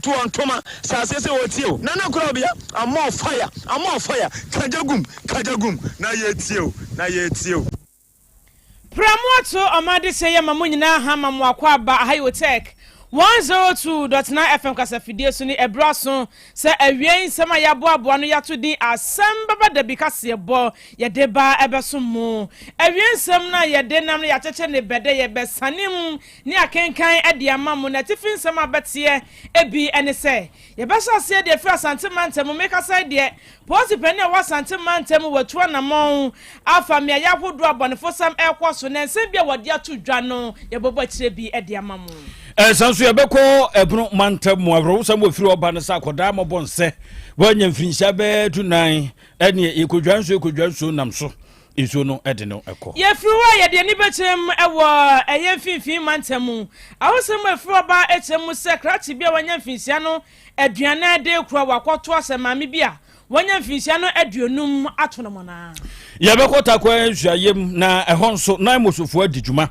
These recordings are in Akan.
to ntoma sɛ aseɛ sɛ wɔtie o. Nana Korabea, I'm on fire, I'm on fire, kagya gum, kagya gum, na yɛtie o, na yɛtie o. Pramoato ɔman adesua yi ama mo nyinaa ha ma mo akwaaba aha yi wɔ Tech 102.9 FM kasafidie so ne ɛberɛ aso sɛ awiei nsɛm a yɛaboaboa no yɛato din asɛm bɛba dabi kaseɛbɔ yɛde ba ɛbɛso mo awiei nsɛm no a yɛde nam no yɛakyekyɛ ne bɛdɛ yɛbɛsane mu ne akenkan de ama mo na atifi nsɛm a bɛteɛ ebi ne sɛ yɛbɛhyɛ aseɛ deɛ firi Asante mantam mu mekasa deɛ Polisi panin a ɔwɔ Asante mantam mu watu anamɔn afa mmeaeɛ ahodoɔ a abɔnefosɛm rekɔ so na nsɛm bi a wɔde ato dwa no yɛbɛbɔ akyire bi de ama mo. Ɛsan nso yɛbɛkɔ Ɛbono mantam mu. Awerɛhosɛm wɔ firi ɔba no sɛ akɔdaa mmɔbɔ nsɛ wanya mfirinhyia bɛyɛ dunan ɛneɛ yɛkɔdwa nsuo yɛkɔdwa nsuo nam so nsuo no de no kɔ. Yɛfiri hɔ a yɛde ani bɛkyerɛ mu wɔ ɛyɛ mfimfini mantam mu. Ahosɛm a ɛfiri ɔba kyerɛ mu sɛ krakye bi a wanya mfinhyia no Aduanan de rekora wakɔto asɛ maame bi a wanya mfinhyia no 50 ato no mɔnaa. Yɛbɛkɔ Tarkwa nsuayɛm na ɛhɔ nso na Mosofoɔ adi dwuma.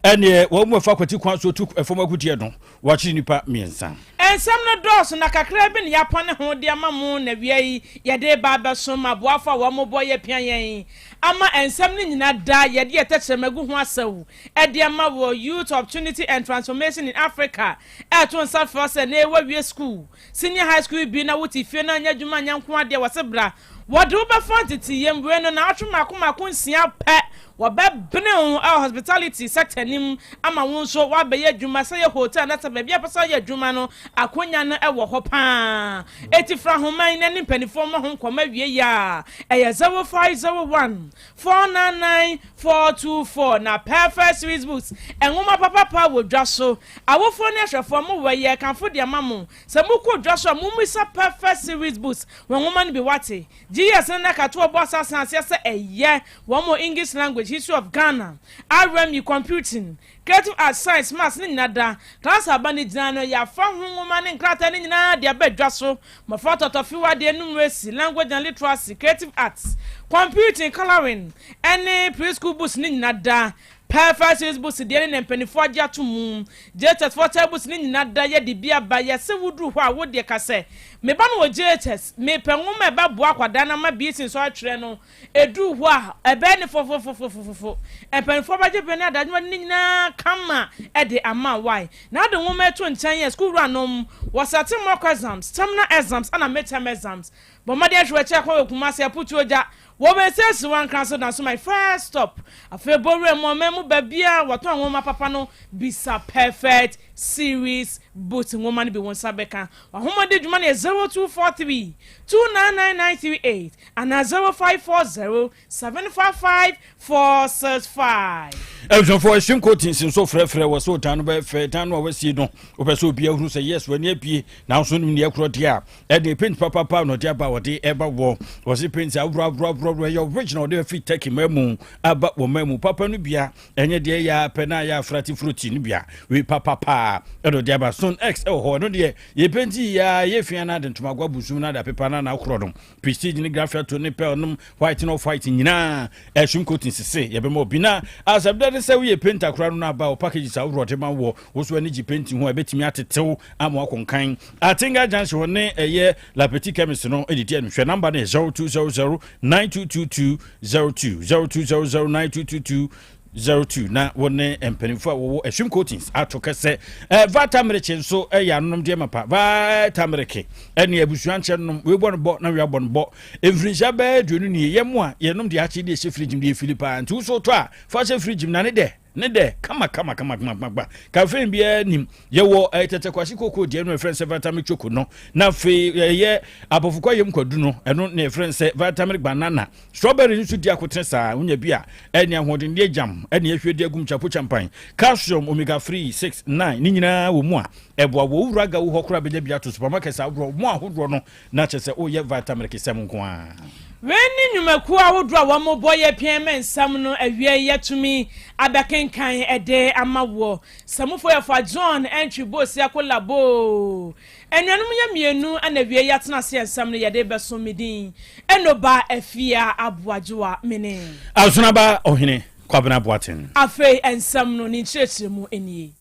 Ɛneɛ wɔn mu ɛfa kwati kwan so tu fam agudeɛ no, wɔakyere nnipa mmiɛnsa. Nsɛm no dɔɔso na kakraa bi na yɛapɔne ho de ama mo na awia yi yɛde reba abɛsom aboafo a wɔbɔ yɛ pia yɛn ama nsɛm no nyina da yɛde yɛ tɛkyerɛma gu ho asau de ama wɔ Youth Opportunity and Transformation in Africa Ɛto nsa frɛ wo sɛ nnɛ woawie sukuu, senior high school bi na wote fie na anyɛ adwuma anyɛ nko adeɛ, wɔse bra. Wɔde wo bɛfa nteteyɛ mu, wei no naawɔtwe mmaako mmaako nsia pɛ, wɔbɛbene wo wɔ hospitality sector no mu ama wo nso woabɛyɛ adwuma, sɛ ɛyɛ hotel anaasɛ baabi a wopɛ sɛ woyɛ adwuma no, akonya no wɔ hɔ pa ara. Enti fra nhoma yi na ne mpanimfoɔ mmɔ ho nkɔmmɔ awie yi a, ɛyɛ 0501 499 424 na Perfect Series Books, nwoma papapa wɔ dwa so. Awofoɔ ne ahwɛfoɔ, mo wɔ yɛ kamfo de ama mo sɛ mo kɔ dwa so a mo mmisa Perfect Series Books wɔn nwoma no bi wate. GS no na katoɔ bɔ asaase aseɛ sɛ ɛyɛ wɔn mo English Language, History of Ghana, RME, Computing, Creative Arts, Science, Maths ne nyina da. Class aba no gyina no yɛafa ho nwoma ne nkrataa no nyinaa de aba dwa so. Mmɔfra tɔtɔfew adeɛ, Numeracy, Language and Literacy, Creative Arts, Computing, Colouring, ne Preschool Books no nyina da. Perfect Series Books deɛ ne nea mpaninfoɔ agye ato mu. JHS foɔ Tell Books no nyina da yɛde bi aba. Yɛse woduru hɔ a wodeɛ ka sɛ, Me ba no wɔ JHS, mepɛ nwoma a ɛbɛboa akwadaa no ama BC nsɔre twerɛ no. Ɛduru hɔ a, ɛbɛyɛ ne fofofofofofo. Mpaninfoɔ bɛgye bere ne adadwuma no nyinaa kama de ama wo. Wai? Na wode nwoma yi to nkyɛn a, sukuu wuranom, wɔsɛte mock exams, terminal exams ɛna midterm exams. Bɔ mmɔden hwɛ w'akyi akwan wɔ Kumasi, Aputuo Gya, wɔ Bɛsɛsi Wankra so na so my first stop. Afei bɔ wura mu ɔman mu baabiara wɔtɔn nwoma papa no bisa Perfect Series Books nwoma no bi wo nsa bɛka. W'ahomadi dwuma no yɛ 0243 299938 anaa 0540 755 465. Abusuafoɔ ɛhyem coatings nso frɛfrɛ wɔ sɛ ɔdan no bɛyɛ fɛ dan no a wasie no wopɛ sɛ obi ahunu sɛ yes w'ani abie nanso nim neɛ korɔ deɛ a ɛde paint papapa na ɔde aba ɔde ɛba wɔ wɔse paint aworɔ aworɔ aworɔ aworɔ ɛyɛ original ɔde afiri Turkey ma mu aba wɔ ma mu papa no bia ɛnyɛ deɛ yɛ apɛ na ayɛ afrati froti no bia wei papapa ɛna ɔde aba stone x ɛwɔ hɔ ɛno deɛ yɛ paint yɛ a yɛ fia na ade ntomago abusum na ade apepa na na akorɔ no Prestige ne Graffiato ne Pearl nom white ne off white nyinaa ɛsom coating sese yɛbɛma obi na asɛm dɛ ne sɛ woyɛ painter koraa no no aba wɔ packages ahodoɔ ɔde ma wɔ wo so ani gye painting ho a ɛbɛtumi atetew ama wakɔnkan Atenga Junction hɔ ne ɛyɛ La Petite Chemist no ɛde di ɛno hwɛ namba no yɛ 0200 9222 02 0200 9222 02 na wo ne mpanimfoɔ a wɔwɔ Ɛhwim Coatings ato kɛsɛ. Eh, Vata Mmerekye nso yɛ anonom deɛ mapa. Vata Mmereke ɛne abusua nkyɛn nom. Wei bɔ no bɔ na wei abɔ no bɔ. Mfirinhyia bɛyɛ 20 nie yɛ mo a yɛnom deɛ akye deɛ ɛhyɛ fridge mu deɛ ɛfili paa. Nti wo so tɔ a fa hyɛ fridge mu na ne dɛ ne dɛ kama kama kama kama kama. Caffeine biara nim. Yɛwɔ eh, tɛtɛ kwasi koko deɛ no yɛfrɛ no sɛ Vata Choco no. Na afei ɛyɛ abɔfokwa yam kwadu no ɛno na yɛfrɛ no sɛ Vata Banana. Strawberry nso di akotene saa, wonya bi a, ɛne ahoɔdendeɛ jam ɛne ahwie de agum chapo champan, calcium, omega 3, 6, 9 ne nyinaa wɔ mu a ɛboa wɔ wura ga wo hɔ koraa bɛnya bi ato supermarkets ahodoɔ mu ahodoɔ no na kyerɛ sɛ woyɛ vitamin kesɛm nko ara. Wei ne nnwumakuo ahodoɔ a wɔbɔ yɛ pɛn ma nsɛm no awiei yɛatumi abɛkenkan de ama woɔ. Samufo yɛ fa John Antwi Bosia Kolaboo. Anuanom yɛ mienu na awiei yɛatena ase a nsɛm no yɛde rebɛso me din Enoba Afia Aboagyewa mene. Asonaba Ɔhene Kwabena Boateng. Afei nsɛm no ne nkyerɛkyerɛmu nie.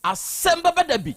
Asɛm bɛba da bi.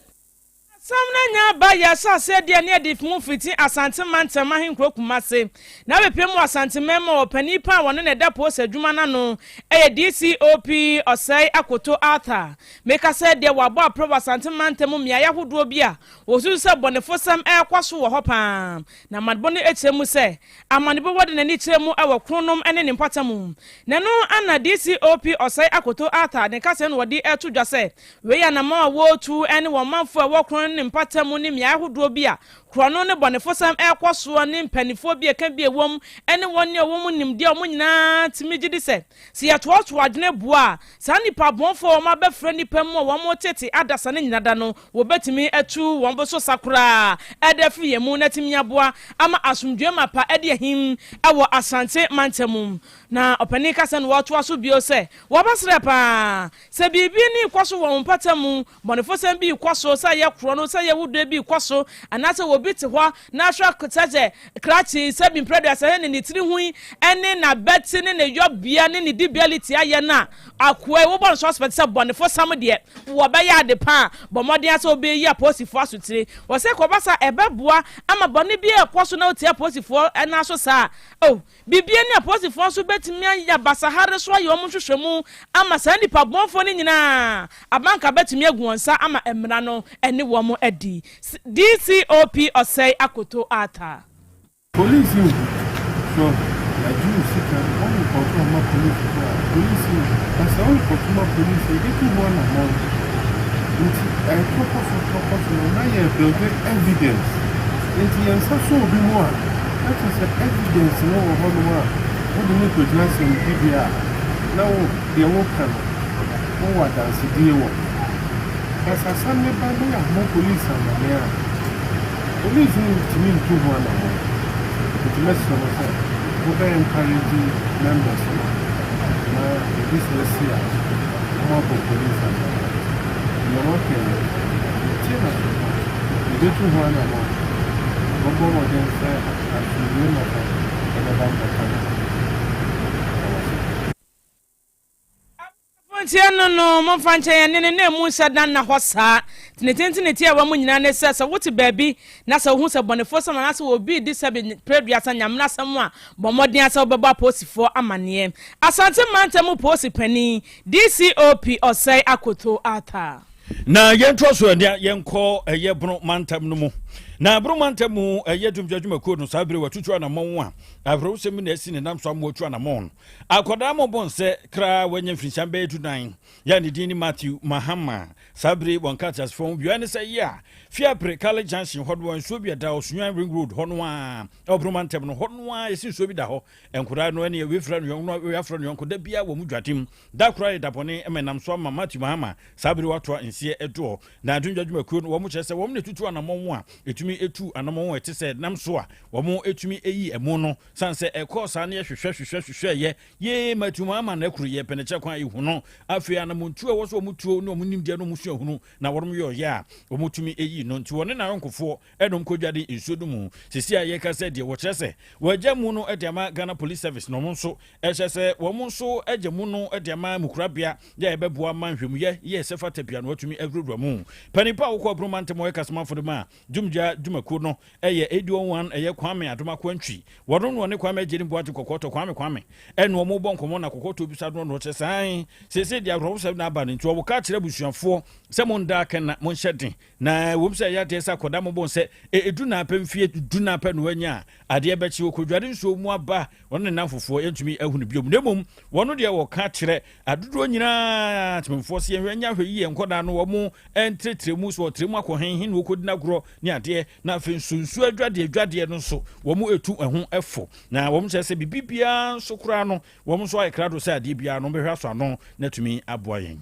Asɛm no anya aba yɛ ahyɛaseɛ deɛ ne adi mu fiti Asante mantam ahenkuro Kumase na abɛpem wɔ Asanteman mu a ɔpanin pa a wɔne no ɛda post adwuma no ano yɛ DCOP Ɔsɛe Akoto Arthur. Meka sɛ deɛ wɔabɔ aprɛ wɔ Asante mantam mu mmeaeɛ ahodoɔ bi a wɔsusu sɛ bɔnefosɛm rekɔ so wɔ hɔ pa ara. Na amanebɔ no kyerɛ mu sɛ amanebɔ wɔde n'ani kyerɛ mu wɔ Kronom ne ne mpɔtam. Na ɛno na DCOP Ɔsɛe Akoto Arthur ne kaseɛ no wɔde reto dwa sɛ Wei yɛ anammɔn a wɔretu ne wɔn manfoɔ a ɛwɔ korɔn ne mpata mu ne mmeae ahodoɔ bi a korɔno ne bɔnefosɛm rekɔ soɔ ne mpanimfoɔ bi a ɛka bi a ɛwom ne wɔn a wɔwɔ mu nimdeɛ a wɔn nyinaa tumi gye di sɛ, sɛ yɛtoatoa adwene boa a, saa nnipa abɔnefoɔ a wɔabɛfra nnipa mu a wɔretete adasa no nyina da no, wɔbɛtumi atu wɔn bo so sa koraa de afiri yɛn mu na atumi aboa ama asomdwoeɛ mapa adi ahim wɔ Asante mantam mu. Na ɔpanin ka sɛ na wɔtoa so bio sɛ, Wɔbɛsrɛ paa sɛ biribi nni rekɔ so wɔ wo mpɔtam mu, bɔnefosɛm bi rekɔ so, sɛ ɛyɛ korɔno, sɛ ɛyɛ wodɔ bi rekɔ so, anaasɛ obi te hɔ na ahwɛ sɛ sɛ krakye, sɛ bi mprɛduasa ne ne tiri hui ne n'abati ne ne yɔbea ne ne dibialiti ayɛ no a, akoa yi, wobɔ no suspect sɛ bɔnefosɛm deɛ, wɔbɛyɛ ade pa a, bɔ mmɔden ara sɛ wobɛyi apolisifoɔ asotire. Wɔ sɛ kɔba saa a, ɛbɛboa ama bɔne bi a ɛkɔ so na wotia apolisifoɔ nan so saa a, oh, Bibie ne apolisifoɔ nso bɛtumi ayɛ basahare so ayɛ wɔn nhwehwɛmu ama saa nnipa bɔnfoɔ no nyinaa abanka bɛtumi agu wɔn nsa ama mmara no ne wɔn adi. DCOP Osei Akoto Arthur. Police nhu so yagye wo sika wo report ama police so a police nhu na sɛ wo report ma police a ebetu ho anamɔn nti ɛtɔ kɔ so tɔ kɔ so no na yɛ build evidence nti yɛn nsa so obi mu a Na kyerɛ sɛ evidence no wɔ hɔnom a wode no kɔgyina asɛmdibea a, na wo deɛ woka no wowɔ adansedie wɔ ho. But sɛ asɛm no ba na yɛammɔ police amaneɛ a, police ntumi ntu ho anamɔn. Nti mɛsrɛ mo sɛ mobɛ encourage members no na biribi saa si a, wɔabɔ police amaneɛ. Deɛ wɔaka yi, yɛtie no aso pa. Yebetu ho anammɔn. Yɛbɛbɔ mmɔden sɛ asomdwoe mapa bɛba mpɔtam hɔ. Yɛda wo ase. Abusuafo ntie no no, momfa nkyɛ yɛn ne no na emu nhyɛ da nna hɔ saa. Nti ne tenten ne tiawa mu nyinaa ne sɛ, sɛ wote baabi na sɛ wohu sɛ bɔnefosɛm anaasɛ obi redi sɛbe mprɛduasa nyamenasɛm a, bɔ mmɔden ara sɛ wobɛbɔ apolisifoɔ amanneɛ. Asante Mantam mu Polisi Panin, DCOP Osei Akoto Arthur. Na yɛntoa so ɛnea yɛnkɔ ɛyɛ Bono mantam no mu. Na Bono mantam mu ɛyɛ dumdwa dwumakuo no saa bere watutu anamɔn a awerɛhosɛm na asi ne nam so ama watu anamɔn. Akwadaa mmɔbɔ nsɛ kraa wanya mfirinhyia bɛyɛ dunan yɛ a ne din ne Matthew Mahama. Saa bere wɔn ka ateasefoɔ ho biara ne sɛ yɛ a Fiapre College Junction hɔ no nsuo bi ɛda Osunyan Ring Road hɔ no a ɛwɔ Bono mantam no hɔ no a yɛsi nsuo bi da hɔ. Nkwadaa no ɛne wei frɛ no yɔnko na wei afrɛ no yɔnko da biara wɔ mu dwadim. Da koro ayɛ da bɔne ma ɛnam so ama Matthew Mahama saa bere watoa nseɛ ɛdoɔ. Na Adwendwa dwumakuo no wɔn kyerɛ sɛ wɔn na ɛtutu anamɔn a ɛtumi ɛtu anamɔn a ɛte sɛ nam so a wɔn ɛtumi ɛyi ɛmo no sane sɛ ɛkɔɔ saa no yɛ hwehwɛ hwehwɛ hwehwɛ yɛ yee Matthew Mahama na ɛkoro yɛ pɛ ne kyɛ kwan ɛhu no afei anamontuo a ɛwɔ so wɔn tuo ne wɔn nimdeɛ ne wɔn suahunu na wɔn yɛ ɔyɛ a wɔn tumi ɛyi no nti wɔne n'ayɔnkofoɔ ɛnom kɔdwade nsuo no mu sisi a yɛka sɛ deɛ wɔkyerɛ sɛ wɔagya mu no de ama Ghana Police Service na wɔn nso Ɛsɛ sɛ wɔn nso gye mu no de ama mukurabea yɛ a ɛbɛboa ma nhwɛmuyɛ yɛ sɛ fata bia no atumi awurawura mu. Panin pa a wokɔ Aburo mantam ɔyɛ kasamafo de ma Dumgya dwumakuo no yɛ ADO1 ɛyɛ Kwame Adomako Antwi. Wɔno na ɔne Kwame Agyenim Boakye Kɔkɔɔtɔ Kwame Kwame ɛne wɔn bɔ nkɔmmɔ na Kɔkɔɔtɔ bisa no na ɔkyerɛ sɛ ae seesei deɛ awerɛhosɛm na aba no nti wɔka kyerɛ abusuafoɔ sɛ monda akɛna monhyɛ den na ɛwom sɛ ɛyɛ adeɛ sɛ akɔda mobɔ sɛ ɛdu na apɛ mfie du na apɛ na wanya a adeɛ bɛkye ɔkɔdware nsuo mu aba Wɔne ne nnamfofoɔ yɛntumi ahu no biom, na mmom wɔn deɛ wɔka kyerɛ adodoɔ nyinaa temamfoɔ sɛ yɛnhwɛ nyɛ ahwɛ yie nkɔdaa no wɔn ntrɛtrɛ mu, sɛ wɔtrɛ mu akɔ hen he na wɔkɔdi no agorɔ ne adeɛ, na afei nso nsuo adwadeɛ adwadeɛ no nso wɔn ɛtu ɛho fo, na wɔn kyerɛ sɛ biribi biara nso koraa no wɔn nso ayɛ krado sɛ adeɛ biara no wɔbɛhwɛ asɔ ano na atumi aboa yɛn.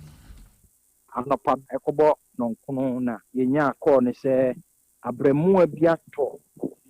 Anɔpa no ɛkɔbɔ nɔnkono na yɛnyaa call no sɛ abrɛmoa bi atɔ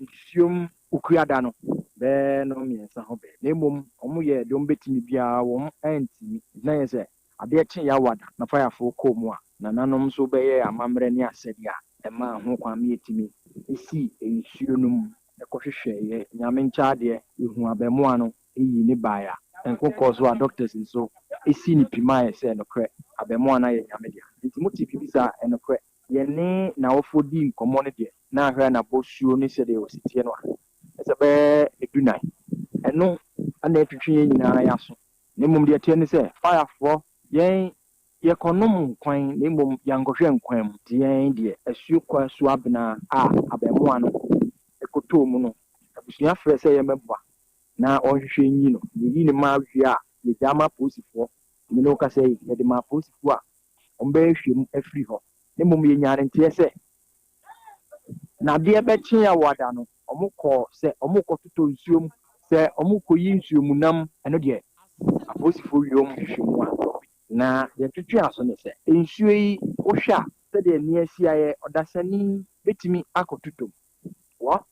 nsuom Okuada no bɛyɛ nnɔnmiɛnsa hɔ baabi. Na mmom wɔyɛɛ deɛ wɔbɛtumi biara wɔn antumi. Nti na yɛ sɛ adeɛ kye Yawada na fayafoɔ kɔɔ mu a, nananom nso bɛyɛɛ amammerɛ ne asɛdeɛ a ɛmaa ho kwan ma yɛtumi sii nsuo no mu kɔhwehwɛeɛ. Nyame nkyɛ adeɛ, yɛhuu abɛmoa no yii ne bae a, nko kɔɔ so a doctors nso sii no pi maeɛ sɛ nokorɛ abɛmoa no ayɛ Nyame dea. Nti mote biribi saa a, ɛnokorɛ. Yɛne n'awofoɔ dii nkɔmmɔ no deɛ, na ahwɛ a n'abɔsuo ne sɛdeɛ ɔsi teɛ no a, ɛsɛ bɛyɛ dunan. Ɛno na ɛtwetwe yɛn nyinaa yɛn aso. Na mmom deɛ ɛteɛ ne sɛ, Fayafoɔ, yɛn yɛkɔnom nkwan na mmom yɛankɔhwɛ nkwan mu. Nti yɛn deɛ, asuo kɔ asuo abena a abɛɛmoa no kɔtɔɔ mu no, abusua frɛ sɛ yɛmmɛboa na wɔnhwehwɛ nyi no. Yɛyi no ma wie a, yɛgyaa ma apolisifoɔ. Nti me ne wo kasa yi, yɛde ma apolisifoɔ a wɔbɛhwehwɛ mu afiri hɔ. Na mmom yɛnyaa no nteɛ sɛ, na adeɛ bɛkye awɔada no, wɔkɔɔ sɛ wɔrekɔtotɔ nsuo mu, sɛ wɔrekɔyi nsuo mu nam. Ɛno deɛ, apolisifoɔ wie wɔn nhwehwɛmu a, na deɛ ɛtwetwe aso ne sɛ, nsuo yi, wohwɛ a, sɛdeɛ ani asi ayɛ, ɔdasani bɛtumi akɔtotɔ mu. Wɔ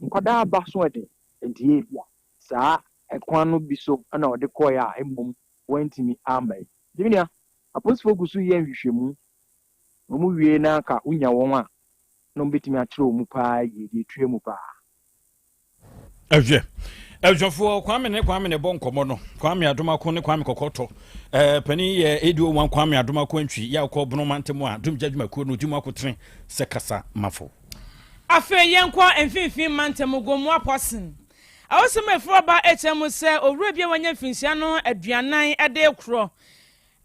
nkwadaa aba so den, enti ebia saa ɛkwan no bi so na ɔde kɔeɛ a mmom wantumi amma yi. Nti me nua, apolisifoɔ gu so yɛ nhwehwɛmu, na wɔwie na anka wonya wɔn a, na wɔbɛtumi akyerɛ wɔn mu paa yie, deɛ ɛtua mu paa. Ɛhwɛ abusuafoɔ Kwame ne Kwame na ɛbɔ nkɔmmɔ no Kwame Adomako ne Kwame Kɔkɔtɔ ɛɛ panin yɛ ADO one Kwame Adomako Antwi yɛ akɔ Bono mantam a Dumgya dwumakuo no ɔdi mu akotene sɛ kasa mafo. Afei yɛnkɔ Mfinimfini Mantam Gomoa Pɔsen. Awosem a ɛfiri ɔba kyerɛ mu sɛ owura bi a wanya mfinhyia no aduanan de rekorɔ.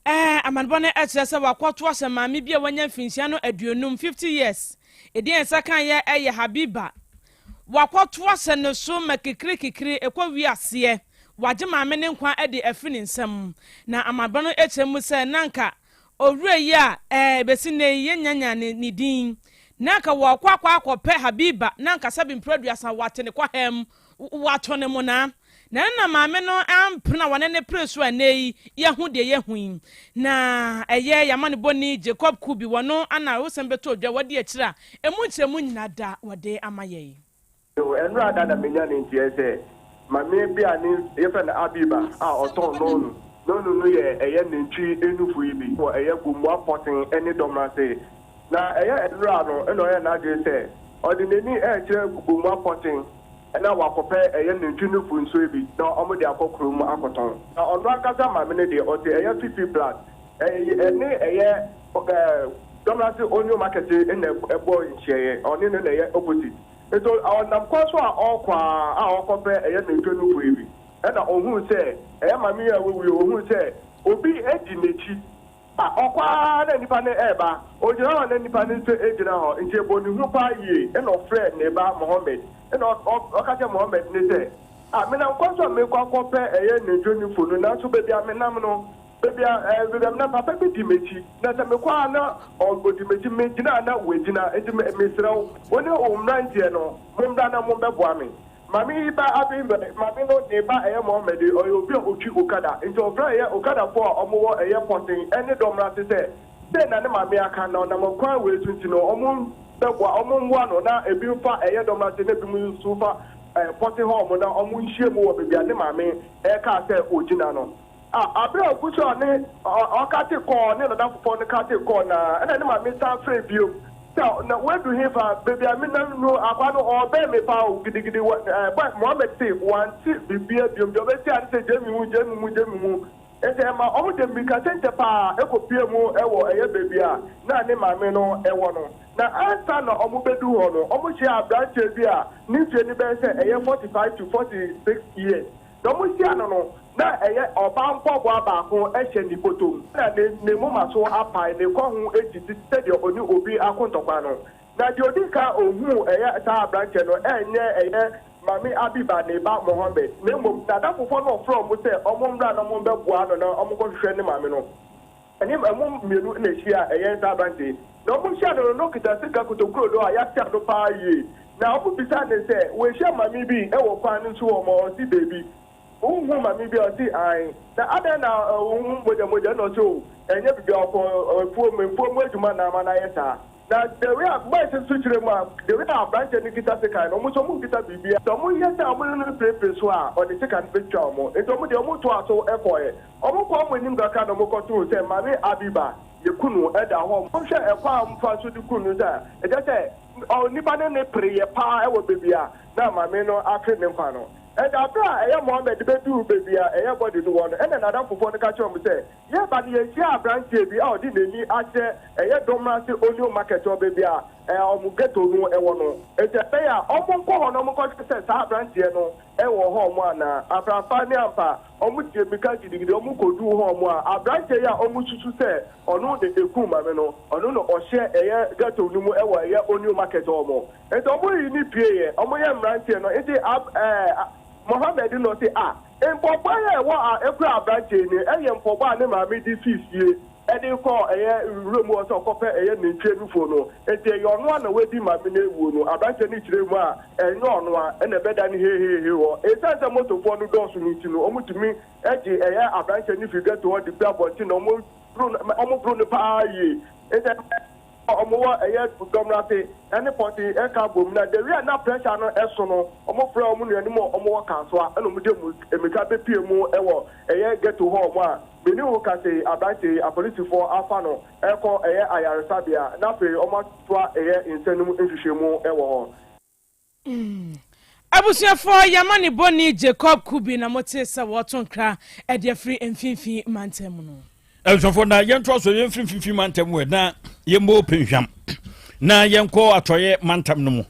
Ɛɛ amanebɔ no kyerɛ sɛ wakɔto ahyɛ maame bi a wanya mfinhyia no aduonum, 50 years. Edin a nsa kaeɛ yɛ Habiba. Wakɔto ahyɛ ne so ma kikirikikiri ɛkɔ wie aseɛ. Wagye maame no nkwa de afiri ne nsam. Na amanebɔ no kyerɛ mu sɛ na anka Owura yi a ɛɛ besi nnɛ yi yɛnnya ne ne din, na anka wɔrekɔ akɔ akɔpɛ Habiba na anka sɛbe mprɛ aduasa wɔate ne kɔham, wɔato no monaa. Na ɛno na maame no ampene a wɔne no pere so a nnɛ yi yɛahu deɛ yɛahu yi. Na ɛyɛ yɛn amanebɔni Jacob Kubi, wɔno ana awosɛm bɛtɔ dwa, wadi akyire a ɛmu nkyerɛmu nyina da wɔde ama yɛn. Nnora da na menya ne nteɛ sɛ mamee bi a ne yɛfrɛ no Abiba a ɔtɔn nɔɔnu. Nɔɔnu no yɛ ɛyɛ nantwi nufu yi bi wɔ ɛyɛ Gomoa Pɔten ne Dɔmrase. Na ɛyɛ nnora no na ɔyɛɛ n'adwene sɛ ɔde n'ani rekyerɛ Gomoa Pɔten na wakɔpɛ ɛyɛ nantwi nufu nsuo bi na wɔde akɔ kurom akɔtɔn. Na ɔno ankasa maame no deɛ ɔte ɛyɛ Fifi Plat ɛne ɛyɛ Dɔmrase Onion Market na ɛbɔ nhyiaeɛ, ɔne no na ɛyɛ opposite. Nso ɔnam kwan so a ɔrekɔ ara a ɔrekɔpɛ ɛyɛ nantwie no fue bi, ɛna ɔhuu sɛ ɛyɛ maame yi a wawu yi, ɔhuu sɛ obi di n'akyi. A ɔkɔ ara na nipa no reba, ɔgyina hɔ a na nipa no nso gyina hɔ, nti ɛbɔɔ ne hu paa yie, ɛna ɔfrɛɛ ne ba Mohammed, ɛna ɔka kyerɛɛ Mohammed ne sɛ, A menam kwan so a merekɔ akɔpɛ ɛyɛ nantwie no fo no, nanso baabi a menam no, Baabi a ɛɛ baabi a menam, papa bi di m'akyi, na sɛ mekɔ a na ɔdi m'akyi, megyina a na wagyina. Enti me mesrɛ wo, wo ne wo mmeranteɛ no, mommra na mommɛboa me. Maame yi ba afei maame no ne ba ɛyɛ Mohammed, ɔyɛ obi a ɔtwi okada, enti ɔfrɛ ɛyɛ okadafoɔ a wɔwɔ ɛyɛ Pɔten ne Dɔmmrase sɛ, sei na ne maame aka, na ɔnam ɔkwan wei so nti no, wɔmmɛboa, wɔmmoa no na ebi mfa ɛyɛ Dɔmmrase na ebinom nso mfa ɛɛ Pɔten hɔ wɔn na wɔnhyia mu wɔ baabi a ne maame ɛkaa sɛ ɔgyina no. A Aber a ogu so a ne ɔkatse kɔɔ ne n'adamfofoɔ no katse kɔɔ no ara, nna ne maame san frɛɛ bio sɛ, Na woedu henfa? Beebi a menam no, akwaa no ɔrebɛn me paa o, gidigidi. Wɔ ɛɛ boy Mohammed se ɔanntse biribiara biom, deɛ ɔbɛtse ara ne sɛ gye me mu, gye me mu, gye me mu. Ntsi ɛma wɔde mbirika tsɛntsɛ paa kɔpuee mu wɔ ɛyɛ beebi a na ne maame no wɔ no. Na ansa na wɔbɛdu hɔ no, wɔhyiaa aberanteɛ bi a ne mfeɛ no bɛyɛ sɛ ɛyɛ 45 to 46 years. Na wɔhyiaa no no, na ɛyɛ ɔbaa mpaboa baako hyɛ ne bɔtɔ mu, na ne ne moma so apae, ne kɔn ho esi te sɛ deɛ ɔne obi ako ntɔkwa no. Na deɛ ɔdi kan ɔhuu ɛyɛ saa aberanteɛ no ɛnyɛ ɛyɛ Mame Abiba ne ba Mohammed, na mmom n'adamfofoɔ no ɔfrɛɛ wɔn sɛ wɔmmra na wɔmmɛboa no na wɔnkɔhwehwɛ ne maame no. Ɛne wɔn mmienu na ɛhyia a ɛyɛ saa aberanteɛ yi. Na wɔhyia no no, na ɔkita sika kotokurodo a yɛate ano paa yie. Na wɔbisaa no sɛ, Woahyia maame bi wɔ kwan no so hɔ ma? Ɔse, Dabi. Wonhuu maame bi a? Ɔse, Aane. Na adɛn na wo ho mogya mogya? Ɛna ɔse, Oh, ɛnyɛ biribiara, ɔkɔɔ afuom, afuom adwuma na ama no ayɛ saa. Na the way a boys nso kyerɛ mu a, the way a aberanteɛ no kita sekan no, wɔn nso wɔnkita biribiara. Sɛ wɔyɛ sɛ wɔne no reperepere so a, ɔde sekan no bɛtwitwa wɔn. Nti wɔn deɛ wɔtoaa so kɔeɛ. Wɔkɔɔ wɔn anim kakra na wɔkɔtoo sɛ Maame Abiba yɛ kunu da hɔ. Wɔhwɛ ɛkwan a wɔfa so de kum no sɛ, ɛkyerɛ sɛ onipa no ne pereeɛ paa wɔ baabi a na maame no ahwere ne nkwa no. Ɛnna bere a ɛyɛ Mohammed beduu baabi a ɛyɛ body no wɔ no, ɛnna n'adamfofoɔ no ka kyerɛɛ wɔn sɛ, Yɛreba no, yɛhyiaa aberanteɛ bi a ɔde n'ani akyerɛ ɛyɛ Domrase Onion Market hɔ baabi a wɔn ghetto no wɔ no. Enti ɛbɛyɛ a wɔnkɔ hɔ na wɔnkɔhwɛ sɛ saa aberanteɛ no wɔ hɔ anaa. Ampa ne ampa, wɔtie mmirika gidigidi, wɔkɔduu hɔ a, aberanteɛ yi a wɔsusu sɛ ɔno na ɛkum maame no, ɔno na ɔhyɛ ɛyɛ ghetto no mu wɔ ɛyɛ Onion Market hɔ. Nti ɔmo yi no pieeɛ, ɔmo yɛ mmeranteɛ no, nti ab ɛɛ Mohammed no ɔse ah, mpɔboa yi a ɛwɔ a ɛkura aberanteɛ yi no ɛyɛ mpɔboa a ne maame de fii fie ɛde kɔɔ ɛyɛ nwura mu hɔ sɛ ɔkɔpɛ ɛyɛ nantwie nufoɔ no, nti ɛyɛ ɔno a na wadi maame no awuo no, aberanteɛ no kyerɛ mu a ɛnyɛ ɔno a ɛna ɛbɛda no hehehe hɔ, ɛsiane sɛ motofoɔ no dɔɔso no nti no ɔmo tumi gye ɛyɛ aberanteɛ no firi ghetto hɔ de gu abɔnten na ɔmo boro no ɔmo boro no paa yie, nti. a wɔwɔ ɛyɛ dɔm no ase ne pɔtee ɛka bom na the way a na pressure no ɛso no wɔn frɛ wɔn nuanom a wɔn wɔ Kasoa ɛna wɔn de mmirika bɛpue mu ɛwɔ ɛyɛ ghetto hɔ wɔn a me ne wo kasa yi aberanteɛ yi apolisifoɔ afa no ɛkɔ ɛyɛ ayaresabea na afei wɔn atoa ɛyɛ nsɛm no mu nhwehwɛmu ɛwɔ hɔ. Abusuafoɔ, Yamanibɔni Jacob Kubi na motee sɛ wɔreto nkra de afiri Mfimfini Mantam no. Abusuafoɔ, na yɛntoa so yɛmfiri Mfimfini Mantam wɛ na yɛmmɔ Penhwam na yɛnkɔ Atɔeɛ Mantam no mu.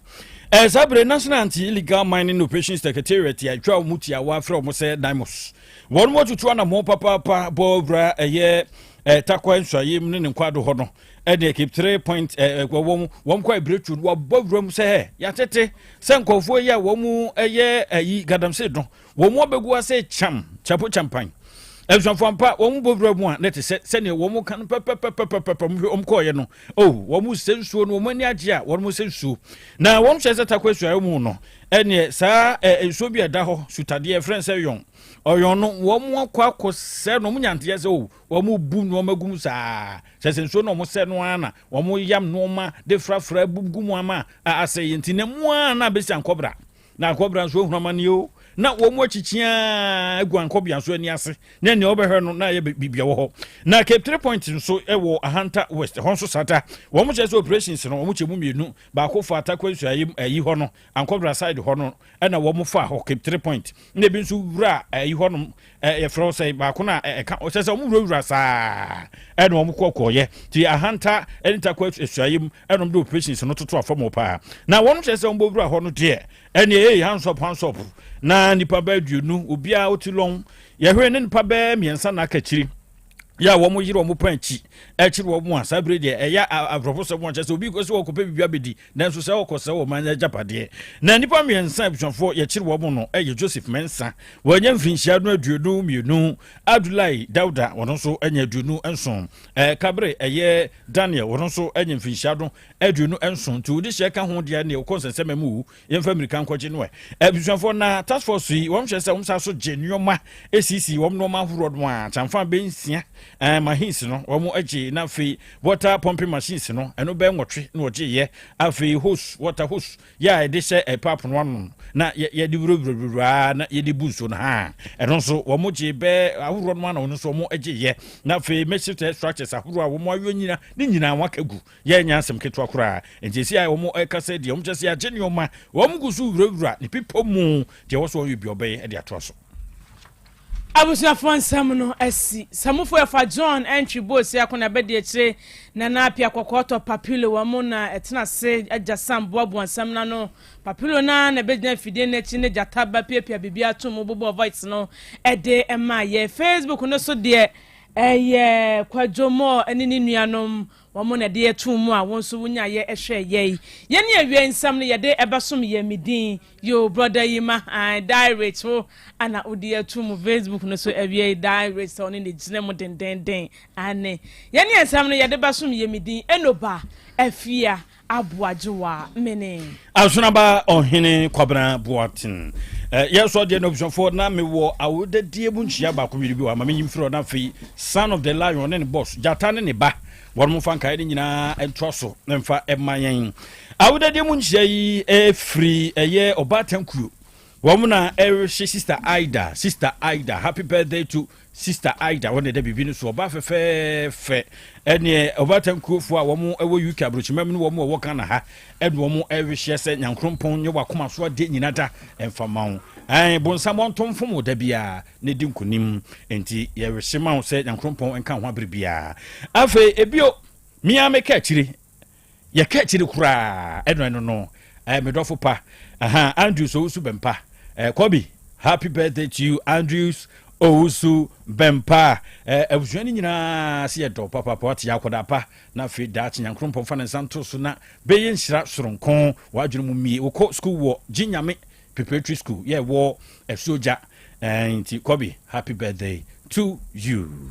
Eh, saa bere National Anti-Illegal Mining Operations Secretariat a atwa wɔn tiawa frɛ wɔn sɛ NAIMOS. Wɔn mu atutu anammɔn papaapa bɔ wura ɛyɛ eh, Tarkwa nsuayɛ mu ne ne nkwado hɔ no. Ɛdeɛ keep 3 point eh, eh, wɔn wɔn kɔ abiretu no wɔabɔ wura mu sɛ ɛ yɛatete sɛ nkurɔfoɔ yi a wɔn mu ɛyɛ ayi gadamsey no wɔn mu abɛgu ase kyam kyapo kyampan abusuafoɔ ampa wɔn mu bɔ wura mu a na ɛte sɛ sɛdeɛ wɔn ka no pɛpɛpɛpɛpɛ wɔn hwɛ wɔn kɔɔyɛ no oh wɔn mu sɛ nsuo no wɔn ani agye a wɔn mu sɛ nsuo na wɔn hyɛ sɛ takwa asuaeɛ mu no ɛneɛ saa ɛ nsuo bi a ɛda hɔ sutadeɛ ɛfrɛ sɛ yɔn ɔyɔn no wɔn akɔ akɔ sɛ no wɔn nyanteɛ sɛ oh wɔn bu nneɛma gu mu saa Kyerɛ sɛ nsuo no a wɔsɛ no ara na wɔyam nnoɔma de frafra bu gu mu ama asɛe nti na mu ara na abɛsi ankɔbra. Na ankɔbra nso ahunu amaneɛ o. Na wɔn akyikyi ara agu ankɔbea nso ani ase na nea wɔbɛhwɛ no na ayɛ biribi wɔ hɔ. Na Cape Three Point nso wɔ Ahanta West ɛhɔ nso sata. Wɔn kyerɛ sɛ operations no wɔn kyɛ mu mmienu baako fa Atakwa nsuaeɛ ayi hɔ no Ankɔbra side hɔ no ɛna wɔn fa hɔ Cape Three Point na ebi nso wura ayi hɔ nom yɛfrɛ wo sɛ baako no a ɛka ɔkyɛ sɛ wɔn wurawura saa ɛna wɔn kɔ kɔɔyɛ ti ahanta ɛne takɔ asuayɛ mu ɛna wɔn de operations no toto afam wɔ paa na wɔn kyerɛ sɛ wɔn bɔ wura hɔ no deɛ ɛne ɛyɛ hands up hands up na nipa bɛɛ aduonu obiara ɔti lɔn yɛhwɛ ne nipa bɛɛ mmiɛnsa na aka akyiri yɛ a wɔn yere wɔn pɔn akyi akyiri wɔn a saa bere deɛ ɛyɛ aborɔfo sɛ wɔn kyɛ sɛ obi kɔ sɛ wɔkɔpɛ biribi abɛdi Nanso sɛ wɔkɔsɛe ɔman no agyapadeɛ, na nnipa mmiɛnsa abusuafoɔ yɛkyere wɔn no yɛ Joseph Mensah, wanya mfinhyia no 22, Abdullahi Dauda, ɔno nso anya 27, Kabere ɛyɛ Daniel, ɔno nso anya mfinhyia no 27, nti wode hyɛ ka ho deɛ neɛ wokɔ nsɛnsɛmma mu o, yɛmfa mmirika nkɔgye no ɛ. Abusuafoɔ na task force yi wɔn hwɛ sɛ wɔn sa so gye nneɛma esisi wɔn nneɛma ahoroɔ no a kyamfa bɛnsia machines no wɔn agye na afei Water pumping machines no, ɛno bɛyɛ nwɔtwe na wɔgyeeɛ. Afei hose, water hose, yɛ a yɛde hyɛ pipe no ano no, na yɛde wurawurawura na yɛde bu nsuo no ha. Ɛno nso wɔn gyee bɛɛ ahoroɔ no ano no nso wɔn gyeeɛ. Na afei makeshift structures ahoroɔ a wɔn ayɔ nyina ne nyinaa wɔn aka gu. Yɛnyɛ asɛm ketewa koraa. Nti esi a wɔn ɛka sɛ deɛ wɔn kyɛ sɛ yɛagye nneɛma, wɔn gu so wurawura ne pepɔ mu deɛ wɔ so wɔn yɛ bi ɔbɛyɛ de atoa so. Abusuafoɔ nsɛm no asi. Samufo ɛfa John Antwi Boase ako na bɛdi akyire Nana Appiah Kɔkɔɔ tɔ Papilo wɔn mo na ɛtena ase Agya Sam boaboa nsɛm no ano Papilo no ara na ɛbɛgyina afidie no akyi ne gyata ba piapia biribi ato mu bobɔɔ voice no de maa yɛ Facebook no so deɛ ɛyɛ Kwadwo Moore ne ne nuanom wɔn na ɛde ɛtoo mu a wo nso wonyaeɛ hwɛɛ yɛi. Yɛne awiei nsɛm no yɛde ɛbɛsom yɛ me din Yoo brother yi ma ae die rich wo ana wode ato mu Facebook no so awiei die rich sɛ ɔne ne gyina mu dendenden ane yɛne yɛn nsɛm no yɛde bɛsom yɛ me din Enoba Afia Aboagyewa mene. Asonaba Ɔhene Kwabena Boateng yɛ sɔ deɛ no abusuafoɔ na mewɔ awodadie mu nhyia baako mmienu bi wɔ ama menyim firi hɔ na afei son of the lion ne ne boss gyata ne ne ba wɔn mo fa nkaeɛ no nyinaa ntoa so mfa ɛma yɛn Awodadie mu nhyia yi firi ɛyɛ ɔbaatan kuo. Wɔn na ɛrehye Sister Aida, Sister Aida, happy birthday to Sister Ida wɔn na ɛda biribi no so ɔbaa fɛfɛɛfɛ ɛneɛ ɔbaatan kuofoɔ a wɔn ɛwɔ UK aburokyima mu ne wɔn ɛwɔ Ghana ha ɛne wɔn ɛrehyɛ sɛ nyankrompɔn nyɛ wakoma so adeɛ nyina da ɛmfa ma wo ɛn bonsam wɔnto mfom wo da biara na ɛdi nkonim nti yɛrehye ma wo sɛ nyankrompɔn nka ho abere biara afei ebio mea meka akyire Yɛka akyiri koraa ɛno ɛno no eh, me dɔfo pa aha Andrews Owusu Bɛmpa eh, Kobe happy birthday to you Andrews Owusu Bɛmpa eh, abusua no nyinaa sɛ yɛdɔ papaapa wate yɛ akɔda pa na afei daakye nyankrompɔn fa ne nsa nto so na bɛyɛ nhyira soronko w'adwene mu mmie wokɔ sukuu wɔ gye nyame preparatory school yɛ wɔ asuogya eh, nti Kobe happy birthday to you.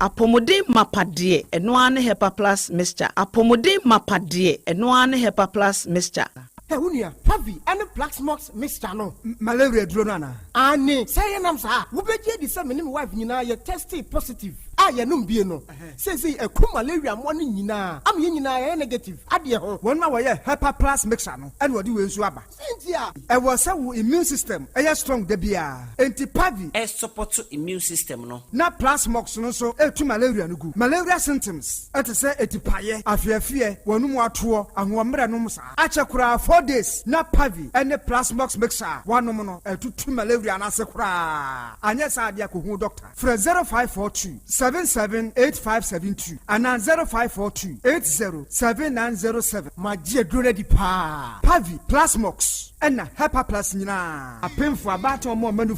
Apɔmuden mapa deɛ, ɛno ara ne Hepa Plus Mixture. Apɔmuden mapa deɛ, ɛno ara ne Hepa Plus Mixture. Hɛ, wo nua, Pavi ne Plaxmox mixture no, malaria aduro no anaa? Aane, sɛ yɛnam saa a, wobɛgye adi sɛ me ne me wife nyinaa yɛ testee positive a yɛnom bie no. Seesei aku malaria mmoa no nyinaa ama yɛn nyinaa yɛayɛ negative adeɛ ho. Wɔn a wɔyɛ Hepa Plus mixture no na wɔde wei nso aba. Sɛ nti a. Ɛwɔ sɛ wo immune system yɛ strong da biara, enti Pavi. Ɛsupɔto immune system no. Na Plasmox no nso tu malaria no gu. Malaria symptoms te sɛ atipaeɛ, afeafeɛ, w'anum atoɔ, ahoɔmmerɛ nom saa. Akyɛ koraa 4 days na Pavi ne Plasmox mixture a woanom no atutu malaria no ase koraa. Anyɛ saa deɛ a kɔhu doctor. Frɛ 0542 77 8572 anaa 0542 80 7907. Magye aduro no adi paa. Pavi, Plasmox, ɛna Hepa Plus nyinaa. Apemfoɔ, abaatan, ɔmo a ɔma ne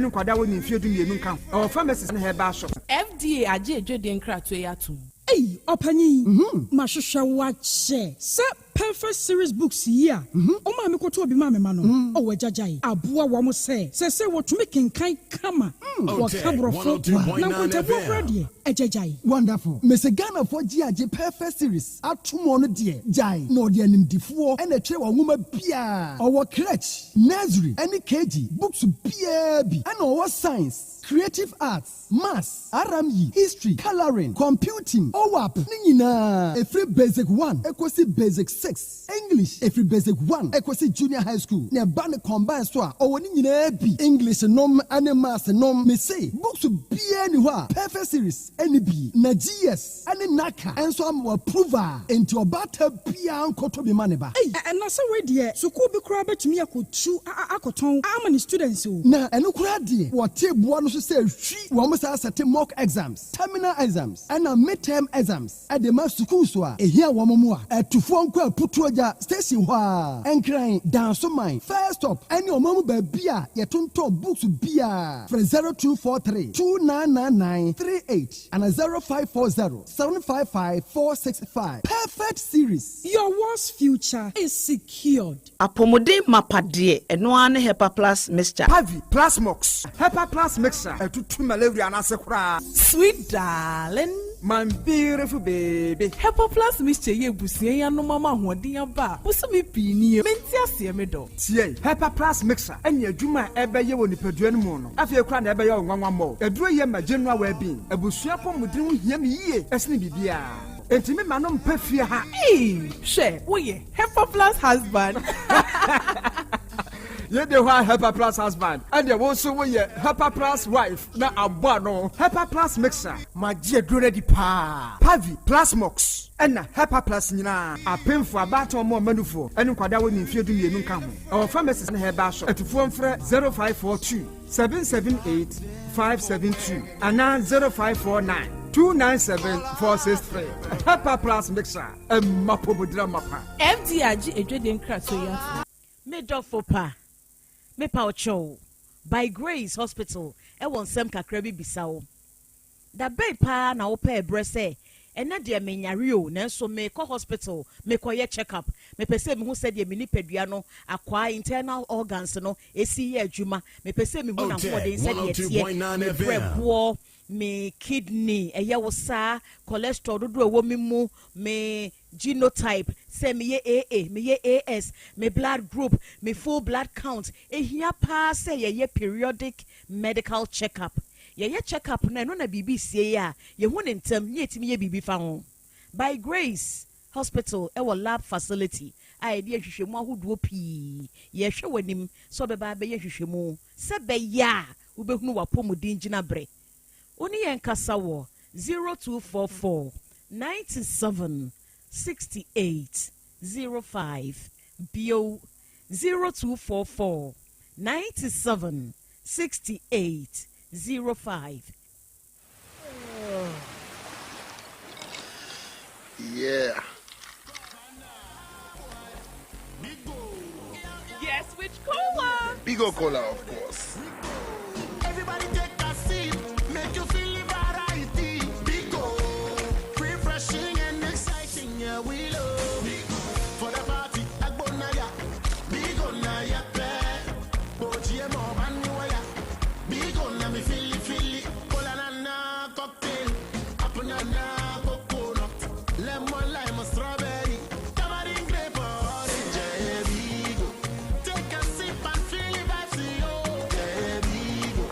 nkwadaa a wɔnni mfeɛ 12 nka ho. Ɛwɔ pharmacies ne herbal shops. FDA agye adwadie nkratoɔ yi atom. Ei, ɔpanyin, mahwehwɛ wo akyɛ sɛ Perfect Series books yi a ɔmaa me kɔtɔ obi maa me ma no. Ɔwɔ agyagyae aboa wɔn sɛ wɔtumi kenkan kama, wɔka borɔfo na nkontabuo koraa deɛ, agyagyae. Wonderful. Mese Ghanafoɔ gye agye Perfect Series ato mu no deɛ, gyae na ɔde animdifoɔ ɛna ɛtwerɛ wɔn nwoma biara. Ɔwɔ crèche, nursery ɛne KG books biara bi, ɛna ɔwɔ science, creative arts, maths, RME, history, colouring, computing, OWAP ne nyinaa, ɛfiri basic 1 ɛkɔsi basic 6, English ɛfiri basic 1 ɛkɔsi junior high school, na ɛba ne combine so a, ɔwɔ ne nyinaa bi, English nom ne maths nom. Mese books biara ni hɔ a Perfect Series ɛne bi, na GS ɛne NaCCA ɛnso ama approve a, enti ɔbaata biara nkɔtɔ bi ma ne ba. Ei, ɛna sɛ wei deɛ, sukuu bi koraa bɛtumi akɔtu akɔtɔn ama ne students o. Na ɛno koraa deɛ, wɔte boa no so sɛ hwi wɔn saa sɛte mock exams, terminal exams ɛna midterm exams ɛde ma sukuu so a ehia wɔn mu a ɛtufoɔ nkɔ Aputuogya station hɔ a Nkran Dansoman first stop ɛne ɔman mu baabi a yɛtontɔn books biara. Frɛ 0243 299938 ana 0540 755 465. Perfect Series. Your world's future is secured. Apɔmuden mapa deɛ, ɛno ara ne Hepa Plus Mixture. Pavi, Plasmox, Hepa Plus mixture ɛtutu malaria no ase koraa. Sweet darling. My beautiful baby. Hepa Plus Mixture yɛ abusua yi anom ama ahoɔden aba a bosome pii nie. Mente aseɛ, me dɔ. Tie, Hepa Plus mixture ɛne adwuma a ɛbɛyɛ wɔ nipadua no mu no, afei koraa na ɛbɛyɛ wo nwanwa mmɔ. Aduro yɛ ma general well-being. Abusua pɔmuden ho hia me yie ɛsene biribiara. Enti me ma no mpɛ fie ha. Ee, hwɛ, woyɛ Hepa Plus husband. Yɛde hɔ a Hepa Plus husband, ɛdeɛ wo nso woyɛ Hepa Plus wife na abɔ ano. Hepa Plus mixture. Magye aduro no adi paa. Pavi, Plasmox, ɛna Hepa Plus nyinaa. Apemfo, abaatan, ɔmo ɔmanufoɔ ɛne nkwadaa wɔ ne mfeɛ 12 nka ho. Ɛwɔ pharmacies ne herbal shop. Atufoɔ mfrɛ 0542 778 572 anaa 0549 297 463. Hepa Plus mixture, ɛma pomodira mapa. FDA agye adwadie nkratoɔ yi atom. Me dɔfo pa, mepa wo kyɛw, By Grace Hospital ɛwɔ nsɛm kakra bi bisa wo. Da bɛn paa na wopɛ ɛberɛ sɛ ɛnɛ deɛ menyare o, nanso mekɔ hospital mekɔyɛ check up, mepɛ sɛ mehu sɛdeɛ me nipadua no akwaa, internal organs no ɛsi yɛ adwuma, mepɛ sɛ mehu n'ahoɔden sɛdeɛ ɛteɛ, me brɛboɔ, me kidney ɛyɛ wo saa, cholesterol dodoɔ ɛwɔ me mu, me genotype sɛ meyɛ AA, meyɛ AS, me blood group, me full blood count? Ehia paa sɛ yɛyɛ periodic medical check up. Yɛyɛ check up no, ɛno na biribi sie a yɛhu ne ntɛm ne yɛtumi yɛ biribi fa ho. By Grace Hospital ɛwɔ lab facility. a yɛde nhwehwɛmu ahodoɔ pii. Yɛrehwɛ w'anim sɛ wobɛba abɛyɛ nhwehwɛmu sɛ ɛbɛyɛ a wobɛhunu w'apɔmuden gyinaberɛ. Wo ne yɛn nkasa wɔ 0244 97 68 05. Bio, 0244 97 68 05. Yeah. Guess which cola? Bigo Cola, of course. Everybody take a sip, make you feel the variety. Bigo, refreshing and exciting, yeah, we love. Bigo, for the party, Agbonaya. Bigo na ya pe, Boji mo baniwaya. Bigo na mi fili fili, cola na na cocktail, apple na na coconut, lemon lime strawberry, tamarind grape orange. Yeah, Bigo, take a sip and feel the vibes, yo. Yeah, Bigo,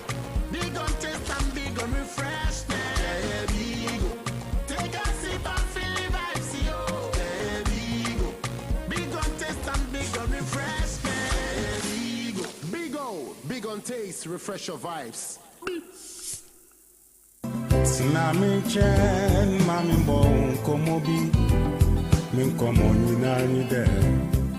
big on taste and big on refreshment. Yeah, Bigo, take a sip and feel the vibes, yo. Yeah, Bigo, big on taste and big on refreshment. Yeah, Bigo, big o, big on taste, refresh your vibes. Tena me nkyɛn ma me mbɔ wo nkɔmmɔ bi. Me nkɔmmɔ nyinaa nye dɛ,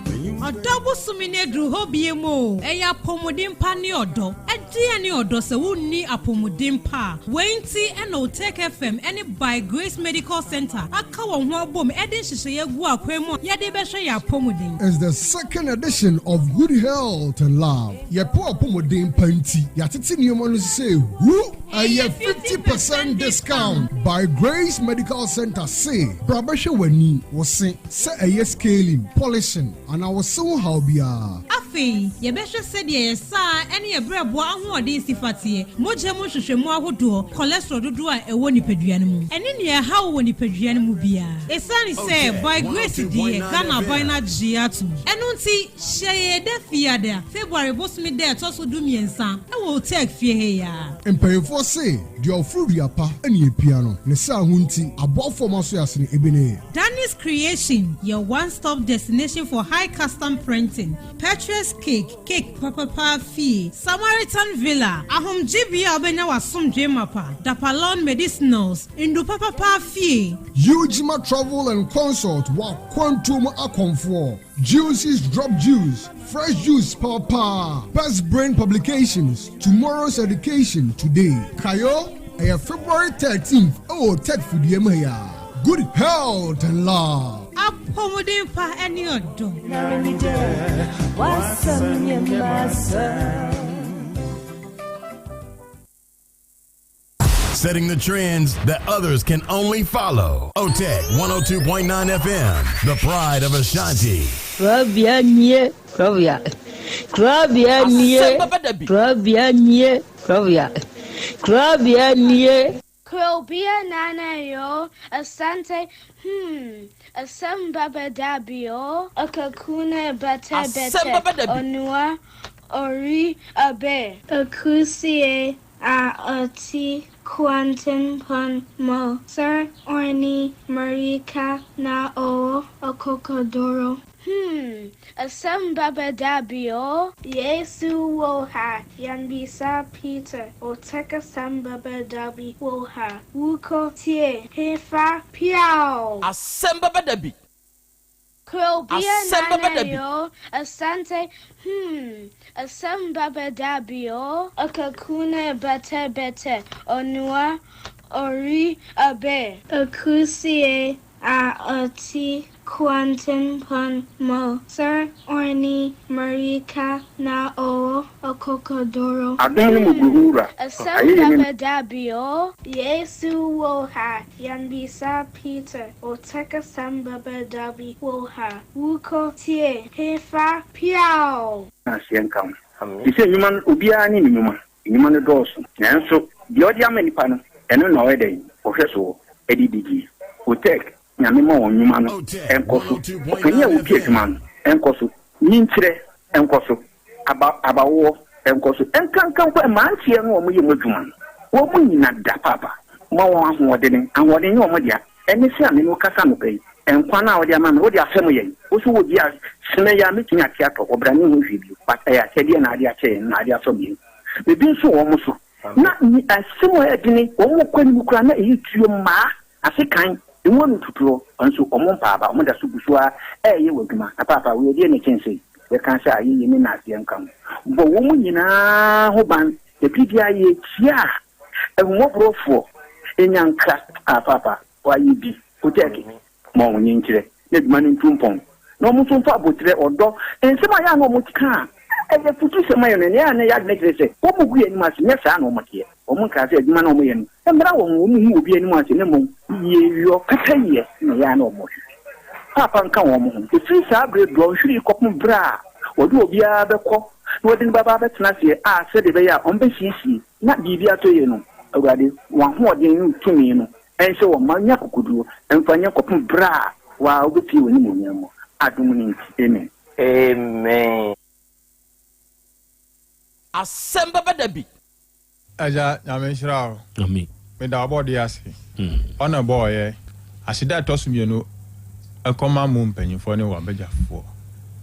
m'enyi Ɔdɔ bosome no aduru hɔ biem o. Ɛyɛ apɔmuden pa ne ɔdɔ. Ɛdeɛn ne ɔdɔ sɛ wonni apɔmuden pa a? Wei nti na Otec FM ne By Grace Medical Centre aka wɔn ho abom de nhyehyɛeɛ agu akwan mu a yɛde bɛhwɛ yɛn apɔmuden. It's the second edition of Good Health and Love. Yɛpɛ w'apɔmuden pa nti, yɛatete nneɛma no so sɛ hu! Ɛyɛ 50 percent discount! By Grace Medical Centre se bra bɛhwɛ w'ani, wo se, sɛ ɛyɛ scaling, polishing, anaa wo se ho haw biara. Afei, yɛbɛhwɛ sɛdeɛ yɛn saa ne yɛn berɛboɔ ahoɔden si fa teɛ, mogya mu nhwehwɛmu ahodoɔ, cholesterol dodoɔ a ɛwɔ nipadua no mu, ɛne nea ɛha wo wɔ nipadua no mu biara. Ɛsiane sɛ By Grace deɛ Ghana aban no agye atom, ɛno nti hyia yɛn da Fiada, February bosome da a ɛtɔ so 13 wɔ Otec fie ha yi ara. Mpanyinfoɔ se, deɛ ɔforo dua pa ne epia no, ne saa ho nti, aboafoɔ ma so yɛ asene ebi ne. Danny's Creation, your one-stop destination for high custom printing. Petrus Cake, cake papapa fie. Samaritan Villa, ahomgyebea a wobɛnya w'asomdwe mapa. Dapalon Medicinals, ndu papapa fie. Ujima Travel and Consult w'akwantuo mu akɔmfoɔ. Juices Drop Juice, Fresh Juice Papa, Best Brain Publications, Tomorrow's Education Today. Kayo, ɛyɛ February 13th, ɛwɔ Tech Fidie mu ha. Good health and love. Apɔmuden pa ne ɔdɔ. W'asɛm yɛ m'asɛm. Setting the trends that others can only follow. OTEC 102.9 FM, the pride of Ashanti. Krabea nie, krabea. Krabea nie, krabea nie, krabea. Krabea nie. Krobea nana yo, asante, asem baba dabio, akakuna bete bete, onua, ori abe, akusie a ɔte kwantempɔn mu, Sir Orni Marika na ɔwɔ akokoduro. Asem baba dabio, Yesu wɔ ha, yambisa Peter, Otec asem baba dabi wɔ ha, wuko tie, hefa piao. Asɛm bɛba da bi. Krobea Asɛm bɛba da nana bi. yo, asante, asem baba dabio, akakuna bete bete, onua, ori abe, akusie a ɔte kwantempɔn mu, Sir Orni Marika na ɔwɔ akokoduro. Adan no mu gu wura. Asɛm Ayɛyɛ ne baba dabio, Yesu wɔ ha, yambisa Peter, Otec asɛm baba dabi wɔ ha, wuko tie, hefa piao. Aseɛ nka ho te sɛ nnwuma no, obiara ne ne nnwuma. Nnwuma no dɔɔso, nanso deɛ ɔde ama nipa no, ɛno na ɔyɛ dɛn ɔhwɛ soɔ ɛde didie. Otec, Nyame ma wɔn nnwuma no ɛnkɔ so. Ɔpanin a wɔdi adwuma no ɛnkɔ so, nyinkyerɛ ɛnkɔ so, aba abawoɔ ɛnkɔ so, ɛnkanka nkɔ mmeranteɛ no a wɔyɛ mu adwuma no, wɔn mu nyina da paapa ma wɔn ahoɔdene. Ahoɔden nyɛ wɔn dea. Ɛne sɛ a me ne wo kasa anɔpa yi. Nkwa no a wode ama me, wode afɛm yɛn. Wo so wɔ bi a, sene yi a mɛtumi ate atɔ, ɔbra ne ho hwee bio. But ɛyɛ akyɛdeɛ na ade akyɛ yɛn, na ade afɛm yɛn. Ebi nso wɔ wɔn so. Na asɛm a ɛyɛ dene, wɔn kɔ anim koraa na ɛyɛ tuo mmaa, asekan, emu ano tutuo, nso wɔn mpa aba, wɔn da so gu so ara ɛreyɛ wɔ adwuma. Na paapa, wei ɛdeɛn na ɛkyɛn sei? Yɛka sɛ ayɛyie ne naaseɛ nka ho. Bɔ wɔn nyinaa ho ban, na biribiara yɛkyia a, ahummɔborɔfoɔ, nyankra, ah paapa, Wɔayɛ bi, Kotɛɛke, ma wɔn nkyerɛ na adwuma no ntu mpɔn, na wɔn nso mfa aboterɛ, ɔdɔ, nsɛm a ɛyɛ a na wɔka a ɛyɛ afutusɛm ma yɛn no, nea ɛyɛ a na ɛyɛ adwene kyerɛ sɛ wɔgu yɛn anim ase, nyɛ saa na wɔteɛ. Wɔnkaa sɛ adwuma no a wɔyɛ no mmra wɔn ho, wɔnhu obi anim ase, na mmom yieyɔ, pɛpɛyɛ na ɛyɛ a na wɔhwehwɛ. Paapa nka wɔn ho. Ɛfiri saa berɛ dɔnhwere yi kɔpem berɛ a wɔde obiara bɛkɔ na wɔde no bɛba abɛtena aseɛ a sɛdeɛ ɛbɛyɛ a wɔbɛsiesie na biribi atɔ yie no, Awurade, w'ahoɔden ne wo tumi no nhyɛ wɔn ma nya akokoduro mfa nyɛ kɔpem berɛ a wo ara wobɛpue w'animuonyam mu, adom no nti, amen. Amen. Asɛm bɛba da bi. Agya Nyame nhyira wo. Amen. Meda ɔbɔdeɛ ase. Ɔna ɛbɔɔ yɛ. Aseda a ɛtɔ so mienu nkɔma mo mpanyinfoɔ ne w'abagyafoɔ.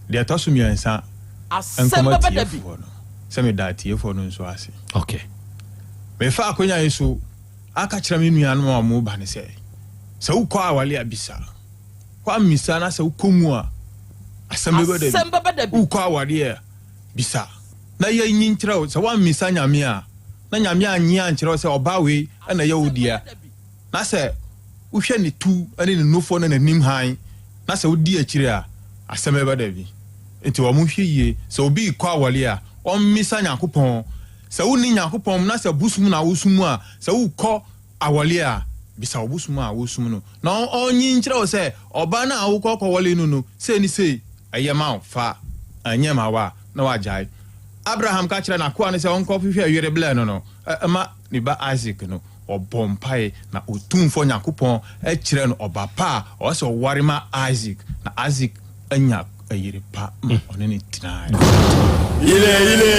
Deɛ ɛtɔ so miɛnsa Asɛm nkɔma bɛba da bi. atiefoɔ no. Sɛ meda atiefoɔ no nso ase. Okay. Mefa akonya yi so aka kyerɛ me nuanom a wɔreba no sɛ, sɛ wokɔ aware a bisa. Woammisa na sɛ wokɔ mu a, asɛm bɛba da Asɛm bi. bɛba da bi. Wokɔ aware a bisa na yɛnyi nkyerɛ wo. Sɛ woammisa Nyame a, na Nyame annye ankyerɛ wo sɛ ɔbaa wei na ɛyɛ wo dea, na sɛ wohwɛ ne tu ne ne nufoɔ ne n'anim hann, na sɛ wodi akyire a, asɛm bɛba da bi. Nti wɔnhwɛ yie. Sɛ obi rekɔ aware a, ɔmmisa Nyankopɔn. Sɛ wonni Nyankopɔn mu na sɛ bosom na wosom a, sɛ wokɔ awɔle a, bisa wo bosom a wosom no na ɔnyi nkyerɛ wo sɛ ɔbaa no a wokɔ kɔwɔle no no sei ne sei, ɛyɛ ma wo, fa, ɛnyɛ ma wo a, na wagyae. Abraham ka kyerɛɛ n'akoa no sɛ ɔnkɔhwehwɛ yere blɛ no no ma ne ba Isak no, ɔbɔɔ mpae na Otumfoɔ Nyankopɔn kyerɛɛ no ɔba pa a ɔwɔ sɛ ɔware ma Isak, na Isak anya yere pa ma ɔne no tenae. Ile ile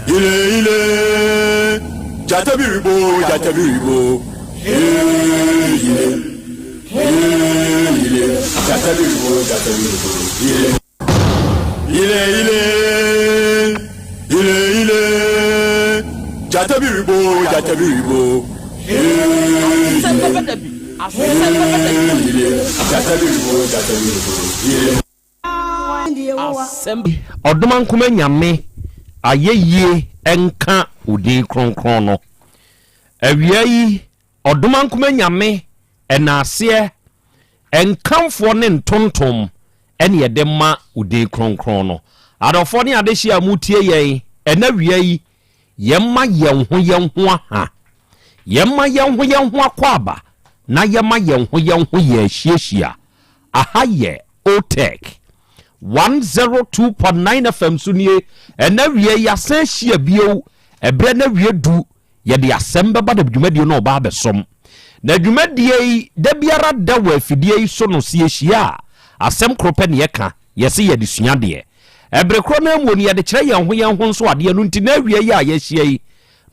ile ile Jata biribo jata biribo Ile ile ile Jata biribo jata biribo Ile ile ile ile ile Jata biribo jata biribo Asɛm bɛba da bi. Asɛm bɛba da bi. Ile Jata biribo jata biribo Ile. Asɛm. Ɔdomankoma Nyame ayɛyie nka wo din kronkron no. Awia yi Ɔdomankoma Nyame ɛnaaseɛ, nkamfoɔ ne ntontom ɛne yɛde ma wo din kronkron no. Adɔfoɔ ne adehyeɛ a motie yɛn ɛna awia yi, yɛmma yɛn ho yɛn ho aha. Yɛmma yɛn ho yɛn ho akwaaba na yɛma yɛn ho yɛn ho yɛ ahyiahyia. Aha yɛ Otec 102.9 FM so nie. Ɛna awia yi yɛasan ahyia bio. Ɛberɛ no awie du, yɛde asɛm bɛba na dwumadie no ɔba abɛsom. Na dwumadie yi, da biara da wɔ afidie yi so no, sɛ yɛhyia a, asɛm koro pɛ na yɛka, yɛse yɛde sua adeɛ. Ɛbere korɔ no ara mu no, yɛde kyerɛ yɛn ho yɛn ho nso adeɛ. Ɛno nti, na awia yi a yɛahyia yi,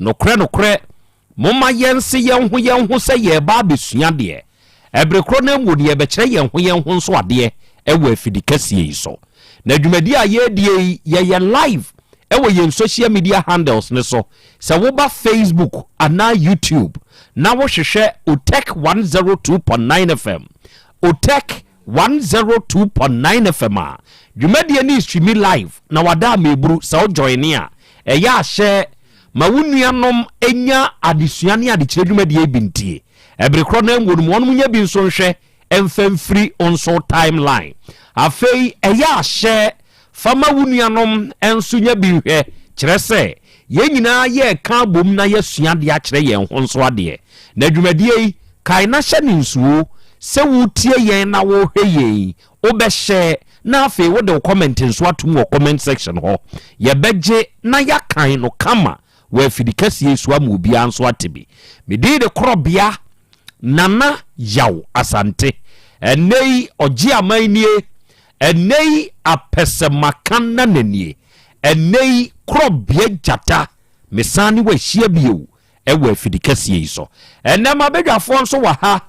nokorɛ nokorɛ, Momma yɛnse yɛn ho yɛn ho sɛ yɛreba abɛsua adeɛ. Ɛbere korɔ no ara mu no, yɛrebɛkyerɛ yɛn ho yɛn ho nso adeɛ wɔ afidi kɛseɛ yi so. Na dwumadie a yɛredie yi, yɛyɛ live wɔ yɛn social media handles no so. Sɛ woba Facebook anaa YouTube na wohwehwɛ Otec 102.9 FM, Otec 102.9 FM a, dwumadie no restreami live na wada ameburu. Sɛ wo joine a, ɛyɛ a hyɛ Ma wo nuanom nya adesua ne adekyerɛ dwumadie yi bi ntie. Ɛbere korɔ no ara mu no, ma wɔn nya bi nso nhwɛ mfa mfiri wo nso timeline. Afei ɛyɛ a hyɛ fa ma wo nuanom nso nya bi nhwɛ, kyerɛ sɛ yɛn nyinaa yɛreka abom na yɛasua adeɛ akyerɛ yɛn ho nso adeɛ. Na dwumadie yi, kae na hyɛ no nsuo sɛ woretie yɛn na worehwɛ yɛn yi, Wobɛhyɛ na afei wode wo comment nso atom wɔ comment section hɔ. Yɛbɛgye na yɛakan no kama wɔ afidi kɛseɛ yi so ama obiara nso ate bi. Me din de Korɔbea Nana Yaw Asante. Ɛnnɛ yi ɔgye aman nie, ɛnnɛ yi apɛsɛmaka nana nie, ɛnnɛ yi Korɔbea Gyata, mesan ne wo ahyia bio wɔ afidi kɛseɛ yi so. Ɛnnɛ m'abadwafoɔ nso wɔ ha.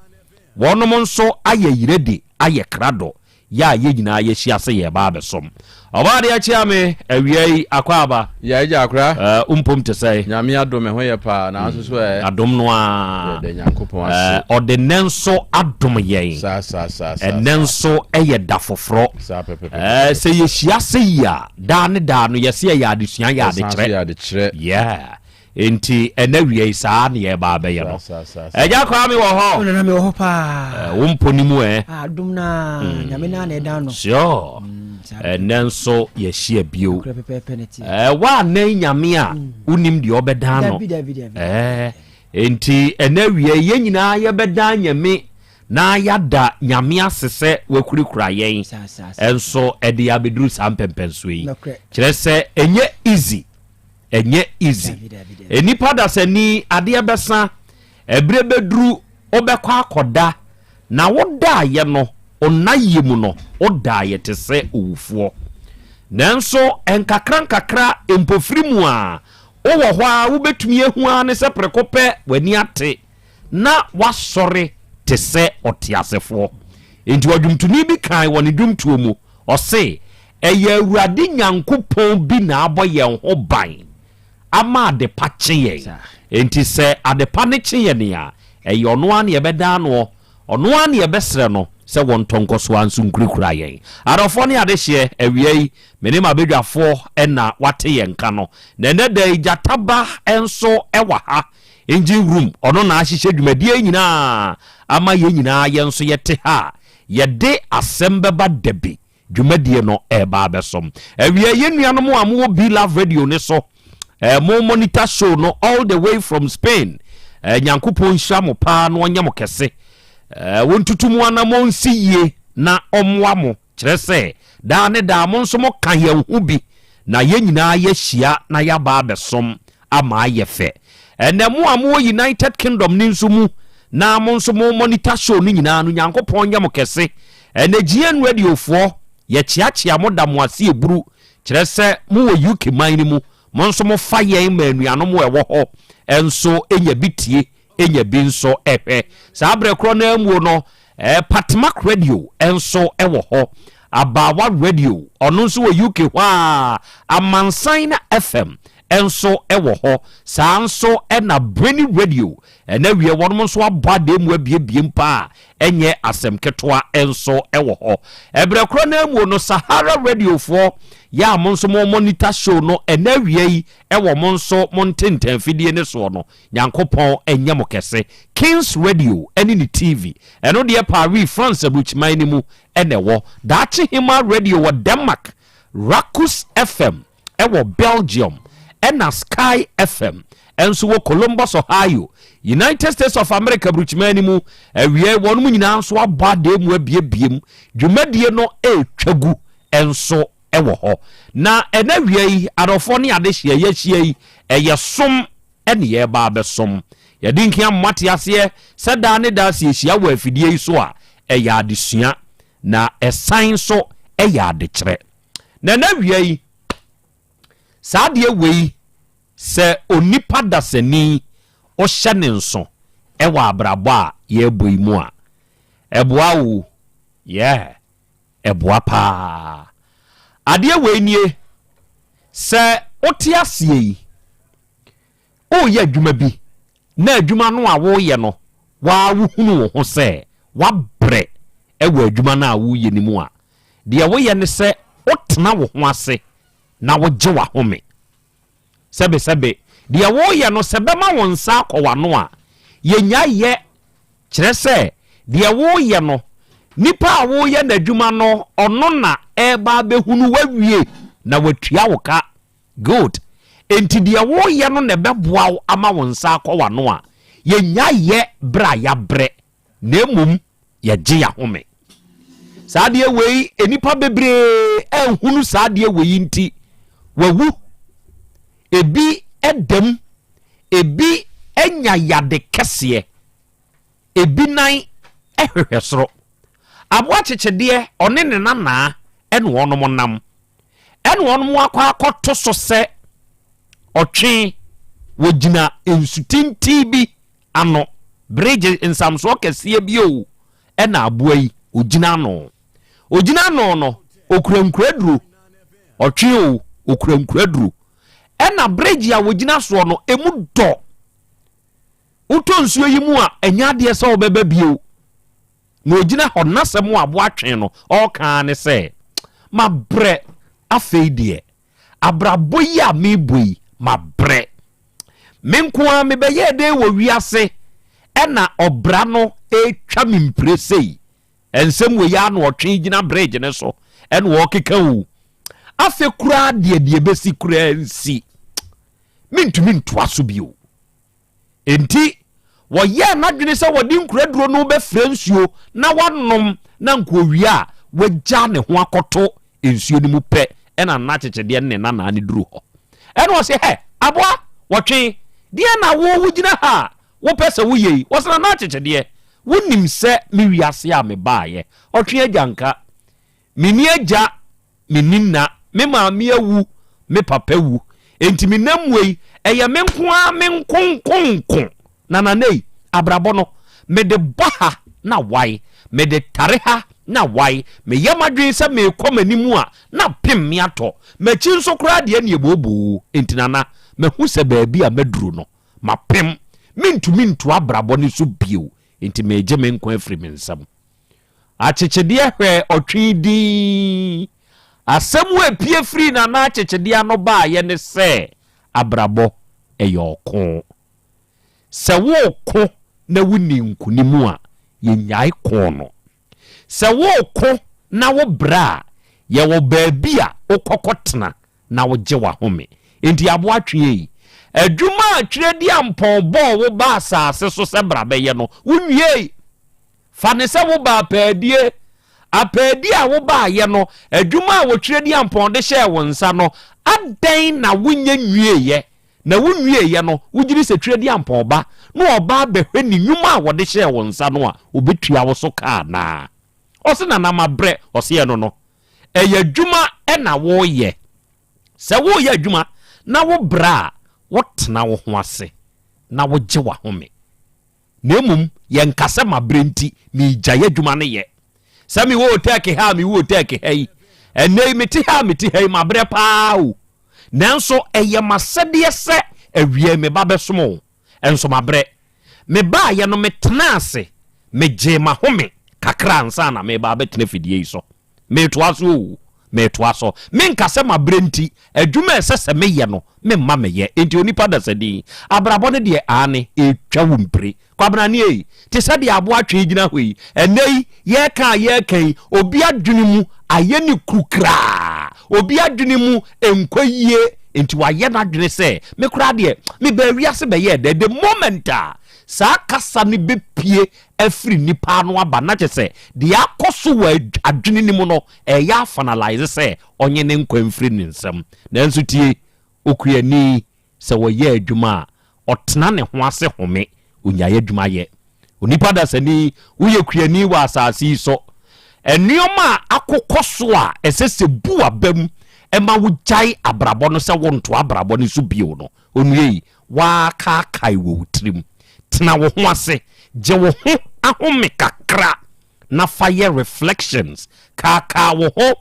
Wɔnom nso ayɛ yeredi ayɛ krado yɛ a yɛn nyinaa yɛahyia sɛ yɛreba abɛsom. Ɔbɔadeɛ kyea me awia yi, Akwaaba. Yeah, agya akora. Eh, wo mpom te sɛn? Nyame adom, me ho yɛ paa, nanso so ɛ. Adom no ara. Yɛda Nyankopɔn ase. Eh, ɔde nnɛ nso adom yɛn. Saa, saa, saa, saa. Ɛnnɛ nso ɛyɛ da foforɔ. Saa pɛpɛpɛ. Eh, sɛ yɛhyia sɛ yi a, daa ne daa no yɛse ɛyɛ adesua, yɛ Ɛsan so adekyerɛ. yɛ adekyerɛ. Yeah. Enti ɛnɛ awia yi saa na yɛreba abɛyɛ no. Agya Kwame wɔ hɔ? Oh, nana mewɔ hɔ paa. Wo mpo ne mu ɛ? Ah, dom na mm. nyame na na ɛdan no. Sure. Mm, ɛnɛ nso yɛhyia bio. Nokorɛ pɛpɛɛpɛ ne teɛ. Ɛɛ woanan nyame a mm. wonim deɛ ɔbɛdan no. Dabi dabi dabi. Ɛɛ enti ɛnɛ awia yi yɛn nyinaa yɛbɛdan nyame na yɛada nyame ase sɛ wakurakura yɛn nso ɛde abɛduru saa mpɛmpɛnsoɔ yi. Kyerɛ sɛ ɛnyɛ easy. Ɛnyɛ easy. Nnipa dasani adeɛ bɛsa, ɛberɛ bɛduru wobɛkɔ akɔda, na wodaeɛ no, onnayɛ mu no, wodaeɛ te sɛ owufoɔ. Nanso nkakra nkakra, mpofiri mu a, wowɔ hɔ ara wobɛtumi ahu ara ne sɛ prɛko pɛ w'ani ate na woasɔre te sɛ ɔteasefoɔ. Enti ɔdwomtoni bi kae wɔ ne dwomtoɔ mu, ɔse, Ɛyɛ Awurade Nyankopɔn bi na abɔ yɛn ho ban ama adepa kye yɛn. Enti sɛ adepa no kye yɛn a, ɛyɛ ɔno ara na yɛbɛdan noɔ, ɔno ara na yɛbɛsrɛ no sɛ wɔntɔ nkɔso ara nso nkurakura yɛn. Adɔfoɔ ne adehyeɛ, awia yi, me ne m'abadwafoɔ na wɔate yɛn nka no. Na ɛnnɛ da yi, Gyata Ba nso wɔ ha, Engine Room, ɔno na ahyehyɛ dwumadie yi nyinaa ama yɛn nyinaa yɛn nso yɛte ha a, yɛde asɛm bɛba da bi. dwumadie no ɛreba abɛsom. Awia yɛn nuanom a mowɔ Be Love Radio ne so, eh, mo monitor show no all the way from Spain. Eh, Nyankopɔn nhyira mo paa na ɔnyɛ mo kɛse. Eh, wɔntutu mo anamɔ nsi yie na ɔmmoa mo. Kyerɛ sɛ, daa ne daa mo nso moka yɛn ho bi na yɛn nyinaa yɛahyia na yɛaba abɛsom ama ayɛ fɛ. Ɛnɛ mo a mowɔ United Kingdom no nso mu na mo nso mo monitor show no nyinaa no Nyankopɔn nyɛ mo kɛse. Ɛnɛ GN Radio foɔ yɛkyeakyea mo da mo ase eburu kyerɛ sɛ mo wɔ UK man no mu mo nso mo fa yɛn ma anuanom a ɛwɔ hɔ nso nya bi tie nya bi nso hwɛ. Saa berɛ korɔ no ara muo no, Patmak Radio nso wɔ hɔ. Abaawa Radio, ɔno nso wɔ UK hɔ ara. Amansan na FM nso wɔ hɔ. Saa nso na Brainy Radio, ɛna wie wɔnom nso abɔ adeɛ mu abiebiem paa a ɛnyɛ asɛm ketewa nso wɔ hɔ. Ɛberɛ korɔ no ara muo no, Sahara Radiofoɔ, yɛ a mo nso mo monitor show no ɛna awia yi wɔ mo nso mo ntentanfidie no soɔ no, Nyankopɔn nyɛ mo kɛse. Kings Radio ne ne TV, ɛno deɛ Paris, France aburukyiman no mu na ɛwɔ. Daakye Hemaa Radio wɔ Denmark, Rakus FM wɔ Belgium, ɛna Sky FM nso wɔ Columbus, Ohio, United States of America aburukyiman no mu. Awiei wɔnom nyinaa nso abɔ adeɛ mu abiebie mu. Dwumadie no retwa gu nso wɔ hɔ. Na ɛna awia yi, adɔfoɔ ne adehyeɛ yɛahyia yi, ɛyɛ som ne yɛreba abɛsom. Yɛde nkia mo ate aseɛ sɛ daa ne daa sɛ yɛhyia wɔ afidie yi so a, ɛyɛ adesua, na ɛsan nso yɛ adekyerɛ. Na ɛna awia yi, saa adeɛ wei, sɛ onipa dasani ɔhyɛ ne nso wɔ abrabɔ a yɛrebɔ yi mu a, ɛboa wo. Yeah. Ɛboa paa. Adeɛ wei nie, sɛ wote aseɛ yi, woreyɛ adwuma bi na adwuma no a woreyɛ no, wo ara wohunu wo ho sɛ woabrɛ wɔ adwuma no a woreyɛ no mu a, deɛ woyɛ ne sɛ wotena wo ho ase na wogye w'ahome. Sɛbesɛbe, deɛ woreyɛ no, sɛ ɛbɛma wo nsa akɔ w'ano a, yɛnnyae yɛ. Kyerɛ sɛ, deɛ woreyɛ no, nipa a woreyɛ n'adwuma no, ɔno na ɛreba abɛhunu woawie na watua wo ka. Good. Enti deɛ woreyɛ no na ɛbɛboa wo ama wo nsa akɔ w'ano a, yɛnnyae yɛ berɛ a yɛabrɛ. na mmom yɛgye yɛahome. Saa adeɛ wei nnipa bebree anhunu saa adeɛ wei nti wawu. Ebi dam, ebi anya yade kɛseɛ, ebi nan hwehwɛ soro. Aboa kyekyedeɛ ɔne ne nanaa ɛna wɔnom nam. Ɛna wɔnom akɔ akɔto so sɛ ɔtwe wɔgyina nsutintin bi ano, bregye nsamsoɔ kɛseɛ bi o. ɛna aboa yi ɔgyina ano. Ɔgyina ano no, ɔkura nkuraduro. Ɔtwe o, ɔkura nkuraduro. Ɛna bridge a wɔgyina soɔ no, ɛmu dɔ. Wotɔ nsuo yi mu a, ɛnyɛ adeɛ sɛ wobɛba bio. Na ɔgyina hɔ, n'asɛm a aboa twe no, ɔreka ara ne sɛ, Mabrɛ, afei deɛ, abrabɔ yi a merebɔ yi, mabrɛ. Me nko ara mebɛyɛɛ dɛn wɔ wiase ɛna ɔbra no retwa me mpire sei? Nsɛm wei ara na ɔtwe gyina bridge no so ɛna ɔrekeka o. Afei koraa deɛ deɛ ɛbɛsi koraa nsi. Mentumi ntoa so bio. Enti, wɔyɛɛ n'adwene sɛ wɔde nkuraduro no bɛfrɛ nsuo na wanom na nka owie a, wagya ne ho akɔto nsuo no mu pɛ ɛna n'akyekyedeɛ ne ne nanaa no duru hɔ. Ɛna ɔse, Hɛ, aboa, wɔtwe, deɛn na wo wogyina ha a wopɛ sɛ woyɛ yi? Ɔse, Nana akyekyedeɛ, wonim sɛ me wiase a mebaeɛ, ɔtwe agya nka. Menni agya, menni nna, me maame awu, me papa awu, enti me nam wei, ɛyɛ me nko ara me nko nko nko. Na Nana ei, abrabɔ no, mede bɔ ha na wae, mede tare ha na wae, meyɛ m'adwene sɛ merekɔ m'anim a, na pem me atɔ, m'akyi nso koraa deɛ ɛneɛ booboo. Enti Nana, mahu sɛ baabi a maduru no, mapem, mentumi ntoa abrabɔ no so bio, enti meregye me nkwa afiri me nsam. Akyekyedeɛ hwɛɛ ɔtwe dinn. Asɛm a epue firii Nana Akyekyedeɛ ano baeɛ ne sɛ, Abrabɔ, ɛyɛ ɔko. Sɛ woreko na wonni nkonim a, yɛnnyae ko no. Sɛ woreko na wobrɛ a, yɛwɔ baabi a wokɔ kɔtena na wogye w'ahome. Enti aboa twe ei. Adwuma a Tweaduampɔn bɔɔ wo baa asase so sɛ bra bɛyɛ no, wonwiei. Fa no sɛ wobaa apaadie. Apaadie a wobaeɛ no, adwuma a Otwerɛdiampɔn de hyɛɛ wo nsa no, adɛn na wonyɛ nwieeɛ? Na wonwieeɛ no, wogye di sɛ Twerɛdiampɔn ba na ɔba abɛhwɛ ne nnwuma a wɔde hyɛɛ wo nsa no a, ɔbɛtua wo so ka anaa? Ɔse, Nana mabrɛ. Ɔse, Ɛno no, ɛyɛ adwuma na woreyɛ. Sɛ woreyɛ adwuma na wobrɛ a, wotena wo ho ase na wogye w'ahome. Na mmom yɛnka sɛ mabrɛ nti meregyae adwuma no yɛ. Sɛ mewɔ Otɛɛke ha a mewɔ Otɛɛke ha yi, ɛnnɛ yi mete ha a mete ha yi, mabrɛ paa o. Nanso ɛyɛ m'asɛdeɛ sɛ awia yi meba bɛsom wo, nso mabrɛ. Mebaeɛ no metenaa ase, megyee m'ahome kakra ansa na mereba abɛtena afidie yi so. Meretoa so oo, meretoa so. Menka sɛ mabrɛ nti, adwuma a ɛsɛ sɛ meyɛ no, memma meyɛ. Enti onipa dasani, abrabɔ no deɛ, aane, ɛretwa wo mpire. Kwabena nie ei, te sɛ deɛ aboa twe gyina hɔ yi, ɛnnɛ yi, yɛreka a yɛreka yi, obi adwene mu ayɛ no kukraa, obi adwene mu nkɔ yie, enti wayɛ n'adwene sɛ, me koraa deɛ, mebaa wiase bɛyɛɛ dɛn? The moment a saa kasa no bɛpue afiri nnipa ano aba na kyerɛ sɛ deɛ akɔ so wɔ adwene no mu no ɛreyɛ afanalise sɛ ɔnye ne nkwa mfiri ne nsam. Nanso tie, okuani, sɛ ɔyɛ adwuma a, ɔtena ne ho ase home, ɔnyae adwuma yɛ. Onipa dasani, woyɛ kuani wɔ asase yi so. Nneɛma a akokɔ so a ɛsɛ sɛ bu w'abam ma wogyae abrabɔ no sɛ wontoa abrabɔ no so bio no, Onua yi, woakaakae wɔ wo tirim. Tena wo ho ase, gye wo ho ahome kakra na fa yɛ reflections. Kaakaa wo ho,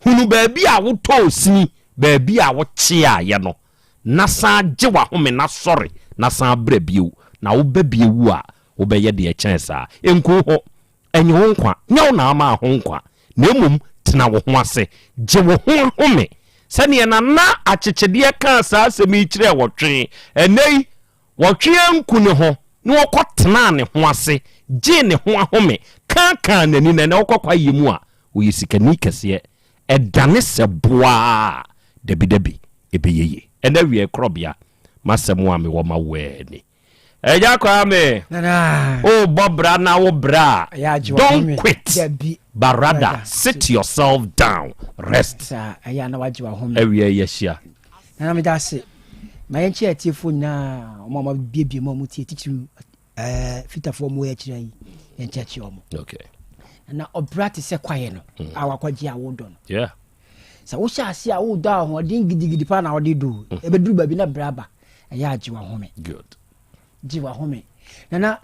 hunu baabi a wotɔɔ sini, baabi a wokyeaeɛ no, na san gye w'ahome na sɔre na san bra bio. Na woba bio a, wobɛyɛ deɛ ɛkyɛn saa. Nku wo ho. Nnye wo nkwa, nyɛ wo na ama ho nkwa, na mmom tena wo ho ase, gye wo ho ahome. Sɛdeɛ Nana Akyekyedeɛ kaa saa asɛm yi kyerɛɛ Wɔtwe, ɛnnɛ yi, Wɔtwe anku ne ho na ɔkɔtenaa ne ho ase, gyee ne ho ahome, kaakaa n'ani, na ɛnnɛ wokɔ kwaeɛ mu a, ɔyɛ sikani kɛseɛ. Ɛdane sɛ boaa a, dabidabi, ɛbɛyɛ yie. Ɛnnɛ awieɛ korɔbea, m'asɛm a mewɔ ma wo ara ni. Agya Kwame, o bɔ bra na wo bra a, don't quit, but rather sit yourself down, rest. Awia yi ahyia. Nana meda ase. Ma yɛnkyɛ atiefoɔ nyinaa wɔn a wɔabiebie mu a wɔtie titiriw ɛɛ fitafoɔ mu akyerɛ yi yɛnkyɛkyɛ wɔn. Okay. Na ɔbra te sɛ kwaeɛ no hmm. a wakɔgye a wodɔ no. Yeah. Sɛ wohyɛ ase a wodɔ ahoɔden gidigidi paa na wode do hmm. ɛbɛduru baabi na bra ba. Ɛyɛ a gye w'ahome. Good. Gye w'ahome. Nana,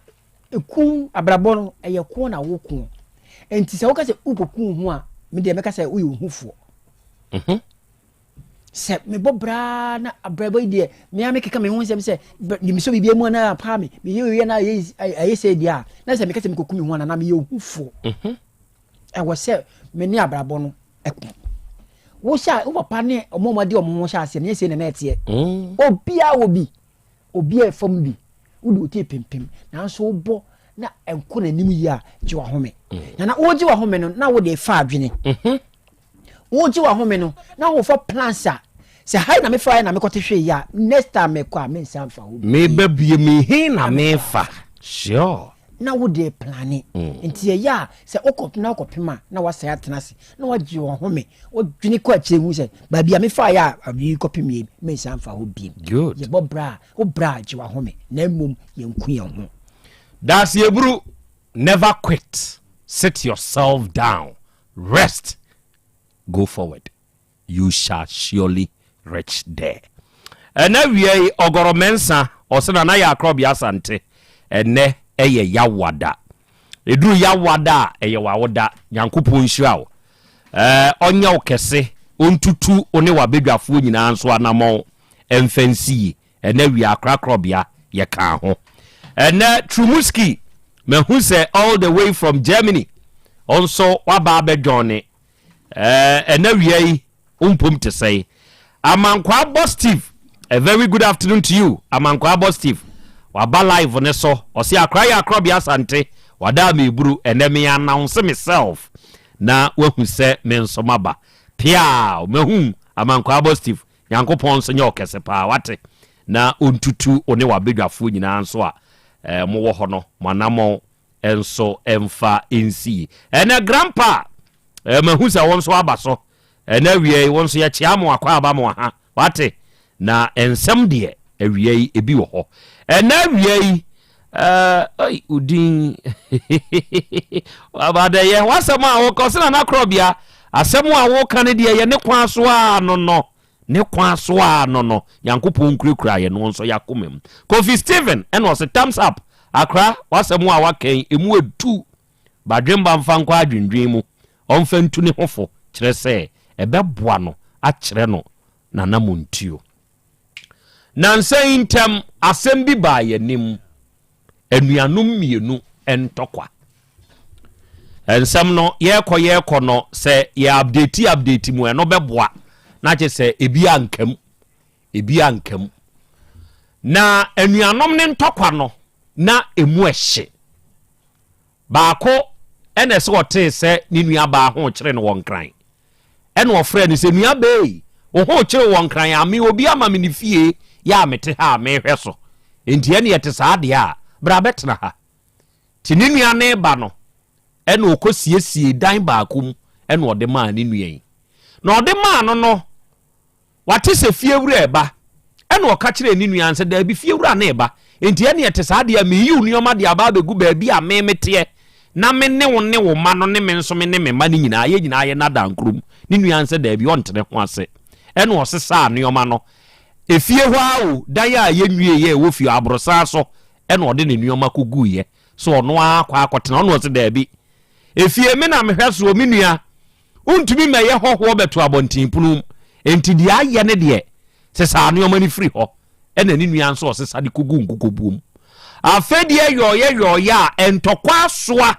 Eku abrabɔ no ɛyɛ ko na wo ko. Nti sɛ woka sɛ wokɔku wo ho a, me deɛ mɛka sɛ woyɛ ohufoɔ. Sɛ mebɔ braa na abrabɔ yi deɛ mea mekeka me ho nsɛm sɛ mesɔ biribi mu anaa apaa me meyɛ wei anaa ɛyɛ sɛ deɛ a na sɛ meka sɛ mekɔku me ho anaa meyɛ ohufoɔ. Ɛwɔ sɛ me ne abrabɔ no ɛko. Wohyɛ wo papa ne ɔmo a ɔmo de ɔmo ho hyɛ aseɛ no nyɛ sei na na ɛteɛ. Obiara wɔ bi. Obi a ɛfam bi, wode wo ti pempem, nanso wobɔ na ɛnkɔ n'anim yie a, gye w'ahome. Mm. Na na wogye w'ahome no, na wode fa adwene. Mhm. Wogye w'ahome no, na wofa plans a sɛ ha na mefa yɛ na mekɔte hwee yɛ a, next time mekɔ a mensa mfa hɔ. Meba bie me he na mefa. Sure. Na wode plane. Mm. Nti ɛyɛ a sɛ wokɔ na wokɔpem a na wasɛe atena ase na wagye w'ahome Wodwene kɔ akyire hu sɛ baabi a mefaeɛ a adeɛ yi kɔpem yei, mensan mfa hɔ bio. Good. Yɛbɔ bra a, wo bra a, gye w'ahome, na mmom yɛnku yɛn ho. Daseɛburu, never quit, sit yourself down, rest, go forward, you shall surely reach there. Ɛnɛ awia yi, Ɔgɔrɔ Mensah, ɔse Nana yɛ Akrɔbea Asante, ɛnɛ ɛyɛ Yawada. Ɛduru Yawada a, ɛyɛ w'awoda. Nyankopɔn nhyira wo. Ɛɛ, ɔnyɛ wo kɛse, ɔntutu wo ne w'abadwafoɔ nyinaa nso anammɔn mfa nsi yie. Ɛnnɛ awia akorakorɔbea yɛkaa ho. Ɛnnɛ Trumuski, mahu sɛ all the way from Germany, wo nso woaba abɛdwɔne. Ɛɛ, ɛnnɛ awia yi, Wo mpom te sɛn? Amankwaa Bɔ Steve, a very good afternoon to you Amankwaa Bɔ Steve. Waba live ne so. Ɔse akora yɛ akorɔbea Asante. Wada a meburu. Ɛnɛ me announce me self na wahu sɛ me nso maba. Piaaw! Mahu Amankwaa Bɔ Steve. Nyankopɔn nso nyɛ ɔkɛse paa wate. Na ɔntutu wo ne w'abadwafoɔ nyinaa nso a eh, mowɔ hɔ no mo anammɔn nso mfa nsi. Ɛnɛ grandpa eh, mahu sɛ wo nso aba so. Ɛnɛ awia yi wo nso yɛkyea mo akɔ aba mo aha wate na nsɛm deɛ awia yi ebi wɔ hɔ. Ɛnɛ awia yi eh, oi, odin abadɛyɛ w'asɛm a woka ɔsɛ nana korɔbea asɛm a woka no deɛ yɛ ne kwan so a no no ne kwan so a no no Nyankopɔn nkurakura yɛ no nso yɛakoma mu. Kofi Steven ɛna ɔse thumbs up akra w'asɛm a waka yi emu edu badwemba mfa nkɔ adwendwen mu ɔmfa ntu ne ho fo kyerɛ sɛ ɛbɛboa no akyerɛ no n'anamontuo. Nansa yi ntam asɛm bi baa yɛn anim, anuanom mmienu ntɔkwa. Nsɛm no yɛrekɔ yɛrekɔ no sɛ yɛ update update mu ɛno bɛboa na kyerɛ sɛ ebi anka mu ebi anka mu. Na anuanom ne ntɔkwa no na emu ɛhye. Baako na ɛsɛ ɔtee sɛ ne nuabaa ho rekyere no wɔ Nkran. Ɛna ɔfrɛɛ no sɛ, Nuabaa ei, wo ho rekyere wo wɔ Nkran a, me obi ama me ne fie yɛ a mete ha a merehwɛ so. Enti ɛne ɛte saa deɛ a, bra bɛtena ha. Nti ne nua no reba no, ɛna ɔkɔsiesiee dan baako mu ɛna ɔde maa ne nua yi. Na ɔde maa no no, Wate sɛ fiewura reba. Ɛnna ɔka kyerɛɛ ne nua no sɛ, Dabi, fiewura no reba. Enti ɛnneɛ ɛte saa deɛ a, mereyi wo nneɛma de aba abɛgu baabi a me meteɛ, na me ne wo ne wo mma no ne me nso me ne me mma no nyinaa, yɛn nyinaa yɛnna dankurom. Ne nua no sɛ, Dabi, ɔnte ne ho ase. Ɛnna ɔsesaa nneɛma no. Efie hɔ ara o, dan a yɛnwieeɛ a ɛwɔ fie hɔ, aborosan so, ɛnna ɔde ne nneɛma kɔguiɛ sɛ ɔno ara akɔ akɔtena. Ɔnna ɔse, Dabi, efie me na mehwɛ soɔ, me nua. Wontumi mmɛyɛ hɔhoɔ bɛto abɔnten pono mu. Enti deɛ ayɛ ne deɛ, sesaa nnoɔma no firi hɔ. Ɛna ne nua nso ɔsesa de kɔgu nkokobuo mu. Afɛdeɛ yɔɔyɛ yɔɔyɛ a ntɔkwa asoa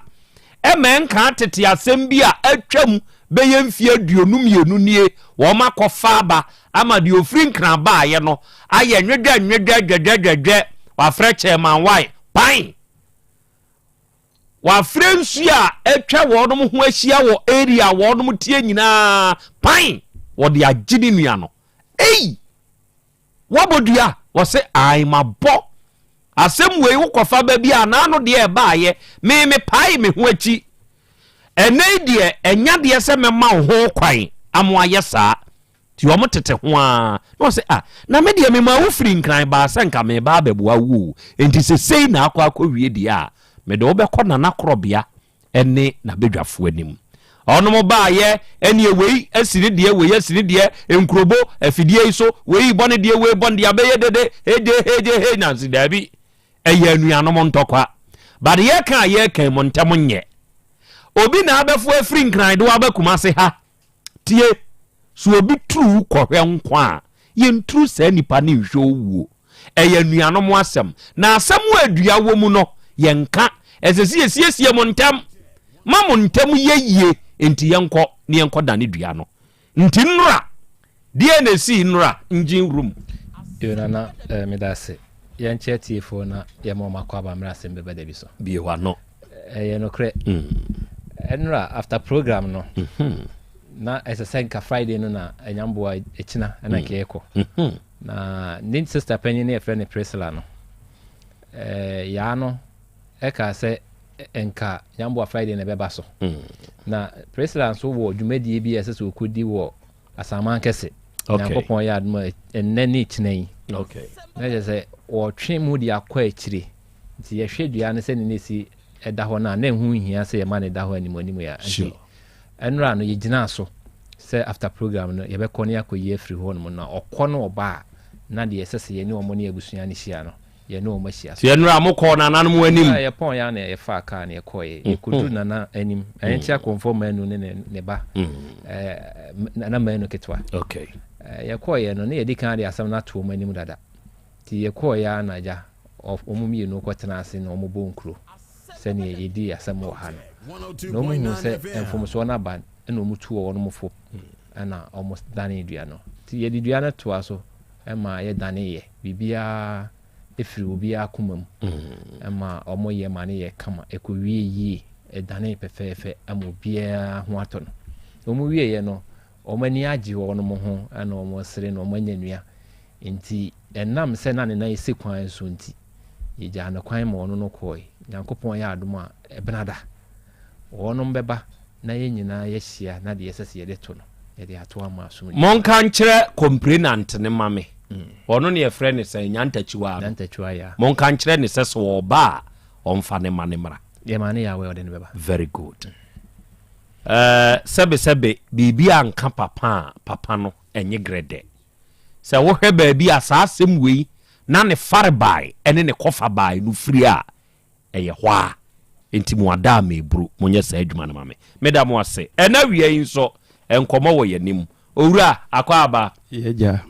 ma ɛnkaa tete asɛm bi a atwam bɛyɛ mfeɛ 22 nie, wɔn akɔfa aba ama deɛ ɔfiri Nkran baeɛ no ayɛ nwedwɛ nwedwɛ dwɛdwɛ dwɛdwɛ, wafrɛ Chairman Y, pan! Wɔafrɛ nsuo a atwa wɔnom ho ahyia wɔ area a wɔnom teɛ nyinaa pan wɔde agye ne nua no. Ei! Woabɔ dua? Wɔse ae mabɔ. Asɛm wei wokɔfa ba bi a naano deɛ ɛbaayɛ me mepae me ho akyi. Ɛnɛ yi deɛ ɛnya deɛ sɛ mɛma wo ho kwan ama ayɛ saa. Nti wɔn tete ho ara na ɔse ah na me deɛ memaa wo firi Nkran baa sɛ nka mereba abɛboa wo o, enti sɛ sei na akɔ akɔwie deɛ a, mede wo bɛkɔ Nana Korɔbea ne n'abadwafoɔ anim. Ɔnom baeɛ, ɛneɛ wei asi ne deɛ, wei asi ne deɛ, nkurobo, afidie yi so, wei rebɔ ne deɛ, wei rebɔ ne deɛ, abɛyɛ dede, hegye hegye hei, nanso daabi, ɛyɛ anuanom ntɔkwa. But yɛka a yɛka yi mo ntɛm nyɛ. Obi na abɛfo afiri Nkran de wo aba Kumase ha. Tie, sɛ obi turu wo kɔhwɛ nkwa a, yɛnturu saa nipa no nhwɛ owuo. Ɛyɛ anuanom asɛm. Na asɛm a dua wɔ mu no, yɛnka. Ɛsɛ sɛ yɛsiesie mo ntɛm ma mo ntɛm yɛ yie. Enti yɛnkɔ na yɛnkɔdane dua no. Nti nnora, deɛn na ɛsii nnora engine room? Yo Nana eh, meda ase. Yɛnkyɛ atiefoɔ na yɛma wɔn akɔ aba mmerɛ asɛm bɛba da bi so. Bue w'ano. Ɛyɛ nokorɛ. Ɛnora after program no, na ɛsɛ sɛ nka Friday no na Anyamboa akyina ɛna nka yɛkɔ. Na ne sister panyin no yɛfrɛ no Priscilla no, eh, yaa no ɛkaa sɛ nka Nyamboa Friday na ɛbɛba so. Na Priscilla nso wɔ dwumadie bi a ɛsɛ sɛ ɔkɔdi wɔ Asaman kɛse. Okay. Nyankopɔn yɛ adom a ɛnnɛ ne kyena yi. Okay. Na kyerɛ sɛ wɔtwe mu de akɔ akyire. Nti yɛhwɛ dua no sɛdeɛ na ɛsi ɛda hɔ no a, na ɛho nhia sɛ yɛma no da hɔ animuanimu ya. Nti Sure. ɛnora no yɛgyinaa so sɛ after program no yɛbɛkɔ na yɛakɔyi afiri hɔ nom na ɔkɔ no ɔba a na deɛ ɛsɛ sɛ yɛne wɔn ne abusua no hyia no yɛne wɔn ahyia so. Nti ɛnora mokɔɔ nananom anim? Ɛnora yɛpɔn yɛ a na yɛfaa kaa na yɛkɔeɛ. Yɛkɔduru nana anim. Ɛno nti akɔmfoɔ Manu ne ne ba nana Manu ketewa. Okay. Yɛkɔeɛ no na yɛdi kan de asɛm no ato wɔn anim dada. Nti yɛkɔeɛ ara na agya wɔn mmienu kɔtena ase na wɔbɔ nkuro sɛdeɛ yɛdii asɛm wɔ ha no. Na wɔhuu sɛ mfomsoɔ no aba na wɔtuu wɔn fo na wɔdanee dua no. Nti yɛde dua no toa so ma yɛdaneeɛ. Biribiara firi obiara akoma mu ma wɔyɛ ma no yɛ kama. Ɛkɔwie yie, ɛdanee pɛfɛɛfɛ ama obiara ho atɔ no. Wɔwieeɛ no, wɔn ani agye wɔn ho na wɔresere na wɔanya nua. Enti ɛnam sɛ na ne nan si kwan so nti, yɛgyaa no kwan ma ɔno no kɔɔe. Nyankopɔn yɛ adom a, ɛbenada, wɔnom bɛba na yɛn nyinaa yɛahyia na deɛ ɛsɛ sɛ yɛde to no, yɛde ato ama asomdwoeɛ. Monka nkyerɛ complainant no ma me. Ɔno ne yɛfrɛ no sɛn? Nyantakyiwa no. Nyantakyiwa, yeah. Monka nkyerɛ no sɛ sɛ ɔba a, ɔmfa ne mma no mmra. Yɛma no Yahweh ɔde no bɛba. Very good. Ɛɛ, sɛbesɛbe, biribi anka papa a, papa no, ɛnye grɛdɛ. Sɛ wohwɛ baabi a saa asɛm wei na ne farebae ne ne kɔfabae no firi a, ɛyɛ hɔ ara. Enti mo ada a meburu, monyɛ saa adwuma no ma me. Meda mo ase. Ɛnnɛ awia yi nso, nkɔmmɔ wɔ yɛn anim. Owura, Akwaaba. Y'agya.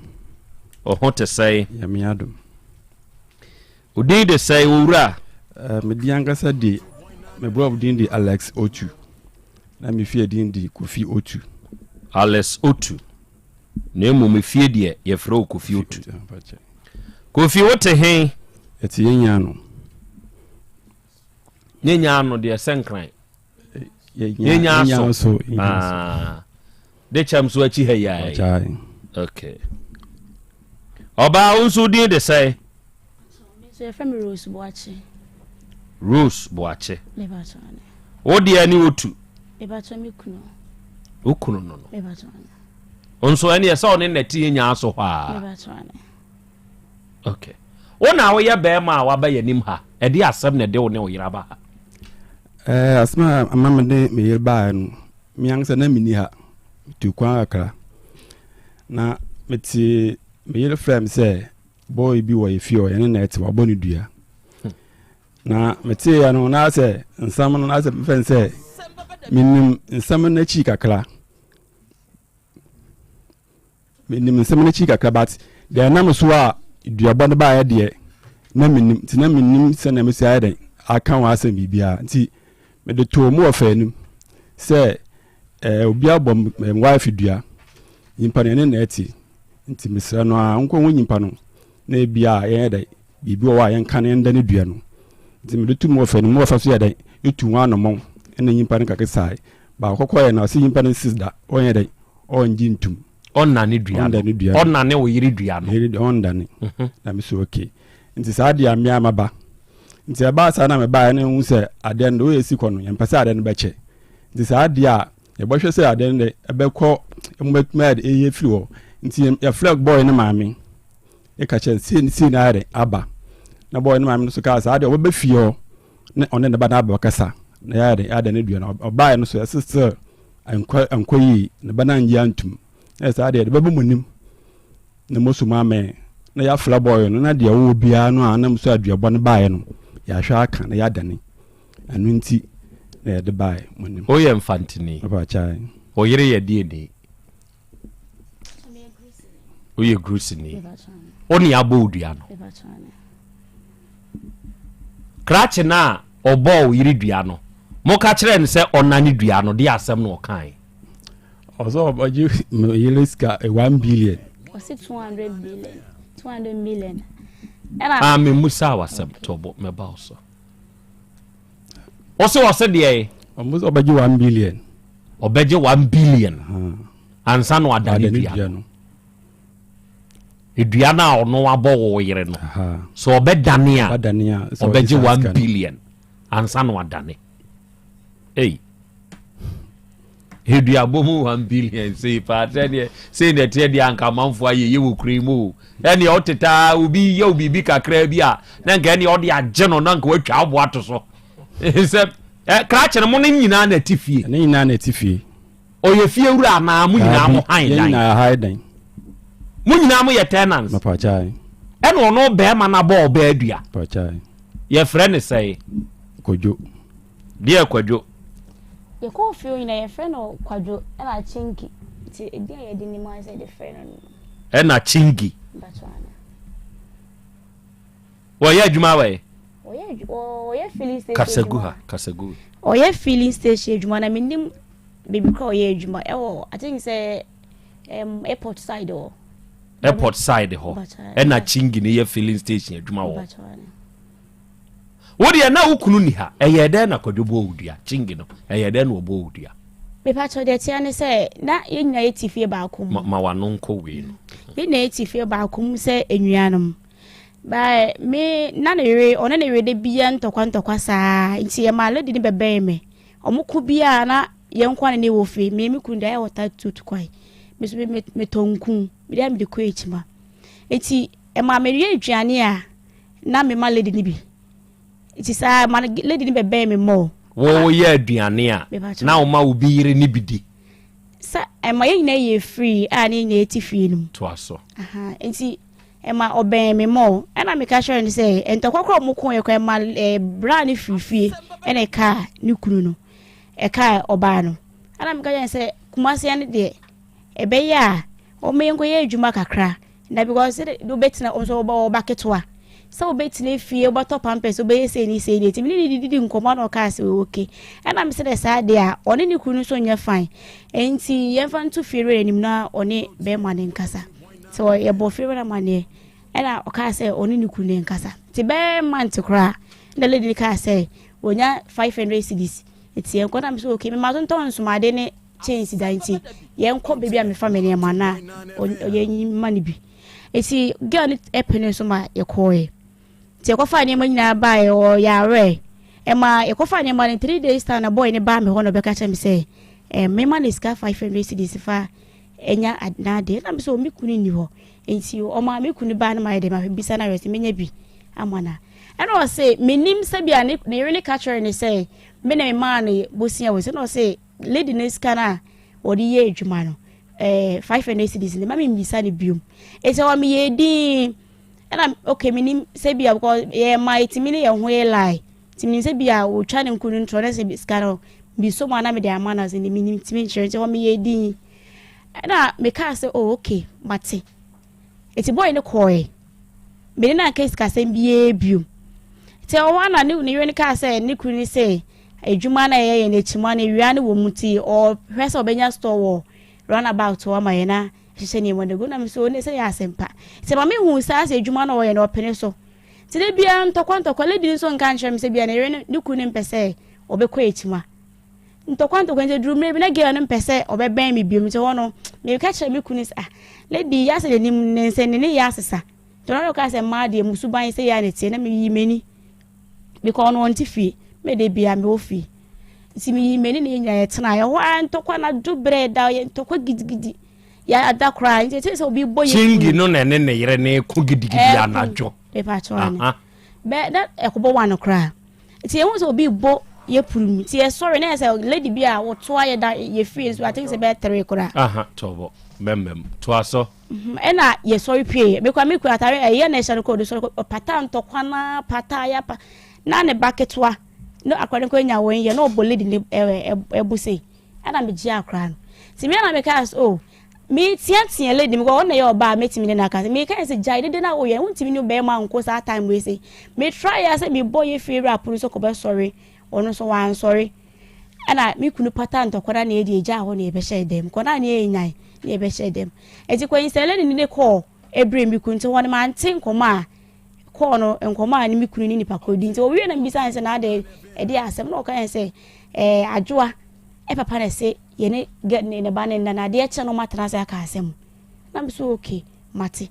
Wo ho te sɛn? Nyame adom. Wo din de sɛn, Owura? Eh, me din ankasa de, me borɔfo din de Alex Otu. Na me fie din de Kofi Otu. Alex Otu. Na mmom efie deɛ yɛfrɛ wo Kofi Otu. Kofi wote he? Yɛte Yɛnya ano. Yɛnya ano deɛ sɛ nkran. Yɛnya so. Ah. De kyɛm so akyi ha yi ayi. Okay. Ɔbaa wo nso din de sɛn? So yɛfrɛ me Rose Boakye. Rose Boakye. Wo deɛ ne Otu. Mebatɔ me kunu. Wo kunu no no. Mebatɔ no. Nso ɛne ɛsɛ ɔne nɛte yɛ nyaa so hɔ a. Mebatɔ ne. Okay. Wo na woyɛ bɛrima a waba yɛn anim ha. Ɛde asɛm na ɛde wo ne wo yere aba ha. Ɛɛ asɛm a ama me de me yere baeɛ no, me ankasa na menni ha. Metu kwan kakra. Na mete me yere frɛ me sɛ boy bi wɔ yɛ fie hɔ yɛne na ɛte wabɔ ne dua. Na meteeɛ no na sɛ nsɛm no na sɛ mefɛn sɛ menim nsɛm no akyi kakra. Menim nsɛm no akyi kakra but deɛ ɛnam so a duabɔ no baeɛ deɛ na menim nti na menim sɛnea mesi ayɛ dɛn aka ho asɛm biribiara nti mede too mu wɔ fa anim sɛ eh, obi abɔ me wife dua nyimpa no ɛne na ɛte nti mesrɛ no a nkɔ ho nyimpa no na ebi a yɛnyɛ dɛn biribi wɔ hɔ a yɛnka no yɛnda no dua no nti mede to mu wɔ fa anim mu wɔfa so yɛ dɛn etu ho anɔmɔn ɛna nyimpa no kakesae baako kɔkɔɛ na ɔse nyimpa no sis da ɔnyɛ dɛn ɔngye ntum. Ɔnnane dua no. Ɔndane dua no. Ɔnnane wo yere dua no. Yere dua ɔndane. Mhm. Na me so okay. Nti saa deɛ mmea maba. Nti ɛbaa saa na mebaeɛ na ehu sɛ adeɛ no de woyɛ si kɔ no yɛmpɛ sɛ adeɛ no bɛkyɛ. Nti saa adeɛ a yɛbɔhwɛ sɛ adeɛ no de ɛbɛkɔ emu bɛtumi ayɛ de ɛyɛ firi hɔ. Nti yɛfrɛ boy no maame ɛka kyerɛ sei ne sei na ayɛ de aba. Na boy no maame no so kaa saa deɛ ɔbɛba fie hɔ ne ɔne ne ba no aba bɛkasa na yɛayɛ de yɛada ne dua no. Ɔbaeɛ no so ɛsɛ still Ankɔ ankɔ yie, ne ba no annye antum. Na saa deɛ, yɛde bɛbɔ mo anim na moasu mo amɛn. Na yɛafra bɔɔl no, na deɛ ɔwɔ biara no a nam so a duabɔ no baeɛ no, yɛahwɛ aka na yɛadane. Ɛno nti na yɛde bae mo anim. Woyɛ Mfantini. Mepaakyɛw. Wo yere yɛ deɛni? Woyɛ Grusini. Wo ne abɔ wo dua no. Krakye no a ɔbɔɔ wo yere dua no, moka kyerɛɛ no sɛ ɔnane dua no, deɛ asɛm na ɔkae? Ɔsɛ ɔbɛgye me yere sika 1 billion. Ɔse 200 billion, 200 million. Ɛna. Ah, me musa wasɛm tɔbɔ mɛba wo so. Ɔse ɔse deɛ. Ɔmo sɛ ɔbɛgye 1 billion. Ɔbɛgye 1 billion. Ansa na wadane dua no. Dua no a ɔno abɔ wo yere no. Sɛ ɔbɛdane a, ɔbɛgye 1 billion ansa na wadane. Ei. Eduabɔ mu 1 billion sei paa sɛdeɛ sei na ɛteɛ deɛ anka amanfoɔ ayɛ yɛ wɔ kuro yi mu o. Ɛneɛ ɔtetaa obi yɛ wo biribi kakraa bi a na nka ɛneɛ ɔde agye no na nka watwa abo ato so. Sɛ krakye no mo ne nyinaa na ɛte fie. Ne nyinaa na ɛte fie. Ɔyɛ fie wura anaa mo nyinaa mo han dan? Yɛn nyinaa han dan. Mo nyinaa mo yɛ tenants? Mapakyae. Ɛna ɔno bɛrima no abɔ ɔbaa dua. Mapakyae. Yɛfrɛ ne sɛe? Kwadwo. Deɛ Kwadwo? Yɛkɔɔ fie nyinaa yɛfrɛ no Kwadwo ɛna Chinki. Nti edin a yɛde nim ara sɛ yɛde frɛ no no. Ɛna Chingi. Wɔyɛ adwuma wɔ Ɔyɛ ɔyɛ filling station Kasagu ha, kasagu. Ɔyɛ filling station adwuma na menim baabi kora ɔyɛ adwuma ɛwɔ I think sɛ um, airport side hɔ. Airport side hɔ. Ɛna Chingi ne yɛ filling station adwuma wɔ. Wo deɛ na wo kunu ni ha, ɛyɛɛ dɛn na Kwadwo bɔɔ wo dua? Chingi no, ɛyɛɛ dɛn na ɔbɔɔ wo dua? Mepakyɛw deɛ ɛteɛ ne sɛ na yɛn nyinaa yɛte fie baako mu. Ma, ma w'ano nkɔ wei no. Yɛn nyinaa yɛte fie baako mu sɛ anuanom. But me na ne yere, ɔne ne yere da biara ntɔkwa ntɔkwa saa nti ɛmaa lady no bɛbɛn me. Ɔmo ko biara na yɛn nko ara na ɛwɔ fie. Me me kunu deɛ ayɛ ɔtaa tutu kwan. Me nso me me metɔ nku, me deɛ mede kɔ akyima. Nti ɛmaa meyɛ aduane a na me ma lady no bi nti saa ma lady no bɛbɛn me more. Wo yɛ aduane a na wo ma wo bi yere ne bi di. Sa ɛma yɛn nyinaa yɛ free a ne yɛn nyinaa yɛte fie no mu. Toa so. Aha nti ɛma ɔbɛn me more ɛna meka kyerɛ no sɛ ntɔkwa koraa ɔmo ko yɛ koraa ɛma ɛɛ bra no firi fie ɛna ɛkaa ne kunu no ɛkaa ɔbaa no ɛna meka kyerɛ no sɛ Kumasi ɛno deɛ ɛbɛyɛ a ɔmo yɛn kɔ yɛ adwuma kakra. Na because sɛ wobɛtena wo nso wobɛwɔ ba ketewa sɛ wobɛtena fie wobɛtɔ pampers wobɛyɛ sei ne sei ne nti mene ne didi nkɔmmɔ na ɔkaa sɛ okay ɛna me sɛ dɛ saa deɛ a ɔne ne kunu nso nyɛ fine nti yɛmfa nto fie wura anim na ɔne bɛrima no nkasa sɛ yɛbɔ fie wura amaneɛ ɛna ɔkaa sɛ ɔne ne kunu no nkasa nti bɛɛ month koraa na lady no kaa sɛ wɔnya 500 cedis nti yɛnkɔ na me sɛ okay mema tontɔn nsomade ne kyɛnse da nti yɛnkɔ baabi a mefa me nneɛma na yɛnyi ma no bi nti girl no pene so ma yɛkɔɔɛ nti yɛkɔfa nneɛma nyinaa baeɛ ɔyɛ awerɛ ɛma yɛkɔfa nneɛma no three days time na boy no baa me hɔ na ɔbɛka kyerɛ me sɛ eh, mema no sika 500 cedis fa ɛnya n'adeɛ na me sɛ me kunu nni hɔ nti ɔma me kunu baa no ma yɛ de ma bisa no awɛ sɛ menya bi ama no ɛna ɔse menim sɛ bia ne yere ne ka kyerɛ ne sɛ me na memaa no bosia wɔ sɛ na ɔse Lady no sika no a wɔde yɛ adwuma no ɛɛ eh, 500 cedis no ma me mmisa no biom. Eti hɔ meyɛ din ɛna okay menim sɛ bia because yɛ ma etimi ne yɛn ho yɛ lie. Nti menim sɛ bia wɔtwa ne nkunu ntorɔ na sɛ sika no bi so mu a na mede ama no sɛ menim timi nkyerɛ nti hɔ meyɛ din. Ɛna mekaa sɛ oh okay mate. Eti boy no kɔɔɛ. Me ne no anka sikasɛm biara bio. Nti ɛwɔ hɔ ara na ne ne yere no kaa sɛ ne kunu no sɛ adwuma no a yɛyɛ no akyima no awia no wɔ mu nti ɔhwɛ sɛ ɔbɛnya store wɔ runabout hɔ ama yɛn na hyehyɛ nneɛma no gu na me so ne sɛ yɛ asɛmpa. Nti ma mehu saa sɛ adwuma no ɔyɛ no ɔpene so. Nti da biara ntɔkwa ntɔkwa lady no nso nka nkyerɛ me sɛ bia ne yere no ne kunu no mpɛ sɛ ɔbɛkɔ akyima. Ntɔkwa ntɔkwa nti eduru mmerɛ bi na girl no mpɛ sɛ ɔbɛbɛn me biom nti hɔ no meka kyerɛ me kunu sɛ ah lady yi asɛ n'anim ne nsɛ ne ne yɛ asesa nti ɔno ɔka sɛ mmaa deɛ mo suban sɛ yɛ a na ɛteɛ na meyi m'ani because ɔno ɔnte fie me de bia mewɔ fie nti meyi m'ani na yɛn nyinaa yɛtena ɛhɔ ara ntɔkwa na dwo berɛ da yɛ ntɔkwa gidigidi yɛ ada koraa nti ɛkyɛ sɛ obi bɔ yɛ Chingi no na ɛne ne yere ne ko gidigidi anadwo. Mepa kyɛw ane bɛ na ɛkɔbɔ wa no koraa Nti yɛhu sɛ obi rebɔ yɛ puru mu nti yɛsɔre na yɛ sɛ lady bi a wɔtoa yɛ da yɛ fie nso I think sɛ bɛyɛ tere koraa. Aha tɔbɔ mɛmɛm toa so. Mhm, ɛna yɛsɔre pue mekura mekura atare ɛyɛ na ɛhyɛ no kɔ ɔde sɔre kɔ ɔpata ntɔkwa na pata ya pa na ne ba ketewa Na akora no koraa nya wɔn yɛ na ɔbɔ lady no ɛbo sei. Ɛna me gye akora no. Nti me na me kaa sɛ oh me teatea lady no because ɔno na ɛyɛ ɔbaa a mɛtumi ne no aka. Me kaa sɛ gyae dede no a woyɛ no wontumi ne bɛrima nko saa time wei sei. Me try a sɛ me bɔ yɛ fie wura pono so kɔbɛsɔre ɔno nso wansɔre. Ɛna me kunu pata ntɔkwa na ne yɛde egyaa hɔ na yɛbɛhyɛɛ dɛm. Kɔ na ne yɛ nyan na yɛbɛhyɛɛ dɛm. Nti kɔyinsɛn lady no de kɔɔ ebire me kunu nti hɔ no mante nkɔmɔ a kɔɔ no nkɔmmɔ a ne me kunu ne nipa korɔ di nti ɔwie na mebisa ne sɛ na adɛn ɛde asɛm na ɔka yɛn sɛ ɛɛ adwoa ɛpapa na ɛse yɛne gɛ ne ne ba ne nna na adeɛ kyɛ no ɔmatena ase aka asɛm na me so okay mate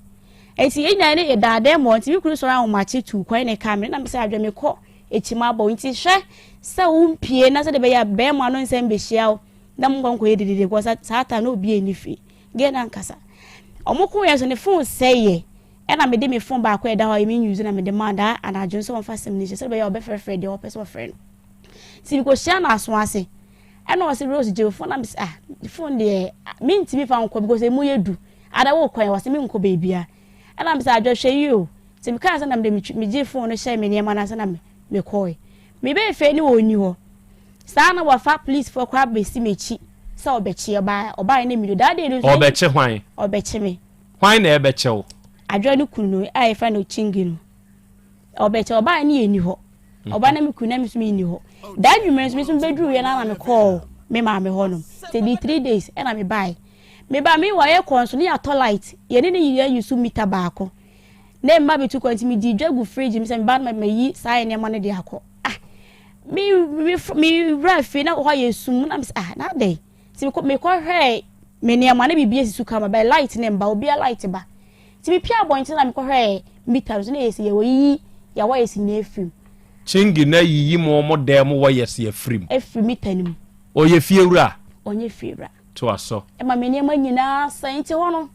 nti yɛn nyinaa ne yɛda adan mu nti me kunu sɔrɔ ahomakye tu kwan na ɛka me na me sɛ adwa mekɔ akyi ma abɔ nti hwɛ sɛ wompie na sɛ de bɛyɛ bɛrima no nsɛm bɛhyia wo na mo nkɔ nkɔyɛ dididi kɔ saa ta na obi ani fie gɛ na nkasa ɔmo ko yɛ so ne phone sɛeɛ Ɛna mede me phone baako a ɛda hɔ a me use na mede maa daa anadwo no sɛ ɔmfa sim no nhyɛ sɛdeɛ ɛbɛyɛ a ɔbɛfrɛfrɛ deɛ ɔpɛ sɛ ɔfrɛ no. Nti mekɔhyia no aso ase ɛna ɔse Rose gye wo phone na mese ah phone deɛ mentumi fa nkɔ because ɛmu yɛ du ada wokɔ ɛ ɔse menkɔ baabia ɛna mese adwo hwɛ yi o nti mekaa sɛ na mede megye phone no hyɛɛ me nneɛma no ase na mekɔe mebɛɛ fie ne ɔnni hɔ saa na wafa policefoɔ koraa bɛsi m'akyi sɛ ɔbɛkye ɔbaa ɔbaa ne mmienu daa deɛ no ɔbɛkye hwan ɔbɛkye me Hwan na ɛrebɛkyɛ wo? Adwoa no kunu no a yɛfrɛ no Chingi no, ɔbɛkyɛ ɔbaa ne yɛnni hɔ. Ɔbaa na me kunu na me nso menni hɔ. Daa nwummerɛ nso me nso mebɛduruiɛ no na mekɔɔ me maame hɔ nom. Nti ɛdii 3 days ɛna mebaeɛ. Mebaa me wɔ yɛkɔɔ nso ne yɛatɔ light. Yɛne ne yɛ use meter baako. Na mma bɛtu kwan nti medii dwa gu fridge mu sɛ meba no mayi saa nneɛma no de akɔ. Ah, me me me wura fie na hɔ ayɛ sum na mesɛ ah na adɛn? Nti mekɔ mekɔhwɛɛ me nneɛma na biribi esi so kama but light ne mba obiara light ba. Nti mepie abɔnten na mekɔhwɛɛ meter no so na ɛyɛ sɛ yɛwɔ yiyi yɛ wires nyinaa afiri mu. Chingi na yiyi mo mo dan mu wires afiri mu. Afiri meter no mu. Ɔyɛ fiewura? Ɔnyɛ fiewura. Toa so. Ɛma me nneɛma nyinaa sɛe nti hɔ no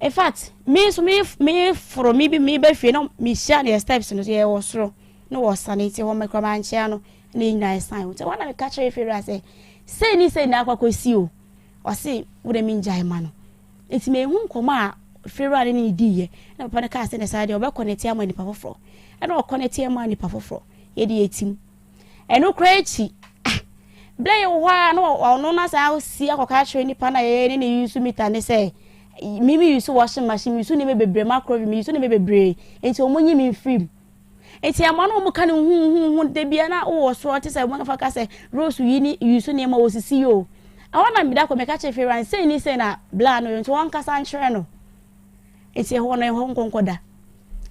in fact me nso me me foro me bi me ba fie na mehyia no yɛ steps no so yɛwɔ soro na wɔsane nti hɔ mekora mankyea no na yɛn nyinaa yɛsan nti hɔ na meka kyerɛ fiewura sɛ Sei ne sei na akɔ akɔsi o. Ɔse wo deɛ mengyae ma no. Nti menhu nkɔmmɔ a fiewura no ne no diiɛ. Ɛna papa no kaa sɛ ne saa deɛ ɔbɛkɔnɛte ama nipa foforɔ. Ɛna ɔkɔnɛte maa nipa foforɔ. Yɛde yɛtim. Ɛno koraa akyi, ah, berɛ yɛwɔ hɔ a na ɔno no asan asi akɔka akyerɛ nipa no a yɛyɛ ne ne use meter ne sɛ me me use washing machine, me use nneɛma bebree, microwave, me use nneɛma bebree. Nti wɔn nyi me mfiri mu. Enti ɛma na wɔka no huhuhu da biara na wowɔ soro te sɛ wɔfa ka sɛ Rose yi ne yi so nneɛma wɔsisi yi o. Ɛhɔ na meda kɔ meka kyerɛ Farah sei ne sei na bla no nti wɔnkasa nkyerɛ no. Enti ɛhɔ no ɛhɔ nkɔnkɔ da.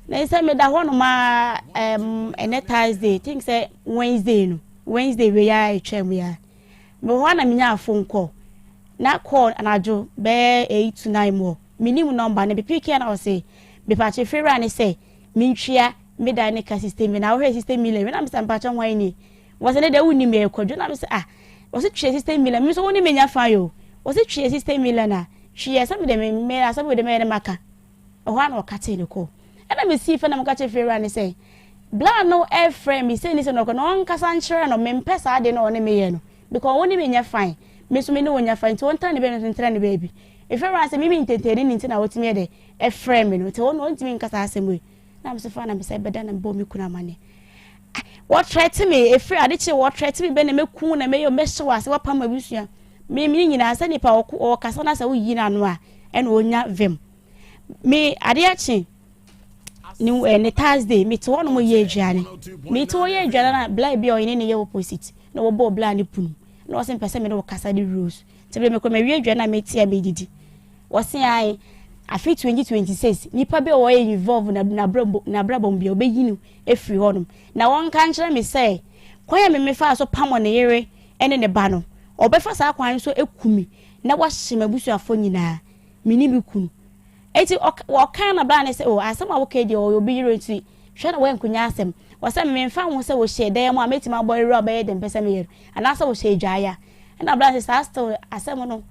Na sɛ meda hɔ nom a um, ɛnɛ Thursday think sɛ Wednesday no Wednesday wei a ɛtwa mu ya. Mewɔ hɔ na menya phone call. Na call anadwo bɛyɛ 8 to 9 mu hɔ. Menim number no mepeke na ɔse mepatwe Farah ne sɛ Mentwea me dan ne ka sixty million na wohwɛ sixty million na mesa mpakyɛ hwan ni wɔsɛ ne deɛ wonni me ɛkwadwo na mesa ah wɔsɛ twea sixty million me nso wo ne menya fa yo wɔsɛ twea sixty million a twea sɛ mede me me asɛm mede mɛyɛ ne maka ɛhɔ a na ɔka tee ne kɔ ɛna mesii fɛ na meka kyerɛ fiewura ne sɛ bla no ɛfrɛ me sɛ ni sɛ na ɔkɔ na ɔnkasa nkyerɛ no mempɛ saa de na ɔne meyɛ no because wo ne me nyɛ fine me nso me ne wo nyɛ fine nti ɔntena ne baabi nso ntena ne baabi efiewura sɛ mimi ntɛntɛni ne nti na wɔtumi yɛ dɛ frɛɛ me no, nti ɔno ɔntumi nka saa asɛm wei. Na me so fa na me sɛ bɛda na mebɔ me kunu amaneɛ. Ah, wɔtrɛte me, ɛfiri ade kye wɔtrɛte me bɛ na mɛku na mɛyɛ mɛhyɛ wɔ ase wɔapam abusua. Me me nyinaa sɛ nipa ɔkasa na sɛ woyi n'ano a ɛna ɔnya vim. Me ade akye ne eh, ne Thursday mete hɔ nom yɛ aduane. Mete hɔ yɛ aduane na bla bi a ɔyɛ ne yɛ opposite na wɔbɔɔ bla ne punu. Na ɔsɛ mpɛ sɛ me ne wo kasa de rose. Nti bere mekɔ mawie aduane a mete a medidi. Wɔse ae, afe 2026 nipa bi a ɔyɛ involve na n'abrabɔ mu bia ɔbɛyi no afiri hɔ nom. Na wɔnka nkyerɛ me sɛ kwan a me mefaa so pamo ne yere ne ne ba no, ɔbɛfa saa kwan no so aku me na wahye m'abusuafoɔ nyinaa, me ne me kunu. Enti ɔkaa na bra ne sɛ, oh asɛm a woka yi deɛ ɔyɛ obi yere nti hwɛ na woankonya asɛm. Wɔsɛ me memfa ho sɛ wɔhyɛ dan mu a mɛtumi abɔ yere a ɔbɛyɛ deɛ mpɛ sɛ meyɛ no anaasɛ wɔhyɛ adwaeɛ a. Ɛna bra ne sɛ saa still asɛm no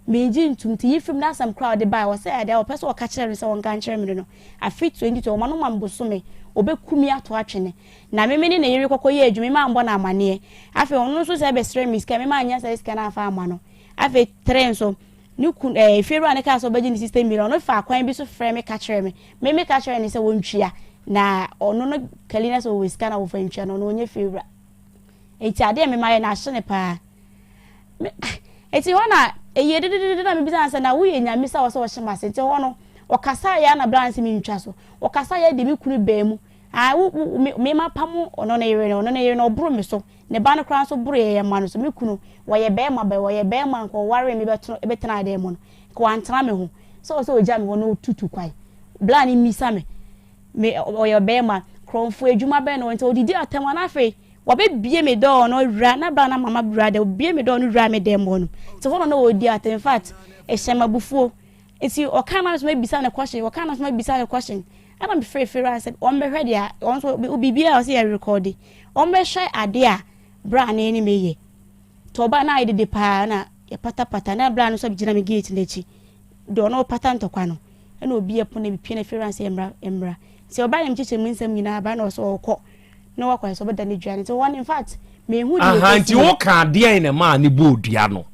Mengye ntom nti yi firi mu na asɛm koraa a ɔde baeɛ ɔsɛ adeɛ a ɔpɛ sɛ ɔka kyerɛ no sɛ ɔnka nkyerɛ me no no afe 2020 ɔma no ma me bosome ɔbɛku me ato atwene na me me ne ne yere kɔkɔ yɛ adwuma me mambɔ no amaneɛ afei ɔno nso sɛ bɛsrɛ me sika me mannya saa sika no amfa amma no afei tere nso ne kun ɛɛ efiewura no kaa sɛ ɔbɛgye ne sixty million ɔno fa kwan bi so frɛ me ka kyerɛ me me me ka kyerɛ ne sɛ wɔntwia na ɔno no kali na sɛ ɔwɔ sika na wɔfa ntwia no ɔno ɔnyɛ fiewura. Enti adeɛ a me mayɛ no ahye no paa. Me, enti hɔ na ɛyɛ dededede na mebisa no sɛ na woyɛ nyame sɛ wɔ sɛ wɔhye m'ase. Nti hɔ no, ɔkasaeɛ ara na bra no sɛ mentwa so. Ɔkasaeɛ de me kunu baa mu. Ah, wo, wo, me, me mapamo ɔno ne yere no, ɔno ne yere no ɔboro me so. Ne ba no koraa nso boro yɛn mma no so. Me kunu, wɔyɛ bɛrima bɛ, wɔyɛ bɛrima nka ɔwaree me bɛto, bɛtenaa dan mu no, nka wantena me ho. Sɛ ɔsɛ ɔgya me hɔ na ɔtutu kwan. Bra no mmisa me, me, ɔyɛ bɛrima, korɔmfoɔ adwuma bɛn na ɔyɛ nti ɔdidi atɛm a na afei Wɔbɛbue me dɔɔ no wura na bra na mama wura dɛ obue me dɔɔ no wura me dɛm hɔ no nti hɔ no na ɔredi atɛm in fact ɛhyɛ me abufuo nti ɔka na nso mabisa no question ɔka na nso mabisa no question ɛna me frɛ fira sɛ ɔmbɛhwɛ deɛ ɔno nso biribiara ɔsɛ yɛ rekɔde ɔmbɛhwɛ adeɛ a bra na ɛne meyɛ nti ɔbaa na ayɛ dede paa na yɛpatapata na bra no nso gyina me gate n'akyi deɛ ɔno ɔpata ntɔkwa no ɛna obi ɛpono na mepie na fira sɛ mmra mmra nti ɔbaa na mekyekyɛ mu nsɛm nyinaa baa na ɔsɛ ɔkɔ na wakɔ sɛ ɔbɛda ne dua no nti wɔn in fact mehu deɛ Aha nti wo ka adeɛn na ɛmaa ne bɔɔ dua no?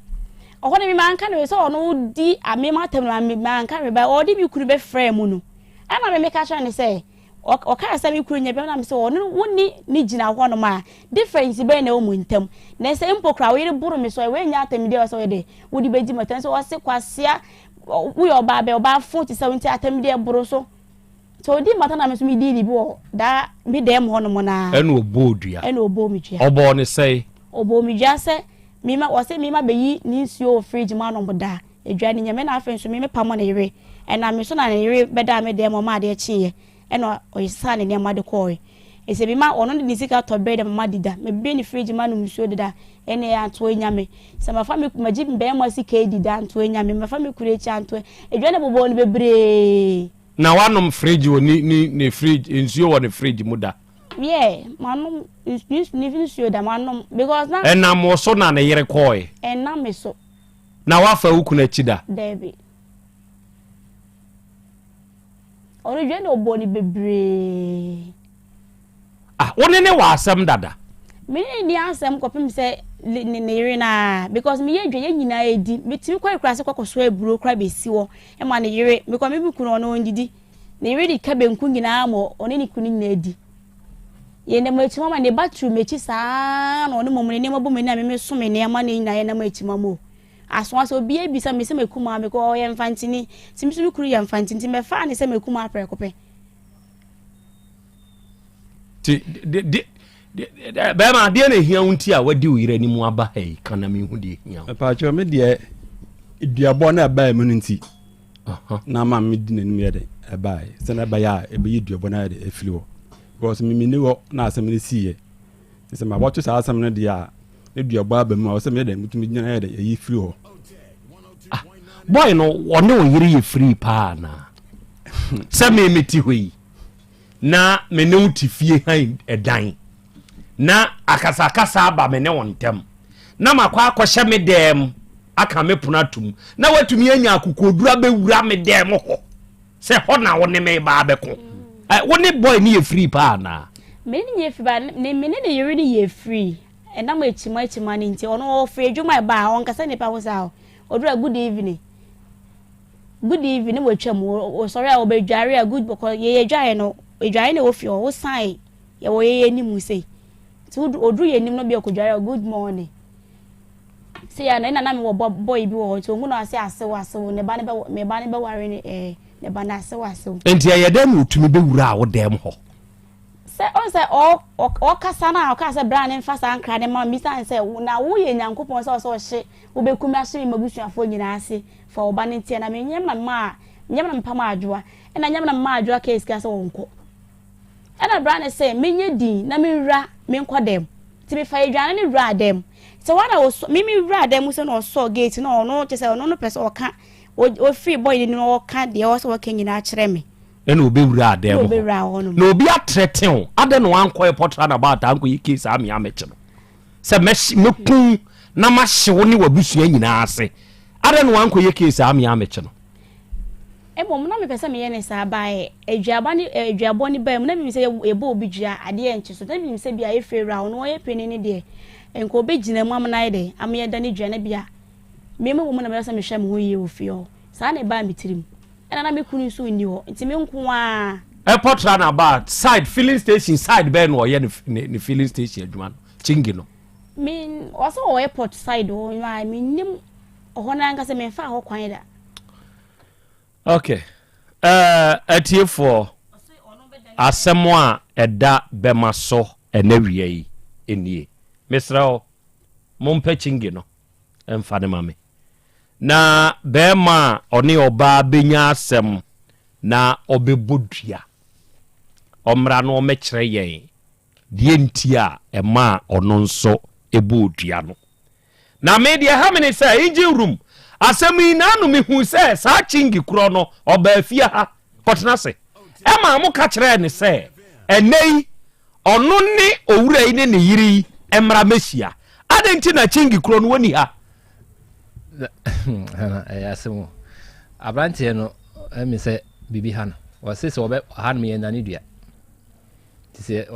Ɔhɔ no me manka no sɛ ɔno di ame m'atam no me manka no ba ɔde me kunu bɛfrɛ mu no ɛna me meka kyerɛ no sɛ ɔkaa sɛ me kunu nyɛ bɛma na me sɛ ɔno wo ne ne gyina hɔ nom a difference bɛn na ɛwɔ mu ntam na sɛ mpo koraa wo yere boro me so a wei nyɛ atam deɛ ɔsɛ ɔyɛ dɛ wode bɛdi m'atam sɛ ɔse kwasea woyɛ ɔbaa bɛ ɔbaa fo te sɛ wo nti atam deɛ boro so Sɛ ɔdii m'atɛn a me nso medii ne bi wɔ daa me dan mu hɔnom no ara. Ɛna ɔbɔɔ dua. Ɛna ɔbɔɔ me dua. Ɔbɔɔ no sɛn? Ɔbɔɔ me dua sɛ mema ɔse mema bɛyi ne nsuo wɔ fridge mu anom daa. Dua no nyɛ me na afei nso me mepamo ne yere. Ɛnam me so na ne yere bɛdaa me dan mu ɔma adeɛ kyeeɛ ɛna ɔsesaa ne nneɛma de kɔɔe. Ɛsɛ mema ɔno de ne sika tɔ bread ma madi da. Mebue ne fridge mu anom nsuo deda. Ɛnneɛ anto anya me. Sɛ mafa me magye barima sika adi da anto anya me. Mafa me kunu akyi anto. Dua no bobɔɔ no bebree. Na wanom fridge wɔ ne ne ne fridge nsuo wɔ ne fridge mu da. Yeah, manom ne nsuo da manom because na. Ɛnam wo so na ne yere kɔɔe. Ɛnam me so. Na wafa wo kunu akyi da. Daabi. Ɔno dwa na ɔbɔ ne bebree. Ah, wo ne ne wɔ asɛm dada? Me ne no nni asɛm kɔpem sɛ ne ne yere no ara because meyɛ adwa yɛn nyinaa yɛdi. Metumi kɔ akuraase kɔ kɔsoa aburo koraa bɛsi hɔ ma ne yere because me me kunu ɔno ɔndidi. Ne yere de ka banku nyinaa ma ɔne ne kunu nyinaa di. Yɛnam akyi mama ne ba turu m'akyi saa na ɔne mmom ne nneɛma bɔ m'ani a me meso me nneɛma ne nyinaa yɛnam akyi mama o. Asoa sɛ obiara bisa me sɛ makum a because ɔyɛ mfantini nti me nso me kunu yɛ mfantini nti mɛfaa ne sɛ makum a prɛko pɛ. Ti de de bɛrima adeɛ na ehia wo nti a wadi wo yere anim aba ha yi ka na mehu deɛ ehia wo. Mpakyɛw me deɛ duabɔ na ɛbaa mu no nti na ama me di n'anim yɛ de ɛbaeɛ sɛ na ɛbɛyɛ a ɛbɛyi duabɔ no ayɛ de afiri hɔ because me menni hɔ na asɛm no siiɛ nti sɛ mabɔto saa asɛm no deɛ a ne duabɔ aba mu a ɔsɛ meyɛ dɛ metumi gyina yɛ dɛ ɛyi firi hɔ. Ah, boy no ɔne ɔyere yɛ free paa anaa? Sɛ me mete hɔ yi na me ne wo te fie han ɛdan na akasakasa aba me ne wo ntam na makɔ akɔhyɛ me dɛm aka me pono atum na watumi anya akokoduru abɛwura me dɛm hɔ sɛ hɔ na wo ne me ba abɛko wo ne boy ne yɛ free paa anaa? Me ne ne yɛ free ba ne me ne ne yere ne yɛ free ɛnam akyima akyima no nti ɔno ɔfiri adwuma ɛba a ɔnkasa nipa ho saa ɔduru a good evening good evening ne watwam ɔsɔre a ɔbɛdware a good bɔkɔ yɛyɛ dwaeɛ no adwaeɛ na ɛwɔ fie hɔ wosan yɛwɔ yɛyɛ anim sei nti ɔduru yɛ anim no bi ɔkɔdware a good morning sɛ yɛ na ɛna na mewɔ bɔ boy bi wɔ hɔ nti ɔhu no ase asew asew ne ba ne bɛ me ba ne bɛware ne ɛɛ ne ba no asew asew. Nti ɛyɛ dɛn na ɔtumi bɛwuraa wo dɛm hɔ? Sɛ ɔhu sɛ ɔ ɔ ɔkasa no a ɔkaa sɛ bra ne mfa saa nkra no ma me mmisaa no sɛ na woyɛ Nyankopɔn sɛ ɔsɛ ɔhye wobɛku me ahye me m'abusuafoɔ nyinaa ase fa wo ba no nti ɛna me nyɛ me na memaa nyɛ me na mepam Adwoa ɛna nyɛ me na memaa Adwoa kaa sika sɛ ɔnkɔ ɛna bra no sɛ menyɛ din na menwura menkɔ dɛm nti mefa aduane no wuraa dɛm sɛ wɔn na ɔsɔ me me wuraa dɛm sɛ na ɔsɔ gate na ɔno kyɛ sɛ ɔno no pɛ sɛ ɔka ɔfiri bɔyɛ no ɔka deɛ ɔsɛ ɔka nyinaa kyerɛ me Ɛna ɔbɛwuraa dan mu hɔ. Na obi atrɛte wo. Adɛn na wankɔ airport roundabout ankɔyɛ case a me amɛkye no sɛ mɛku na mahye wo ne w'abusua nyinaa ase. Adɛn na wankɔyɛ case a me amɛkye no? Mmom na mepɛ sɛ meyɛ ne saa bae aduaba ne aduabɔ ne bae mu na menim sɛ yɛbɔ obi dua adeɛ nkye so na menim sɛ bia efie wura ɔno ɔyɛ panin ne deɛ nka ɔbɛgyina mu amena ayɛ dɛ ama yɛda ne dua na bia me mmom na mɛyɛ sɛ mehwɛ me ho yie wɔ fie hɔ saa na ɛbaa me tirim. Ɛna na me kunu nso nni hɔ, nti me nko ara. Airport roundabout side filling station side bɛyɛ na ɔyɛ ne ne filling station adwuma no chingi no. Me ɔsɛ wɔ airport side hɔ na mennim ɔhɔ no ankasa memfaa hɔ kwan da. Ok eh, atiefoɔ, asɛm a ɛda bɛma so ɛnɛ wia yi nie. Mesrɛ wo, mompɛ kyingi no mfa no ma me. Na bɛrima a ɔne ɔbaa bɛnya asɛm na ɔbɛbɔ dua, ɔmmra na ɔmmɛkyerɛ yɛn deɛ nti a ɛmaa ɔno nso bɔɔ dua no. Na me deɛ ɛha me ne sɛ engine room asɛm yi naano mehuu sɛ saa Chingi korɔ no ɔbaa fie ha kɔtena ase ɛmaa mo ka kyerɛɛ ne sɛ ɛnɛ yi ɔno ne owura yi ne ne yere yi mmra mɛhyia. Adɛn nti na Chingi korɔ no wɔnni ha? Ɛyɛ asɛm o. Aberanteɛ no ɛmi sɛ biribi ha no. Ɔse sɛ ɔbɛ ha no yɛ nane dua. Nti sɛ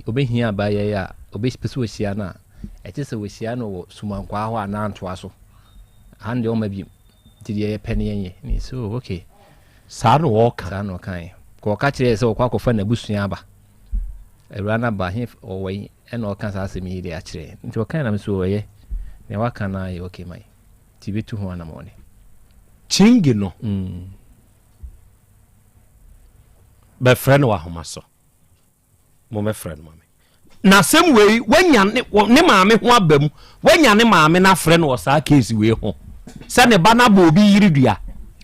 ɔbɛhia abaayewa yi a, ɔbɛpɛ sɛ ɔhyia no a, ɛkyɛ sɛ ɔhyia no wɔ Sumankwaa hɔ anaa Ntoa so. Ha no deɛ ɔmma biom. Nti deɛ yɛpɛ no yɛnyɛ. Ne so oh, okay. Saa na ɔka. Saa na ɔkaeɛ. Kɔ ɔka kyerɛɛ sɛ ɔkɔ akɔfa n'abusua aba. Awura no aba he ɔwɔ yi ɛna ɔka saa asɛm yi de akyerɛ. Nti ɔkae na me so ɔyɛ. Nea waka no ayɛ okay ma yi. Nti bɛtu ho anamɔne. Chingi no. Bɛfrɛ no wɔ ahoma so. Mommɛfrɛ no ma me. Na asɛm wei, wanya ne, ne maame ho aba mu. Wanya ne maame no afrɛ no wɔ saa case wei ho. Sɛ ne ba no abɔ obi yere dua.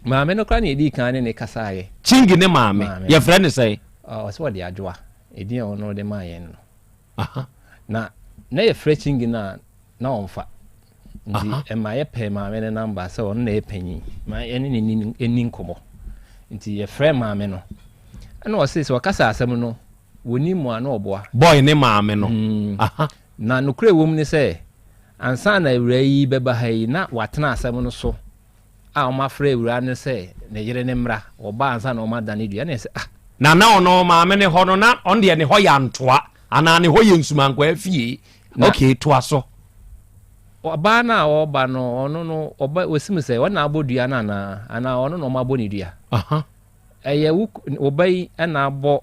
Maame no koraa na yɛdii kan ne ne kasaeɛ. Chingi ne maame. Yɛfrɛ no sɛn? Ɔsɛ ɔde Adwoa. Edin a ɔno de maa yɛn no. Na na yɛfrɛ Chingi no a, na ɔmfa. Nti ɛma yɛpɛɛ maame no namba sɛ ɔno na ɛyɛ panyin ma yɛne ne nni nkɔmmɔ. Nti yɛfrɛɛ maame no. Ɛna ɔse sɛ ɔka sɛ asɛm no wɔnim mu a na ɔboa. Boy ne maame no. Na nokorɛ ɛwɔ mu ne sɛ ansa na awuraa yi bɛba ha yi na watena asɛm no so a wɔafrɛ awuraa no sɛ ne yere no mmra, ɔba ansa na wɔadane dua. Ɛna yɛsɛ ah. Na na ɔno maame no hɔ no na ɔno deɛ ne hɔ yɛ antoa anaa ne hɔ yɛ nsumankwaa fie. Okay, toa so. Ɔbaa no a ɔreba no, ɔno no, ɔba, ɔsim sɛ ɔna abɔ dua no anaa, anaa ɔno na ɔma abɔ ne dua. Ɛyɛ wo, wo ba yi na abɔ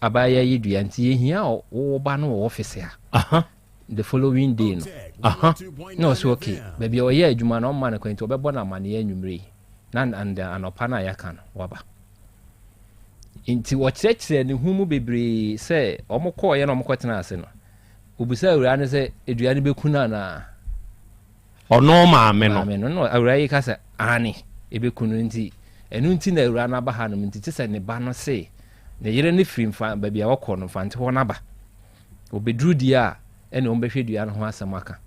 abaayewa yi dua, nti yɛhia wo wo ba no wɔ ɔfise ha. The following day no, na ɔsɛ okay, baabi a ɔyɛ adwuma no, ɔmma no kwan nti ɔbɛbɔ no amaneɛ anwummerɛ yi, na and anɔpa no a yɛaka no, waba. Nti ɔkyerɛkyerɛ ne ho mu bebree sɛ wɔkɔɔeɛ na wɔkɔtena ase no, Obisaa awuraa no sɛ dua no bɛku no anaa? Ɔno maame no. Maame no. Na awuraa yi ka sɛ, aane, ɛbɛku no nti, ɛno nti na awuraa no aba hanom nti, kye sɛ ne ba no se ne yere no firi mfa baabi a wɔkɔ no Mfante hɔ no aba. Wɔbɛduru deɛ a, ɛne wɔn bɛhwɛ dua no ho asɛm aka.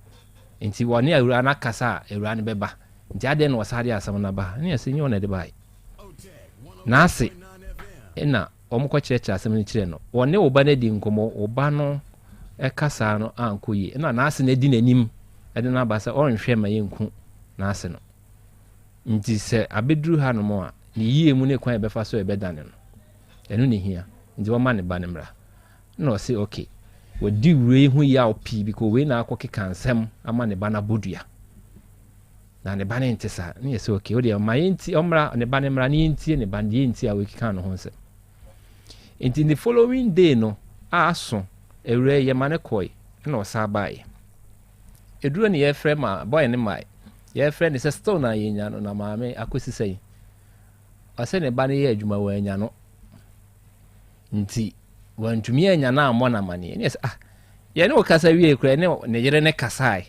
Nti wɔne awuraa no akasa a, awuraa no bɛba. Nti adɛn na wɔsan de asɛm no aba ha? Ɛne ɛsɛ nyɛ wɔn na ɛde baeɛ. N'ase na Wɔkɔkyerɛkyerɛ asɛm no kyerɛɛ no. Wɔne wo ba no adi nkɔmmɔ, wo ba no kasaa no ankɔ yie, ɛna n'ase no adi n'anim de no aba sɛ ɔrenhwɛ ma yɛnku n'ase no. Nti sɛ abɛduru hanom a, ne yie mu ne kwan a yɛbɛfa so a yɛbɛdane no, ɛno na ɛhia. Nti wɔma ne ba no mmra. Ɛna ɔse okay. Wadi wei ho yaw pii because wei na akɔkeka nsɛm ama ne ba no abɔ dua. Na ne ba no nte saa. Ne yɛ sɛ okay, wo deɛ ma yɛntie, ɔmmra, ne ba no mmra na yɛntie ne ba no deɛ nti a wɔkeka ne ho nsɛm. Nti the following day no a aso, awura yi yɛma no kɔe, ɛna ɔsan baeɛ. Ɛduro ne yɛfrɛ ma boy no mae, yɛfrɛ no sɛ still na yɛnya no na maame akɔsi sɛn. Ɔsɛ ne ba no yɛ adwuma wɔanya no. Nti wantumi anya no ammɔ no amaneɛ. Ne yɛ sɛ ah, yɛne wo kasa wie koraa ne ne yere ne kasae.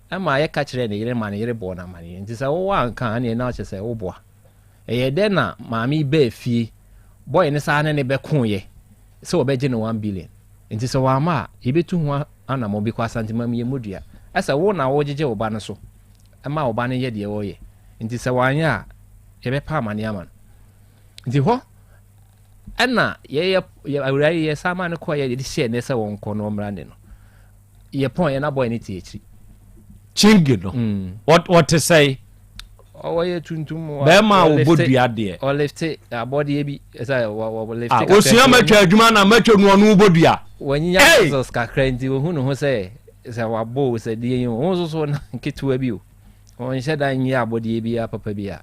Ɛma yɛka kyerɛɛ ne yere ma ne yere bɔɔ no amaneɛ. Nti sɛ wo anka a ɛneɛ na kyerɛ sɛ woboa. Ɛyɛɛ dɛn na maame yi baa fie, boy no saa ne no bɛkoeɛ sɛ wɔbɛgye no one billion. Nti sɛ wamma a, yɛbɛtu ho anamɔn because Asanteman mu yɛmmɔ dua. Ɛsɛ wo na wogyegye wo ba no so ma wo ba no yɛ deɛ ɔreyɛ. Nti sɛ wanyɛ a, yɛbɛpa amaneɛ ama no. Nti hɔ ɛna yɛyɛ, awuraa yi yɛsan maa no kɔeɛ yɛde hyɛɛ ne sɛ wɔnkɔ na ɔmmra ne no. Yɛ pɔn yɛ na bɔy ne te akyiri. Chingi no ɔte sɛe. Ɔyɛ tuntum. Bɛrima a ɔbɔ dua deɛ. Ɔlifte abɔdeɛ bi sɛ ɔlifte ah, kakra. Osua mɛtwa adwuma na mɛtwa nu ɔno bɔ dua. Wɔnyinya muscles kakra nti ohun ne ho sɛ sɛ wabɔ o sɛ deɛ yi o wɔn nso so na nketewa bi o. Ɔnhyɛ da nyɛ abɔdeɛ biara papa bi a.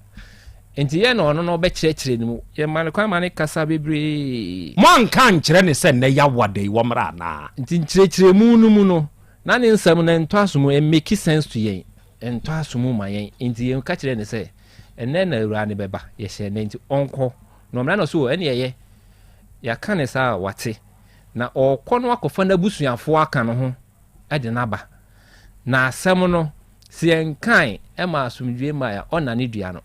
Nti yɛ na ɔno no ɔbɛkyerɛkyerɛ ne mu. Yɛma no kwan ma no kasa bebree. Moanka ankyerɛ no sɛ nnɛ Yawa da yi wɔmmra anaa? Nti nkyerɛkyerɛmu no mu no, Na ne nsɛm no ɛntɔ aso mu, ɛmmeki sense to yɛn, ɛntɔ aso mu ma yɛn. Nti yɛka kyerɛɛ no sɛ, ɛnnɛ na awuraa no bɛba, yɛhyɛ nnɛ nti ɔnkɔ. Na ɔmmra na ɔse o, ɛne ɛyɛ. Yɛaka no saa a, wate. Na ɔrekɔ no akɔfa n'abusuafoɔ aka ne ho de no aba. Na asɛm no, sɛ yɛnkae ma asomdwoeɛ mmaeɛ a, ɔnnane dua no.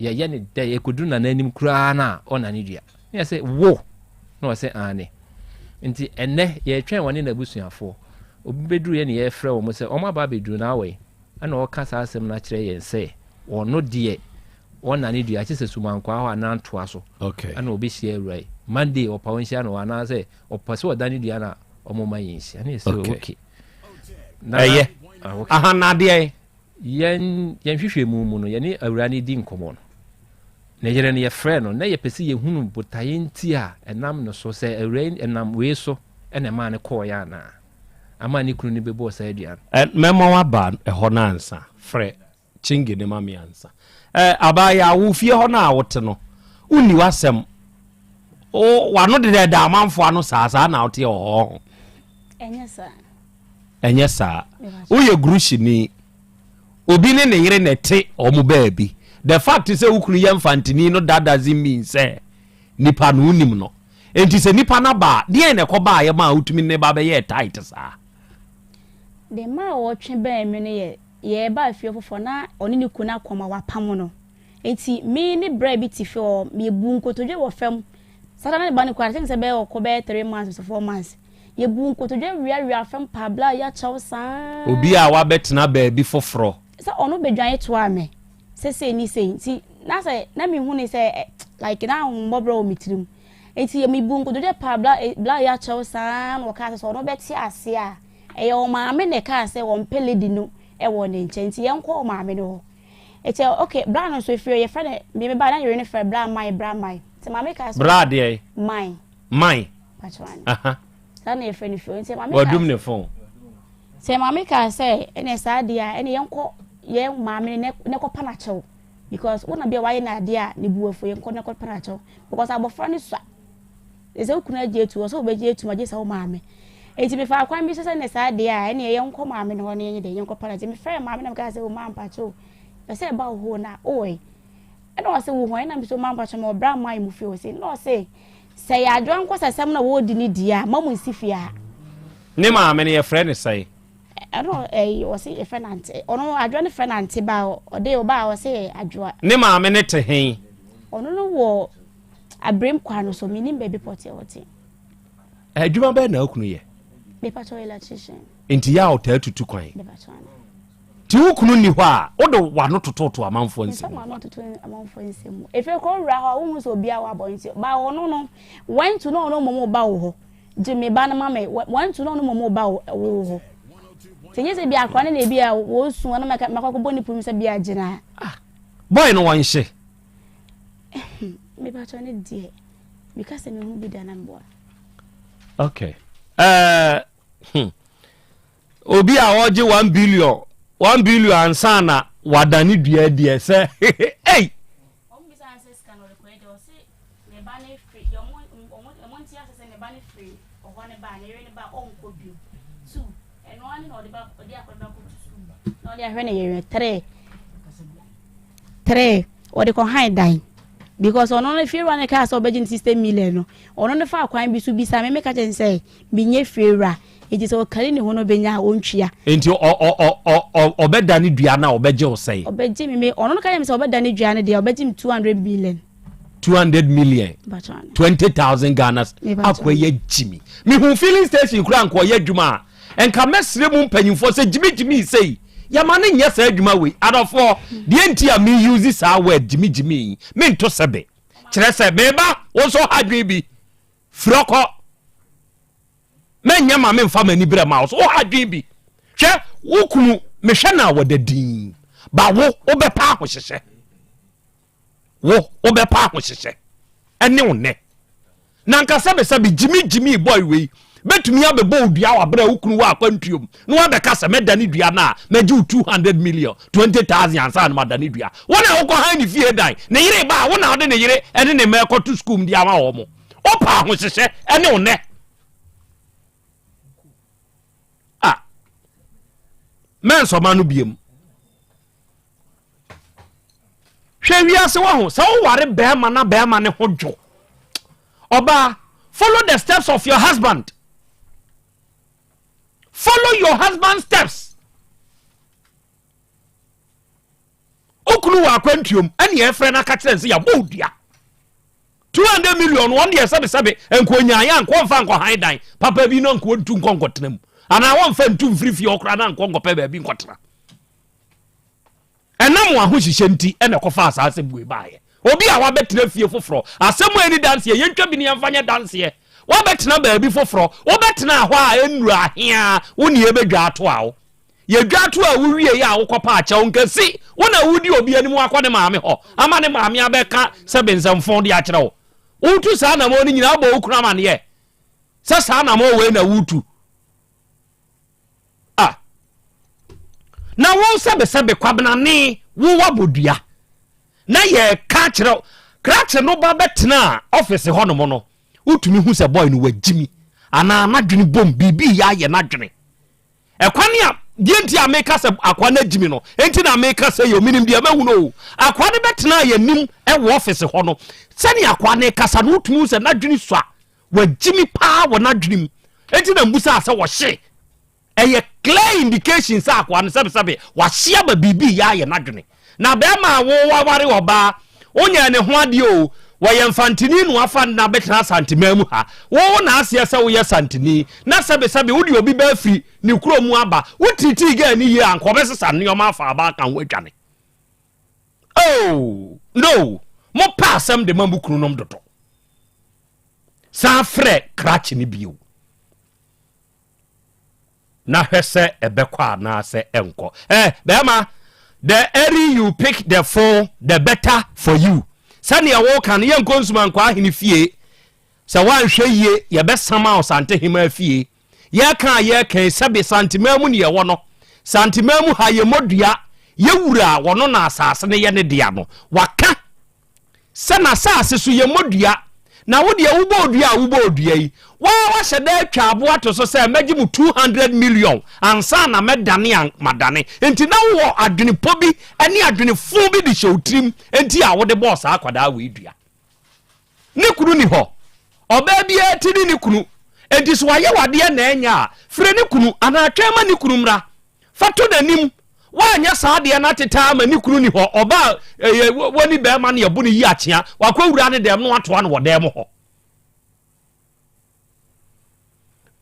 Yɛyɛ no dɛ, yɛkɔduru Nana anim koraa no a, ɔnnane dua. Na yɛse, Wo? Na ɔse, Aane. Nti ɛnnɛ, yɛretwɛn ɔne n'abusuafoɔ. Obi bɛduruiɛ na yɛrefrɛ wɔn sɛ wɔn aba abɛduru na awɔ yi. Ɛna ɔreka saa asɛm no akyerɛ yɛn sɛ, ɔno deɛ, ɔnnane dua, gye sɛ Sumankwaa hɔ anaa Ntoa so. Okay. Ɛna ɔbɛhyia awura yi. Monday, ɔpa ɔnhyia no hɔ anaasɛ ɔpɛ sɛ ɔdane dua no a, wɔmma yɛnhyia. Na yɛse, Okay. Okay. Na, Ɛyɛ. Ah, okay. Aha, na adeɛ? Yɛn yɛn nhwehwɛmu mu no, yɛne awuraa no redi nkɔmmɔ no, ne yere no, yɛfrɛɛ no, na yɛpɛ sɛ yɛhunu botaeɛ nti a ɛnam no so, sɛ awuraa yi ɛnam wei so na ɛmaa no kɔeɛ anaa, ama ne kunu no bɛbɔɔ saa dua no. Ɛ, mɛma woaba ɛhɔ no ansa. Frɛ Chingy no ma me ansa. Ɛ, abaayewa, wo fie hɔ no a wote no, wonni w'asɛm. Wo, w'ano dedɛɛda amanfoɔ ano saa, saa na woteɛ wɔ hɔ ho. Ɛnyɛ saa. Ɛnyɛ saa. Woyɛ Grushini. Obi ne ne yere na ɛte wɔn baabi. The fact sɛ wo kunu yɛ Mfantini no that doesn't mean sɛ nipa no wonim no. Enti sɛ nipa no aba a, deɛn na ɛkɔbaeɛ maa wotumi ne ne ba bɛyɛɛ tight saa? Deɛ ɛmaa ɔtwe bɛn me no yɛ, yɛreba fie foforɔ na ɔne ne kunu akɔ ma wapamo no. Enti me ne bra bi te fie hɔ, yɛbuu nkotodwe wɔ fam. Saa da no na ne ba no koraa, I think sɛ bɛyɛ ɔkɔ bɛyɛ 3 months or 4 months. Yɛbuu nkotodwe weawea fam paa bla yɛakyɛw saa. Obi a wabɛtena baabi foforɔ. Sɛ ɔno bɛdwane toaa me sɛ sei ne sei nti na sɛ na mehu ne sɛ like na ahommɔborɔ wɔ me tirim nti mebuu nkotodwe paa bla bla yɛakyɛw saa na ɔkaa sɛ sɛ ɔno bɛte ase a ɛyɛ ɔmaame na ɛkaa sɛ ɔmpɛ lady no wɔ ne nkyɛn nti yɛnkɔ ɔmaame no hɔ nti okay bra no nso efiri yɛfrɛ no me me ba na yɛre no frɛ bra man bra man nti maame kaa sɛ Bra deɛ? Man. Man. Saa na yɛfrɛ no fie. Nti maame Wadum ne phone. Sɛ maame kaa sɛ ɛne saa deɛ a ɛne yɛnkɔ yɛn maame no ne kɔpa no akyɛw because wo na bia wayɛ no adeɛ a ne bu afu yɛnkɔ ne kɔpa no akyɛw because abɔfra no sua sɛ wo kunu agye atu wɔ sɛ wobɛgye atu ma gye sɛ wo maame nti mefaa kwan bi so sɛ ne saa deɛ a ɛne yɛnkɔ maame no hɔ ne yɛnyɛ deɛ yɛnkɔ pa no nti mefrɛ maame na mekaa sɛ wo maa mpakyɛw pɛ sɛ ɛba wo hɔ na wowɔ ɛna ɔse wo hɔ ɛna mesɛ maa mpakyɛw ma ɔbra maa mu fie ɔse na ɔse Sɛ ɛyɛ adwoa nkɔsasɛm na wɔredi no die a, mma mo nsi fie ha. Ne maame no yɛfrɛ no sɛn? Ɛno ɛyi ɔse yɛfrɛ no ante. Ɔno adwoa no frɛ no ante ba ɔde ɔba a ɔse yɛ adwoa. Ne maame no te he? Ɔno no wɔ Abrem kwan no so, menim baabi pɔtee ɔte. Adwuma bɛn na wo kunu yɛ? Mepakyɛ ɔyɛ electrician. Nti yɛ a ɔtaa tutu kwan? Mepakyɛ ane. Nti wo kunu nni hɔ a, wode w'ano tototo amanfoɔ nsɛm mu? Memfa m'ano ntoto amanfoɔ nsɛm mu. Efie kɔ wura hɔ a, wohu sɛ obiara wɔ abɔnten. Ba ɔno no, wantu na ɔno mmom ba wo hɔ. Gye me ba no ma me. Wantu na ɔno mmom ba wo hɔ. Sɛ nyɛ sɛ bi akora no na ebi a wɔresu na makɔ akɔbɔ ne pum sɛ bi a gyina. Ah, boy no wɔnhye. Mepakyɛ ne deɛ, meka sɛ mehu bi da na meboa. Okay. Uh, hmm. Obi a ɔgye 1 billion, 1 billion ansa na wadane dua deɛ sɛ ei. Ɔmo bisa no sɛ sika no ɔde kɔyɛ dɛ ɔse ne ba no firi deɛ ɔmo ɔmo ɔmo nte ase sɛ ne ba no firi ɔhɔ no ba a ne yere no ba a ɔnkɔ bio two ɛno ara ne na ɔde ba ɔde akɔde ba kɔto sukuu na ɔde ahwɛ ne yere three three ɔde kɔ han dan because ɔno no fiewura no kaa sɛ ɔbɛgye no 60 million no ɔno no fa kwan bi so bisa me meka kyerɛ no sɛ menyɛ fiewura. Enti sɛ ɔkari ne ho na ɔbɛnya a, ɔntua. Enti ɔbɛdane dua no a, ɔbɛgye wo sɛn? Ɔbɛgye me, me, ɔno no ka kyerɛ me sɛ ɔbɛdane dua no deɛ, ɔbɛgye me 200 million. 200 million? Mpakyɛ ane. 20,000 Ghana Mepakyɛ. Akɔ yɛ gyimi. Mehu filling station koraa nka ɔyɛ adwuma a, nka mɛsrɛ mu mpanyimfoɔ sɛ gyimigyimi sei, yɛma no nyɛ saa adwuma wei. Adɔfoɔ, deɛ nti a me use saa word gyimigyimi yi, mento sɛbe. Kyerɛ sɛ, meba, wo nso ha adwene bi, firi ɔkɔ. Mɛnyɛ ma memfa m'ani berɛ ma wo so. Woha adwene bi. Hwɛ, wo kunu, mehwɛ no a wɔda din. Ba wo, wobɛpa ahohyehyɛ. Wo, wobɛpa ahohyehyɛ. Ɛne wo nnɛ. Na nka sɛbesɛbe gyimi gyimi boy wei bɛtumi abɛbɔ wo dua wɔ aberɛ a wo kunu wɔ akwantuom na wabɛka sɛ mɛdane dua no a mɛgye wo 200 million, 20,000 ansa na madane dua. Wo na wokɔ han ne fie dan, ne yere ba a wo na wode ne yere ne ne mma ɛkɔto sukuu mu de ama wɔn. Wopɛ ahohyehyɛ ɛne wo nnɛ. Ah. Mɛnsɔma no biom. Hwɛ wiase wɔ ho sɛ woware bɛrima na bɛrima ne ho dwo. Ɔbaa, follow the steps of your husband. Follow your husband's steps. Okunu wɔ akwantuom ɛne ɛfrɛ no aka kyerɛ no sɛ yɛabɔ wo dua. 200 million wɔn deɛ sɛbesɛbe nka onyaeɛ a nka ɔmfa nkɔhan dan papa bi na nka ɔntu nkɔ nkɔtena mu anaa wɔmfa ntu mfiri fie hɔ koraa na nkɔ nkɔpɛ baabi nkɔtena. Ɛnam wɔn ahohyehyɛ nti na ɛkɔfaa saa asɛm wei baeɛ. Obi a wabɛtena fie foforɔ, asɛm a ɛni danseɛ, yɛntwa bi ne yɛmfa nyɛ danseɛ. Wabɛtena baabi foforɔ, wobɛtena hɔ a ɛnnuru ahe a wo ne yɛbɛdwa ato a wo. Yɛdwa ato a wowieeɛ a wokɔpa akyɛw nkɛsi, wo na wodi obi anim akɔ ne maame hɔ ama ne maame abɛka sɛ bensɛmfo de akyerɛ wo. Wotu saa anammɔn no nyinaa wobɔ wo kunu amaneɛ sɛ saa anammɔn wei na wotu. Ah. Na wo sɛbesɛbe kwabenane wo wabɔ dua na yɛka kyerɛ krakye no ba bɛtena ɔfese hɔnom no wotumi hu sɛ boy no wagyimi anaa n'adwene bom biribi yɛ ayɛ n'adwene ɛkwan a deɛ nti a meka sɛ akoa no agyimi no nti na meka sɛ yɛ omenim deɛ mahu no o akoa no bɛtena yɛn anim ɛwɔ ɔfese hɔ no sɛnea akoa no kasa no wotumi hu sɛ n'adwene sua Wagyimi paa wɔ n'adwene mu. Enti na mbusaa sɛ wɔhye. Ɛyɛ clear indication sɛ akoa no sɛbesɛbe wahye ama biribi reyɛ ayɛ n'adwene. Na bɛrima a wo waware ɔbaa, wonyɛɛ ne ho adeɛ o, wɔyɛ Mfantini na wafa no abɛtena Asanteman mu ha. Wo wo na aseɛ sɛ woyɛ Santini. Na sɛbesɛbe wode obi ba afiri ne kuro mu aba. Wo treatii girl no yie a anka ɔbɛsesa nneɛma afa aba aka ho adwane. Oh no, mopɛ asɛm de ma mo kununom dodo. San frɛ krakye no bio na hwɛ sɛ ɛbɛkɔ anaasɛ ɛnkɔ. Eh, bɛrima, the early you pick the phone, the better for you. Sɛnea woka no, yɛnkɔ Nsumankwa ahene fie. Sɛ woanhwɛ yie, yɛbɛsama wo Santehema fie. Yɛka a yɛka yi, sɛbe Santemaa mu ne yɛwɔ no. Santemaa mu ha, yɛmmɔ dua. Yɛwura a wɔno na asase no yɛ ne dea no, waka Sɛ n'asase so yɛmmɔ dua, na wo deɛ wobɔɔ dua a wobɔɔ dua yi, wo ara woahyɛ da atwa aboɔ ato so sɛ mɛgye mo 200 million ansa na mɛdane a madane. Enti na wowɔ adwenepɔ bi ne adwene fo bi de hyɛ wo tirim enti a wode bɔɔ saa akwadaa wei dua. Ne kunu ni hɔ. Ɔbaa biara ti ne ne kunu. Enti sɛ wayɛ wo adeɛ na ɛnyɛ a, frɛ ne kunu anaa twɛn ma ne kunu mmra. Fa to n'anim. Woanyɛ saa adeɛ no atetɛ ama ne kunu ni hɔ. Ɔbaa ɛyɛ wɔni bɛrima no yɛbo no yi akyea. Wakɔ wura ne dɛm na watoa no wɔ dɛm hɔ.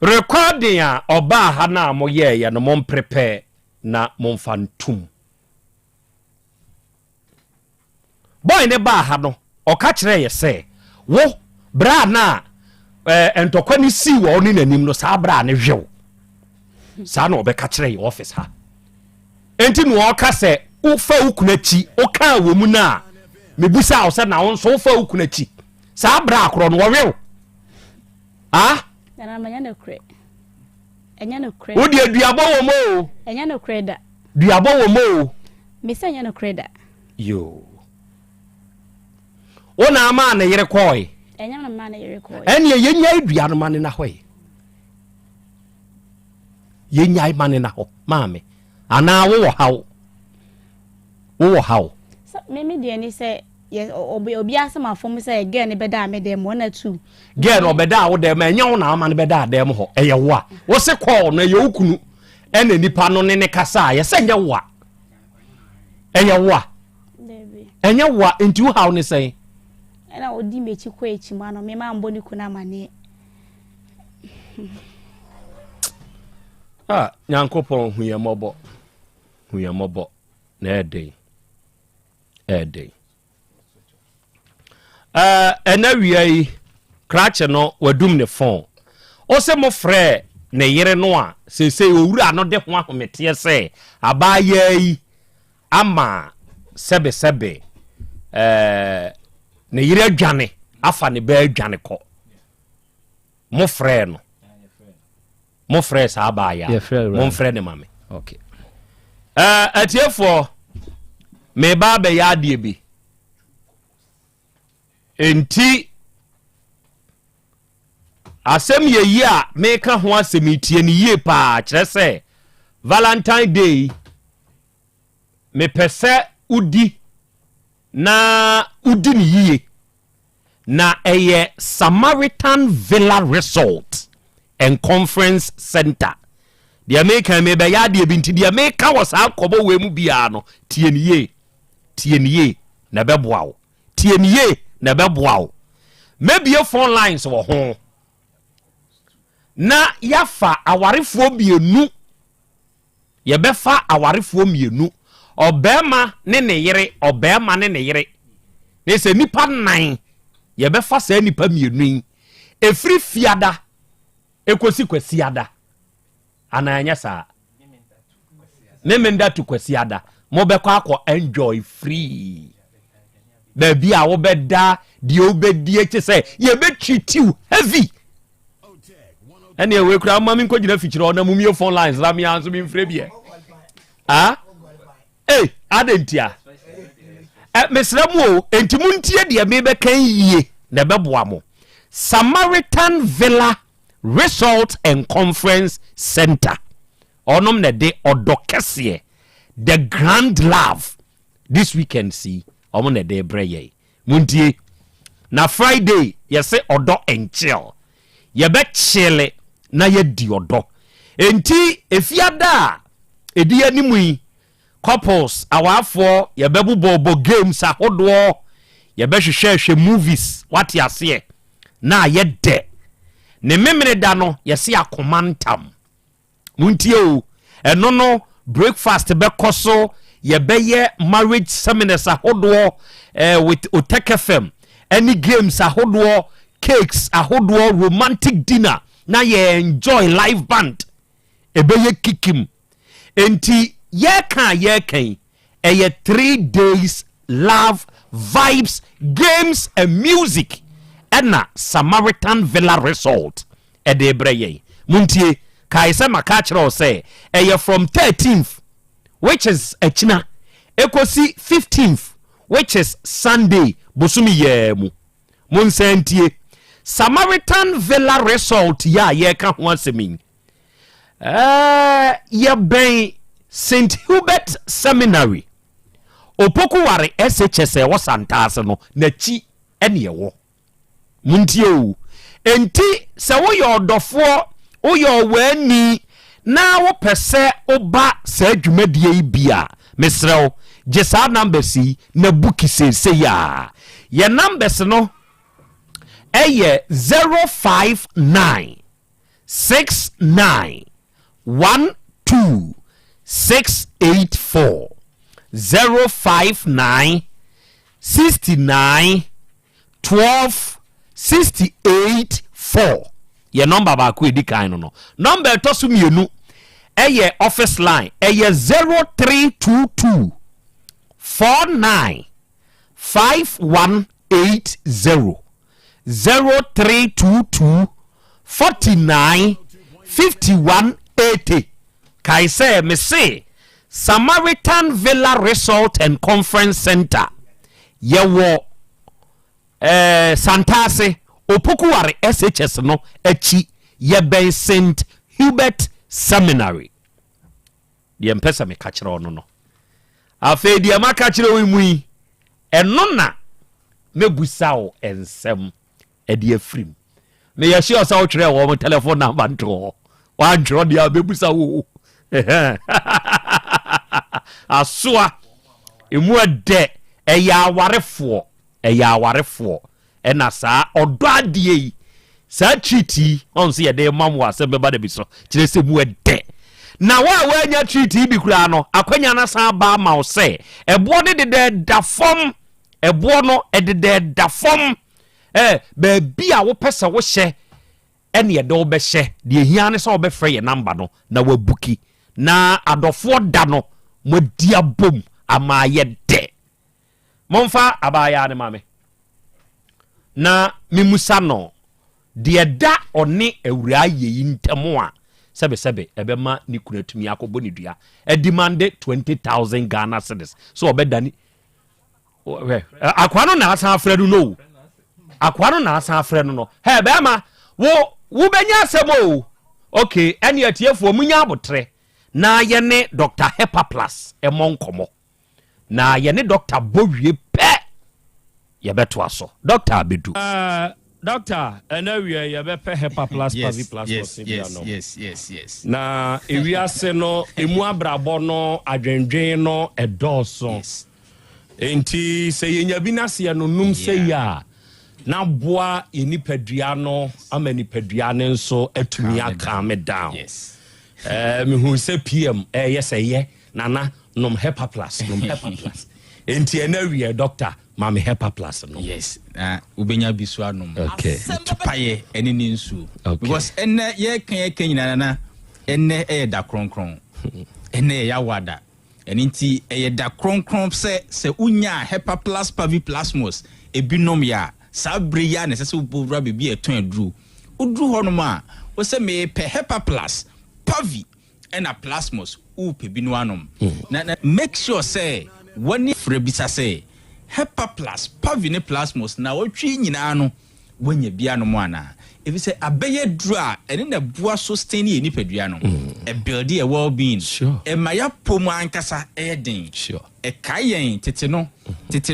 Recording a ɔbaa ha no a moyɛɛyɛ no momprepare na momfa ntom. Boy no baa ha no, ɔka kyerɛɛ yɛ sɛ, wo, berɛ a na eh, ntɔkwa no sii wɔ ɔne n'anim no, saa berɛ a ne hwew. Saa na ɔbɛka kyerɛ yɛ office ha. Enti na ɔka sɛ, wofa wo kunu akyi, wokaa wɔ mu no a, mebusaa wo sɛ na wo nso wofa wo kunu akyi. Saa berɛ a korɔ no, wɔwew. Ah? Nana, ɛnyɛ nokorɛ. Ɛnyɛ nokorɛ. Wo deɛ duabɔ wɔ mu o. Ɛnyɛ nokorɛ da. Duabɔ wɔ mu o. Mese ɛnyɛ nokorɛ da. Yoo. Wo na amaa ne yere kɔɔe. Ɛnyɛ me na memaa ne yere kɔɔe. Ɛneɛ yɛnyae dua no ma ne na hɔ yi. Yɛnyae ma ne na hɔ maame. Anaa wowɔ haw. Wowɔ haw. Sɛ me me deɛ ne sɛ yɛ obi obi asɛm afɔm sɛ girl ne bɛda me dɛm wɔn atu. Girl no ɔbɛda wo dɛm ɛnyɛ wo na ama no bɛda dɛm hɔ ɛyɛ wo a. Wo se kɔɔ no ɛyɛ wo kunu ɛna nipa no ne ne kasa a yɛsɛ nyɛ wo a. Ɛyɛ wo a? Ɛnyɛ wo a, nti wo haw ne sɛn? Ɛna odi m'akyi kɔ akyi ma no, me ma mbɔ ne kunu amaneɛ. Ah, Nyankopɔn hu yɛn mmɔbɔ, hu yɛn mmɔbɔ, na ɛyɛ den, ɛyɛ den. Ɛna wia yi krakye no wadum ne fon ɔsɛ mo frɛ ne yere no a seesei owura no de ho ahometeɛ sɛ abaayaa yi ama sɛbesɛbe ɛɛ ne yere adwane afa ne ba adwane kɔ mo frɛ no mo frɛ saa abaayaa mo mfrɛ ne ma me okay. Uh, atiefoɔ meba abɛyɛ adeɛ bi enti asɛm yɛ yi a meka ho asɛm yi tie no yie paa kyerɛ sɛ Valentine Day yi, mepɛ sɛ wodi na wodi no yie. Na ɛyɛ Samaritan Villa Resort and Conference Center. Deɛ meka yi, mebɛyɛ adeɛ bi nti deɛ meka wɔ saa nkɔmmɔ wei mu biara no, tie no yie. Tie no yie na ɛbɛboa wo. Tie no yie na ɛbɛboa wo. Mɛbie phone lines wɔ ho na yɛafa awarefoɔ mmienu. Yɛbɛfa awarefoɔ mmienu, ɔbarima ne ne yere, ɔbarima ne ne yere. Ne sɛ nnipa nnan, yɛbɛfa saa nnipa mmienu yi. Ɛfiri Fiada ɛkɔsi Kwasiada. Anaa ɛnyɛ saa? Memenda to Kwasiada. Mobɛkɔ akɔ enjoy free. Baabi a wobɛda, deɛ wobɛdi akyi sɛ yɛbɛtwitiw heavy. Ɛne ɛwei koraa mma menkɔgyina fikyerɛ hɔ na mumie phone lines na mea nso memfrɛ biɛ. Ah? Ei, adɛn ntia? Eh, mesrɛ mo o, enti montie deɛ mebɛka yie na ɛbɛboa mo. Samaritan Villa Resort and Conference Center ɔnom na ɛde ɔdɔ kɛseɛ, the grand love, this weekend si ɔmo na ɛde brɛ yɛn. Montie. Na Friday yɛse ɔdɔ and chill. Yɛbɛ chille na yɛadi ɔdɔ. Enti efiada a ɛdi anim yi, couples, awaafoɔ, yɛbɛbobɔbɔ games ahodoɔ, yɛbɛhwehwɛhwɛ movies, wate aseɛ, na ayɛ dɛ. Ne Memeneda no yɛse akoma ntam. Montie o, ɛno no breakfast bɛkɔ so, yɛbɛyɛ marriage seminars ahodoɔ eh, with Otec FM, ɛne games ahodoɔ, cakes ahodoɔ, romantic dinner, na yɛ enjoy live band. Ɛbɛyɛ kikim. Enti yɛka a yɛka yi, ɛyɛ 3 days love, vibes, games and music ɛna Samaritan Villa Resort ɛde brɛ yɛn. Montie, kae sɛ maka akyerɛ wo sɛ ɛyɛ from 13th, which is akyina, ɛkɔsi 15th, which is Sunday, bosome yɛɛ mu. Monsan ntie, Samaritan Villa Resort yi a yɛreka ho asɛm yi, ɛɛ yɛbɛn St Hubert Seminary, Opokuware SHS a ɛwɔ Santaase no n'akyi ɛne ɛwɔ. Montie o. Enti sɛ woyɛ ɔdɔfoɔ, woyɛ ɔwaani na wopɛ sɛ woba saa dwumadie yi bi a, mesrɛ wo, gye saa numbers yi na buki seesei a. Yɛ numbers no ɛyɛ 059 69 12 684, 059 69 12 68 4. Yɛ nɔmba baako edi kan no. Nɔmba ɛtɔ so mmienu ɛyɛ office line, ɛyɛ 0322 49 5180, 0322 49 51 80. Kae sɛ mese Samaritan Villa Resort and Conference Center yɛwɔ Santase Opokuware SHS no akyi, yɛbɛn St Hubert Seminary. Deɛ mpɛ sɛ meka kyerɛ wo no, afei deɛ maka kyerɛ wo mu yi, ɛno na mɛbusa wo nsɛm ɛde afiri mu. Meyɛ sure sɛ wotwerɛ wɔn telephone number nto hɔ. Woantwerɛ deɛ a, bɛbusa wo asoa ɛmu ɛdɛ. Ɛyɛ awarefoɔ, ɛyɛ awarefoɔ ɛna saa ɔdɔ adeɛ yi, saa treat yi ɔn sɛ yɛde ma mo asɛm bɛba da bi so kyerɛ sɛ mu ɛdɛ. Na wo a woanya treat yi bi koraa no, akwanya no asan aba ama wo sɛ ɛboɔ no deda da fam, ɛboɔ no ɛdeda da fam. Baabi a wopɛ sɛ wohyɛ ɛne ɛde wobɛhyɛ. Deɛ hia ne sɛ wobɛfrɛ yɛ namba no na wabuki na adɔfoɔ da no moadi abom ama ayɛ dɛ. Momfa abaayaa no ma me na memusa no deɛ da ɔne awuraa yɛ yi ntam a sɛbesɛbe ɛbɛma ne kunu atumi akɔbɔ ne dua adimande 20,000 Ghana cedis so ɔbɛdane. Akoa no na asan afrɛ no no, akoa no na asan afrɛ no. Hɛ, bɛrima, wo wobɛnya asɛm o. Okay, ɛne atiefoɔ munya abotrɛ. na yɛne Dr. Hepaplus ɛmɔ nkɔmmɔ. Na yɛne dɔkta bɔ wie pɛ, yɛbɛtoa so. Dɔkta abɛdu. Doctor, ɛnɛ wiɛ yɛbɛpɛ Hepaplus Pavi Plus wɔ bi ano. Yes. Na ewiase no emu abrabɔ no adwendwen no ɛdɔɔso. Nti sɛ yɛnya bi n'aseɛ no num sɛ yi a na boa yɛ nipadua no ama nipadua no nso atumi acalm down. Mehu sɛ PM ɛyɛ sɛ yɛ nana nom Hepaplus, nom Hepaplus. Nti ɛnɛ wiɛ, doctor, ma me Hepaplus no. Yes, na wobɛnya bi so anom. Tupayɛ ɛne ne nsuo. Because ɛnɛ yɛka nyinaa na ɛnɛ ɛyɛ da kronkron. Ɛnɛ yɛ Yawoada. Ɛno nti ɛyɛ da kronkron sɛ wonya Hepaplus Pavi Plasmos ebinom yɛ a, saa bere yi a na ɛsɛ sɛ wobɔwura baabi a ɛtɔn aduro. Woduru hɔnom a, wo sɛ mepɛ Hepaplus Pavi ɛna Plasmos, wopɛ bi no anom. Na make sure sɛ wɔne frɛ bisa sɛ Hepaplus Pavi ne Plasmos na wɔtwe nyinaa no wɔanya bi anom anaa, ɛfiri sɛ abɛyɛ duro a ɛne na ɛboa sustain yɛ nipadua no, ɛbuild yɛ well being, ɛma yɛapɔ mu ankasa ɛyɛ den. Ɛkae yɛn tete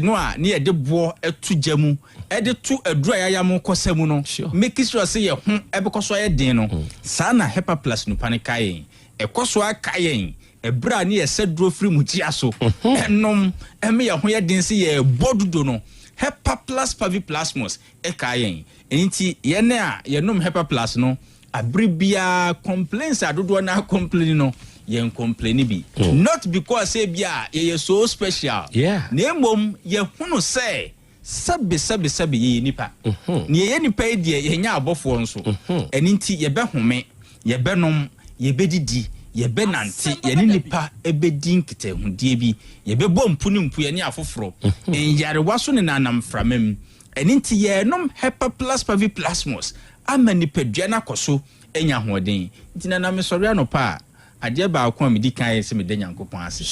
no a ne yɛde boɔ ɛto gya mu ɛde to aduro a yɛayam kɔsa mu no, make sure sɛ yɛ ho ɛbɛkɔ so ayɛ den no. Saa na Hepaplus nupa no kae yɛn, ɛkɔ so aka yɛn ɛberɛ a ne yɛsɛ duro firi mu kyia so ɛnom ɛma yɛn ho yɛ den sɛ yɛbɔ dodo no. Hepaplus Pavi Plasmos ɛka yɛn. Nti yɛn a yɛnom Hepaplus no, abere biara complaints a dodoɔ na complain no, yɛn complain bi, not because ebi a yɛyɛ so special, na mmom yɛhunu sɛ sɛbe sɛbe sɛbe yɛyɛ nipa na yɛyɛ nipa yi deɛ, yɛnyɛ abɔfoɔ nso. Ɛno nti yɛbɛhome, yɛbɛnom, yɛbɛdidi, yɛbɛnante, yɛne nipa bɛdi nkitahodie bi, yɛbɛbɔ mpu ne mpu yɛne afoforɔ, nyarewa so ne nanam mframa mu. Ɛno nti yɛnom Hepaplus Pavi Plasmos ama nipadua no akɔ so anya ahoɔden. Nti nana, mesɔre anɔpa a, adeɛ baako a medi kan yɛ sɛ meda Nyankopɔn ase,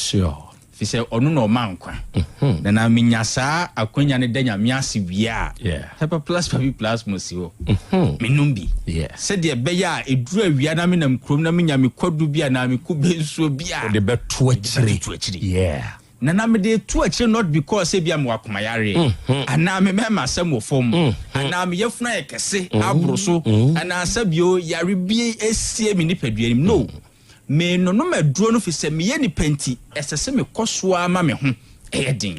fi sɛ ɔno na ɔma nkwa. Na na menya saa akwanya no da Nyame ase wie a, Hepaplus Pavi Plasmos si hɔ, menom bi sɛdeɛ ɛbɛyɛ a ɛduru awia na menam kurom na menya me kwadu bi anaa me kube nsuo bi a, wode bɛto akyire. To akyire. Na na mede to akyire not because ebi a mewɔ akomayareɛ anaa me mɛma asɛm wɔ fam anaa me yafunu ayɛ kɛse aboro so anaa sɛbio yare bi esie me nipadua nim no. Menonom aduro no fi sɛ meyɛ nipa nti ɛsɛ sɛ mekɔ so ara ma me ho ɛyɛ den.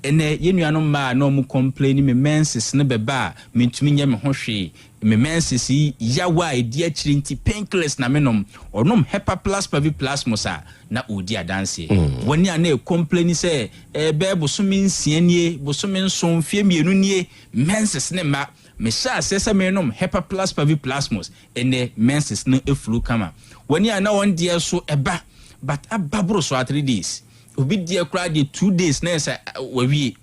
Ɛnɛ yɛn nuanom mmaa na ɔmo complain, me menses ne bɛba a mentumi nyɛ me ho hwee, me menses yi yawa a ɛdi akyire nti painkillers na menom. Ɔnom Hepaplus Pavi Plasmos a, na ɔredi adanseɛ. Wɔne a na ɛcomplain sɛ ɛbɛyɛ bosome 6 nie, bosome 7, mfeɛ 2 nie, menses ne mma. Mehyɛ aseɛ sɛ menom Hepaplus Pavi Plasmos, ɛnɛ menses no eflow kama. Wɔne a na wɔn deɛ so ɛba but aba boro so a 3 days, obi deɛ koraa deɛ 2 days na yɛ sɛ wawie.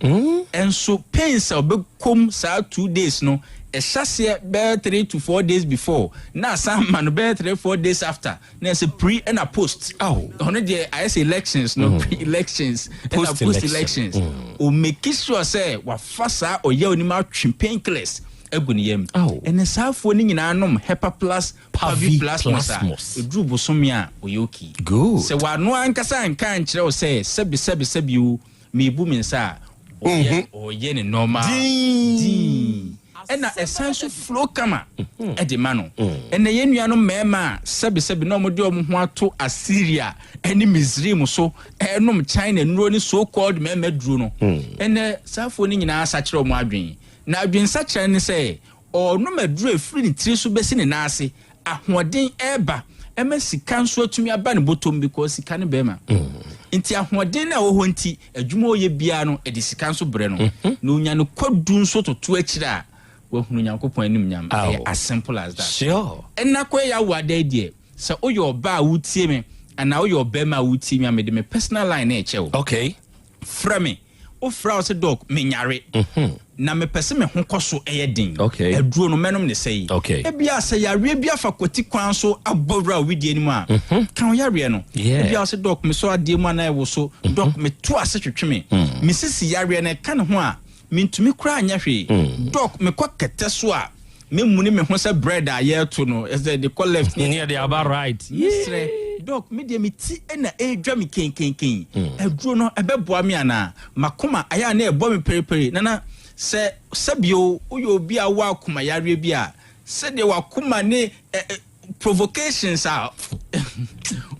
Ɛnso pains a ɔbɛkɔm saa 2 days no, ɛhyɛ aseɛ bɛyɛ 3 to 4 days before na asan ma no bɛyɛ 3-4 days after, na ɛsɛ pre ɛna post. Ɔno deɛ ayɛ sɛ elections no, pre elections ɛna post elections. O make sure sɛ wafa saa ɔyɛ onim atwe painkillers agu ne yam. Ɛnɛ saafoɔ no nyinaa nom Hepaplus Pavi Plasmos a, ɛduru bosome a ɔyɛ okay. Sɛ wano ankasa nka nkyerɛ wo sɛ sɛbi sɛbi sɛbi o, meebu me nsa a, ɔyɛ ɔyɛ ne normal din ɛna ɛsan so flow kama ɛde ma no. Ɛnɛ yɛn nuanom mmarima a sɛbi sɛbi na wɔde wɔn ho ato Assyria ɛne Misraim so ɛnom China nnuro ne so called mmarima duro no, ɛnɛ saafoɔ no nyinaa asakyerɛ wɔn adwene. Na adwensakyerɛ ne sɛ ɔnom aduro efiri ne tiri so bɛsi ne nan ase, ahoɔden ɛɛba, ɛma sika nso atumi aba ne bɔtɔm, because sika ne bɛrima nti ahoɔden no a ɛwɔ hɔ nti adwuma a ɔyɛ biara no ɛde sika nso brɛ no, na onya no kwadu nso toto akyire a, wahunu Nyankopɔn anim nyam. Ɛyɛ as simple as that. Ɛna kɔ yɛ awo ada yi deɛ, sɛ woyɛ ɔbaa a wotie me anaa woyɛ ɔbɛrima a wotie me a, mede me personal line na ɛkyɛ wo. Frɛ me. Wofrɛ wo sɛ, "Doc, menyare na mepɛ sɛ me ho kɔ so ɛyɛ den. Aduro no mɛnom ne sɛ yi." Ebia sɛ yareɛ bi afa kwati kwan so abɔ wura wo widie no mu a, ka wo yareɛ no. Ebia wo sɛ, "Doc, mesɔ adeɛ mu anaa ɛwo so. Doc, meto ase twetwe me, mesisi yareɛ no ɛka ne ho a mentumi koraa nyɛ hwee. Doc, mekɔ kɛtɛ so a memuni me ho sɛ bread a yɛreto no ɛsɛ de kɔ left ne yɛde aba right." Mesrɛ. Doc, me deɛ me ti na ɛredwa me kenkenken. Aduro no ɛbɛboa me anaa? M'akoma ayɛ a na ɛbɔ me perepere. Nana, sɛ sɛbio woyɛ obi a wowɔ akoma yareɛ bi a, sɛdeɛ w'akoma ne ɛ ɛ provocations a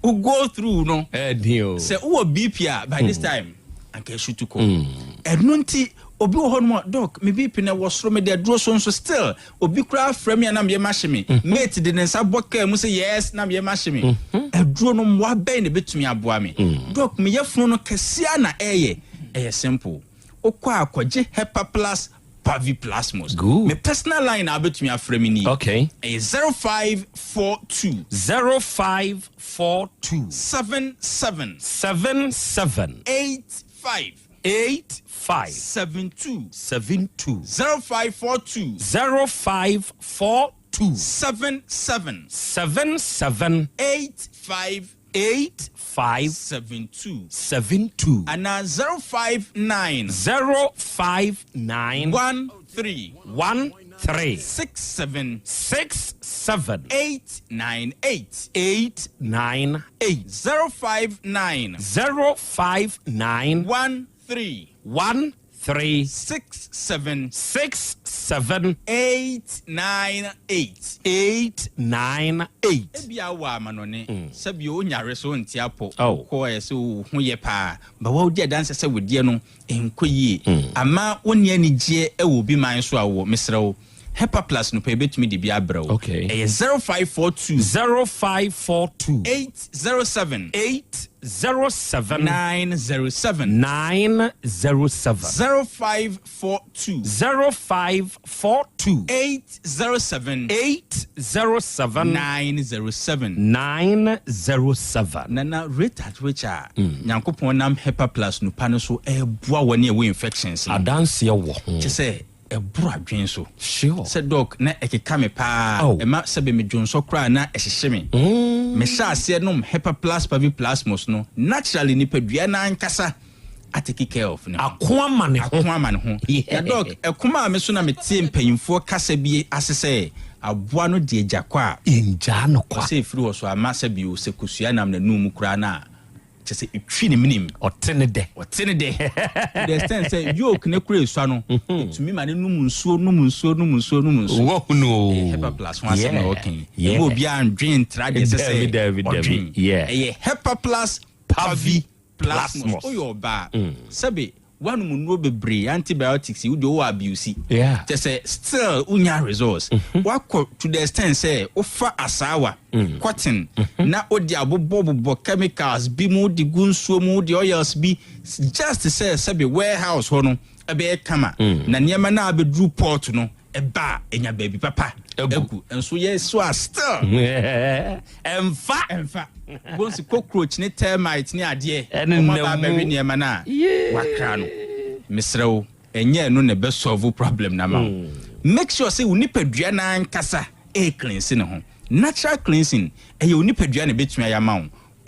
wo go through no, sɛ wowɔ BP a by this time anka ɛsutu kɔ. Ɛno nti obi wɔ hɔnom a, Doc, me BP no ɛwɔ soro, mede aduro so nso still Obi koraa frɛ me a na me yam ahye me. Mate de ne nsa bɔ kaa mu sɛ yes na me yam ahye me. Aduro no mmoa bɛn na ɛbɛtumi aboa me? Doc me yafunu no kɛseɛ ara na ɛyɛ. Ɛyɛ simple. Wokɔ a kɔgye Hepaplus Paviplasmus. Me personal line a wobɛtumi afrɛ me nie. Okay. Ɛyɛ 0542. 0542. 77. 77. 85. 8 5. 7 2. 7 2. 0 5 4 2. 0 5 4 2. 7 7. 7 7. 8 5. 8 5. 7 2. 7 2. Anaa 0 5 9. 0 5 9. 1 3. 1 3. 6 7. 6 7. 8 9 8. 8 9 8. 0 5 9. 0 5 9. 1 3. 1 3. 6 7. 6 7. 8 9 8. 8 9 8. Ebia wowɔ amanɔne, sɛbio wonyare so wonte apɔ, Oh. wokɔ ɛ sɛ wo ho yɛ paa, but woadi adanse sɛ wo deɛ no nkɔ yie, amma wonni anigyeɛ wɔ obi man so a wowɔ, mesrɛ wo, Hepaplus no pɛ yɛbɛtumi de bi abrɛ wo. Okay. Ɛyɛ 0542. 0542. 807. 807. 907. 907. 0542. 0542. 807. 807. 907. 907. Nana, rate at which a Nyankopɔn nam Hepaplus no pa no so ɛreboa wɔn a ɛwɔ infections no. Adanseɛ wɔ ho. Kyɛ sɛ ɛboro adwene so. Sure. Sɛ doc na ɛkeka me paa. Oh. Ɛma sɛbe me dwonsɔ koraa na ɛhyehye me. Mehyɛ aseɛ nom Hepaplus Paviplasmos no, naturally nipadua no ankasa atake care of ne ho. Ako ama ne ho. Ako ama ne ho. Yeah. Na doc, ɛko maa me so na metee mpanyimfoɔ kasa bi ase sɛ aboa no de agya kɔ a. Ngyaa no kwa. Ɔsɛ ɛfiri hɔ so ama sɛbe o, sɛ kosua nam n'anum mu koraa no a, kyɛ sɛ ɛtwi ne menem. Ɔte ne dɛ. Ɔte ne dɛ. To the extent sɛ yoke ne kura esua no, ɛtumi ma ne nom nsuo, nom nsuo, nom nsuo, nom nsuo. Wɔhunu o. Ɛyɛ Hepaplus ho asɛm na ɔka yi. Yeah. Ɛma obiara ndwen ntra deɛ ɛsɛ sɛ Dabi, dabi, dabi. ɔdwen. Yeah. Ɛyɛ Hepaplus Pavi Plasmos. Plasmos. Woyɛ ɔbaa, sɛbe woanom nnuro bebree, antibiotics yi, wode wowɔ abuse. Yeah. Kyɛ sɛ still wonya results. Woakɔ to the extent sɛ wofa asaawa, cotton, na wode abobɔbobɔ chemicals bi mu, wode gu nsuo mu, wode oils bi, just sɛ sɛbe warehouse hɔ no ɛbɛyɛ kama. Na nneɛma no a abɛduru port no, ɛba a, ɛnya baabi papa agu. Nso yɛ so a still. Ɛmfa. Ɛmfa. Bonsi cockroach ne termite ne adeɛ. Ɛne Ɔmo aba nam mu. abɛwe nneɛma no a wakra no. Mesrɛ wo, ɛnyɛ ɛno na ɛbɛ solve problem no ama wo. Make sure sɛ wo nipadua no ankasa ɛyɛ cleanse ne ho. Natural cleansing, ɛyɛ wo nipadua na ɛbɛtumi ayɛ ama wo.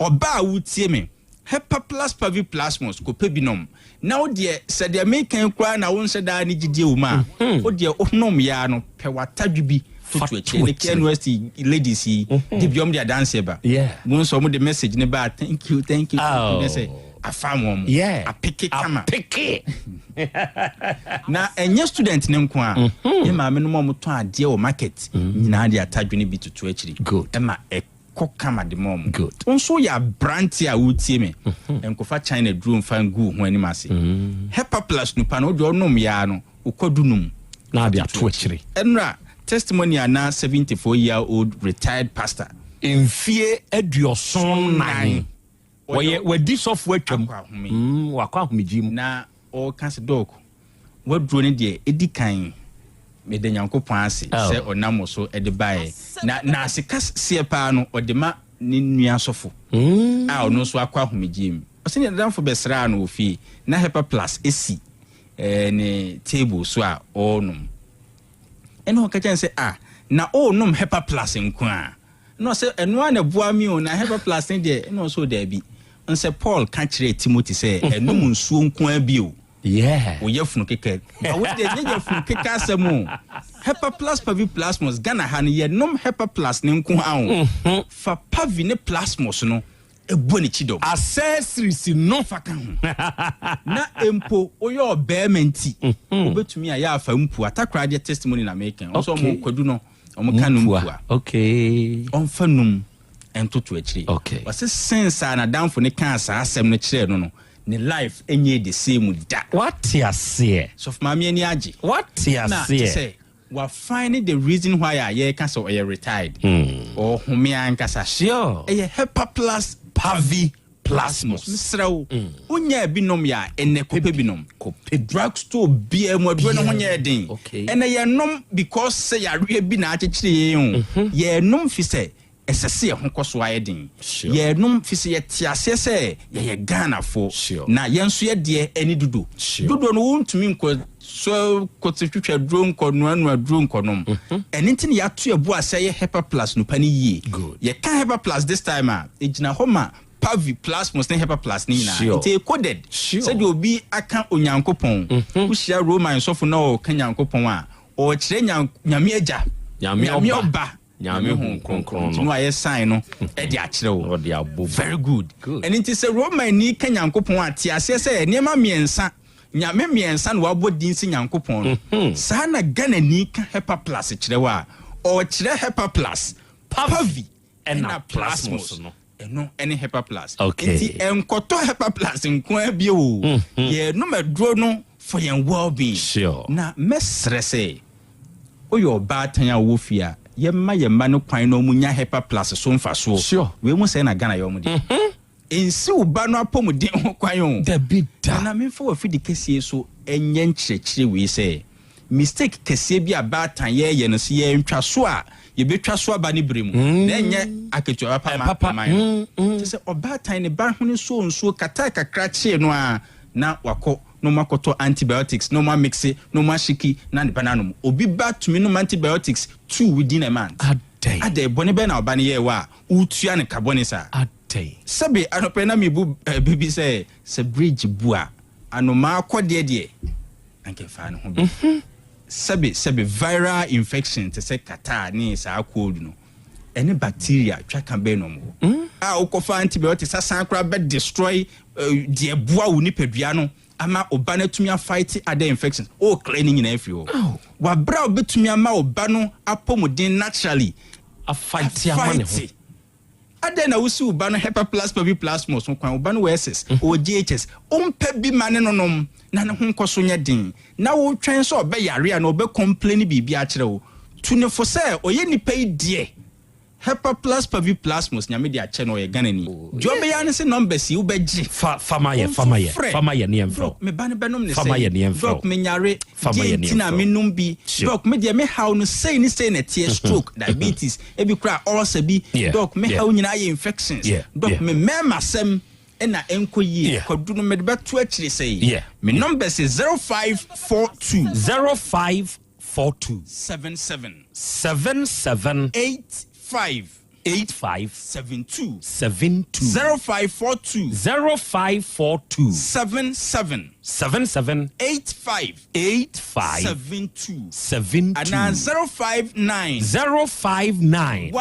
Ɔbaa a wotie me, Hepaplus Paviplasmos, kɔpɛ bi nom. Na wo deɛ, sɛ deɛ meka yi koraa na wonhyɛ daa ne gyidie wɔ mu a, wo deɛ wonom yɛ ara no, pɛ w'atadwe bi toto akyire. Ne Kia University ladies yi, de bi wɔn de adanseɛ ba. Wɔn nso wɔn de message ne ba, thank you, thank you, thank you. Ne sɛ afa wɔn mo. Apeke kama. Apeke. Na ɛnyɛ student ne nko a, ne maame no mu a wɔtɔn adeɛ wɔ market nyinaa de atadwe ne bi toto akyiri. Ɛma ɛkɔ kama de ma wɔn. Wo nso yɛ aberante a wotie me, nkɔfa China duro mfa ngu wo ho anim ase. Hepaplus nupa no, wode ɔnom yaa no, wokɔ du num. Na ade ato akyire. Ɛnora testimony ana 74 year old retired pastor. Mfie 74. Wɔyɛ wadi sɔfo atwam. Wakɔ ahomegye mu. Na ɔka sɛ doc, waduro no deɛ ɛdi kan meda Nyankopɔn ase sɛ ɔnam wo so de baeɛ. Na n'ase kaseɛ paa no ɔde ma ne nua sɔfo a ɔno nso akɔ ahomegye mu. Ɔsɛ ne adamfo bɛsraa no wɔ fie na Hepaplus esi ne table so a ɔrenom. Ɛna ɔka kyerɛ no sɛ, ah, na ɔrenom Hepaplus nko a? Na ɔsɛ ɛno ara na ɛboa me o, na Hepaplus ne deɛ, ɛna ɔsɛ daabi. Nsɛ Paul ka kyerɛɛ Timothy sɛ ɛnom nsuo nko ara bio. Yeah. Wo yafunu keka. Ba wo deɛ nyɛ yafunu keka asɛm o. Hepa Plus Pavi Plasmos, Ghana ha no yɛnom Hepa Plus ne nko ara o. Fa Pavi ne Plasmos no bɔ ne kyidɔm. Accessories no. Fa ka ho. Na mpo woyɛ ɔbarima nti, wobɛtumi ayɛ afa mpua. Takoradi testimony na meka yi. Wɔn nso wɔn kwadu no, wɔn ka no mpua. Ɔmfa num ntoto akyire. Ɔse since a n'adamfo no kaa saa asɛm no kyerɛɛ no no, ne life nyɛɛ the same da. Wate aseɛ. Sɔfo maame ani agye. Wate Na aseɛ. kyɛ sɛ wa find the reason why a yɛreka sɛ ɔyɛ retired. Ɔhome ankasa. Sure. Ɛyɛ Hepa Plus Pavi Plasmos. Mesrɛ wo, wonyaa bi nom yɛ a, ɛnnɛ kɔpɛ bi nom. Drug store biara mu aduro no ho nyɛɛ den. Ɛnnɛ yɛnnom because sɛ yareɛ bi na akyekyere yɛn o. Yɛnom fi sɛ ɛsɛ sɛ yɛn ho kɔ so ayɛ den. Yɛnom fi sɛ yɛte aseɛ sɛ yɛyɛ Ghanafoɔ na yɛn nso yɛ deɛ ɛne dodo. Dodo no wontumi nkɔ so kɔte twitwa duro nkɔ noanoa duro nkɔnom. Ɛno nti na yɛato yɛn bo ase ayɛ Hepa Plus nupa no yie. Yɛka Hepa Plus this time a, ɛgyina hɔ ma Pavi, Plasmos ne Hepa Plus no nyinaa. Nti ɛyɛ coded. Sɛdeɛ obi aka Onyankopɔn, wohyia Roman sɔfo na ɔreka Nyankopɔn a, ɔrekyerɛ Nyame Agya, Nyame Ɔba, Nyame Honhom Kronkron Nti no. no ayɛ sign no de akyerɛ wo. Ɔde abɔ mu. Very good. Good. Ɛno nti sɛ Romani ka Nyankopɔn a, te aseɛ sɛ nneɛma mmiɛnsa, Nyame mmiɛnsa na wabɔ din sɛ Nyankopɔn no. Saa na Ghanani ka Hepa Plus kyerɛ wo a, ɔrekyerɛ Hepa Plus, Pavi ɛna ɛna Plasmos Plasmos. no. Ɛno ɛne Hepa Plus. Okay. Nti ɛnkɔtɔ Hepa Plus nko ara bio o. Yɛnom aduro no for yɛn well being. Sure. Na mɛsrɛ sɛ woyɛ ɔbaatan a wowɔ fie a, yɛmma yɛn mma no kwan na wɔn nya Hepa Plus so mfasoɔ. Sure. Wei mu sɛɛ na Ghana yɛ wɔn deɛ. Nsi wo ba no apɔmuden ho kwan o. Dabi da. Nana memfa w'afidi kɛseɛ so nyɛ nkyerɛkyerɛ wei sɛ, mistake kɛseɛ bi a baatan yɛɛyɛ no sɛ yɛntwa so a yɛbɛtwa so aba ne berɛ mu na ɛnyɛ akatua papa ma ɔman no. Kyerɛ sɛ ɔbaatan ne ba hwene sɔɔ nsuo kataa kakra kyee no ara na wakɔ na ɔmo akɔtɔ antibiotics na ɔmo amixe na ɔmo ahyeki na ne ba no anom. Obi ba tumi nom antibiotics two within a month. Adɛn? Adɛn? Bɔne bɛn na ɔba no yɛɛ wo a wotua no ka bɔne saa? Adɛn? Sɛbe anɔpa yi na mebu bɛ bi sɛ, sɛ bridge bu a, anomaa kɔdeɛ deɛ, anka ɛfaa ne ho bi. Sɛbe sɛbe viral infection te sɛ catarrh ne saa cold no, ɛne bacteria twa ka bɛn na ɔmo wɔ? A wokɔfa antibiotics asan koraa bɛ destroy deɛ ɛboa wo nipadua no ama wo ba no atumi afight other infections, wo clear ne nyinaa afiri hɔ. Wabrɛ a wobɛtumi ama wo ba no apɔmuden naturally afight ama ne ho. Afight. Adɛn na wosi wo ba no Hepa Plus Pavi Plasmos ho kwan? Wo ba no wɔ SS, ɔwɔ JHS, wompɛ bi ma ne no nom na ne ho nkɔ so nyɛ den, na wotwɛn sɛ ɔbɛyare anaa ɔbɛ complaini biribi akyerɛ wo. Tu no fo sɛ ɔyɛ nipa yi deɛ Hepa Plus Pavi Plasmos Nyame de akyɛ no, ɔyɛ Ghanani. Deɛ ɔbɛyɛ ara ne sɛ numbers yi wobɛgye. Fa fa ma yɛ, Wo fa ma nso yɛ, frɛ. fa ma yɛ ne yɛmfrɛ wo. Doc, me ba no bɛnom ne Fa ma sɛn? yɛ ne yɛmfrɛ wo. Doc, menyare, Fa ma deɛn yɛ ne nti na yɛmfrɛ wo. menom bi? Sure. Doc, me deɛ me haw no sei ne sei na ɛteɛ, stroke, diabetes, ebi koraa ulcer bi. Yeah, Doc, me yeah. haw nyinaa yɛ infections. Yeah, Doc, yeah. me mmarima asɛm na ɛnkɔ yie. Yeah. Kwadu no mede bɛto akyire sɛi. Yeah. Me numbers yɛ 0542. 0542. 77. 77. 85. 85. 72. 72. 0542. 0542. 77. 77. 85. 85. 72. 72. Anaa 059. 059.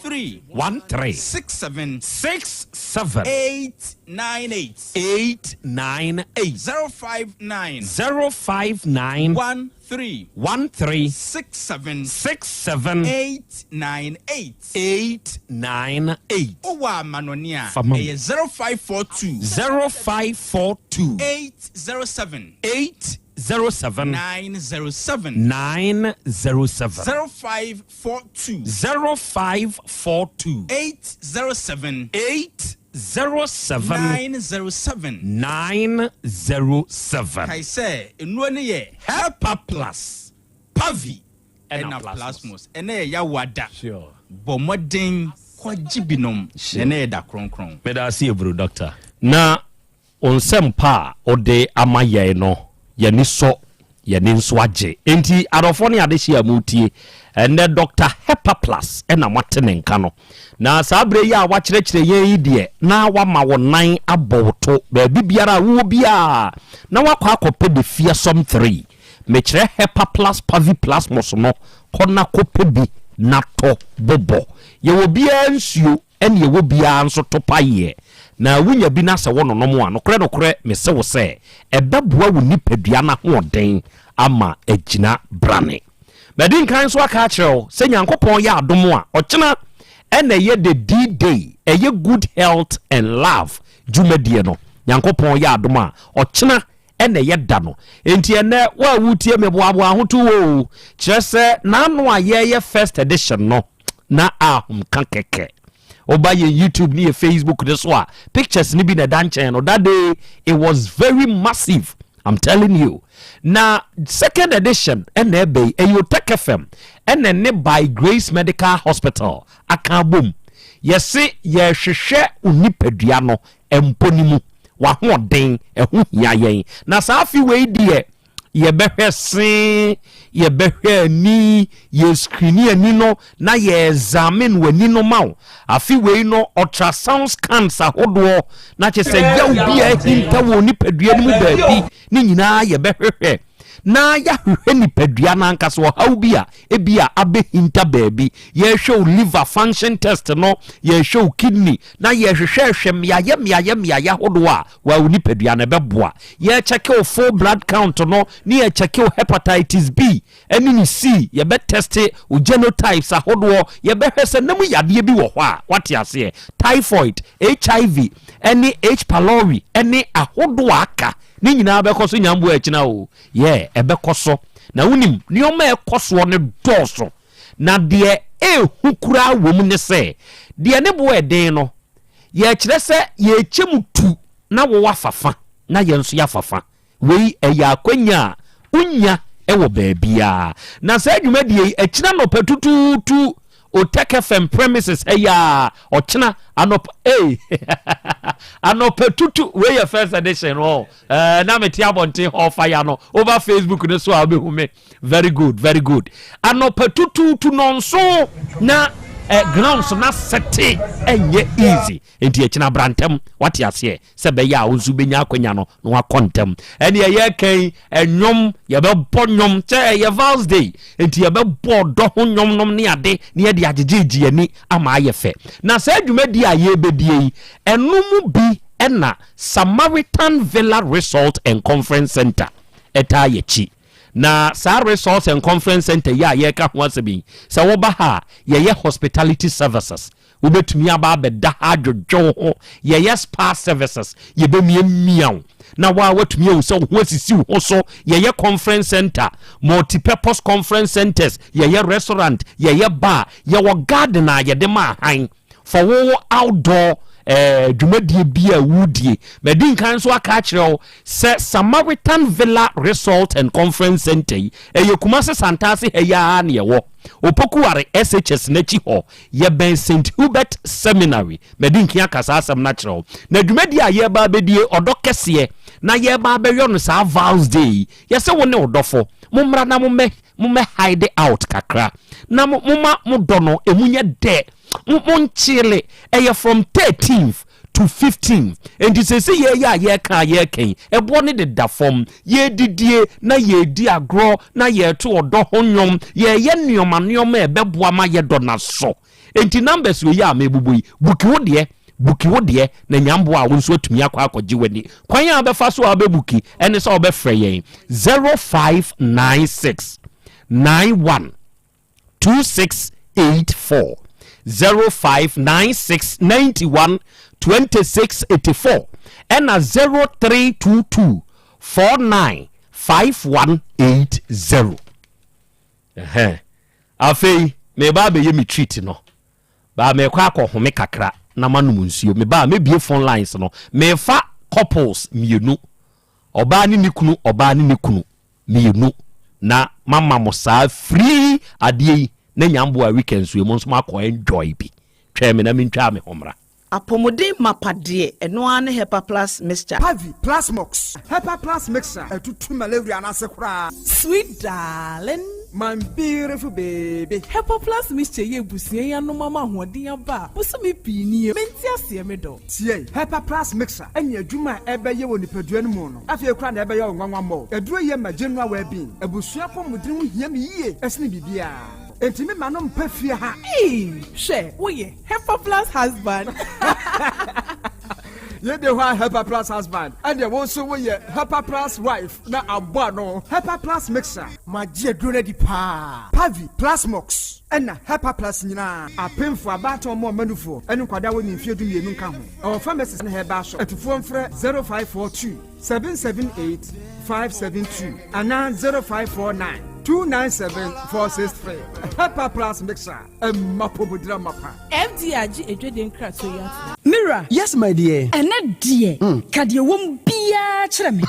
13. 13. 67. 67. 898. 898. 059. 059. 13. 13. 67. 67. 898. 898. Wowɔ amanɔne a, Fa ma me. ɛyɛ 0542. 0542. 807. 807. 907. 907. 0542. 0542. 807. 807. 907. 907. Kae sɛ, nnuro no yɛ Hepa Plus, Pavi, ɛna ɛna Plasmos. Plasmos. Ɛnɛ yɛ Yawoada. Sure. Bɔ mmɔden kɔgye binom. Sure. Ɛnɛ yɛ da kronkron. Meda ase eburu doctor. Na wo nsɛmpa a wode ama yɛn no, yɛn ani sɔ, yɛn ani nso agye. Enti adɔfoɔ ne adehyeɛ a moretie, ɛnnɛ Doctor Hepa Plus na moate ne nka no. Na saa berɛ yi a wakyerɛkyerɛ yɛn yi deɛ, na wama wo nan abɔ wo to baabi biara a wowɔ biara, na woakɔ akɔpɛ The Fearsome Three. Mekyerɛ Hepa Plus Pavi Plasmos no, kɔ na kɔpɛ bi na tɔ bobɔ. Yɛwɔ biara nsuo ɛne yɛwɔ biara nso to payeɛ. Na wonya bi na sɛ wononom a, nokorɛ nokorɛ mese wo sɛ, ɛbɛboa wo nipadua no ahoɔden ama agyina brane. Madi nkan nso aka akyerɛ wo sɛ Nyankopɔn yɛ adom a, ɔkyena ɛna ɛyɛ the D-Day, ɛyɛ Good Health and Love dwumadie no. Nyankopɔn yɛ adom a, ɔkyena ɛna ɛyɛ da no. Enti ɛnɛ, wo a wotie me, boaboa ho to hɔ o. Kyerɛ sɛ, n'ano a yɛreyɛ first edition no, na ahomka kɛkɛ. Woba yɛn YouTube ne yɛn Facebook no so a, pictures no bi na ɛda nkyɛn no. That day, it was very massive. I'm telling you. Na second edition ɛna ɛbɛ yi, ɛyɛ Otec FM ɛna ɛne By Grace Medical Hospital aka abom. Yɛse yɛhwehwɛ onipadua no mpo no mu. W'ahoɔden, ɛho hia yɛn. Na saa afe wei deɛ, yɛbɛhwɛ se, yɛbɛhwɛ ani, yɛ screeni ani no, na yɛ examine w'ani no ma wo. Afe wei no, ultrasound scans ahodoɔ, na kyerɛ sɛ yaw bi a ahinta wɔ nipadua no mu baabi, ne nyinaa yɛbɛhwehwɛ. Na yɛahwehwɛ nipadua no ankasa, ɔhaw bi a ebia abɛhinta baabi. Yɛhwɛ wo liver function test no, yɛhwɛ wo kidney, na yɛhwehwɛhwɛ mmeaeɛ mmeaeɛ mmeaeɛ ahodoɔ a wa wo nipadua no ɛbɛboa. Yɛkyɛke wo full blood count no, ne yɛkyɛke wo hepatitis B ɛne ne C, yɛbɛtɛste wo genotypes ahodoɔ, yɛbɛhwɛ sɛ nam yadeɛ bi wɔ hɔ a, wate aseɛ, typhoid, HIV ɛne H pylori ɛne ahodoɔ a aka ne nyinaa bɛkɔ so. Nyamboa akyina o, yɛ ɛbɛkɔ so. Na wonim nneɛma a ɛkɔ soɔ no dɔɔso, na deɛ ɛɛhu koraa wɔ mu ne sɛ deɛ ne bo ɛden no, yɛkyerɛ sɛ yɛkyɛ mu tu na wɔwɔ afafa na yɛn nso yɛafafa. Wei ɛyɛ akwanya a wonya ɛwɔ baabiara. Na saa dwumadie yi, ɛkyina nɔpɛ tutuutu, Otec FM premises ɛyɛ a ɔkyena anɔpa ee anɔpa tutu. Wei yɛ first edition no na mete abɔnten hɔ fa ya no over Facebook no so a wobɛhu me. Very good, very good. Anɔpa tutuutu nɔnso na grounds na sɛte ɛnyɛ easy. Nti ɛkyena bra ntɛm, wate aseɛ, sɛ bɛyɛ a wo nso wobɛnya akwanya no na wakɔ ntɛm. Ɛne ɛyɛ kan ɛnwom, yɛbɛbɔ nwom kyɛ ɛyɛ Vals Day, nti yɛbɛbɔ ɔdɔ ho nwom nom ne ade na yɛde agyegyegye ani ama ayɛ fɛ. Na saa dwumadie a yɛrebɛdie yi, ɛno mu bi ɛna Samaritan Villa Resort and Conference Center ɛtaa yɛkyi. Na saa Resource and Conference Center yi a yɛreka ho asɛm yi, sɛ woba ha a, yɛyɛ hospitality services. Wobɛtumi aba abɛda ha adwodwo wo ho. Yɛyɛ spa services. Yɛbɛmiamia wo na waa watumi ahu sɛ wo ho asisi wo ho so. Yɛyɛ conference center, multi-purpose conference centers, yɛyɛ restaurant, yɛyɛ bar, yɛwɔ garden a yɛde ma ahan for wo outdoor dwumadie bi a wodie. Madi nkan nso aka akyerɛ wo sɛ Samaritan Villa Resort and Conference Center yi, ɛyɛ Kumase Santase ha yi ara ne ɛwɔ Opokuware SHS n'akyi hɔ. Yɛbɛn St. Hubert Seminary. Madi nkan aka saa asɛm no akyerɛ wo. Na dwumadie a yɛreba abɛdie, ɔdɔ kɛseɛ na yɛreba abɛyɔ no saa Vals Day yi. Yɛsɛ wo ne wo dɔfo, mommra na mommɛ mommɛ hide out kakra na mo moma mo dɔ no emu nyɛ dɛ, mo mo nkyele. Ɛyɛ from 13th to 15th, nti sɛsɛ yɛyɛ a yɛka a yɛka yi, ɛboɔ ne deda fam. Yɛdidie na yɛdi agorɔ na yɛto ɔdɔ ho nnwom, yɛyɛ nneɛma nneɛma a ɛbɛboa ma yɛdɔ na so. Nti numbers wei a mebobɔ yi, buki wo deɛ, buki wo deɛ na nyamboa a wo nso atumi akɔ akɔgye w'ani. Kwan a wobɛfa so a wobɛbuki ɛne sɛ wobɛfrɛ yɛn 0596 91 2684, 0596 91 2684, ɛna 0322 49 5180. Ɛhɛn. Afei meba abɛyɛ me treat no baa, mekɔ akɔhome kakra na manom nsuo. Meba a, mɛbie phone lines no. Mefa couples mmienu, ɔbaa ne ne kunu, ɔbaa ne ne kunu mmienu, na mama mo saa free adeɛ yi na nyamboa weekend so mu nso makɔ enjoy bi. Twɛn me na mentwaa me ho mmra. Apɔmuden mapa deɛ, ɛno ara ne Hepa Plus Mixture. Pavi, Plasmox, Hepa Plus Mixture, ɛtutu malaria no ase koraa. Sweet darling. My beautiful baby. Hepa Plus mixture yi abusua yi anom ama ahoɔden aba a bosome pii nie. Mente aseɛ me dɔ. Tie! Hepa Plus mixture ne adwuma a ɛbɛyɛ wɔ nipadua no mu no, afei koraa na ɛbɛyɛ wo nwanwa mmɔɔ. Aduro yi ma general well-being. Abusua apɔmuden ho hia me yie sene biribiara. Enti me ma no mpa fie ha. Eii hwɛ woyɛ Hepa Plus husband. Yei de hɔ a Hepa Plus husband, ɛnneɛ wo nso woyɛ Hepa Plus wife na abɔ ano. Hepa Plus mixture. Magye aduro no adi paa. Pavi, Plasmox, ɛna Hepa Plus nyinaa. Apemfo, abaatan, ɔmo a ɔma nufoɔ, ɛne nkwadaa a wɔnni mfeɛ 12 nka ho. Ɛwɔ pharmacies ne herbal shop. Atufoɔ mfrɛ 0542 778 572 anaa 0549 297 463. Hepa Plus mixture, ɛma pomodira mapa. FDA agye adwadie nkratoɔ yi atom. Mira. Yes my dear. Ɛnɛ deɛ, ka deɛ ɛwɔ mu biara kyerɛ me.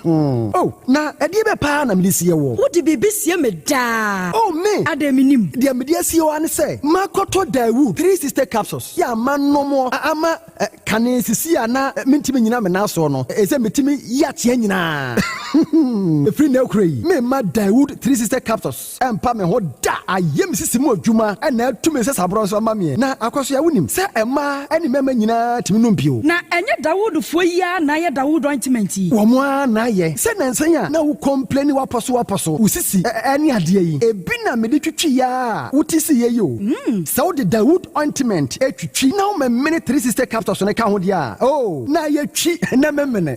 Oh, na ɛdeɛ bɛ paa na mede sie wɔ? Wode biribi sie me daa. Oh, me. Adɛn menim? Deɛ mede asie hɔ ara ne sɛ makɔtɔ Daewoo 360 capsules yɛ ama nomoɔ ama kane sisi a na mentumi nnyina me nan soɔ no, ɛsɛ metumi yi ateɛ nyinaa. Ɛfiri nnɛ rekora yi, memma Daewoo 360 capsules ɛmpa me ho da. Ayɛ me sisi mu adwuma na atu me nsasaborɔ nso ama meɛ. Na Akwasoa, wonim sɛ mmaa ne mmarima nyinaa tumi nom bio. Na ɛnyɛ Dawoodfoɔ yi ara na ayɛ Dawood ointment yi? Wɔn ara na ayɛ. Sɛ nnansa yi a na wo complaini w'apɔso w'apɔso, wo sisi ne adeɛ yi, ebi na mede twitwiiɛ ara a wote siiɛ yi o. Sɛ wode Dawood ointment twitwi na womemene 360 capsules no ka ho deɛ a, oh, na ayɛ twi na memene.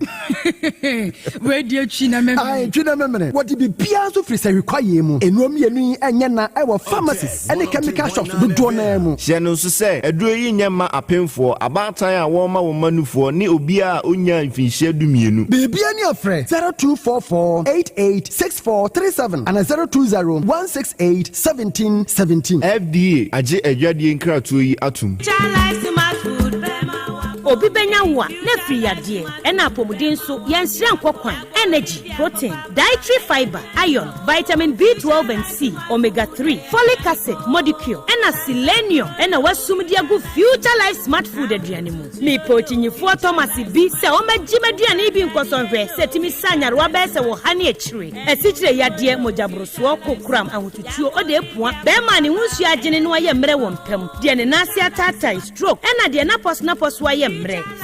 Wei deɛ twi na memene. Ae, twi na memene. Wɔde biribiara nso firi sahwi kwaeɛ mu. Nnuro mmienu yi nyɛ na ɛwɔ pharmacies ne chemical shops dodoɔ no ara mu. Hyɛ no nso sɛ, aduro yi nyɛ mma apemfoɔ, abaatan a wɔrema wɔn mma nufoɔ, ne obiara a ɔnnyaa mfinhyia dumienu. Biribiara ni a frɛ 0244 88 64 37 anaa 020 168 17 17. FDA agye adwadie nkratoɔ yi atom. Obi bɛnya wo a, na afiri yadeɛ, ɛna apɔmuden nso, yɛnsrɛ nkɔ kwan. Energy, protein, dietary fiber, iron, vitamin B12 and C, omega 3, folic acid, modicure, ɛna selenium, ɛna wasum de agu Future Life Smart Food aduane mu. Mepɛ okyinyifoɔ Thomas bi sɛ ɔmmɛgye m'aduane yi bi nkɔsɔ nhwɛ sɛ ɛtumi sa nyarewa bɛyɛ sɛ wɔ ha ne akyire. Asikyire yadeɛ, mogyaborosoɔ, kokoram, ahotutuo, ɔde apua, bɛrima a ne ho nsuo agyene na wayɛ mmerɛ wɔ mpam, deɛ ne nan ase ataatae, stroke, ɛna deɛ n'apɔso ayɛ mmerɛ.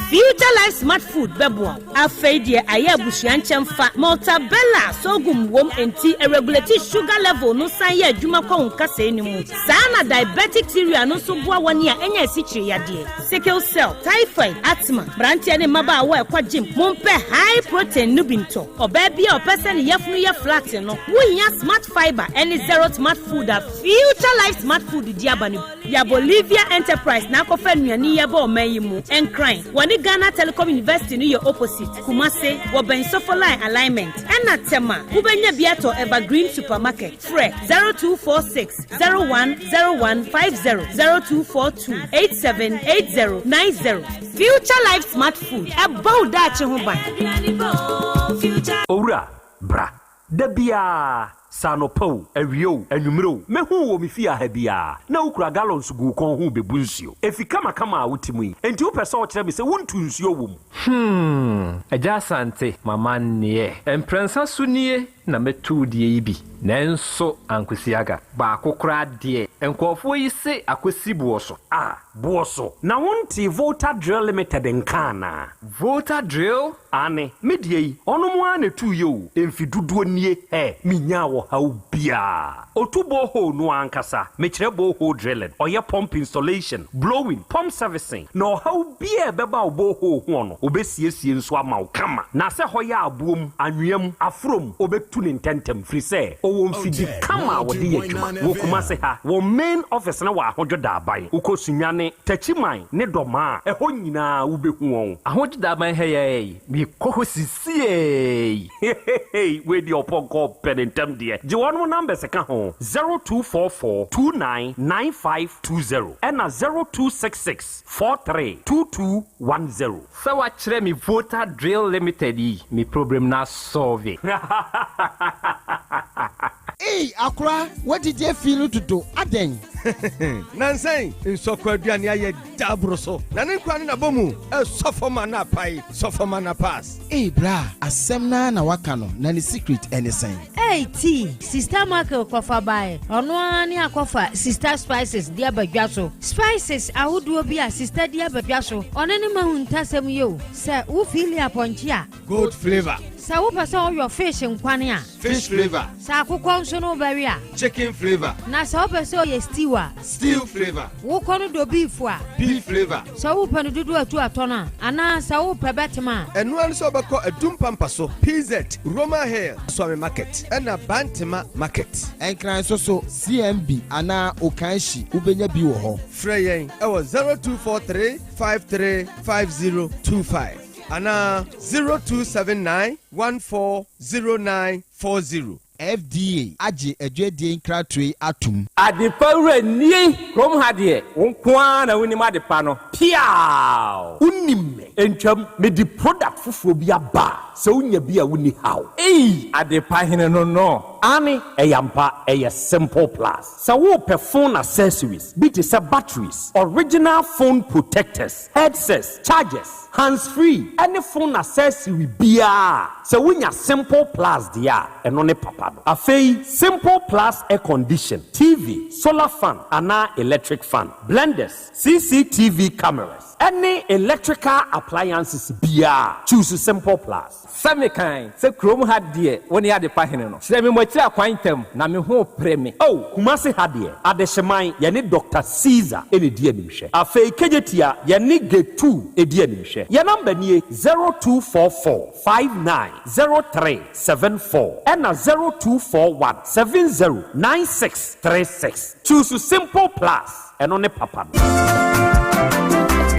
Future Life Smart Food bɛboa wo. Afei deɛ ayɛ abusua nkyɛn fa Maltabella sorghum wom nti ɛregulate sugar level no san yɛ adwuma kɔ wo nkasɛɛ no mu. Saa na diabetic cereal no nso boa wɔn a ɛnya asikyire yadeɛ, sickle cell, typhoid, asthma, mmeranteɛ ne mmabaawa a ɛkɔ gym, mompɛ high protein no bi ntɔ. Ɔbaa bi a ɔpɛ sɛ ne yafunu yɛ flat no, wohia Smart Fiber ɛne Zero Smart Food a Future Life Smart Food di aba no bi. Ya Bolivia Enterprise na akɔfa nnuane yi aba ɔman yi mu. Nkran, wɔne Ghana Telecom University no yɛ opposite. Kumase, wɔbɛn Sofoline Alignment. Ɛna Tema, wobɛnya bi atɔ Evergreen Supermarket. Frɛ 0246 010150, 0242 878090. Future Life Smart Food, ɛbɔ wo daakye ho ban. Owura, bra. Da biara, sɛ anɔpa o, awia o, anwummere o, mɛhu wo wɔ me fie ha biara na wokura gallons gu wo kɔn ho rebɛbu nsuo. Efi kamakama a wote mu yi, enti wopɛ sɛ wokyerɛ me sɛ wontu nsuo wɔ mu? Agya Asante, mama nneɛ. Mprɛnsa so nie na mɛtu deɛ yi bi, nanso ankosi aga. Baako koraa deɛ, nkurɔfoɔ yi se akɔsi boɔ so. Ah, boɔ so. Na wontee Volta Drill Limited nka anaa? Volta Drill? Aane, me deɛ yi, ɔnom ara na ɛtuu yɛ o, mfe dodoɔ nie, ɛ, menyaa ɔhaw biara. Ɔtu borehole no ankasa, mekyerɛ borehole drilling, ɔyɛ pump installation, blowing, pump servicing, na ɔhaw biara a ɛbɛba wo borehole ho no, ɔbɛsiesie nso ama wo kama. Na sɛ hɔ yɛ aboɔ mu, anwea mu, aforɔ mu, ɔbɛtu ne ntɛntɛm, firi sɛ ɔwɔ mfidi kama a wɔde yɛ adwuma. Wɔ Kumase ha, wɔn main office no wɔ Ahodwo Daaban. Wokɔ Sunyani, Takyiman ne Dɔmaa a, ɛhɔ nyinaa wobɛhu wɔn. Ahodwo Daaban ha yi ara yi, mekɔ hɔ sisiei. Hehehe, wei deɛ ɔpɔnkɔ pɛ ne ntɛm deɛ. Gye wɔn numbers ka ho, 0244 29 9520 ɛna 0266 43 2210. Sɛ wakyerɛ me Volta Drill Limited yi, me problem no asolve. Ei akora wadidi afi no dodo adɛn. Nnansa yi, nsɔkɔ aduane ayɛ dɛ aboro so, na ne nkwa ne n'abɔmu resɔ fam a na apae, sɔ fam a na pass. Ei bra, asɛm no ara na waka no, na ne secret ne sɛn? Ei tea, Sista Michael kɔfa baeɛ, ɔno ara ne akɔfa Sista Spices de aba dwa so. Spices ahodoɔ bi a Sista de aba dwa so, ɔno ne m'ahuntasɛm yi o, sɛ wo feeli apɔnkye a, Goat flavour. Sɛ wopɛ sɛ woyɔ fish nkwane a. Fish flavour. Sɛ akokɔ nso no wobɛwe a. Chicken flavour. Na sɛ wopɛ sɛ ɔyɛ stew a. Stew flavour. Wokɔ no dɔ beef a. Beef flavour. Sɛ wopɛ no dodo atu atɔ no a, anaa sɛ wopɛ bɛtem a. Ɛno ara ne sɛ wobɛkɔ Adum Pampa so, PZ, Roma Hill, Suame Market, ɛna Bantema Market. Nkran nso so, CMB anaa Okaishie, wobɛnya bi wɔ hɔ. Frɛ yɛn wɔ 0243 53 5025. Anaa 0279 1409 40. FDA agye adwadie nkratoɔ yi atom. Adepa wura nie! Kurom ha deɛ, wo nko ara na wonim adepa no. Piaaww! Wonim me? Ntwam, mede product foforɔ bi aba a, sɛ wonya bi a wonni haw. Ei! Adepa hene no no. Aane, ɛyɛ ampa, ɛyɛ Simple Plus. Sɛ worepɛ phone accessories bi te sɛ batteries, original phone protectors, headsets, chargers, hands free ɛne phone accessory biara a, sɛ wonya Simple Plus deɛ a, ɛno ne papa no. Afei Simple Plus air condition, TV, solar fan anaa electric fan, blenders, CCTV cameras, ɛne electrical appliances biara a, choose Simple Plus. Sɛ mekan sɛ kurom ha deɛ wo ne adepa hene no. Kyerɛ me mo akyiri akwan ntɛm na me ho repere me. Oh, Kumasi ha deɛ, Adehyeman, yɛne Doctor Caesar na ɛdi animhwɛ. Afei Kejetia, yɛne Gate 2 di animhwɛ. Yɛn number nie, 0244 59 03 74 ɛna 0241 70 96 36. Choose Simple Plus. Ɛno ne papa no.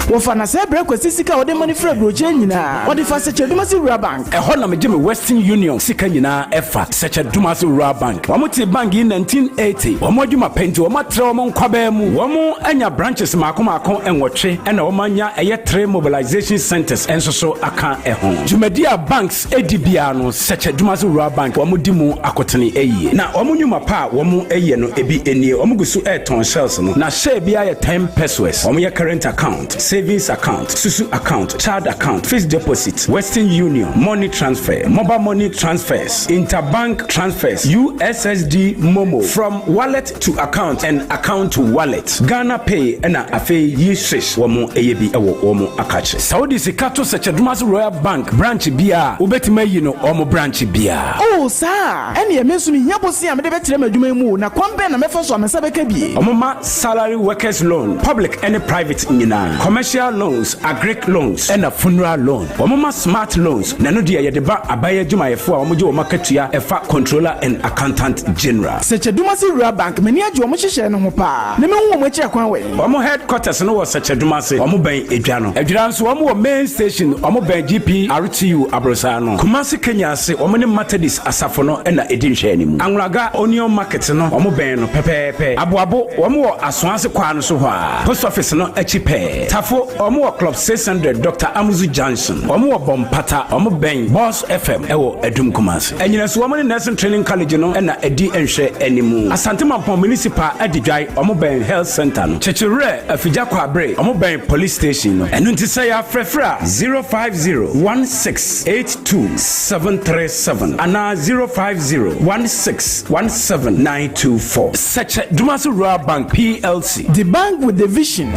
Wɔfa na sɛɛ brɛ Kwasi sika a ɔde ma no firi aburokyire nyinaa. Ɔde fa Sɛkyɛ Dumasi Rural Bank. Ɛhɔ na megye me Western Union sika nyinaa ɛfa, Sɛkyɛ Dumasi Rural Bank. Wɔn tee bank yi 1980. Wɔn adwuma pɛ nti wɔn atrɛ wɔn nkwabaa mu. Wɔn anya branches maako maako nwɔtwe ɛna wɔn anya ɛyɛ three mobilization centers nso so aka ɛho. Dwumadi a banks di biara no, Sɛkyɛ Dumasi Rural Bank wɔn di mu akotene yie. Na wɔn nnwuma pa a wɔn yɛ no ebi nie, wɔn gu so retɔn shells no, na share biara yɛ ten pesewas. Wɔn yɛ current account, savings account, susu account, child account, fixed deposit, Western Union, money transfer, mobile money transfers, interbank transfers, USSD momo, from wallet to account and account to wallet, Ghana Pay ɛna afei yi swish wɔn yɛ bi wɔ wɔn akakye. Sɛ wode sika to Sɛkyɛ Dumase Royal Bank branch biara a, wobɛtumi ayi no wɔn branch biara. Oh, saa a? Ɛnneɛ me nso mehia bosea a mede bɛtrɛ m'adwuma yi mu o, na kwan bɛn na mɛfa so a me nsa bɛka bi? Wɔma salary workers loan, public ne private nyinaa, commercial loans, agric loans, ɛna funeral loan. Wɔma smart loans, na ɛno deɛ yɛde ba aban adwumayɛfoɔ a wɔgye wɔn akatua ɛfa Controller and Accountant General. Sɛkyɛ Dumase Rural Bank, m'ani agye wɔn nhyehyɛɛ no ho paa, na mɛhu wɔn akyiri akwan wɛn? Wɔn headquarters no wɔ Sɛkyɛ Dumase, wɔn bɛn Edwa no. Adwira nso wɔn wɔ main station, wɔn bɛn GPRTU aborosaa no. Kumasi Kenya ase, wɔn ne Methodist asafo no na ɛdi nhwɛanimu. Anwulaga Onion Market no, wɔn bɛn no pɛpɛɛpɛ. Aboabo, wɔn wɔ Asoase kwaa no so hɔ ara, Post Office no akyi pɛɛ. Tafo, wɔn wɔ Club 600 Doctor Amuzu Junction. Wɔn wɔ Bompata, wɔn bɛn Boss FM wɔ Adum Kumasi. Anyinaso, wɔn ne Nursing Training College no na ɛdi nhwɛanimu. Asante Mampong Municipal Adidwae, wɔn bɛn Health Centre no. Kyekyewerɛ, Afigya Kwabre, wɔn bɛn Police Station no. Ɛno nti sɛ yɛafrɛfrɛ a, 050 1682 737 anaa 050 16 17 924. Sɛkyɛ Dumasi Rural Bank PLC. The bank with the vision.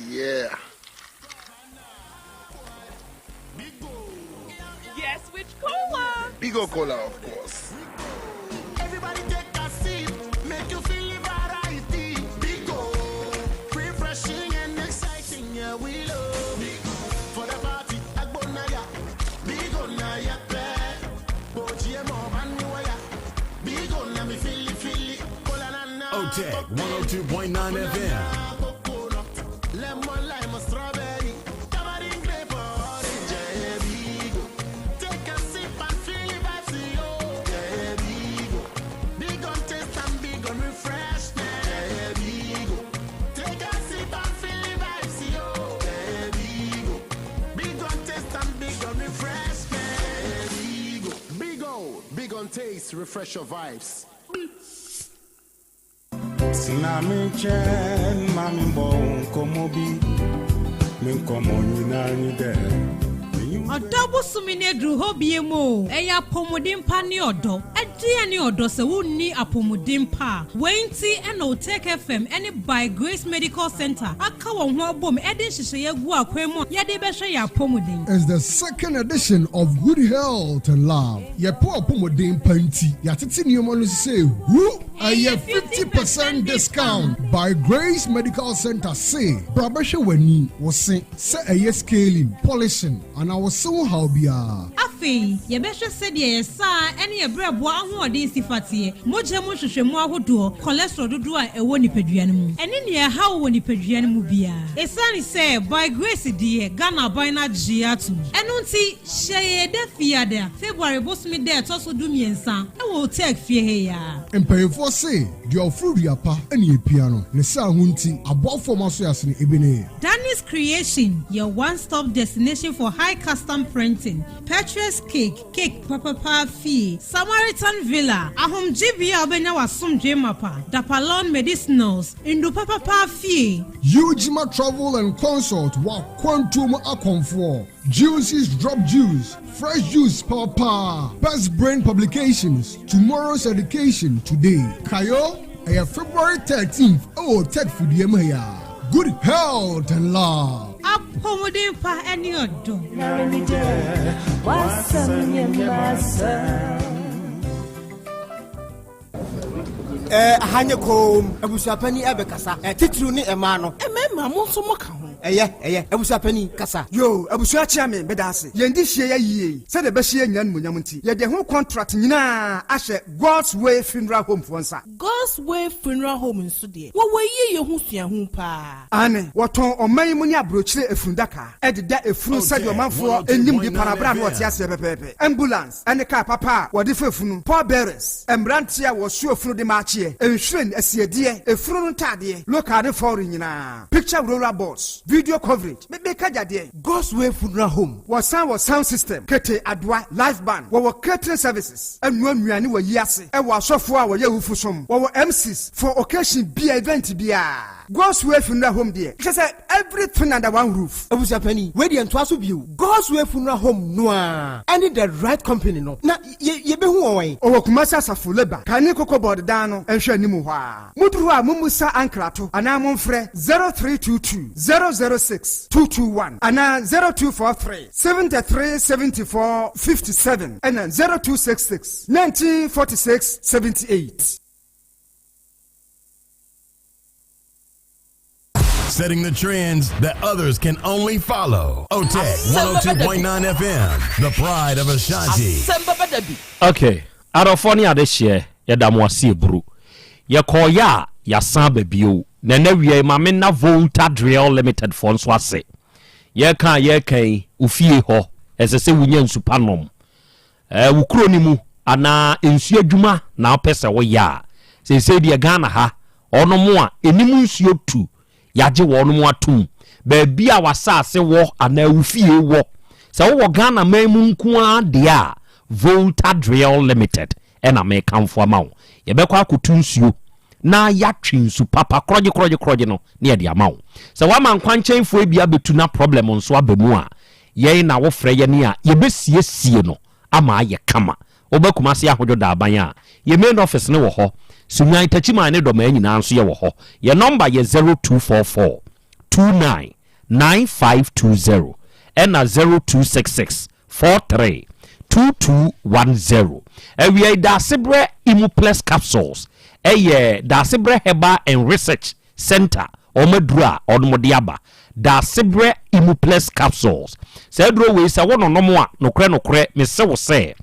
Yeah. Yes, which cola? Bigo Cola, of course. Everybody take a sip, make you feel the variety. Bigo, refreshing and exciting, yeah, we love. Bigo, for the party, Agbonaya. Bigo na ya pe, Boji mo baniwaya. Bigo na mi fili fili, cola na na. OTEC 102.9 FM. Coconut, lemon, lime, strawberry, tamarind, grape, orange, yeah, Bigo. Take a sip and feel the vibes, yo. Yeah, Bigo. Big on taste and big on refreshment. Yeah, Bigo. Take a sip and feel the vibes, yo. Yeah, Bigo. Big on taste and big on refreshment. Yeah, Bigo. Bigo. Excellent taste, refresh your vibes. Tena me nkyɛn ma me mbɔ wo nkɔmmɔ bi Me nkɔmmɔ nyinaa nye dɛ Ɔdɔ bosome no aduru hɔ biom o, ɛyɛ apɔmuden pa ne ɔdɔ. Ɛdeɛn ne ɔdɔ sɛ wonni apɔmuden pa a? Wei nti na Otec FM ne By Grace Medical Centre aka wɔn ho abom de nhyehyɛeɛ agu akwan mu a yɛde rebɛhwɛ yɛn apɔmuden. It's the second edition of Good Health and Love. Yɛpɛ w'apɔmuden pa nti, yɛatete nneɛma no sɛ hu! Ɛyɛ 50 percent discount by Grace Medical Centre se bra bɛhwɛ w'ani, wo se, sɛ ɛyɛ scaling, polishing anaa wo se ho haw biara. Afei, yɛbɛhwɛ sɛdeɛ yɛn saa ne yɛn berɛboɔ ahoɔden si fa teɛ, mogya mu nhwehwɛmu ahodoɔ, cholesterol dodoɔ a ɛwɔ nipadua no mu, ɛne nea ɛha wo wɔ nipadua no mu biara. Ɛsiane sɛ By Grace deɛ Ghana aban no agye atom, ɛno nti hyɛ yɛn da Fiada, February bosome da a ɛtɔ so dumiɛnsa wɔ Otec fie ha yi ara. Mpanyinfoɔ se, deɛ ɔforo dua pa na epia no, ne saa ho nti, aboafoɔ ma so yɛ asene ebi ne. Danny's Creation, your one-stop destination for high custom printing, Petrus Cake, cake papapa fie, Samaritan Villa, ahomgyebea a wobɛnya w'asomdwoe mapa, Dapalon Medicinals, ndu papapa fie. Ujima Travel and Consult, w'akwantuo mu akɔmfoɔ, Juices Drop Juice, Fresh Juice papapa, Best Brain Publications, Tomorrow's Education Today. Kayo, ɛyɛ February 13th ɛwɔ Tech fidua mu ha yi ara. Good health and love. Apɔmuden pa ne ɔdɔ. Ɛɛ, aha nyɛ komm. Abusuapanin ɛbɛkasa. Ɛ, titiriw ne mmaa no. Mmarima, mo nso moka ho. Ɛyɛ, ɛyɛ. Abusuapanin, kasa. Yoo, abusua kyea me, meda ase. Yɛn dehyeɛ yɛ yie sɛdeɛ ɛbɛhyɛ yɛn nyinaa animuonyam nti, yɛde ɛho kɔntrat nyinaa ahyɛ God's Way Funeral Home foɔ nsa. God's Way Funeral Home nso deɛ, wɔwɔ yieyɛ ho suahu paa. Aane, wɔtɔn ɔman yi mu ne aburokyire efunudaka de da efunu sɛdeɛ ɔmanfoɔ nnim de pa no aberɛ a na wɔte aseɛ pɛpɛɛpɛ. Ambulance ne kaa papa a wɔde fa efunu, pallbearers, mmeranteɛ a wɔsoa efunu de ma akyeɛ, nhwiren, asiedeɛ, efunu no ntaadeɛ, local ne foreign nyinaa, picture roller boards, video coverage, me meka gya deɛn? God's Way Funeral Home. Wɔsan wɔ sound system, kete, adoa, live band, wɔwɔ catering services, ɛnoa nnuane wɔ ayi ase, ɛwɔ asɔfoɔ a wɔyɛ awufo som, wɔwɔ MCs for occasion bia, event biara. God's Way Funeral Home deɛ, kyerɛ sɛ everything under one roof. Abusuapanin, wei deɛ ntoa so bio. God's Way Funeral Home no ara ɛne the right company no, na yɛ yɛbɛhu wɔn wɛn? Ɔwɔ Kumasi Asafo Labour, kane Cocoa Board dan no nhwɛ anim hɔ ara. Moduru hɔ a mommusa ankrato anaa momfrɛ 0322 006 221 anaa 0243 73 74 57 ɛna 0266 19 46 78. Setting the trends that others can only follow. OTEC 102.9 FM, the pride of Ashanti. Okay, adɔfoɔ ne adehyeɛ, yɛda mo ase aburu. Yɛkɔɔeɛ a, yɛasan aba bio. Na ɛnɛ awia yi, ma menna Volta Drill Limited foɔ nso ase. Yɛreka a yɛreka yi, wo fie hɔ, ɛsɛ sɛ wonya nsu pa nom. Ɛɛ, wo kuro no mu anaa nsuo adwuma na wopɛ sɛ woyɛ a, seesei deɛ Ghana ha, wɔnom a ɛnim nsuo tu, yɛagye wɔnom atom. Baabi a w'asaase wɔ anaa wo fie wɔ, sɛ wowɔ Ghana man mu nko ara deɛ a, Volta Drill Limited ɛna mekamfo ama wo. Yɛbɛkɔ akɔtu nsuo na yɛatwe nsu papa korɔgye korɔgye korɔgye no na yɛde ama wo. Sɛ woama nkwankyɛnfoɔ bi abɛtu na problem nso aba mu a, Yɛn na wofrɛ yɛn a yɛbɛsiesie no ama ayɛ kama. Woba Kumasi Ahodwo Daaban a, yɛn main office no wɔ hɔ. Sunyani, Takyiman ne Dɔmaa nyinaa nso yɛwɔ hɔ. Yɛn nɔmba yɛ 0244 29 9520 ɛna 0266 43 2210. Awiei Daasebrɛ Imuplex Capsules yɛ Daasebrɛ Herbal and Research Center wɔn aduro a wɔn de aba, Daasebrɛ Imuplex Capsules. Saa aduro wei sɛ wononom a, nokorɛ nokorɛ mese wo sɛ,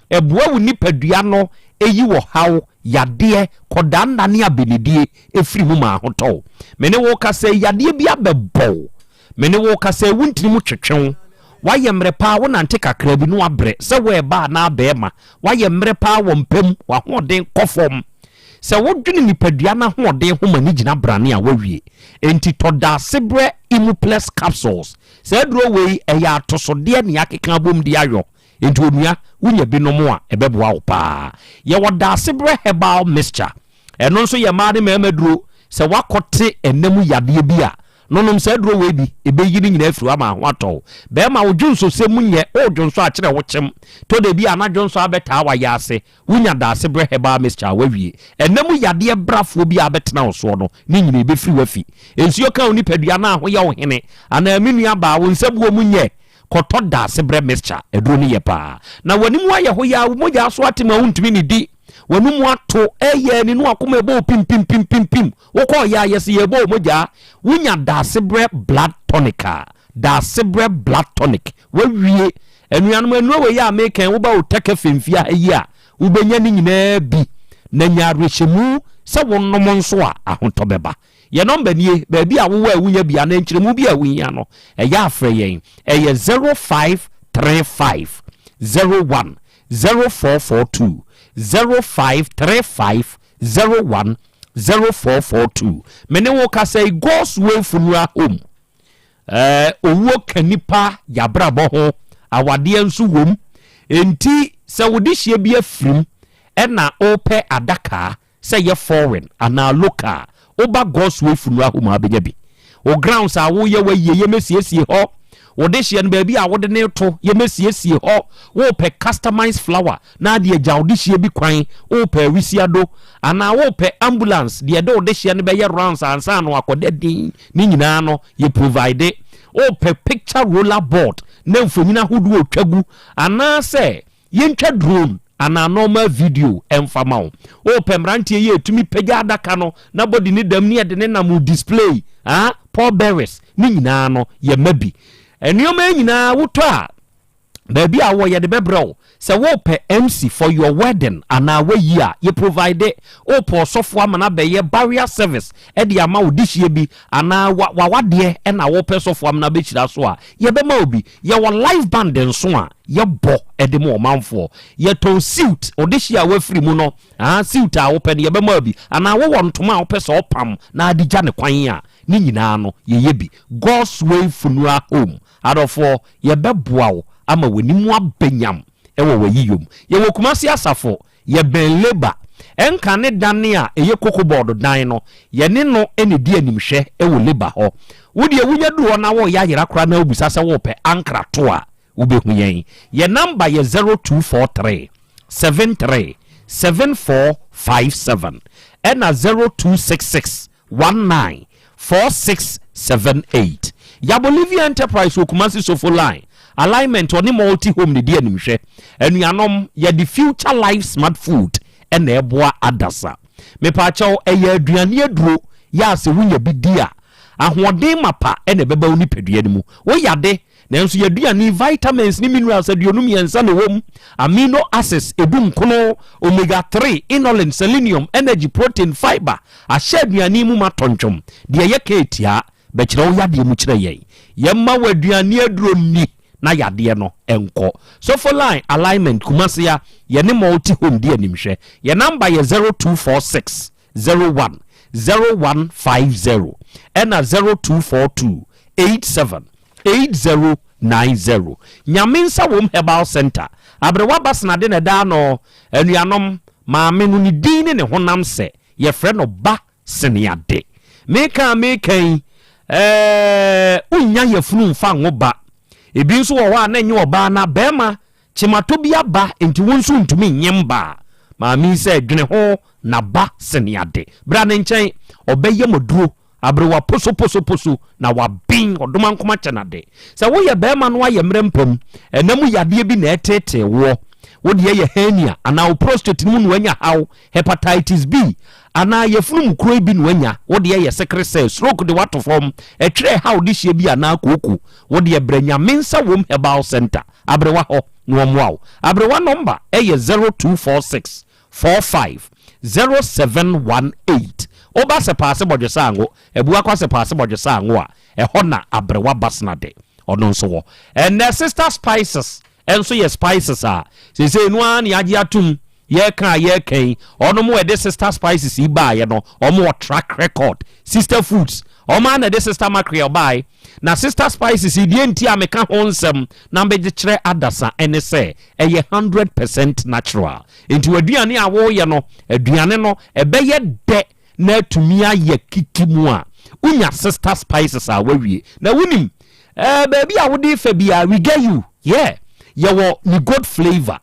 ɛboa wo nipadua no yi ɔhaw, yadeɛ, kɔdaanna ne abenedie firi mu ma ahotɔ wo. Me ne wo rekasa yi, yadeɛ bi abɛbɔ wo. Me ne wo rekasa yi, wo ntini mu twetwe wo. Woayɛ mmerɛ paa, wonante kakra bi na woabrɛ, sɛ woyɛ anaa barima. Woayɛ mmerɛ paa wɔ mpa mu, w'ahoɔden kɔ fam. Sɛ wodwene nipadua no ahoɔden ho ma no gyina brane a, woawie. Enti tɔ Daasebrɛ Imuplex Capsules. Saa aduro wei, ɛyɛ atosodeɛ na yɛakeka abom de ayɔ. Enti onua, wonya bi nom a, ɛbɛboa wo paa. Yɛwɔ Daasebrɛ Herbal Mixture. Ɛno nso yɛ mmaa ne mmarima duro. Sɛ woakɔte ɛna mu yadeɛ bi a, nonom saa aduro wei bi, ɛbɛyi ne nyinaa afiri hɔ ama ho atɔ wo. Barima, wo dwonsɔsɛm mu nyɛ, woredwonsɔ a kyerɛ wo kyem. Tɔ da bi a na dwonsɔ abɛtaa w'ayaase. Wonya Daasebrɛ Herbal Mixture a, woawie. Ɛna mu yadeɛ brafoɔ bi a abɛtena wo soɔ no, ne nyinaa ɛbɛfiri wo afi. Nsuo ka wo nipadua na ho yɛ wo hene, anaa me nua baa, wo nsabuo mu nyɛ, kɔtɔ Daasebrɛ Mixture. Aduro no yɛ paa. Na w'anim ayɛ hoyaa, wo mogya aso ate ma wontumi nnidi. W'anomu ato, ɛyɛ ani no akoma ɛbɔ wo pim pim pim pim pim. Wokɔɔ yɛ a yɛse yɛbɔ wo mogya. Wonya Daasebrɛ blood tonic a, Daasebrɛ blood tonic. Wawie. Anuanom nnuro wei a meka yi, woba Otaka Femfie ha yi a, wobɛnya ne nyinaa bi. Na nya awerɛhyɛmu sɛ wonom nso a, ahotɔ bɛba. Yɛn nɔmba nie, baabi a wowɔ a wonya bi anaa nkyerɛmu bi a wohia no, ɛyɛ a frɛ yɛn. Ɛyɛ 0535 01 0442, 0535 01 0442. Me ne wo kasa yi, God's Way Funeral Home. Ɛɛ, owuo ka nipa yabrabɔ ho, awadeɛ nso wom. Enti sɛ wo dehyeɛ bi afirim ɛna wopɛ adakaa, Sɛ ɛyɛ foreign anaa local a, woba God's Way Funeral Home a wobɛnya bi. Wo grounds a woyɛ w'ayie, yɛmɛsiesie hɔ. Wo dehyeɛ no, baabi a wode no reto, yɛmɛsiesie hɔ. Wopɛ customized flower na ade agya wo dehyeɛ bi kwan, wopɛ awisiado, anaa wopɛ ambulance deɛ ɛde wo dehyeɛ no bɛyɛ rounds ansa na wakɔda din, ne nyinaa no, yɛ provide. Wopɛ picture roller board na mfonyin ahodoɔ retwa gu, anaasɛ Yɛntwa drone anaa normal video mfa ma wo. Wopɛ mmeranteɛ yi a ɛtumi pagya adaka no na body ne dam ne yɛde ne nam wo display ah, Paul Beres ne nyinaa no yɛma bi. Nneɛma yi nyinaa wotɔ a baabi a wowɔ yɛde bɛbrɛ wo. Sɛ wopɛ MC for your wedding anaa wayi a yɛ provide. Wopɛ ɔsɔfo ama no abɛyɛ burial service de ama wo dehyeɛ bi anaa wawadeɛ na wopɛ sɔfo ama no abɛhyira so a yɛbɛma wo bi. Yɛwɔ live band nso a yɛbɔ de ma ɔmanfoɔ. Yɛtɔn suit, ɔdehyeɛ a wafiri mu no, ah, suit a wopɛ no yɛbɛma wo bi. Anaa wowɔ ntoma a wopɛ sɛ ɔpam na ade gya ne kwan a, ne nyinaa no yɛyɛ bi. God's Way Funeral Home, adɔfoɔ, yɛbɛboa wo ama w'anim aba nyam wɔ w'ayiyɔ mu. Yɛwɔ Kumasi Asafo Yɛbɛn Labour ɛnka ne dane a ɛyɛ Cocoa Board dan no, yɛne no na ɛdi animhwɛ wɔ Labour hɔ. Wo deɛ wonya duru hɔ na woreyɛ ayera koraa na wobisa sɛ worepɛ Ankra to a, wobɛhu yɛn. Yɛn number yɛ 0243 73 7457 ɛna 0266 19 4678. Yabo Livia Enterprise wɔ Kumasi Sofo Line, Alignment ɔne Multi Home na ɛdi animhwɛ. Anuanom, yɛde Future Life Smart Food na ɛboa adasa. Mepaakyɛw, ɛyɛ aduane aduro yɛ a sɛ wonya bi di a, ahoɔden mapa na ɛbɛba wo nipadua no mu. Woyade Nanso y'aduane yi, vitamins ne minerals 23 na ɛwɔ mu, amino acids edunkono, omega 3, inulin, selenium, energy, protein, fiber, ahyɛ aduane yi mu ma tɔntwom. Deɛ yɛka etiaa, bɛkyerɛ wo yadeɛ mu kyerɛ yɛn. Yɛmma wo aduane aduro nni na yadeɛ no nkɔ. Sofoline Alignment, Kumasi a yɛne Multi Home di animhwɛ. Yɛn number yɛ 0246 01 0150 ɛna 0242 87 8090. Nyame nsa wom Herbal Center. Aberewa Basenade na ɛda ano. Anuanom, maame no ne din ne ne honam sɛ yɛfrɛ no Ba Seneade. Meka a meka yi, ɛɛ, wonnya yafunu mfa nwo ba. Ebi nso wɔ hɔ a na ɛnyɛ ɔbaa na barima kyematɔ bi aba nti wo nso ntumi nyem ba a. Maame yi sɛ dwene ho na ba Seneade. Bra ne nkyɛn, ɔbɛyɛ mo aduro Aberewa posoposoposo na waben ɔdomankoma kyɛ no ade. Sɛ woyɛ barima no ayɛ mmerɛ mpa mu, ɛna mu yadeɛ bi na ɛreteetee woɔ, wo deɛ yɛ hernia anaa wo prostate no mu na wanya haw, hepatitis B anaa yafunu mu kuro bi na wanya, wo deɛ yɛ sekere sɛ stroke de woato fam, ɛtwerɛ haw dehyeɛ bi anaa kooko, wo deɛ brɛ Nyame nsa wom herbal center, aberewa hɔ na wɔmmoa wo. Aberewa nɔmba yɛ 0246 45 0718 Woba Sɛpaase Bɔdwesaango, Abuakwa Sɛpaase Bɔdwesaango a, ɛhɔ na Aberewa Basena de, ɔno nso wɔ. Ɛnnɛ Sister Spices nso yɛ spices a seesei no ara na yɛagye atom, yɛreka a yɛreka yi, wɔnom a ɛde Sister Spices yi baeɛ no, wɔn wɔ track record. Sister Foods, Wɔn ara na ɛde Sister Mackerel bae. Na Sister Spices yi, deɛ nti a meka ho nsɛm na mede kyerɛ adasa ne sɛ, ɛyɛ 100% natural. Enti w'aduane a woreyɛ no, aduane no, ɛbɛyɛ dɛ na atumi ayɛ kiki mu a, wonya Sister Spices a woawie. Na wonim, eh, baabi a wode fa biara, we get you. Yeah. Yɛwɔ ne goat flavour.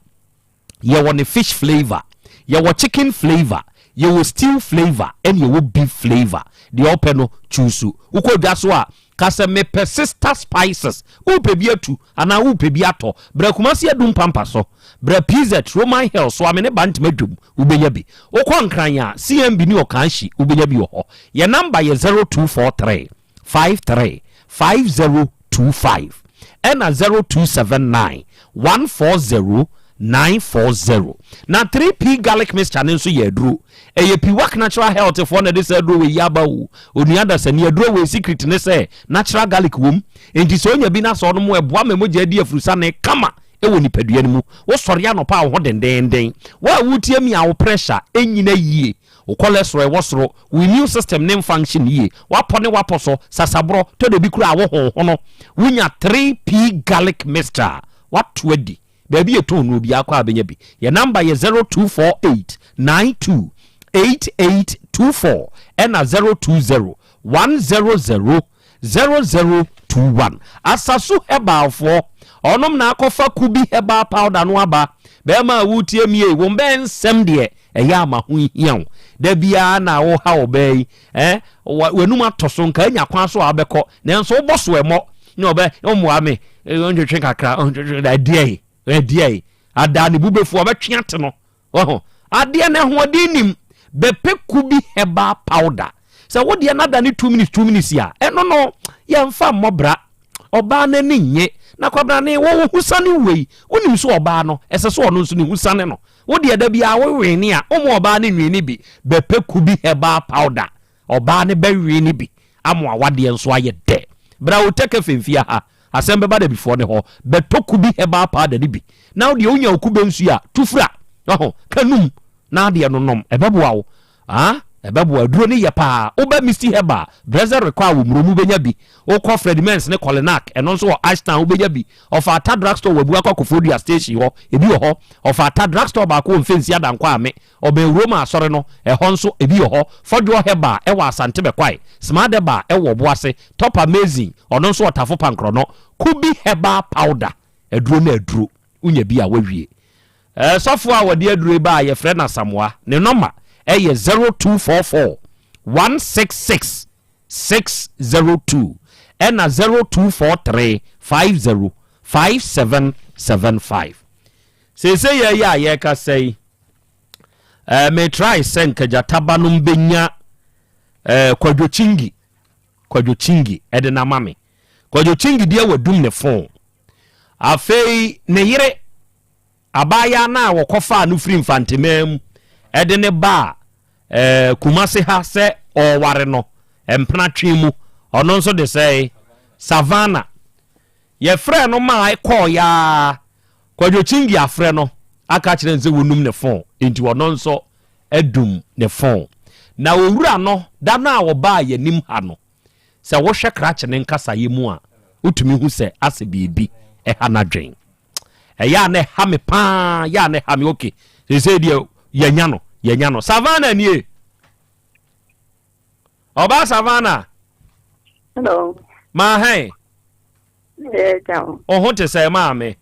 Yɛwɔ ne fish flavour, yɛwɔ chicken flavour, yɛwɔ stew flavour ɛne yɛwɔ beef flavour. Deɛ wopɛ no choose. Wokɔ dwa so a, ka sɛ mepɛ sister spices. Wopɛ bi atu anaa wopɛ bi atɔ? Bra Kumasi Adum Pampa so, bra PZ, Roman Hill, Soame ne Bantama Dwom, wobɛnya bi. Wokɔ Nkran a, CMB ne Okaanhyi, wobɛnya bi wɔ hɔ. Yɛn number yɛ 0243 53 5025 ɛna 0279 140 940. Na 3P garlic mixture no nso yɛ aduro. Ɛyɛ Piwak Natural Health foɔ na ɛde saa aduro wei yi aba o. Onua dasani, aduro wei secret ne sɛ natural garlic wom. Enti sɛ onya bi na sɛ ɔnom a, ɛboa ma mogya di afurusane kama wɔ nipadua no mu. Wosɔre anɔpa a wo ho dendeenden. Wo a woretie me a wo pressure nnyina yie, Wo cholesterol ɛwɔ soro, wo immune system ne nfunction yie, w'apɔ ne w'apɔ so, sasaborɔ, tɔ da bi koraa a wo honhono. Wonya 3P garlic mixture a, w'ato adi. Baabi yɛtɔn no obiara kɔ a bɛnya bi. Yɛn number yɛ 0248 92 8824 ɛna 020 100 0021. Asasu Herbal foɔ, ɔnom na akɔfa Kubi Herbal Powder no aba. Bɛɛma a woretie me ei, wo mbɛɛ nsɛm deɛ ɛyɛ ama ho hia wo. Da biara na woha ɔbaa yi, eh, w'anum atɔ so, nka anya kwan so a wobɛkɔ, nanso wobɔ so ɛmmɔ, ne ɔbɛ, ɔmmoa me, ɔntwetwe kakra, ɔntwetwe, ɛdeɛ, ɛdeɛ, adaa ne bu bɛfu, ɔbɛtwe ate no. Wahu? Adeɛ no ahoɔden nim. Bɛpɛ kubi herbal powder. Sɛ wo deɛ no adane 2 minutes 2 minutes a, ɛno no yɛmfa mmɔ bra. Ɔbaa no ani nnye. Na kwabrane, wo wo ho sane wei. Wonim sɛ ɔbaa no, ɛsɛ sɛ ɔno nso ne ho sane no. Wo deɛ da biara wo wene a, womma ɔbaa no nwene bi. Bɛpɛ kubi herbal powder. Ɔbaa no bɛwe no bi ama w'awadeɛ nso ayɛ dɛ. Bra Oteke Femfia ha, asɛm bɛba dabifoɔ no hɔ, bɛtɔ kubi herbal powder no bi na wo deɛ wonya wo kube nsuo a, tu fira, waho, ka num na adeɛ no nom, ɛbɛboa wo. Ah, ɛbɛboa, aduro no yɛ paa. Woba Misty Herbal, Brɛsɛ rekɔ a wɔ Murom wobɛnya bi. Wokɔ Fredimens ne Kɔlenak, ɛno nso wɔ Ashtown wobɛnya bi. Ɔfa Ata Drugstore wɔ Abuakwa Koforidua Station hɔ, ebi wɔ hɔ. Ɔfa Ata Drugstore baako wɔ Mfensi Adankwa Ame, Ɔbɛn Roma asɔre no, ɛhɔ nso ebi wɔ hɔ. Fɔdwoɔ Herbal wɔ Asante Bɛkwae, Smart Herbal wɔ Ɔboase, Top Amazing, ɔno nso wɔ Tafo Pankrɔno. Kubi Herbal Powder, aduro no aduro, wonya bi a woawie. Sɔfoɔ a wɔde aduro yi baa yɛfrɛ no Asamoah, ne nɔma yɛ 0244 166 602 ɛna 0243 50 5775. Seesei yɛ yi a yɛrekasa yi, eh, me try sɛ nka gyata ba nom bɛnya eh, Kwadwo Chingi, Kwadwo Chingi ɛde no ama me. Kwadwo Chingi deɛ wadum ne phone. Afei ne yere abaayaa no a wɔkɔfaa no firi Mfantemaa mu ɛde ne baa eh, Kumase ha sɛ ɔreware no mpena twe mu, ɔno nso de sɛe Savannah. Yɛfrɛɛ no maa ɛkɔɔeɛ ara, Kwadwo Chingi afrɛ no aka akyerɛ no sɛ wɔnum ne fon, enti ɔno nso adum ne fon. Na owura no, da no a ɔbaa yɛn anim ha no, sɛ wohwɛ krakye no nkasaeɛ mu a, wotumi hu sɛ asɛ biribi ɛha n'adwen. Ɛyɛ a na ɛha me paa, yɛ a na ɛha me, okay, seesei deɛ yɛanya no, yɛanya no. Savannah nie. Ɔbaa Savannah. Hello. Maa hɛn. Wo ho te sɛ maame.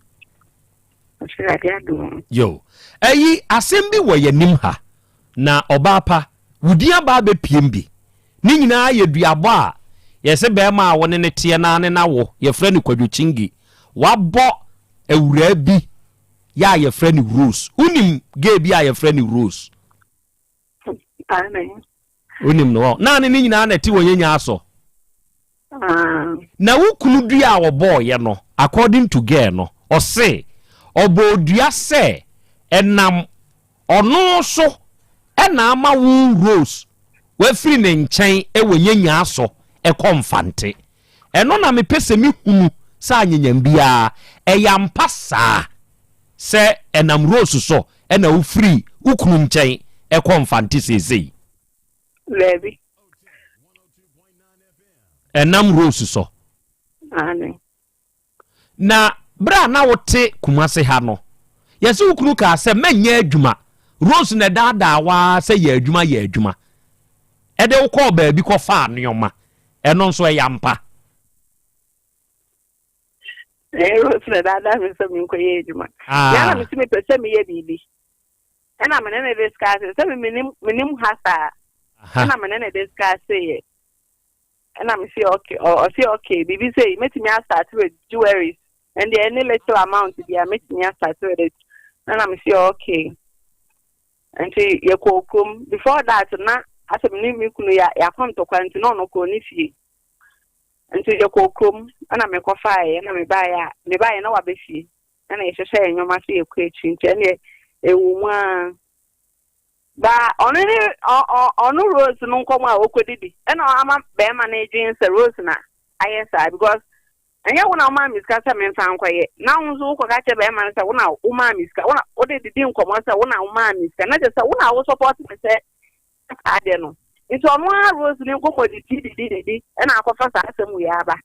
Yo. Ɛyi asɛm bi wɔ yɛnim ha na ɔbaa pa wo din aba abɛpiem bi. Ne nyinaa yɛ duabɔ a yɛsɛ bɛrima a wo ne ne teɛ naa ne na wo yɛfrɛ no Kwadwo Kyingi. Wabɔ awuraa bi yɛ a yɛfrɛ no Rose. Wonim gay bi a yɛfrɛ no Rose? Wonim no hɔ. Na ne ne nyinaa na ɛte wɔ yɛn nyaa so. Na wo kunu dua a ɔbɔɔyɛ no, according to girl no, ɔse ɔbɔɔ dua sɛ ɛnam ɔno so ɛna ama wo Rose wafiri ne nkyɛn wɔ nyenyaa so ɛkɔ Mfante. Ɛno na mepɛ sɛ mehunu sɛ anyenyam biara ɛyɛ ampa saa. Sɛ ɛnam Rose so na wofiri wo kunu nkyɛn kɔ Mfante seesei? Daabi. Ɛnam Rose so. Aane. Na berɛ a na wote Kumase ha no, yɛse wo kunu kaa sɛ mɛnyɛ adwuma. Rose na ɛdaadaa wo ara sɛ yɛ adwuma yɛ adwuma. Ɛde wo kɔɔ baabi kɔfaa nneɛma. Ɛno nso ɛyɛ ampa? Ɛyɛ Rose na ɛdaadaa me sɛ menkɔyɛ adwuma. Ah. Nea na mese mepɛ sɛ meyɛ biribi. Ɛna me ne no discuss sɛ me menim menim ha saa. Ɛna me ne no discuss yɛ. Ɛna me se okay, ɔse okay, biribi sei, mɛtumi astart with jewelries, ɛnde any little amount bia mɛtumi astart with it. Ɛna me se okay. Nti yɛkɔɔ kurom, before that na asɛ me ne me kunu yɛ yɛakɔ ntɔkwa nti na ɔno kɔɔ ne fie. Nti yɛkɔɔ kurom, ɛna mekɔfaeɛ, ɛna mebaeɛ a, mebaeɛ na waba fie, ɛna yɛhyehyɛɛ nneɛma sɛ yɛkɔ akyiri, nti ɛndeɛ ɛwɔ mu ara. Ba ɔno ne ɔno Rose no nkɔmɔ a ɔkɔdidi ɛna ama bɛrima no dwen sɛ Rose na ayɛ saa because ɛnyɛ wo na womaa me sika sɛ memfa nkɔyɛ na wo nso wokɔka kyerɛ bɛrima no sɛ wo na womaa me sika wo na wode didi nkɔmɔ sɛ wo na womaa me sika na kyerɛ sɛ wo na wo support me sɛ saa adeɛ no nti ɔno ara Rose ne nkɔmɔ didi didi didi ɛna akɔfa saa asɛm wei aba.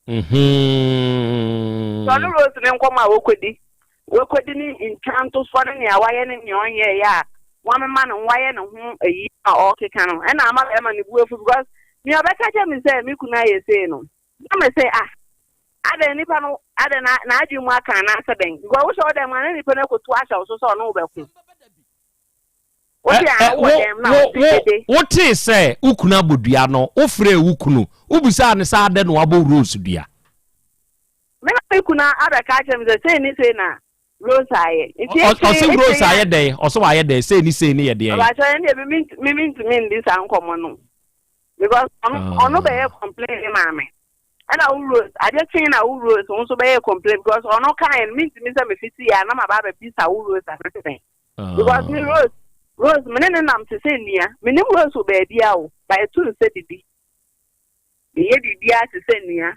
Mm-hmm. Sɛ ɔne Rose ne nkɔmmɔ a wɔkɔdi, wɔkɔdi ne ntwantosoɔ ne nea wayɛ ne nea ɔnyɛeɛ a wamema ne ho wayɛ ne ho ayi a ɔrekeka no ɛna ama bɛrima ne bu afu because nea ɔbɛka kyerɛ me sɛ me kunu ayɛ sei no na me sɛ ah adɛn nipa no adɛn na n'adwene mu aka anaasɛ dɛn because wohyɛ wo dɛm a na nipa no akotu ahyɛ wo so sɛ ɔne wo bɛko. Wotee sɛ wo kunu abɔ dua no, wofrɛɛ wo kunu, wobisaa no sɛ adɛn na wabɔ Rose dua? Me na me kunu abɛka akyerɛ me sɛ sei ne sei na Rose ayɛ. Nti Ɔse Rose ayɛ dɛn? Ɔse wayɛ dɛn? Sei ne sei ne yɛ deɛn? Ɔbakyɛ ɛn deɛ me mentumi ndi saa nkɔmmɔ no because ɔno ah. bɛyɛ complain ne maame ɛna wo Rose adeɛ kyen na wo Rose wo nso bɛyɛ complain because ɔno kaeɛ no mentumi sɛ mefiti yɛ a na maba abɛbisa wo Rose asɛsɛn. Because me Rose, Rose, me ne ne nam te sɛ nnua. Menim Rose wɔ baabia o, but yɛto nsa didi. Meyɛ biribiara te sɛ nnua.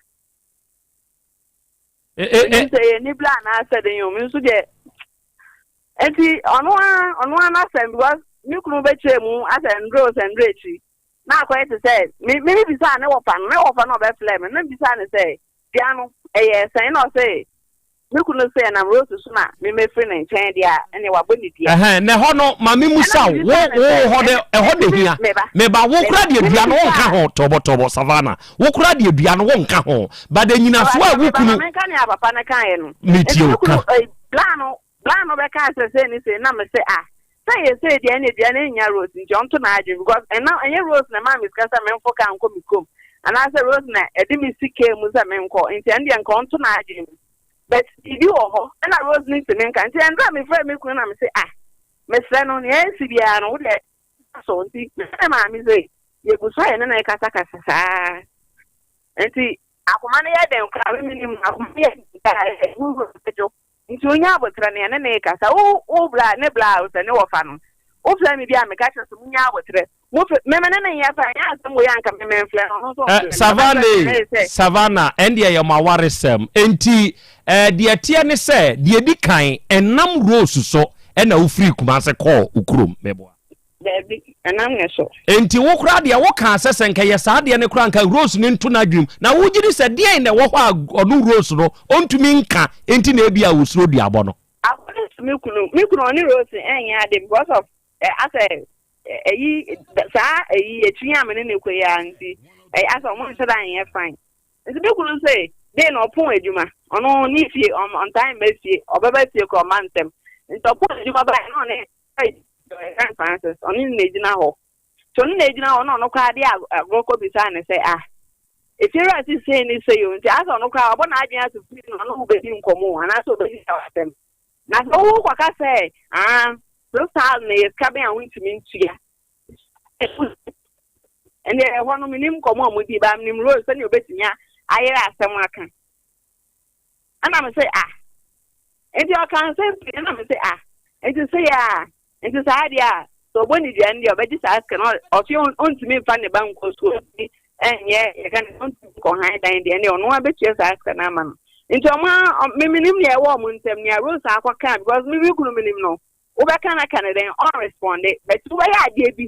Menim sɛ yɛ nibla anaasɛ den o, me nso deɛ. Nti ɔno ara, ɔno ara n'asɛm because me kunu bɛkyerɛ mu asɛ nduro sɛ nduro akyiri. Na akɔyɛ te sɛ me me bisaa ne wɔfa no, ne wɔfa no ɔbɛflɛ me, na bisaa ne sɛ dua no ɛyɛ sɛn na ɔsɛ Me kunu se ɛnam Rose so na me mefiri ne nkyɛn deɛ a, ɛneɛ wabɔ ne dua. Ɛhɛn, na ɛhɔ no, ma me musa wo, wo, wo hɔ de, ɛhɔ na ehia. Me ba, wo kora deɛ dua no wo nka ho, tɔbɔ tɔbɔ, Savannah, wo kora deɛ dua no wo nka ho, but enyinasoɔ a wo kunu. Ma menka nea papa no kaeɛ no. Me tie o, ka. Bla no, bla no bɛkaa sɛ sei ne sei, na me se ah, sɛ yɛ sei deɛ ɛneɛ dua no nnya Rose nti ɔnto n'adwene because ɛnam, ɛnyɛ Rose na ɛmaa me sika sɛ memfo kaa nkɔ me kurom, anaasɛ Rose na ɛde me si kaa mu sɛ menkɔ, nti ɛno deɛ nka ɔnto n'adwene mu. But biribi wɔ hɔ ɛna Rose no ntumi nka nti ɛnberɛ a mefrɛɛ me kunu na mese ah mesrɛ no nea asi biara no wodeɛ so nti mefrɛɛ maame sei yɛgu so a yɛne no rekasakasa saa nti akoma no yɛ den koraa me menim akoma no yɛ den koraa ɛhu Rose dwo nti onya abotrɛ no yɛne no rekasa wo wo bra ne bra sɛ ne wɔfa no wofrɛ me bi a meka kyerɛ sɛ munya abotrɛ Mo fɛ me me ne no nyɛ fɛ ɛnyɛ asɛm wei anka me me nflɛ no ɔno nso Eh, ɔnflɛ me Savannah, ɔbɛfrɛ me na yɛ sɛ Savannah, ɛndeɛ yɛ mo awaresɛm. Enti, eh, deɛ ɛteɛ ne sɛ, deɛ ɛdi kan, ɛnam Rose so ɛna wofirii Kumase kɔɔ wo kurom, meboa? Daabi, ɛnam ne so. Enti wo koraa deɛ wokaa sɛ sɛ nka ɛyɛ saa deɛ no koraa nka Rose no nto n'adwenem. Na wogye di sɛ deɛn na ɛwɔ hɔ a ɔno Rose no ɔntumi nka enti na ebia ɔsuro duabɔ no? According to me kunu, me kunu ɔne Rose ɛnyɛ ade because of eh, asɛ ɛyi saa ɛyi akyi a me ne ne kɔ yi ara nti ɛyɛ asɛ ɔmo nhyɛ da nyɛ fine nti me kunu sɛ dee na ɔpɔn adwuma ɔno ne fie ɔntaa mma fie ɔbɛba fie kɔ ɔma ntɛm nti ɔpɔn adwuma ba na ɔne ɛyɛ Francis ɔne ne na egyina hɔ nti ɔne na egyina hɔ na ɔno koraa de agorɔ kɔ bisa ne sɛ ah efiewura si sei ne sei o nti asɛ ɔno koraa ɔbɔ n'adwene ato fie na ɔno wobɛdi nkɔmɔ anaasɛ ɔbɛdi asɛm Na sɛ wokɔka sɛ, Ah, 6,000 yɛ sika bɛn a wontumi ntua? Ɛndeɛ ɛhɔ no menim nkɔmmɔ a wɔdii, but menim Rose sɛnea obetumi ayere asɛm aka. Ɛna me sɛ, ah, nti ɔka nsɛm pii, ɛna me sɛ, ah, nti sɛ yɛ a, nti saa deɛ a, sɛ ɔbɔ ne dua no deɛ ɔbɛgye saa sika no, ɔse ɔntumi mfa ne ba nkɔ sukuu, ɔntumi ɛnyɛ yɛka no ɔntumi nkɔ han dan deɛ ɛne ɔno ara bɛtua saa sika no ama no. Nti ɔmo a me menim nea ɛwɔ ɔmo ntam nea Rose akɔka because me me kunu menim no wobɛka no aka no dɛn ɔnresponde but wobɛyɛ adeɛ bi.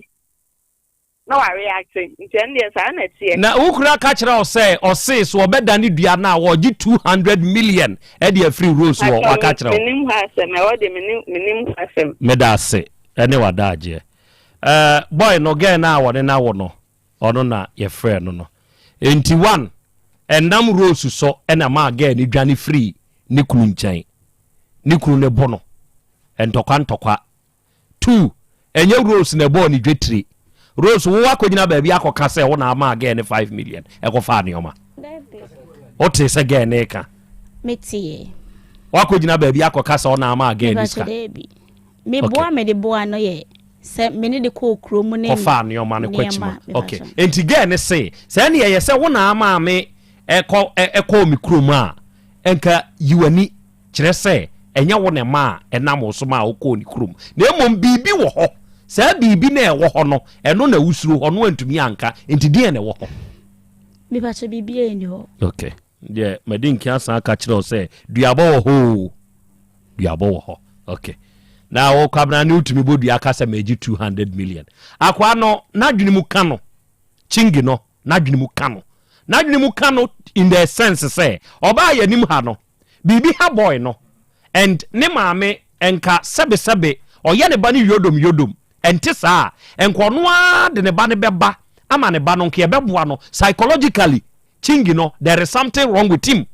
Na wa react nti ɛno deɛ saa na ɛteɛ. Na wo kura ka kyerɛ wo sɛ ɔsee so ɔbɛdane dua no a wɔgye 200 million ɛde afiri Rose hɔ waka kyerɛ wo. Menim hɔ asɛm ɛhɔ deɛ menim menim hɔ asɛm. Meda ase ɛne w'adagyeɛ. Eh, boy no girl no a wɔne no awo no ɔno na yɛfrɛɛ no no. Enti one ɛnam Rose so ɛna maa girl no dwane firii ne kunu nkyɛn. Ne kunu no bo no ntɔkwa ntɔkwa Two, ɛnyɛ Rose na ɛbɔɔ ne dwetire. Rose, wo akɔgyina baabi akɔka sɛ wo na amaa girl no 5 million ɛkɔfaa nneɛma. Wotee sɛ girl no reka? Meteɛ. Wakɔgyina baabi akɔka sɛ wo na amaa girl no sika? Daabi. Meboa mede boa no yɛ sɛ me ne de kɔɔ kuro mu ne kɔfaa nneɛma no kɔkyima. Okay. Enti girl no se, sɛ ɛne ɛyɛ sɛ wo na amaa me ɛkɔ ɛkɔɔ me kurom a, ɛnka yi w'ani. Kyerɛ sɛ, ɛnyɛ wo na ɛmaa ɛnam wo so maa wokɔɔ ne kurom, na mmom biribi wɔ hɔ. Saa biribi no a ɛwɔ hɔ no, ɛno na wosuro, ɔno antumi anka. Enti deɛn na ɛwɔ hɔ? Mepakyɛ biribiara nni hɔ. Ok. Deɛ madi nkan asan aka kyerɛ wo sɛ duabɔ wɔ hɔ o. Duabɔ wɔ hɔ. Ok. Na wo Kwabena ne wotumi bɔ dua ka sɛ magye 200 million. Akoa no, n'adwene mu ka no. Chingi no, n'adwene mu ka no. N'adwene mu ka no in the sense sɛ, ɔbaa yɛn anim ha no, Biribi ha boy no and ne maame nka sɛbe sɛbe ɔyɛ ne ba no yodom yodom ɛnte saa a nka ɔno ara de ne ba no bɛba ama ne ba no nka ɛbɛboa no psychologically Chingi no there is something wrong with him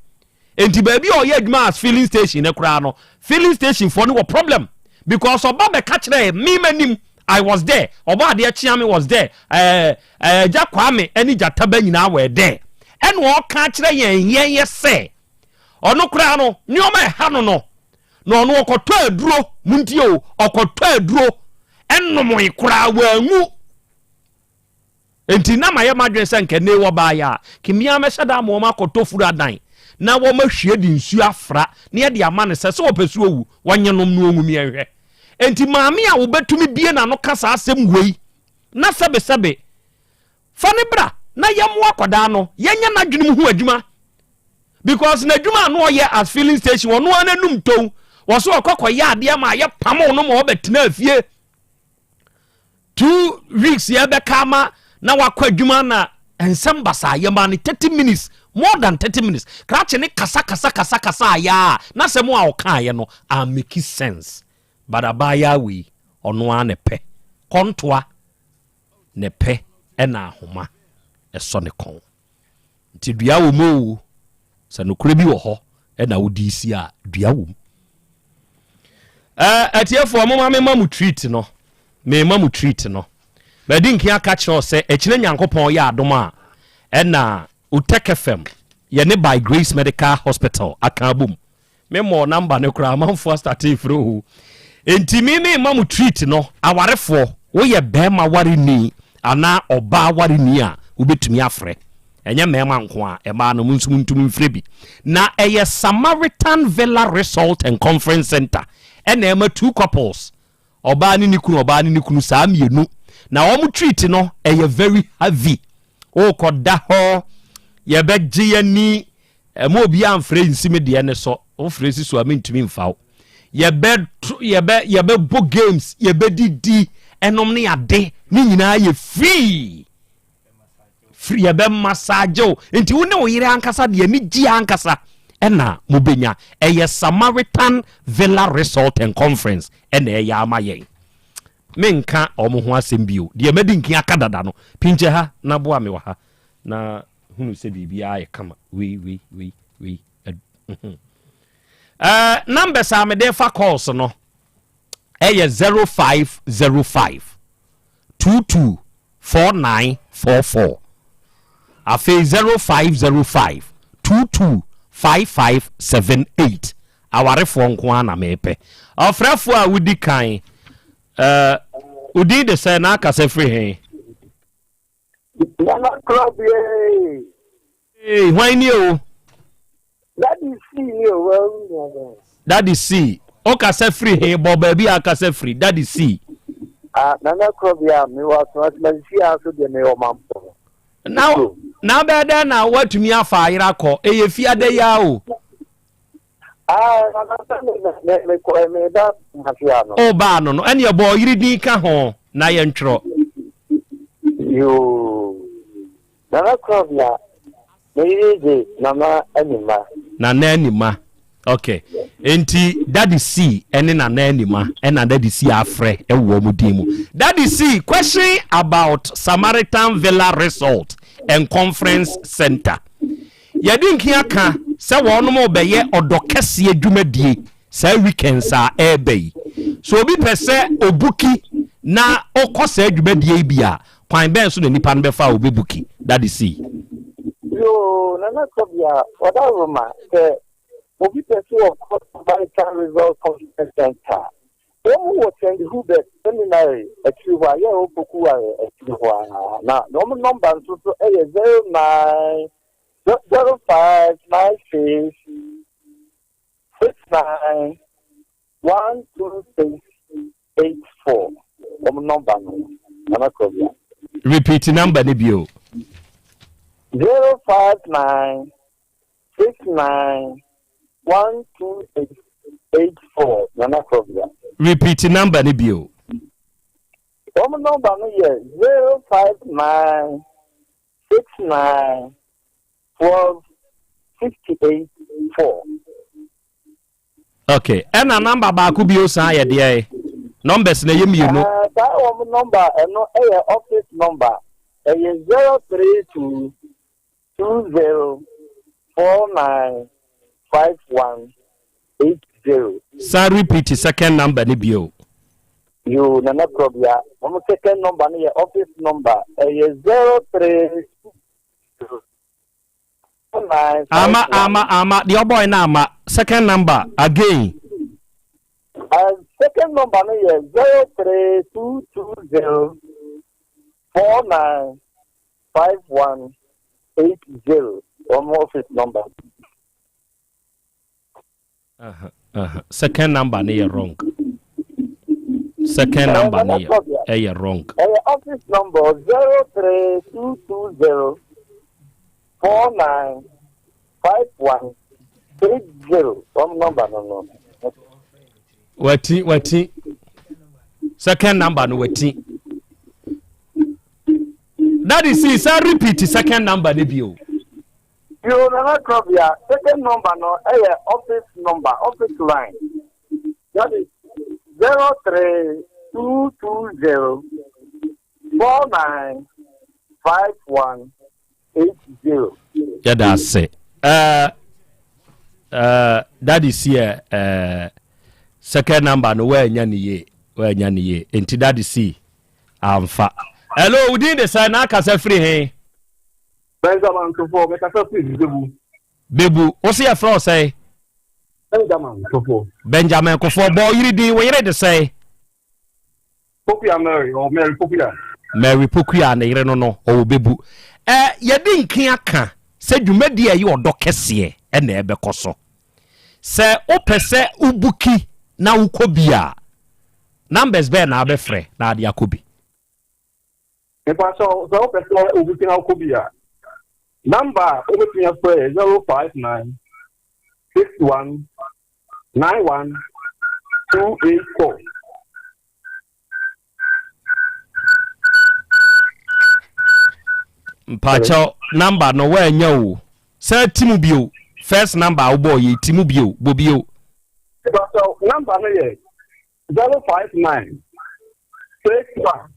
enti baabi a ɔyɛ adwuma as filling station no koraa no filling station foɔ no wɔ problem because ɔba bɛka kyerɛɛ me m'anim I was there ɔbɔ adeɛ kyea me was there ɛɛ ɛɛ gya Kwame ɛne gyataba nyinaa were there ɛna ɔka kyerɛ yɛn yɛn yɛ sɛ Ɔno koraa no, nneɛma a ɛha no no, na ɔno ɔkɔtɔ aduro, montie o, ɔkɔtɔ aduro ɛnomoe koraa wanwu. Enti na mayɛ m'adwene sɛ nka nnɛ wɔbaeɛ a, kemmea mɛhyɛ da ama wɔn akɔtɔ furu adan na wɔahwie de nsuo afra na yɛde ama no sɛ sɛ ɔpɛ so owu, wɔnye nom na ɔnwu meɛnhwɛ. Enti maame a wobɛtumi bie n'ano ka saa asɛm wei na sɛbesɛbe Fa no bra na yɛmmoa akwadaa no yɛnyɛ n'adwene mu ho adwuma because n'adwuma a na ɔyɛ at filling station ɔno ara n'anum tow wɔ so ɔkɔ kɔyɛ adeɛ ma ayɛ pamo no ma ɔbɛtena fie 2 weeks yɛbɛka ama na wakɔ adwuma na nsɛm basaa yɛ ma no 30 minutes, more than 30 minutes krakye ne kasa kasa kasa kasa ayɛ a na sɛm a ɔkaeɛ no a make sense, but abaayaa wei ɔno ara ne pɛ kɔntoa ne pɛ na ahoma sɔ ne kɔn. Nti dua wɔ mu oo, sɛ nokorɛ bi wɔ hɔ na wode si a, dua wɔ mu. Ɛɛ atiefoɔ moma mema mo treat no, mema mo treat no. Madi nkan aka kyerɛ wo sɛ ɛkyinɛ Nyankopɔn yɛ adom a ɛna Utec FM yɛne By Grace Medical Hospital aka abom. Me mmɔɔ number no koraa amanfoɔ astate frɛ o. Enti me me ma mo treat no awarefoɔ woyɛ bɛɛma wareni anaa ɔbaa wareni a wobɛtumi afrɛ ɛnyɛ mɛɛma nko a ɛmaa no mo nso mo ntumi mfrɛ bi na ɛyɛ Samaritan Villa Resort and Conference Center ɛna ɛma two couples ɔbaa ne ne kunu ɔbaa ne ne kunu saa mmienu na wɔn treat no ɛyɛ very heavy wokɔ da hɔ yɛbɛgye yɛni Ɛmma obiara mfrɛ nsi me deɛ no so. Wofrɛ si so a mentumi mfa wo. Yɛbɛ yɛbɛ yɛbɛbɔ games, yɛbɛdidi, ɛnom ne ade ne nyinaa yɛ free. Free yɛbɛ massage wo. Nti wo ne wo yere ankasa deɛ anigye ankasa ɛna mobɛnya. Ɛyɛ Samaritan Villa Resort and Conference ɛna ɛyɛ ama yɛn. Menka wɔn ho asɛm bio. Deɛ madi nkin aka dada no, pinkyɛ ha na boa me wɔ ha na hunu sɛ biribiara yɛ kama. Wei, wei, wei, wei. Mhm. Numbers a mede fa calls no ɛyɛ 0505 22 4944 afei 0505 22 5578 awarefoɔ nko ara na mepɛ. Ɔfrɛfoɔ a wodi kan, wodin de sɛ na akasa firi he? Nana Krɔbie. Ee, hwan ni o? Daddy C ni o, wɔn nua bɛn. Daddy C, o kasa firi he? Bɔ baabi a kasa firi, Daddy C. Ah, Nana Krɔbie a mewɔ asoma soma sisi a so deɛ mewɔ mampɔ. Na na bɛyɛ dɛn na woatumi afa ayera kɔ? Ɛyɛ fiada yi ara o. O baa no no, ɛneɛ bɔ ɔyere din ka ho na yɛntwerɛ. Yoo. Nana Krɔbea, me yere de Nana Anima. Nana Anima. Ok. Enti Daddy C ɛne Nana Anima ɛna Daddy C afrɛ ɛwɔ wɔn din mu. Daddy C, question about Samaritan Villa Resort and Conference Center. Yɛde nki aka sɛ wɔnom rebɛyɛ ɔdɔ kɛseɛ dwumadie saa weekends a ɛreba yi. So obi pɛ sɛ obuki na ɔkɔ saa dwumadie yi bi a, kwan bɛn so na nipa no bɛfa a ɔbɛbuki? Daddy C. Yoo, Nana Kɔbea, Ɔdawuruma, sɛ obi pɛ sɛ ɔkɔ Samaritan Resort Conference Center a, wɔn wɔ St. Hubert Seminary akyiri hɔ a, yɛ wɔ Pokuware akyiri hɔ ara. Na wɔn nɔmba nso so yɛ 09 0596 69 12684. Wɔn nɔmba no, Nana Kɔbea. Repeat number no bio. 059 69 12684 Nana Krobea. Repeat number no bio. Wɔn nɔmba no yɛ 059 69 12 68 4. Okay, ɛna nɔmba baako bio san yɛ deɛ? Numbers na ɛyɛ mmienu. Eh, saa wɔn nɔmba ɛno ɛyɛ office number, ɛyɛ 032 20 49 51 80. San repeat second number no bio. Yoo, Nana Krɔbea, wɔn second number no yɛ office number, ɛyɛ 032 49 Ama 51. ama ama deɛ ɔbɔe no ama second number again. Second number no yɛ 03220 49 5180, wɔn office number. Second number no yɛ wrong. Second number no yɛ ɛyɛ wrong. Ɛyɛ office number 03220 49 5180, wɔn number no no. Wati wati second number no wati. Daddy si san repeat second number no bio. Yo, Nana Krobea, second number no ɛyɛ office number, office line. That is 03220 49 5180. Yɛda ase. Uh, uh, Daddy si ɛ uh, second number no woanya ne yie, woanya ne yie. Nti Daddy si amfa. Hello, wo din de sɛn na akasa firi he? Benjamin Tofo, mekasa firi Bebu. Bebu, wo se yɛfrɛ wo sɛn? Benjamin Tofo. Benjamin Kofoɔ, bɔ yere din, wo yere de sɛn? Pokuya Mary, or Mary Pokuya. Mary Pokuya ne yere no no, ɔwɔ Bebu. Ɛ yɛde nke aka sɛ dwumadi a ɛyɛ ɔdɔ kɛseɛ ɛna ɛbɛkɔ so. Sɛ wopɛ sɛ wobuki na wokɔ bi a, numbers bɛn na wobɛfrɛ na ade akɔ bi? Mepakyɛw, sɛ wopɛ sɛ wobuki na wokɔ bi a, number a wobɛtumi afrɛ yɛ 059 61 91 284. Mpakyɛw, number no woannya o. San ti mu bio. First number a wobɔɔ yɛ ti mu bio, bɔ bio. Mepakyɛw, number no yɛ 059 61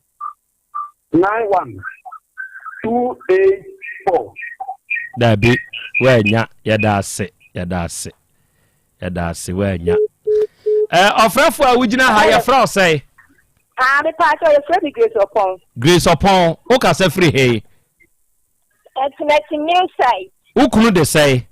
91 284. Dabi, woannya. Yɛda ase, yɛda ase, yɛda ase, woannya. Ɛ ɔfrɛfo a wogyina ha, yɛfrɛ wo sɛn? Ah, me pa kyɛw, yɛfrɛ me Grace Ɔpɔn. Grace Ɔpɔn, wokasa firi he? Ɛtenɛte New Site. Wo kunu de sɛn?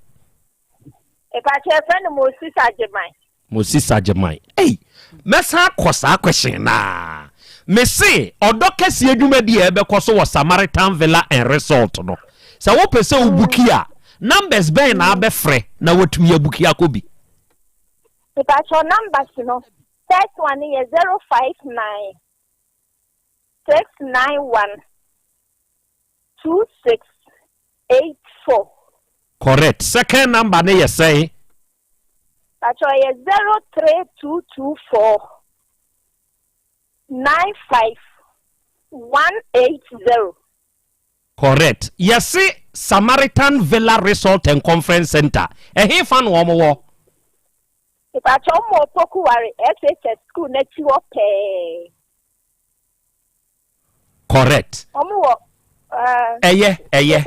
Mepakyɛ yɛfrɛ no Moses Agyeman. Moses Agyeman. Ei, mɛsan akɔ saa question naa. Mese ɔdɔ kɛseɛ dwumadi a ɛbɛkɔ so wɔ Samaritan Villa and Resort no, sɛ wopɛ sɛ wobuki a, numbers bɛn na abɛfrɛ na watumi abuki akɔ bi? Mepakyɛ numbers no, first one no yɛ 059 691 2684. Correct. Second number no yɛ sɛn? Pakyɛ ɔyɛ 03224 95 180. Correct. Yɛse Samaritan Villa Resort and Conference Center, ɛhefa na wɔn wɔ? Mepakyɛ wɔn wɔ Opoku Ware SHS school n'akyi hɔ pɛɛ. Correct. Wɔn wɔ ɛɛ. Ɛyɛ, ɛyɛ,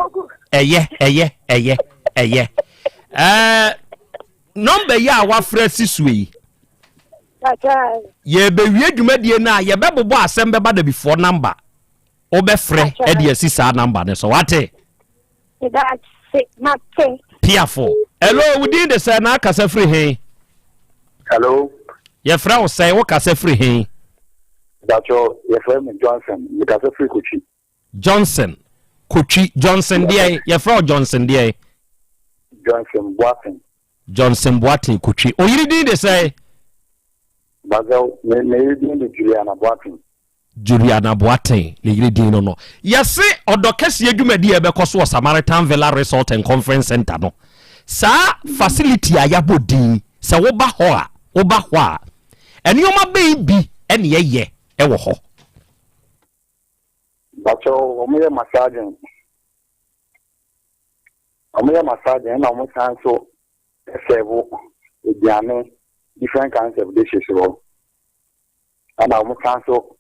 ɛyɛ, ɛyɛ, ɛyɛ, ɛyɛ. Ɛɛ, nɔmba yi a wafrɛ si so yi. Yɛbɛwie dwumadie no a yɛbɛbobɔ asɛm bɛba dabifoɔ nɔmba. Wobɛfrɛ de asi saa nɔmba no so. Wate? Piafo. Hello, wo din de sɛ na akasa firi he? Hello. Yɛfrɛ wo sɛn, wo kasa firi he? Dacho, yɛfrɛ me Johnson, mekasa firi Kotwi. Johnson, Kotwi, Johnson deɛ, yɛfrɛ wo Johnson deɛ? Johnson Boateng. Johnson Boateng Kotwi. Oyere din de sɛn? Bazel, me me yere din de Juliana Boateng. Juliana Boateng ne yere din no no. Yɛse ɔdɔ kɛseɛ dwumadi a ɛbɛkɔ so wɔ Samaritan Villa Resort and Conference Center no, saa facility a yɛabɔ din, sɛ woba hɔ a, woba hɔ a, nneɛma bɛn bi na yɛyɛ wɔ hɔ? Bakyɛw, wɔn yɛ massaging. Wɔn yɛ massaging ɛna wɔn san so sɛvo aduane, different kinds of dishes wɔ hɔ. Ɛna wɔn san so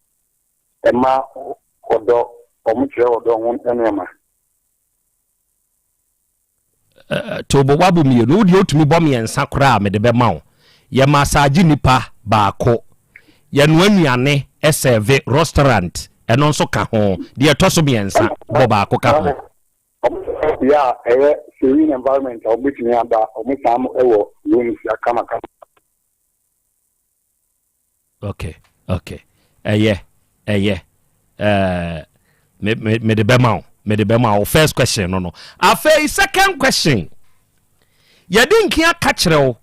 ma ɔdɔ, wɔn kyerɛ ɔdɔ ho nneɛma. Tobo wabo mmienu, wo deɛ wotumi bɔ mmiɛnsa koraa a mede bɛma wo. Yɛ massage nipa baako, yɛnoa nnuane sɛve restaurant, ɛno nso ka ho. Deɛ ɛtɔ so mmiɛnsa, bɔ baako ka ho. Wɔn bea a ɛyɛ serene environment a wɔbɛtumi ada, wɔn san wɔ rooms akamakama. Okay, okay. Ɛyɛ, ɛyɛ. Ɛɛ, me me me de bɛma wo, me de bɛma wo. First question no no. Afei second question. Yɛde nkia ka kyerɛ wo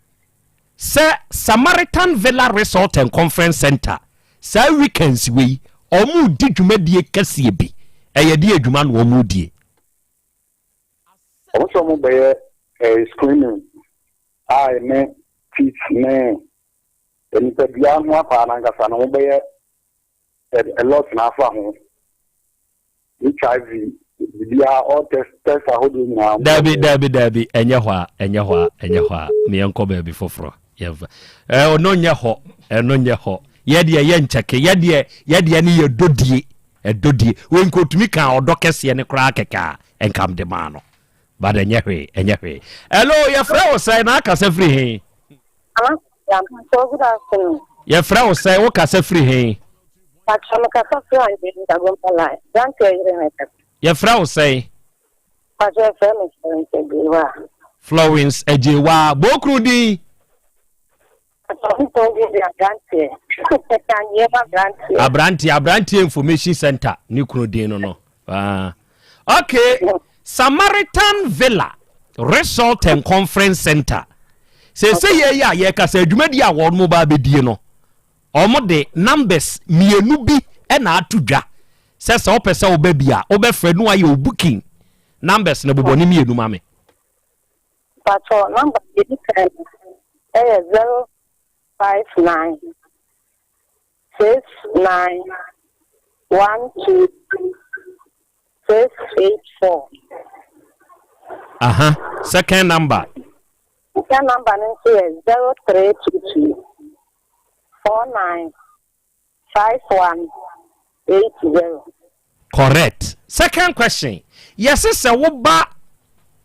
sɛ Samaritan Villa Resort and Conference Center saa weekends wei wɔn di dwumadie kɛseɛ bi. Ɛyɛ de adwuma na wɔn die. Wɔn sɛ wɔn bɛyɛ eh, screening a ɛne teeth ne Nipadua ho akwaa no ankasa no, wobɛyɛ a lot na afa ho. HIV, biribiara, all test, test ahodoɔ nyinaa. Dabi, dabi, dabi, ɛnyɛ hɔ a, ɛnyɛ hɔ a, ɛnyɛ hɔ a, meɛnkɔ baabi foforɔ. Yɛmfa. Ɛno nyɛ hɔ, ɛno nyɛ hɔ. Yɛdeɛ yɛ nkyɛke, yɛdeɛ, yɛdeɛ ne yɛ dodie, ɛdodie. Wei nka otumi ka ɔdɔ kɛseɛ ne koraa kɛkɛ a, ɛnka mde maa no. But ɛnyɛ hwee, ɛnyɛ hwee. Hello, yɛfrɛ wo sɛn na akasa firi he? Good afternoon. Yɛfrɛ wo sɛn, wo kasa firi he? Pacho me kasa firi Anjeli Dagomba line. Branti ɛyere ne kasa. Yɛfrɛ wo sɛn? Pacho yɛfrɛ me Florence Agyewaa. Florence Agyewaa. Bokunu din? Pacho me kunu din de Abranteɛ. Anjeli Abranteɛ. Abranteɛ, Abranteɛ Information Center ne kunu din no no. Ah. Okay, Samaritan Villa Resort and Conference Center. Sese yɛ yɛ a yɛkasa adwumadi a wɔn mo ba abɛdie no, wɔn de numbers mmienu bi na ato dwa sɛ sɛ wopɛ sɛ woba bi a wobɛfrɛ no ayɛ wo booking numbers no bobɔ ne mmienu ma me. Patrɔ number yɛdi kan no ɛyɛ 059 6912684. Aha, second number. Second number no nso yɛ 0322 49 5180. Correct. Second question, yɛse sɛ woba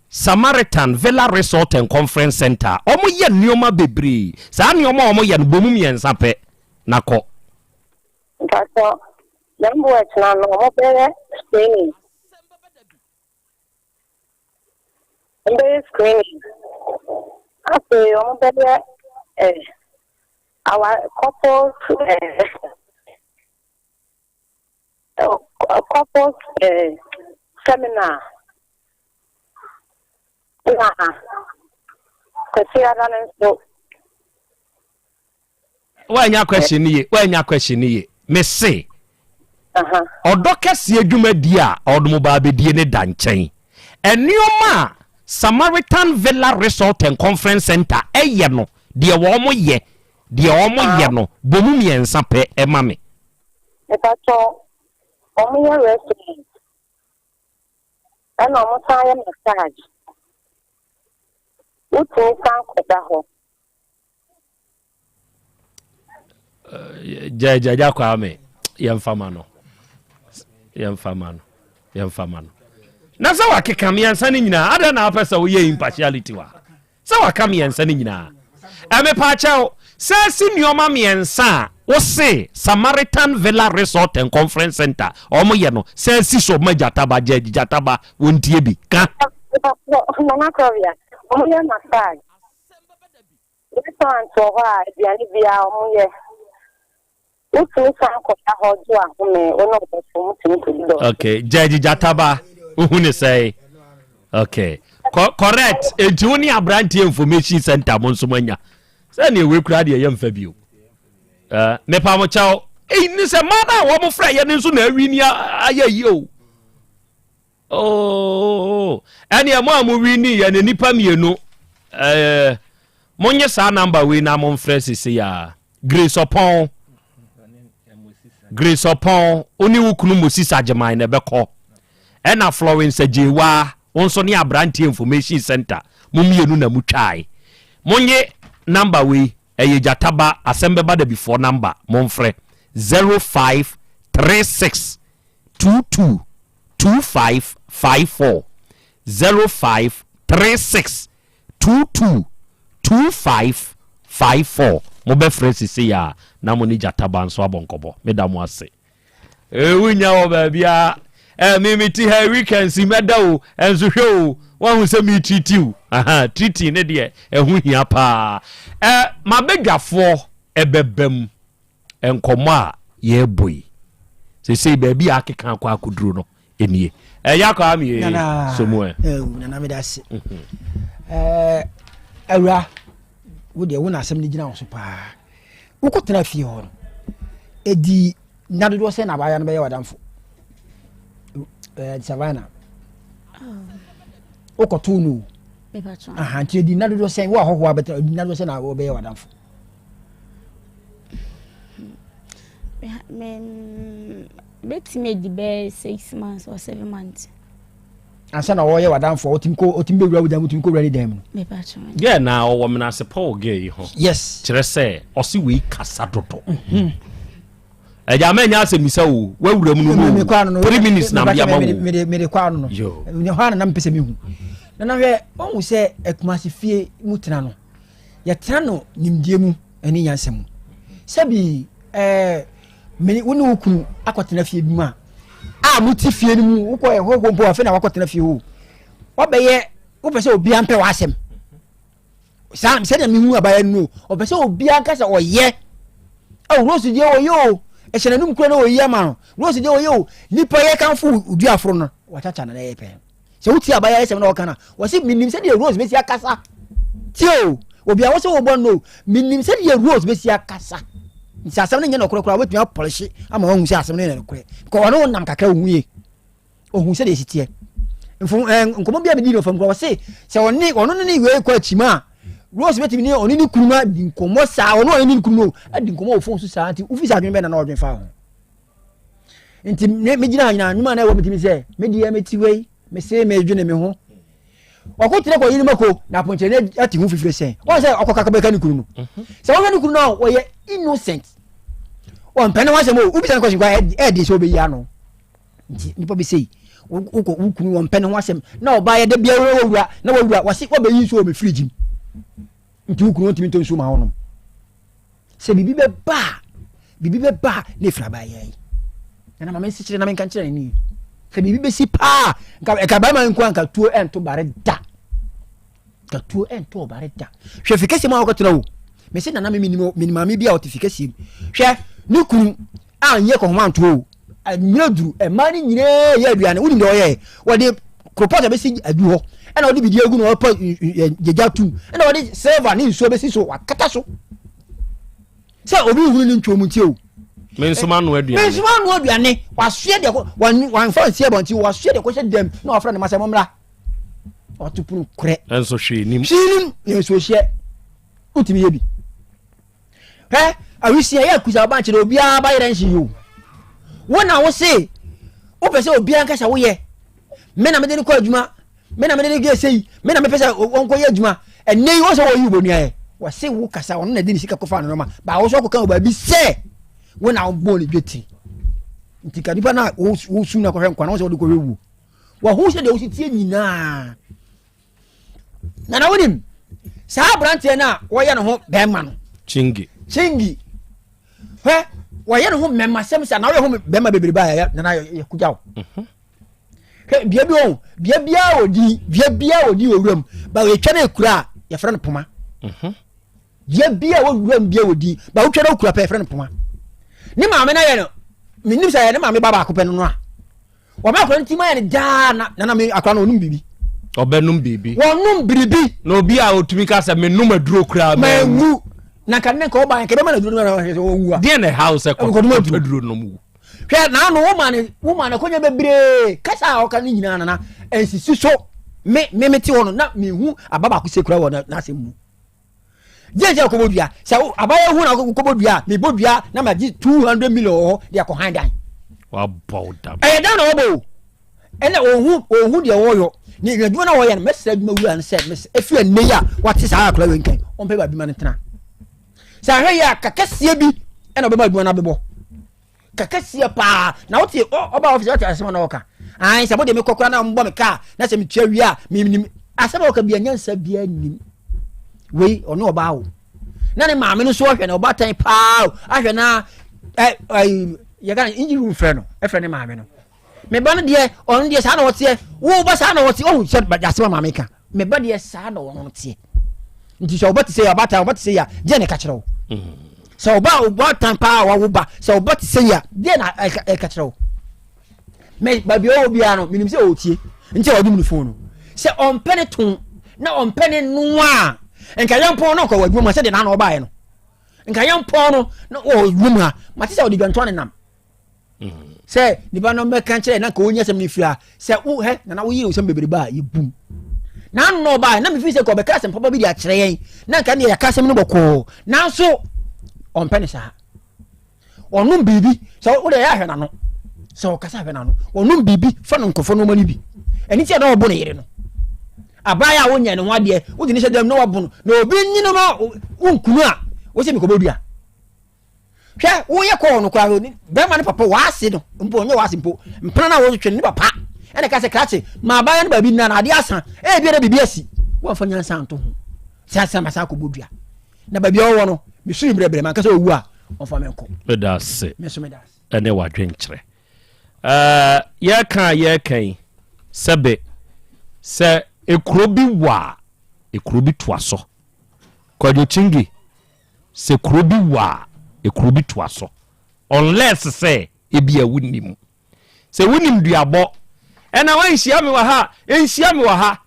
Samaritan Villa Resort and Conference Center a, wɔyɛ nneɛma bebree. Saa nneɛma a wɔyɛ no, bɔ mu mmiɛnsa pɛ na kɔ. Mpakyɛw, dɛm boɛkyena no wɔbɛyɛ screening. Wɔbɛyɛ screening. Afei wɔbɛyɛ eh, our couples eh, Couples seminar na Kwasiada no nso. Woanya question no ye, woanya question no ye. Me se, ɔdɔ kɛseɛ dwumadie a ɔde mo ba abɛdie ne da nkyɛn. Nneɛma a Samaritan Villa Resort and Conference Center ɛyɛ no, deɛ wɔn yɛ, deɛ wɔn yɛ no, bɔ mu mmiɛnsa pɛ ɛma me. Mepakyɛw, wɔn yɛ restaurant. Ɛna ɔmo san yɛ massage. Wotumi san kɔda hɔ. Gya Kwame, yɛmfa ma no. Yɛmfa ma no. Yɛmfa ma no. Na sɛ wakeka mmiɛnsa no nyinaa, adɛn na wopɛ sɛ woyɛ impartiality wa? Sɛ waka mmiɛnsa no nyinaa. Ɛmepaakyɛw, sɛ si nneɛma mmiɛnsa a wose Samaritan Villa Resort and Conference Center wɔn yɛ no, sɛ si so ma gyataba, gya gyataba, wɔntie bi. Ka. Nana Kɔbea, wɔn yɛ massage. Restaurant wɔ hɔ a aduane biara wɔn yɛ. Wotumi san kɔda hɔ gye w'ahome, wo ne ɔdɔfo motumi kɔdi dɔ. Okay, Judge Jataba, wohu ne sɛe? Okay, Co correct. Enti wo ne aberanteɛ information center mo nso moanya. Sɛ neɛ wei koraa deɛ yɛmfa bio. Uh, mepa mo kyɛw. Ei, ne sɛ mmaa no a wɔn frɛ yɛ no nso na awi ni ayɛ yie o. Oh, ɛneɛ mo a mo wini yɛ no nipa mmienu eh, monye saa namba wei na momfrɛ sese ya Grace Ɔpɔn Grace Ɔpɔn wo ne wo kunu Moses Agyeman na ɛbɛkɔ ɛna Florence Agyewa wo nso ne aberanteɛ information center mo mmienu na motwae monye namba wei ɛyɛ gyataba asɛm bɛba dabifoɔ namba momfrɛ 0536 22 2554 0536 22 2554 Mobɛfrɛ sesei a na mo ne Gyata Ba nso abɔ nkɔmmɔ. Meda mo ase. Eh, wonya wɔ baabiara. Eh, me mete ha weekends mɛda o, ɛnso hwɛ o, woahu sɛ meretiriti o. Aha, tiriti ne deɛ ɛho hia paa. Eh, mabadwafoɔ ɛbɛba mu. Nkɔmmɔ a yɛrebɔ yi, seesei baabi a akeka akɔ akɔduro no nie. Ɛyɛ akɔ amie so mu ɛ. Nana meda ase. Mhm. Awura, wo deɛ wo na asɛm no gyina wo so paa. Wokɔtena fie hɔ no, ɛdi nna dodoɔ sɛ na abaayewa no bɛyɛ w'adamfo? Savannah. Wokɔtoo no o. Nti ɛdi nna dodoɔ sɛ wo ahɔhoɔ abɛtena, ɛdi nna dodoɔ sɛ na wɔbɛyɛ w'adamfo? Bɛtumi adi bɛyɛ 6 months or 7 months. Ansa na ɔyɛ w'adamfo a ɔtumi kɔ ɔtumi bɛwura wo dan mu ɔtumi kɔwura ne dan mu no. Gɛɛ na ɔwɔ menasepɔ wɔ gɛɛ yi ho. Yes. Kyerɛ sɛ ɔse wei kasa dodo. Ɛgya mɛ nya asɛm bisa o wawura mu no o 3 minutes na mbea ma wo. Mede kɔ ano no. Hɔ ana na mpɛ sɛ mehu. Nana hwɛ ɔhu sɛ Akumase fie mu tena no. Yɛtena no nimdeɛ mu ne nyansa mu. Sɛbi ɛɛ mene wo ne wo kunu akɔtena fie bi mu a, a mote fie no mu wokɔ ɛhɔhoɔ mpo afei na wakɔtena fie hɔ. Wabɛyɛ wopɛ sɛ obiara mpɛ w'asɛm. Saa sɛdeɛ mehu abayɛ no ɔpɛ sɛ obiara nka sɛ ɔyɛ. Ɛwɔ Rose deɛ ɔyɛ o, ɛhyɛ n'anum kura na ɔyi ama no. Rose deɛ ɔyɛ o, nipa yɛ kanfo duaforo no, wakyakya na ɛyɛ pɛn. Sɛ wotie abaayewa asɛm na ɔka no a, wɔse menim sɛdeɛ Rose bɛsi akasa. Tie o, obi a wo sɛ wobɔ no o, menim sɛdeɛ Rose bɛsi akasa. Nti sɛ asɛm no nyɛ nɔkorɛ koraa wobɛtumi apɔlehye ama wahu sɛ asɛm no yɛ nɔkorɛ. Because ɔne wo nam kakra ohu yie. Ohu sɛdeɛ ɛsi teɛ. Mfo eh, nkɔmmɔ bi a medii no fam koraa wɔse sɛ ɔne ɔno ne ne wei kɔ akyima a Rose bɛtumi ne ɔne ne kunu no adi nkɔmmɔ saa ɔno ɔne ne kunu no adi nkɔmmɔ wɔ fon so saa nti wofi sɛ adwene bɛn na na ɔdwen fa ho. Nti me megyina ha nyinaa nnwuma na ɛwɔ me tirim sɛ me deɛ mete wei mese medwene me ho ɔko tene kɔ yere mako na aponkyerɛ ate ho fifire sɛn wɔn sɛ ɔkɔ kaka bɛka ne kunu no mhm. sɛ wɔhwɛ ne kunu no a ɔyɛ innocent ɔmpɛ ne ho asɛm o wobisa no question kora ɛɛden sɛ ɔbɛyi ano nti nipa bi sei wokɔ wo kunu wɔmpɛ ne ho asɛm na ɔbaa yɛ da biara wɔwura na wɔwura wɔse wɔbɛyi nsuo wɔ me fridge mu nti wo kunu wɔntumi ntɔ nsuo ma wɔnom Sɛ biribi bɛba a, biribi bɛba a na efiri abaayɛ yi. Nana maame nsekyere na menka nkyerɛ ne Sɛ biribi bɛsi paa, nka ɛka barima nko a nka tuo ɛnto bare da. Nka tuo ɛnto ɔbare da. Hwɛ fi kɛseɛ mu a wɔkɔtena o. Mese nana me menim menim maame bi a ɔte fi kɛseɛ mu. Hwɛ ne kunu a nyɛ kɔhoma nto o. Mmerɛ duru mmaa no nyinaa yɛ aduane wonim deɛ ɔyɛɛ wɔde koropɔt a bɛsi adu hɔ ɛna wɔde biribi agu na wɔpɛ gyagya tum ɛna wɔde silver ne nsuo bɛsi so wakata so sɛ obi nhunu ne ntwom nti o. mensoma ano aduane mensoma ano aduane wasoɛ deɛ wanfa nsi abɔnten wasoɛ deɛ kɔhyɛ dɛm na wafrɛ ne ma sɛ mommra ɔto pono korɛ ɛnso hwee nim hwee nim yɛ nsuo hyeɛ wotumi yɛ bi Hwɛ, awisia yɛ akusa ɔba nkyerɛ obiara ba yerɛ nhye yi o. Wo na wo se wopɛ sɛ obiara nkasa woyɛ. Me na mede no kɔ adwuma, me na mede no gye sei, me na mepɛ sɛ ɔnkɔyɛ adwuma. Ɛnnɛ yi wɔn sɛ wɔyi wo bɔnuayɛ. Wɔse wo kasa, ɔno na ɛde ne sika kɔfa no nɔɔma. Baa wo so akɔka wɔ baabi sɛ wo na wobɔɔ ne dwetiri. Nti ka nipa no a wosu no akɔhwɛ nkwa na wo sɛ wode kɔhwɛ wuo. Wɔho sɛ deɛ wosi tie nyinaa. Nana wonim saa aberanteɛ no a wɔyɛ ne ho bɛrima no. Chingi. Chingi. Hwɛ wɔyɛ ne ho mmarima sɛm sɛ na wɔyɛ ho bɛrima bebrebe a yɛ nana yɛ kugya wo. Mhm. Hwɛ dua bi wɔn dua biara wɔ din dua biara wɔ din wɔ wuram ba yɛtwa no ekura a yɛfrɛ no poma. Mhm. Dua biara wɔ wuram biara wɔ din ba wotwa no ekura pɛ yɛfrɛ no poma. Ne maame no ayɛ no menim sɛ yɛ ne maame ba baako pɛ no no a. Wɔn akora no ti mu ayɛ no daa na nana mi akora no ɔnum biribi. Ɔbɛnum biribi. Wɔnum biribi. Na obi a otumi ka sɛ menum aduro koraa mɛnwu. Na nka ne nka ɔba nka bɛma no aduro no ma sɛ ɔwu a. Deɛ na ɛha wo sɛ kɔdum aduro nom wu. Hwɛ naano wo ma ne wo ma ne konya bebree kasa a ɔka ne nyinaa nana nsisi so me me me te hɔ no na mehu aba baako sɛ kura wɔ n'asɛm mu. Gye sɛ kɔbɔ dua sɛ abayɛ hu na kɔbɔ dua a mebɔ dua na magye 200 million wɔ hɔ de akɔ han dan. Wabɔ wo dam. Ɛyɛ dan na wɔbɔ o. Ɛna ɔhu ɔhu deɛ wɔyɔ ne adwuma na wɔyɛ no mɛsrɛ adwuma wura no sɛ mɛsɛ efi ɛnɛ yi a wate saa akora wei nkan ɔmpɛ baabi ma no tena. Sɛ ahwɛ yi a kakɛseɛ bi ɛna ɔbɛma adwuma no abɛbɔ. Kakɛseɛ paa na wote ɔba ɔfisi ɔte asɛm na ɔka. Ayi sɛ mo de me kɔ koraa na mbɔ me kaa na sɛ metua wie a menim asɛm a ɔka bia nyansa bia nim. Wei ɔne ɔbaa wo. Na ne maame no nso ɔhwɛ na ɔbaatan paa ahwɛ na ɛ ɛ yɛka no engine room frɛ no ɛfrɛ ne maame no. Me ba no deɛ ɔno deɛ saa na ɔteɛ wo ba saa na ɔteɛ ɔhu sɛ asɛm a maame ka me ba deɛ saa na ɔno teɛ nti sɛ ɔba te sɛ yɛ ɔbaatan ɔba te sɛ yɛ a deɛ na ɛka kyerɛ wo mm. sɛ ɔba ɔbaatan paa wawo ba sɛ ɔba te sɛ yɛ a deɛ na ɛka kyerɛ wo mɛ baabi ɔwɔ biara no menim sɛ ɔtie nti a ɔde mu ne fon no sɛ ɔmpɛ ne to na ɔmpɛ ne noa a nka yɛn pɔn no ɔkɔ wɔ adwuma mu sɛ deɛ n'ano ɔbaeɛ no nka yɛn pɔn no na wɔ adwuma mu ha mate sɛ ɔde dwantoa ne nam sɛ nipa no bɛka kyerɛ na nka ɔnya sɛm no firi a sɛ wo hɛ nana woyere wo sɛm bebrebe a yɛbum na ano na ɔbaa na mefiri sɛ ka ɔbɛka asɛm papa bi de akyerɛ yɛn na nka neɛ yɛka asɛm no bɔkɔɔ nanso ɔmpɛ ne saa ɔnom biribi sɛ wode ɛyɛ ahwɛ n'ano sɛ ɔkasa ahwɛ n'ano ɔnom biribi fa no nkɔfɔ nneɛma no bi ɛne ti a na ɔbo ne yere no abaayɛ a wonyɛ ne ho adeɛ wode ne hyɛ dɛm na wabo no na obi nyina ma wonkunu a wo sɛ mekɔbɔ dua Hwɛ, woyɛ kɔɔ no koraa no, bɛrima no papa w'ase no mpo ɔnyɛ w'ase mpo mpena no a wɔtwetwe no ne papa ɛna ka sɛ krakye ma abaayewa no baabi nna na adeɛ asa ebi na biribi asi wɔmfa nyansa nto ho sɛ asɛm asa akɔbɔ dua na baabi a ɔwɔ no mesuri brɛbrɛ manka sɛ ɔwu a ɔmfa me nkɔ. Meda ase. Me nso meda ase. Ɛne w'adwenkyerɛ. Ɛɛ yɛka a yɛka yi sɛbe sɛ ekuro bi wɔ a ekuro bi toa so. Kwadwo Kyingi Sɛ kuro bi wɔ a, ekuro bi toa so unless sɛ ebia wonnim. Sɛ wonim duabɔ ɛna wanhyia me wɔ ha a, nhyia me wɔ ha.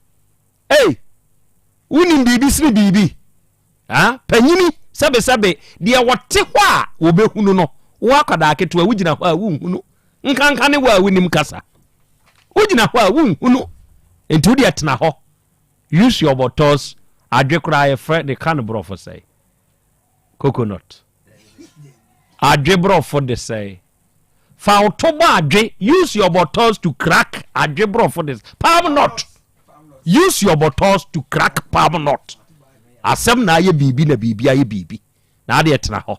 Ei, wonim biribi sene biribi. Ha? Panyini sɛbesɛbe deɛ wɔte hɔ a wɔbɛhunu no, wo akwadaa ketewa wogyina hɔ a wonhunu. Nkanka ne wo a wonim kasa. Wogyina hɔ a wonhunu. Nti wodeɛ tena hɔ. Use your bɔtɔs adwe koraa yɛfrɛ de ka no borɔfo sɛe coconut adwe borɔfo de sɛe fa wo to bɔ adwe use your bɔtɔs to crack adwe borɔfo de palm nut use your bɔtɔs to crack palm nut asɛm na ayɛ biribi na biribi ayɛ biribi na adeɛ tena hɔ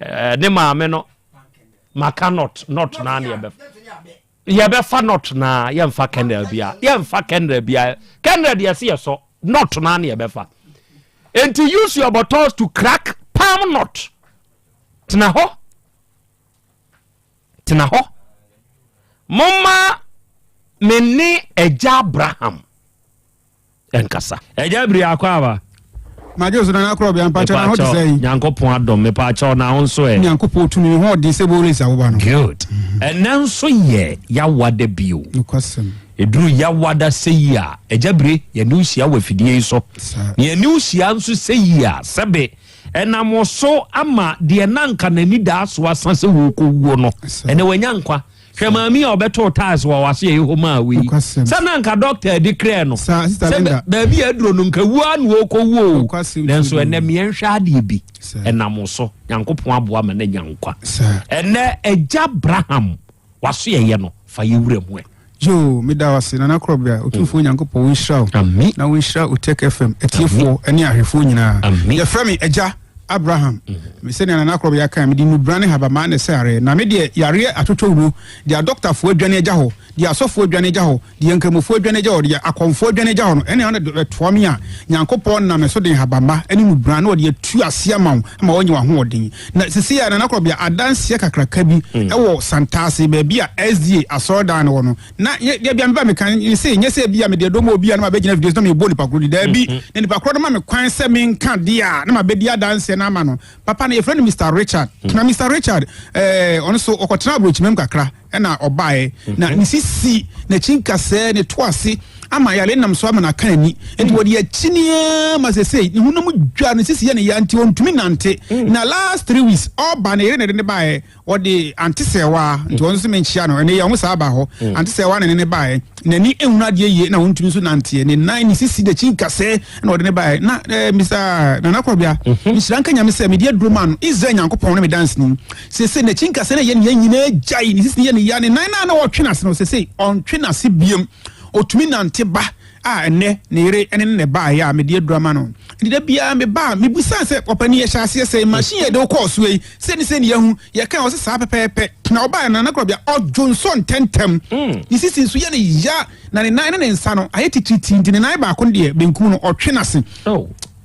eh, ne maame no maka nut nut na ne yɛbɛfa Yɛbɛfa nɔt naa yɛnfa kɛnrɛl bia yɛnfa kɛnrɛl bia kɛnrɛl deɛ ɛsɛ yɛsɔ nɔt naa ne yɛbɛfa nti use your bottles to crack palm nut tena hɔ tena hɔ momma me ne agya Abraham nkasa. Agya biri akɔ aba. Magye so nana korɔ bia mpakyɛ na ho te sɛ yi. Nyankopɔn adom mepakyɛw na wo nso ɛ. Nyankopɔn tumi me ho ɔden sɛ bolis awoba no. Good. Ɛnɛ nso yɛ yawada bio. Nokwasɛm. Ɛduru yawada sɛyi a, Agya Bire, yɛne wo hyia wɔ afidie yi so. Na yɛne wo hyia nso sɛyi a, sɛbe ɛnam wo so ama deɛ na anka n'ani daa so asa sɛ wɔrekɔwuo no, ɛnɛ wanya nkwa. Hwɛ maame yi a ɔbɛtoo tiles wɔ w'aso yɛ hɔ maa wei. Sɛ na anka dɔkta adi krɛ no sɛ baabi a aduro no nka wuo a na ɔrekɔ wuo o. Nanso ɛnɛ meɛnhwɛ adeɛ bi ɛnam wo so Nyankopɔn aboa ma no anya nkwa. Ɛnɛ agya Abraham w'aso yɛyɛ no fa yɛ wura mu ɛ. Yoo, meda wo ase Nana Korɔbea, Otumfoɔ Nyankopɔn ɔnhyira wo na ɔnhyira Otec FM atiefoɔ ne ahwɛfoɔ nyinaa. Yɛfrɛ me Agya Abraham. Me sɛnea Nana Korɔbea kae, mede nnubra ne habamaa na ɛsɛ yareɛ. Na me deɛ yareɛ atotɔ wuo, deɛ adɔktafoɔ adwane agya hɔ, deɛ asɔfoɔ adwane agya hɔ, deɛ nkramofoɔ adwane agya hɔ, deɛ akɔmfoɔ adwane agya hɔ no, ɛne ɔno de bɛtoa me a, Nyankopɔn nam me so de nhabamma ne nnubra na ɔde atu aseɛ ama wo ama woanya w'ahoɔden. Na sesei a Nana Korɔbea adanseɛ kakraka bi wɔ Santase baabi a SDA asɔredan no wɔ no, na yɛ deɛ bia meba meka ne se nyɛ sɛ bia mede ɛdɔm obi a na mabɛgyina video so na mebɔ nipa korɔ di, daabi, na nipa korɔ no ma me kwan sɛ menka deɛ a na mabɛdi adanseɛ no ama no. Papa no yɛfrɛ no Mister Richard. Na Mister Richard eh, ɔno so ɔkɔtena aburokyimam kakra ɛna ɔbaeɛ na ne sisi n'akyi nkasɛɛ ne to ase ama yare nam so ama no aka n'ani nti wɔde akyi ne ara ma sesei ne honam dwa ne sisi yɛ ne ya nti ɔntumi nante. Na last 3 weeks ɔba ne yere na ɛde ne baeɛ, ɔde ante sɛwa nti ɔno nso menkyia no ɛnɛ yɛ ɔmo saa ba hɔ. Ante sɛwa na ne ne baeɛ, n'ani ehunu adeɛ yie na ɔntumi nso nanteɛ, ne nan ne sisi n'akyi nkasɛɛ na ɔde ne baeɛ. Na Mr Nana Korɔbea, nhyira nka Nyame sɛ mede aduro maa no. Israel Nyankopɔn ne me danseni, sese n'akyi nkasɛɛ na ɛyɛ ne ya nyinaa gyae, ne sisi yɛ ne ya, ne nan na ɔtwe n'ase no sese ɔntwe n'ase biem, ɔtumi nante ba a ɛnɛ ne yere ne ne baeɛ a mede aduro ama no. Nti da biara meba a mebusa sɛ, ɔpani, yɛhyɛ aseɛ sɛ machine yɛde wokɔɔ so yi sɛ ne sɛ ne yɛhu yɛka ɔsɛ saa pɛpɛɛpɛ. Na ɔbaeɛ no, Nana Korɔbea, ɔdwo nsɔ ntɛntɛm, ne sisi nso yɛ ne ya, na ne nan ne ne nsa no ayɛ titiritii, nti ne nan baako no deɛ benkum no ɔtwe n'ase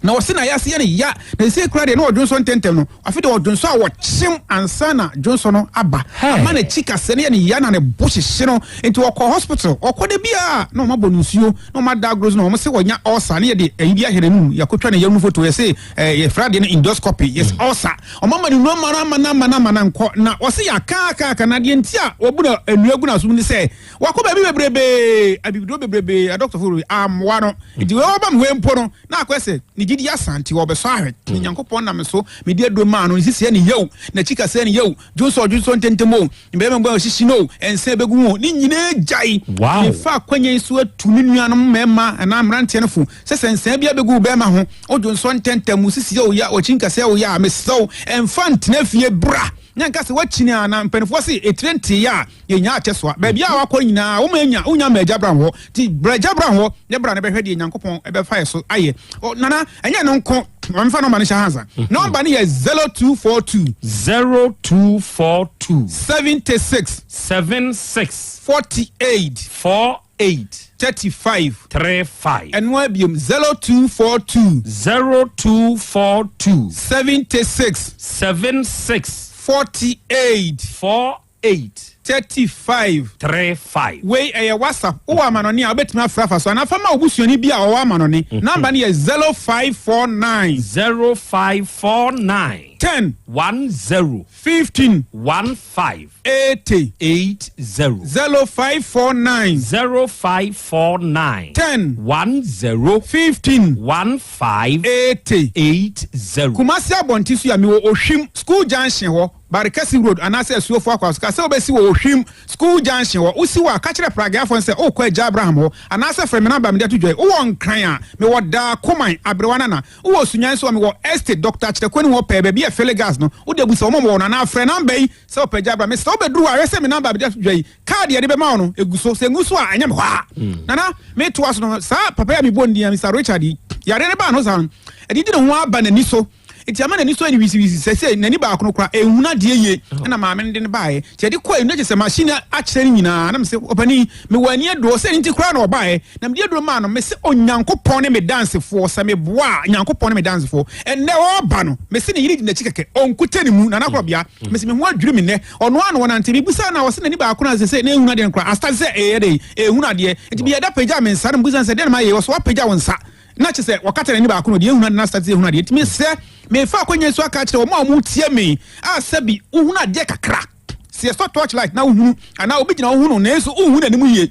na ɔse na yɛase yɛ ne ya. Na ɛsɛ kura deɛ na ɔdwo nsɔ ntɛntɛm no, afei deɛ ɔdwo nsɔ a wɔkyem ansa na dwonsɔ no aba, ama n'akyi kasɛ no yɛ ne ya na ne bo hyehye no. Nti ɔkɔ hospital, ɔkɔ da biara na ɔma bɔ no nsuo na ɔma da agorɔ so na ɔmo sɛ ɔnya ulcer ne yɛde ayi bi ahwɛ n'anum, yɛakɔtwa ne yam no photo, yɛsɛ yɛfrɛ adeɛ no endoscopy, yɛsɛ ulcer. Ɔma ma ne nua ma no ama no ama no ama no nkɔ na ɔsɛ yɛakaakaaka. Na deɛ nti a wɔbu na nnua gu n'asom ne sɛ wakɔ baabi bebrebee, abibiduro bebrebee, adɔktɔfo bebree ammoa no. Nti wei ɔba me hɔ mpo no na akɔyɛ sɛ ne gyidi asa, nti ɔbɛsɔ ahwɛ. Ne Nyankopɔn nam so mede aduro maa no, ne sisiɛ ne yaw, n'akyi kasɛɛ ne yaw, dwonsɔ ɔdwonsɔ ntɛntɛm o, mmarima bɔ ɔhyehye no o, ɛnsa ɛbɛgu mu o, ne nyinaa gyae. Mefa akwanya yi so atu me nuanom mmarima anaa mmeranteɛ no fo sɛ sɛ nsaa bi abɛgu wo bɛrima ho, wodwonsɔ ntɛntɛm, wo sisiɛ o ya, w'akyi nkasɛɛ o ya a, mesrɛ wo, ɛmfa ntena fie bra na nka sɛ woakyini a. Na mpanimfoɔ se ɛtire nteeɛ a yɛnya akyɛ soa. Baabi a wakɔ nyinaa woma anya wonya ma agya bra hɔ, nti bra agya bra hɔ ne bra ne bɛhwɛ deɛ Nyankopɔn ɛbɛfa yɛ so ayɛ. Nana, ɛnyɛ no nko, mamfa nɔmba no hyɛ hansa. Nɔmba no yɛ 0242 0242 76 76 48 48 35. 35. Ɛno abiom, 0242 0242 76 76 48 48 35. 35. Wei ɛyɛ WhatsApp. Wowɔ amanɔne a, wobɛtumi afrɛ afa so anaa fa ma wobusuani bi a ɔwɔ amanɔne. Namba no yɛ 0549 0549 10 10 15 15 80. 80. 0549 0549 10 10 15 15 80. 80. Kumasi abɔnten so yɛ mewɔ Ohwim School Junction hɔ, Barekasi Road anaasɛ Asuofo akwa so. Ka sɛ wobɛsi wɔ Ohwim School Junction hɔ. Wosi wɔ a, ka kyerɛ Prageafoɔ no sɛ wokɔ Agya Abraham hɔ anaasɛ frɛ me namba mede ato dwa yi. Wowɔ Nkran a, mewɔ Daa Koman Aberewa Nana. Wowɔ Sunyani nso a, mewɔ Estate Dr. Kyerɛkwani hɔ pɛɛ, baabi a Fele Gas no. Wode abusa wɔn a wɔwɔ no anaa frɛ namba yi sɛ wopɛ Agya Abraham. Mesrɛ wobɛduru hɔ a, hwɛ sɛ me namba mede ato dwa yi, kaadi yɛde bɛma wo no egu so. Sɛ ngu so a, ɛnyɛ me hɔ a. Nana, metoa so no, saa papa yi a mebɔ ne din a, Mr. Richard yi, yareɛ no baa no saa no, ɛdidi ne ho aba n'ani so. Nti ama n'ani so ayɛ no wisiwisi sɛ sɛ n'ani baako no koraa ɛnhunu adeɛ yie. Ɛna maame no de no baeɛ nti yɛde kɔɛ no kyɛ sɛ machine akyerɛ no nyinaa. Na mesɛ, ɔpani, mewɔ ani aduro sɛ ne nti koraa na ɔbaeɛ na mede aduro maa no. Mese Onyankopɔn ne me dansefoɔ, sɛ meboa a, Nyankopɔn ne me dansefoɔ. Ɛnnɛ ɔreba no, mese ne yere di n'akyi kɛkɛ, ɔnkuta ne mu. Nana Korɔbea, mese me ho adwiri me nnɛ. Ɔno ara na ɔnante. Mebusaa no a, ɔse n'ani baako no a sɛ sɛ na ɛnhunu adeɛ no koraa astate sɛ ɛyɛ dɛn ɛhunu adeɛ. Nti meyɛ da pagyaa me nsa na mebusaa no sɛ deɛn na mayɛ yi? Ɔse wapagya wo nsa na kyerɛ sɛ wɔkata n'ani baako no deɛ ehunu ade na asate ehunu adeɛ. Ntumi sɛ mefa akonnwa yi so aka akyerɛ wɔn a wɔn tie me a, sɛbi wohunu adeɛ kakra, sɛ yɛsɔ torch light na wohunu anaa obi gyina wohunu nanso wohunu n'anim yie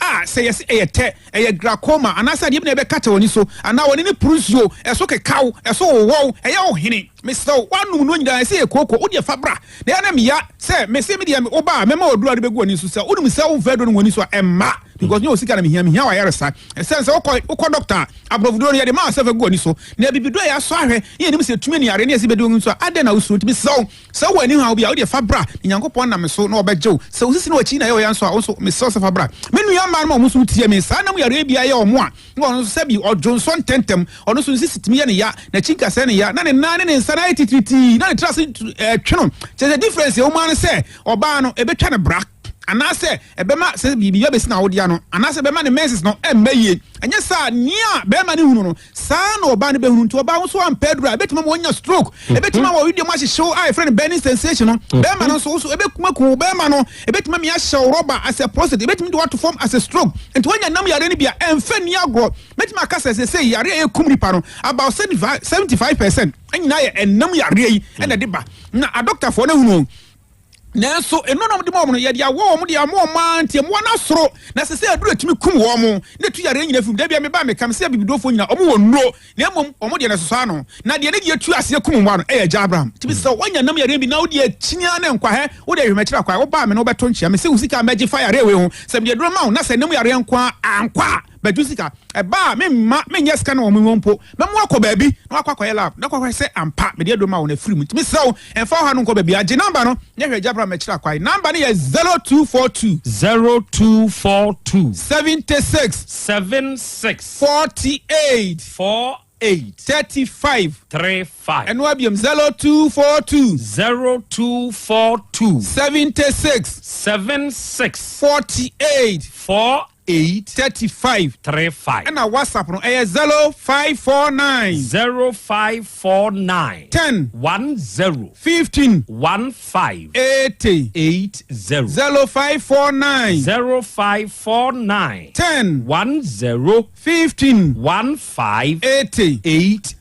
a, sɛ yɛsɛ ɛyɛ tɛ, ɛyɛ glaucoma anaasɛ adeɛ bi na ɛbɛkata wɔn ani so anaa wɔn ani puru nsuo, ɛso kekaw, ɛso wowɔw, ɛyɛ wo hene. Mesrɛ wo, woanom no nyinaa, ɛsɛ yɛ kooko, wo deɛ fa bra. Na ɛyɛ na meya sɛ mese me deɛ wo ba a, mɛma wo aduro a wode bɛgu w'ani so. Sɛ wonim sɛ womfa aduro no ngu w'ani so a, ɛmma. Because nyɛ wo sika na mehia, mehia w'ayaresa. Ɛsiane sɛ wokɔ wokɔ doctor a, aborɔfoduro no yɛde ma wo sɛ fa gu w'ani so. Na abibiduro a yɛasɔ ahwɛ na yɛnim sɛ ɛtumi ani yareɛ na yɛse bɛde wo nso a, adɛn na wosuro? Nti mesrɛ wo, sɛ wowɔ ani haw bi a, wo deɛ fa bra, na Nyankopɔn nam me so na ɔbɛgye wo. Sɛ wo sisi ne w'akyi na ɛyɛ wo ya nso a, wo nso mesrɛ wo sɛ fa bra. Me nua mmaa no ma wɔn nso tie me, saa nam yareɛ bi ayɛ wɔn a, Na ɔno nso sɛbi ɔdwonsɔ ntɛmntɛm, ɔno nso ne sisi tumi yɛ no ya, n'akyi nkasɛɛ no ya, na ne nan ne ne nsa no ayɛ titiritii, na ne tiri ase twe no. Kyerɛ sɛ difference a ɛwɔ mu ara ne sɛ ɔbaa no ɛbɛtwa no bra anaasɛ ɛbɛma sɛ biribi abɛsi n'awodeɛ ano anaasɛ ɛbɛma ne menses no ɛmma yie. Ɛnyɛ saa nea bɛrima no hunu no saa na ɔbaa no bɛhunu. Nti ɔbaa nso ampɛ aduru a ɛbɛtumi ama wanya stroke, ɛbɛtumi ama ɔwedeɛ mu ahyehyew a yɛfrɛ no burning sensation no. Bɛrima no nso wo so ɛbɛkumaku wo bɛrima no. Ebetumi ama yɛahyɛ wo rɔba as a prostate, ebetumi de wo ato fam as a stroke. Nti woanya nam yare no bi a, ɛmfa nni agorɔ. Mɛtumi aka sɛ seesei yare a ɛrekum nipa no, about 75% nyinaa yɛ ɛnam yareɛ yi na ɛde ba. Na adɔktafoɔ no ahunu. Nanso nnuro na wɔde ma wɔn no, yɛde awɔ wɔn de ama wɔn ara nti mmoa no asoro. Na seesei aduro atumi kum wɔn na ɛtu yareɛ nyinaa firi mu. Da biara meba a meka, mese abibidurofoɔ nyinaa wɔn wɔ nnuro. Na mmom wɔn deɛ no sosɔ ano, na deɛ ne deɛ tu aseɛ kum mmoa no yɛ agya Abraham. Nti mesrɛ wo, woanya nam yareɛ bi na wode akyini ara ne nkwa hɛ, wode ahwɛ m'akyiri akwan, wobaa me ne wobɛto nkyea, mese wo sika a mɛgye fa yareɛ wei ho, sɛ mede aduro ma wo na sɛ nam yareɛ nko ara ankɔ a, bɛgye wo sika. Ɛba a, memma menyɛ sika no wɔ me hɔ mpo, mɛma woakɔ baabi na woakɔ akɔyɛ lab na kɔhwɛ sɛ ampa mede aduro ma wo na afiri mu. Nti mesrɛ wo, mfa wo haw no nkɔ baabiara, gye number no na hwɛ agya Abraham m'akyiri akwan. Number no yɛ 0242. 0242. 76. 76. 48. 48. 35. 35. Ɛno abiom 0242. 0242. 76. 76. 48. 48. 35. 35. Ɛna WhatsApp no ɛyɛ 0549. 0549. 10. 10. 15. 15. 80. 80. 0549. 0549. 10. 10. 15. 15. 80. 80.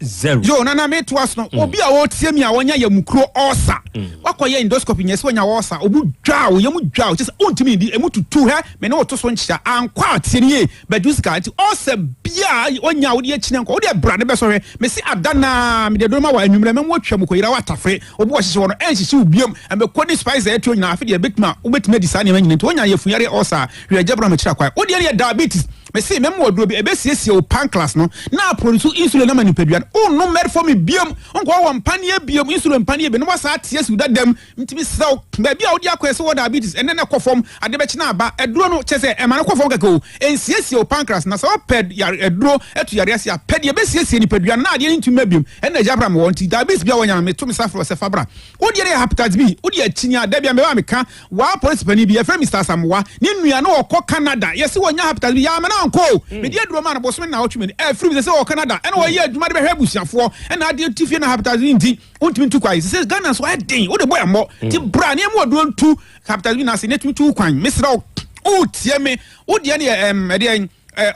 Yo, nana me to aso no. Obi a ɔretie mi a wɔnya yamukuro ɔɔsa. Wakɔyɛ endoscopy nyɛ sɛ wɔnya ɔɔsa. Obu dwa o, yamu dwa o. Kyɛ sɛ ontumi ndi, emu tutu hɛ. Me ne wo to so nkyea. Ankɔ a tie ne yie. Bɛgye sika. Nti ɔɔsa bia ɔnya a wode akyini ankɔ. Wode bra ne bɛsɔ hwɛ. Me se ada naa mede aduro ma wɔ anwummerɛ mɛma watwa mu kɔyera watafere. Obu ɔhyehye wɔ no ɛnhyehye wo biom. Ɛmɛkɔ ne spice a ɛtuo nyinaa afe deɛ ɛbɛtumi a wobɛtumi adi saa nneɛma nyinaa. Nti wonya yafunyare ɔɔsa a hwɛ agya bra mekyerɛ kwan. Wodeɛ no yɛ diabetes. Mese mɛma wo aduro bi, ɛbɛsiesie wo pancreas no na aproduce insulin ama nipadua no. Wonnom metformin biom, wonkɔ wɔ mpaneɛ biom, insulin mpaneɛ biom, na woasan ate asi wo dada mu. Nti mesrɛ wo, baabi a wode akɔ yɛ sɛ wɔ diabetes, ɛnnɛ na ɛkɔ fam, ade bɛkye na aba. Aduro no, kyerɛ sɛ ɛma no kɔ fam kɛkɛ o, ɛnsiesie wo pancreas. Na sɛ wopɛ yare aduro atu yareɛ ase a, pɛ deɛ ɛbɛsiesie nipadua no na adeɛ no ntumi mma biom. Ɛno na Agya Abraham wɔ. Nti diabetes biara a woanya no, meto me nsa frɛ wo sɛ fa bra. Wo deɛ no yɛ hepatitis B, wode akyinnye a, da biara meba a meka, Waa polisi panin bi, yɛfrɛ Mister Asamoah, ne nua no ɔkɔ Canada, yɛse wanya hepatitis B, yɛama no ankɔ o. Mede aduro maa no bosome nnawɔtwe mmienu, afiri mu, sɛsɛ ɔwɔ Canada, ɛna ɔyɛ adwuma de bɛhwɛ abusuafoɔ, ɛna adeɛ ti fie na hepatitis B nti, wontumi ntu kwan. Sɛsɛ Ghana nso ayɛ den, wode bɔ ɛmmɔ, nti bra na yɛma aduro ntu hepatitis B no ase na ɛtumi tu kwan. Mesrɛ wo, wotie me, wo deɛ no yɛ ɛm, ɛdeɛn,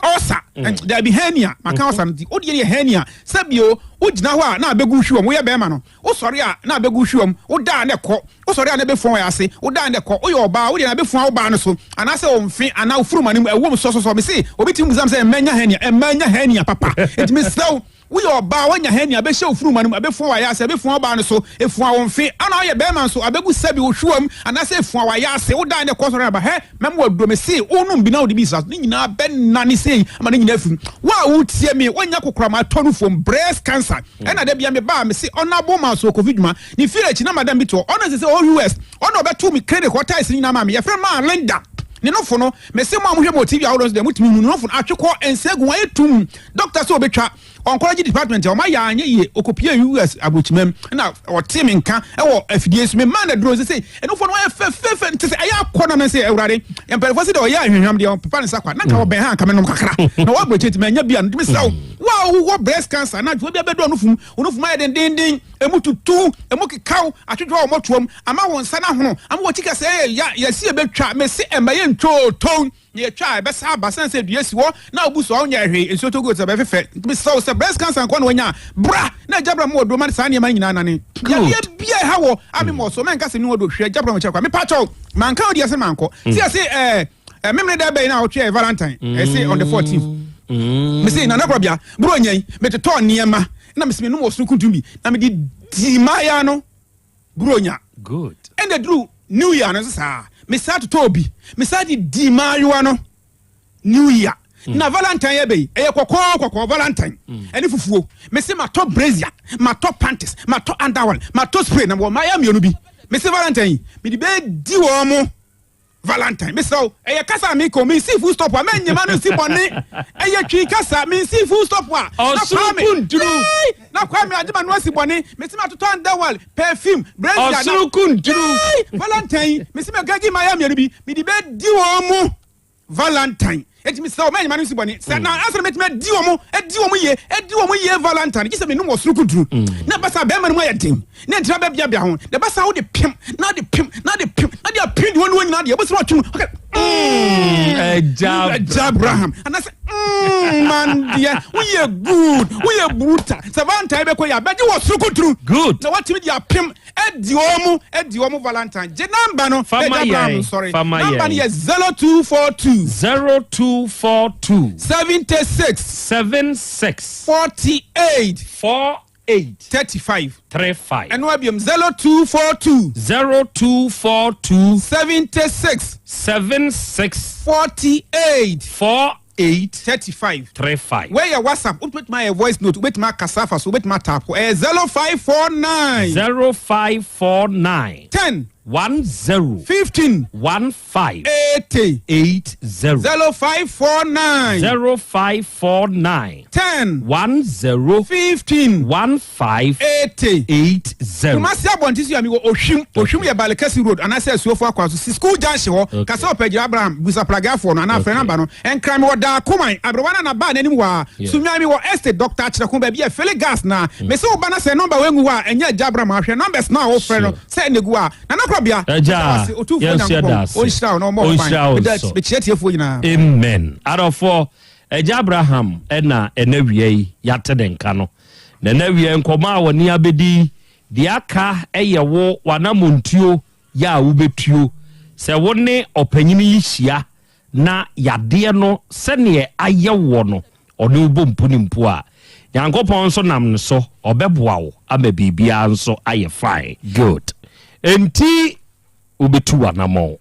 ɔsa, dabi hernia, maka ɔsa no nti, wo deɛ no yɛ hernia, sɛbio, wogyina hɔ a na abɛgu hwi wɔm, woyɛ bɛrima no, Wosɔre a, na abegu hwiam, woda a, na ɛkɔ. Wosɔre a, na ɛbɛfua w'ayɛ ase, woda a, na ɛkɔ. Woyɛ ɔbaa a, wo deɛ na ɛbɛfua wo baa no so, anaasɛ wo mfe anaa wo funuma no mu, ɛwom sɔsɔsɔ. Mese, obi tumi bisa me sɛ, Mma nya hernia? Mma nya hernia papa. Enti mesrɛ wo, woyɛ ɔbaa a, woanya hernia, ɛbɛhyɛ wo funuma no mu, ɛbɛfua w'ayɛ ase, ɛbɛfua wo baa no so, ɛfua wo mfe. Ana woyɛ barima nso, abɛgu sɛbi wo hwiam, anaasɛ ɛfua w'ayɛ ase, woda a, na ɛkɔ, sɔre na ɛba. Hɛ! Mɛma waduro me se wonom bi na wode bi sra so ne nyinaa bɛnane sei ama ne nyinaa afiri wo a wotie me woanya kokoram atɔ no fam breast cancer ɛna da bia me baa me se ɔnabo ma so kofi dwuma ne fie akyi na madam bi toɔ ɔno sɛ sɛ ɔwɔ US ɔna ɔbɛto me clinic hɔ tiles ne nyinaa ma me yɛfrɛ maa Linda ne nofo no me se mo a mohwɛ mo TV ahodoɔ nso deɛ motumi hu ne nofo no atwekɔ nsa gu ayɛ tum doctor sɛ ɔbɛtwa Oncology department a wɔayɛ anyɛ yie ɔkɔpuee US aburokyimam na ɔtee me nka wɔ afidie so memaa no aduro sese ɛnofoɔ no ayɛ fɛfɛɛfɛ nte sɛ ɛyɛ akɔ na me sɛ awurade mpanimfoɔ sɛ deɛ ɔyɛ ahwehwam deɛ ɔpepa ne nsa kwa na nka ɔbɛn ha nka menom kakra na wɔ aburokyire nti manya bi a ntumi srɛ wo wo a wowɔ breast cancer na adwoa bi abɛdɔ ɔno fum ɔno fum ayɛ dendenden emu tutu emu kekaw atwetwe wɔ mmɔtoam ama wo nsa no ahono ama wɔ kyika sɛ ya yɛsi ɛbɛtwa mese ɛma yɛ ntwooton Na yɛtwa a, ɛbɛsan aba sɛne sɛ dua si hɔ na wobu so a wonyɛɛ hwee, nsuo tɔ gu so a ɛbɛfefɛ. Nti mesrɛ wo sɛ breast cancer nkoa na wanya a, bra na agya bra ma wɔduro ma saa nneɛma no nyinaa nane. Yadeɛ biaa ɛha wɔ a me mmɔɔ so, mɛnka sɛ menni wɔduro, hwɛ agya bra ma kyerɛ kwa. Mepa kyɛw, manka wo deɛ sɛ mankɔ. Sɛ yɛse ɛɛ memene da bɛn na wɔtwe ɛyɛ Valentine, ɛse on the 14th. Mese Nana Korɔbea, bro nya yi, metetɔɔ nneɛma na mese menom ɔsono kuntum bi na mede dii mmaayaa no Buronya. Good. Ɛna duru New Year no nso saa. Mesan totɔɔ bi. Mesan de dii mmaayewa no New Year. Na Valentine yɛ bɛyi. Ɛyɛ kɔkɔɔ kɔkɔɔ Valentine. Ɛne fufuo. Mese matɔ brazier, matɔ panties, matɔ underwear, matɔ spray na mewɔ mmaayewa mmienu bi. Mese Valentine yi, mede bɛdi wɔn mo. Valentine, mesrɛ wo, ɛyɛ kasa a meka o, mensi full stop a, mɛnyɛ ma no nsi bɔne. Ɛyɛ Twi kasa, mensi full stop a. Na Ɔsoro Kwame, kuntunu. Yay! Na Kwame agye ma no asi bɔne. Mese matotɔ underwear, perfume, brazier. Na, Ɔsoro kuntunu. Yay! Valentine yi, mese mɛka gyi mayɛ mmienu bi, mede bɛdi wɔn mo. Valentine. Enti mesrɛ wo, mɛnyɛ ma no nsi bɔne. Sɛ na ansa na mɛtumi adi wɔn, adi wɔn yie, adi wɔn yie Valentine, gye sɛ menom ɔsoro kuntunu. Na ɛba saa bɛrima no mu ayɛ den, na ntira bɛbeabea ho. Na ɛba saa wode pem, na wode pem, na wode pem, na de apem de wɔn ne wɔn nyinaa deɛ, ɛbɛsɛ wɔatwe mu. Okay. Ɛgya Ɛgya Abraham. Anaasɛ, man deɛ, woyɛ good, woyɛ brutal. Sɛ Valentine bɛkɔ yɛ a, bɛgye wɔ soro kuntunu. Good. Na watumi de apem adi wɔn mu, adi wɔn Valentine. Gye namba no. Fa ma Ɛgya Abraham yɛn, nsɔre. fa ma Namba no yɛn. yɛ 0242. 0242. 76. 76. 48. 48. 35. 35. Ɛno abiom 0242. 0242. 76. 76. 48. 48. 35. 35. Wei yɛ WhatsApp, wobɛtumi ayɛ voice note, wobɛtumi akasa afa so, wobɛtumi ataapo. Ɛyɛ 0549. 0549. 10. 10. 15. 15. 80. 80. 0549. 0549. 10. 10. 15. 15. 80. 80. Kumasi abɔnten so yɛ mi wɔ Ohwim. Ohwim yɛ Balikasi road anaasɛ Asuofo akwa so si school junction hɔ. Kasa ɔpɛ gyina Abraham busa pragafoɔ no anaa frɛ namba no. Nkran mi wɔ Daakoman aberewa no anaba n'anim hɔ a. Sunyani mi wɔ estate Dr. Akyerɛko baabi a Fele gas na. Mese wo ba na sɛ nɔmba wei ngu hɔ a ɛnyɛ agya Abraham ahwɛ numbers no a wofrɛ no sɛ ɛna egu a. Nana Korɔbea. Agya, Otumfoɔ yɛn nso yɛda Nyankopɔn ase. ɔnhyira wo na ɔmmɔ wo ban. Ɔnhyira wo Meda nso. mekyia tiefoɔ nyinaa. Amen. Adɔfoɔ, Agya Abraham na ɛna wia yi yɛate ne nka no. Na ɛna wia nkɔmmɔ a wɔne abɛdi yi, deɛ aka yɛ wo w'anammɔntuo yɛ a wobɛtuo. Sɛ wo ne ɔpanyini yi hyia na yadeɛ no sɛdeɛ ayɛ woɔ no, ɔne wo bɔ mpu ne mpu a, Nyankopɔn nso nam ne so ɔbɛboa wo ama biribiara nso ayɛ fine. Good. Enti wobɛtu w'anammɔn.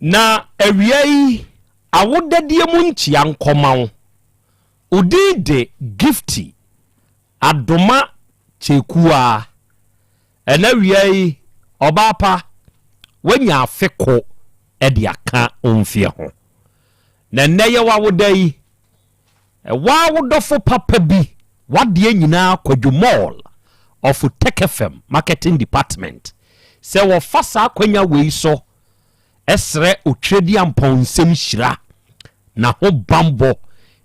Na awia yi, awodadeɛ mu nkyia nkɔma wo. Wo din de Gifty Adoma Kyekuaa. Ɛna awia yi, ɔbaa pa, woanya afe ko de aka wo mfeɛ ho. Na nnɛ yɛ w'awoda yi, woa wo dɔfo papa bi, w'adeɛ nyinaa Kwadwo Mall of Tech FM Marketing Department, sɛ wɔfa saa akwanya wei so srɛ Otwerɛdiampɔn nsɛm hyira, n'ahobanbɔ,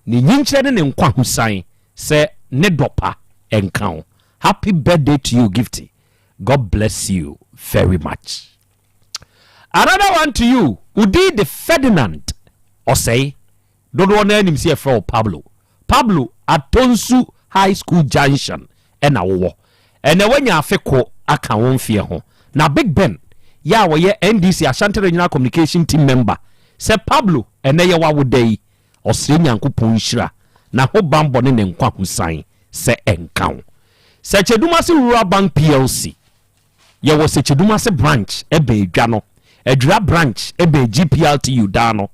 ne nyinkyerɛ ne ne nkwahosan sɛ ne dɔ pa nka wo. Happy birthday to you Gifty. God bless you very much. Another one to you, wo din de Ferdinand Ɔsɛe. Dodoɔ no ara nim sɛ yɛfrɛ wo Pablo. Pablo, Atonsu High School Junction na wowɔ. Ɛnnɛ woanya afe ko aka wo mfeɛ ho. Na Big Ben yɛ a ɔyɛ NDC Ashanti Regional Communication Team member sɛ Pablo ɛnnɛ yɛ w'awoda yi, ɔsrɛ Nyankopɔn nhyira, n'ahobanbɔ ne ne nkwahosan sɛ ɛnka wo. Sɛkyɛdumase Rural Bank PLC. Yɛwɔ Sekyedumase branch ɛbɛn Edwa no, Adwira branch ɛbɛn GPRTU dan no,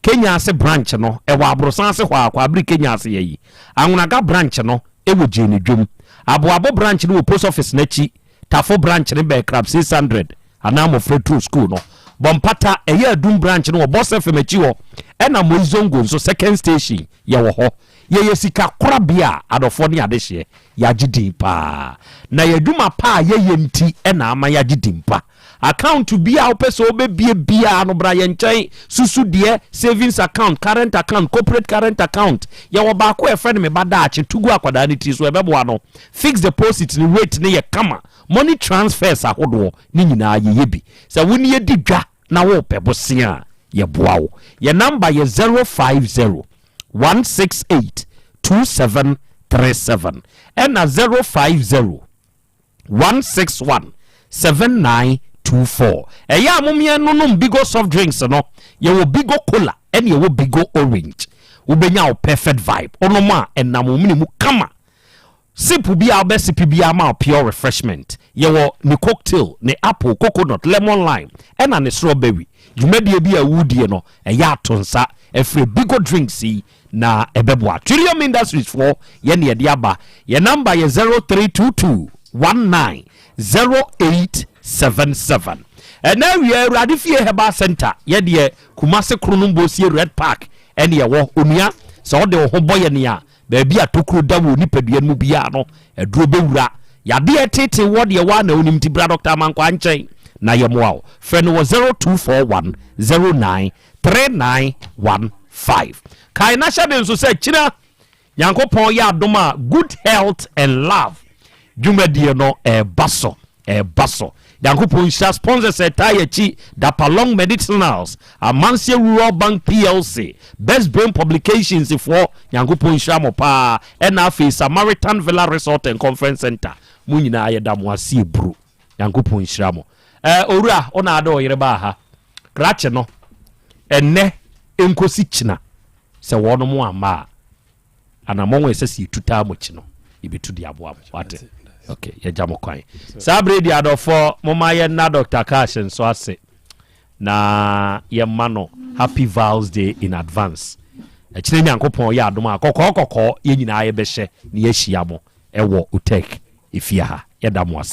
Kenya ase branch no ɛwɔ Aborosan ase hɔ a Kwabere Kenya ase yɛ yi, Anwonaga branch no ɛwɔ Gyeene Dwom, Aboabo branch no wɔ post office no akyi, Tafo branch no bɛn Krab 600 anaa Mmɔfra Turo School no, Bɔmpata ɛyɛ Adum branch no wɔ Boss FM akyi hɔ ɛna Moizongo nso second station yɛwɔ hɔ. Yɛyɛ sika korabea a adɔfoɔ ne adehyeɛ yɛagye din paa. Na yɛn adwuma pa a yɛyɛ nti na ama yɛagye din pa. Account biara a wopɛ sɛ wobɛbie biara no, bra yɛn nkyɛn. Susu deɛ, savings account, current account, corporate current account. Yɛwɔ baako a yɛfrɛ no Me Ba Daakye, to gu akwadaa no tiri so, ɛbɛboa no. Fixed deposit no rate no yɛ kama. Money transfers ahodoɔ ne nyinaa yɛyɛ bi. Sɛ wo ne yɛdi dwa na worepɛ bosea a, yɛboa wo. Yɛn number yɛ 050 168 2737 ɛna 050 161 7924. Ɛyɛ a momeɛ nonom Bigo soft drinks no, yɛwɔ Bigo Cola ɛne yɛwɔ Bigo Orange. Wobɛnya wo perfect vibe. Wonom a ɛnam wo mene mu kama. Sip bi a wobɛ sip biara ma wo pure refreshment. Yɛwɔ ne cocktail, ne apple, coconut, lemon lime, ɛna ne strawberry. Dwumadie bi a wodie no, ɛyɛ ato nsa frɛ Bigo Drinks yi na ɛbɛboa. Trillium Industries foɔ yɛ ne yɛde aba. Yɛ number yɛ 0322 19 0877. Ɛnɛ awia Awurade Fie Herbal Center yɛ deɛ Kumasi Kronom Bosie Red Park ɛne ɛwɔ. Onua sɛ wode wo ho bɔ yɛn a, Baabi a tokuro da wɔ wo nipadua no mu biara no, aduro bɛwura. Yadeɛ a ɛteetee woɔ deɛ, wo ara na wonim nti bra Dɔkta Amankwaa nkyɛn na yɛmmoa wo. Frɛ no wɔ 0241 09 3915. Kae na hyɛ ne nso sɛ kyina Nyankopɔn yɛ adom a Good Health and Love dwumadie no ɛreba so. Ɛreba so. Nyankopɔn nhyira sponsors a ɛtaa yɛn akyi, Dapalong Medicinals, Amanseɛ Rural Bank PLC, Best Brain Publications foɔ, Nyankopɔn nhyira mo paa, ɛna afei Samaritan Villa Resort and Conference Center, mo nyinaa yɛda mo ase eburu. Nyankopɔn nhyira mo. Eh, owura, wo na ade wo yere baa ha. Krakye no, ɛnnɛ nkosi kyena, sɛ wɔnom amma a, Anammɔn a ɛsɛ sɛ yɛtu taa mo akyi no, yɛbɛtu de aboa mo. Wate? Ok, yɛgya mo kwan. Saa berɛ di adɔfoɔ, momma yɛnna Dr. Cash nso ase na yɛma no Happy Vals Day in advance. Ɛkyerɛ Nyankopɔn yɛ adom a, kɔkɔɔ kɔkɔɔ yɛn nyinaa yɛbɛhyɛ na yɛahyia mo ɛwɔ Otek efie ha. Yɛda mo ase.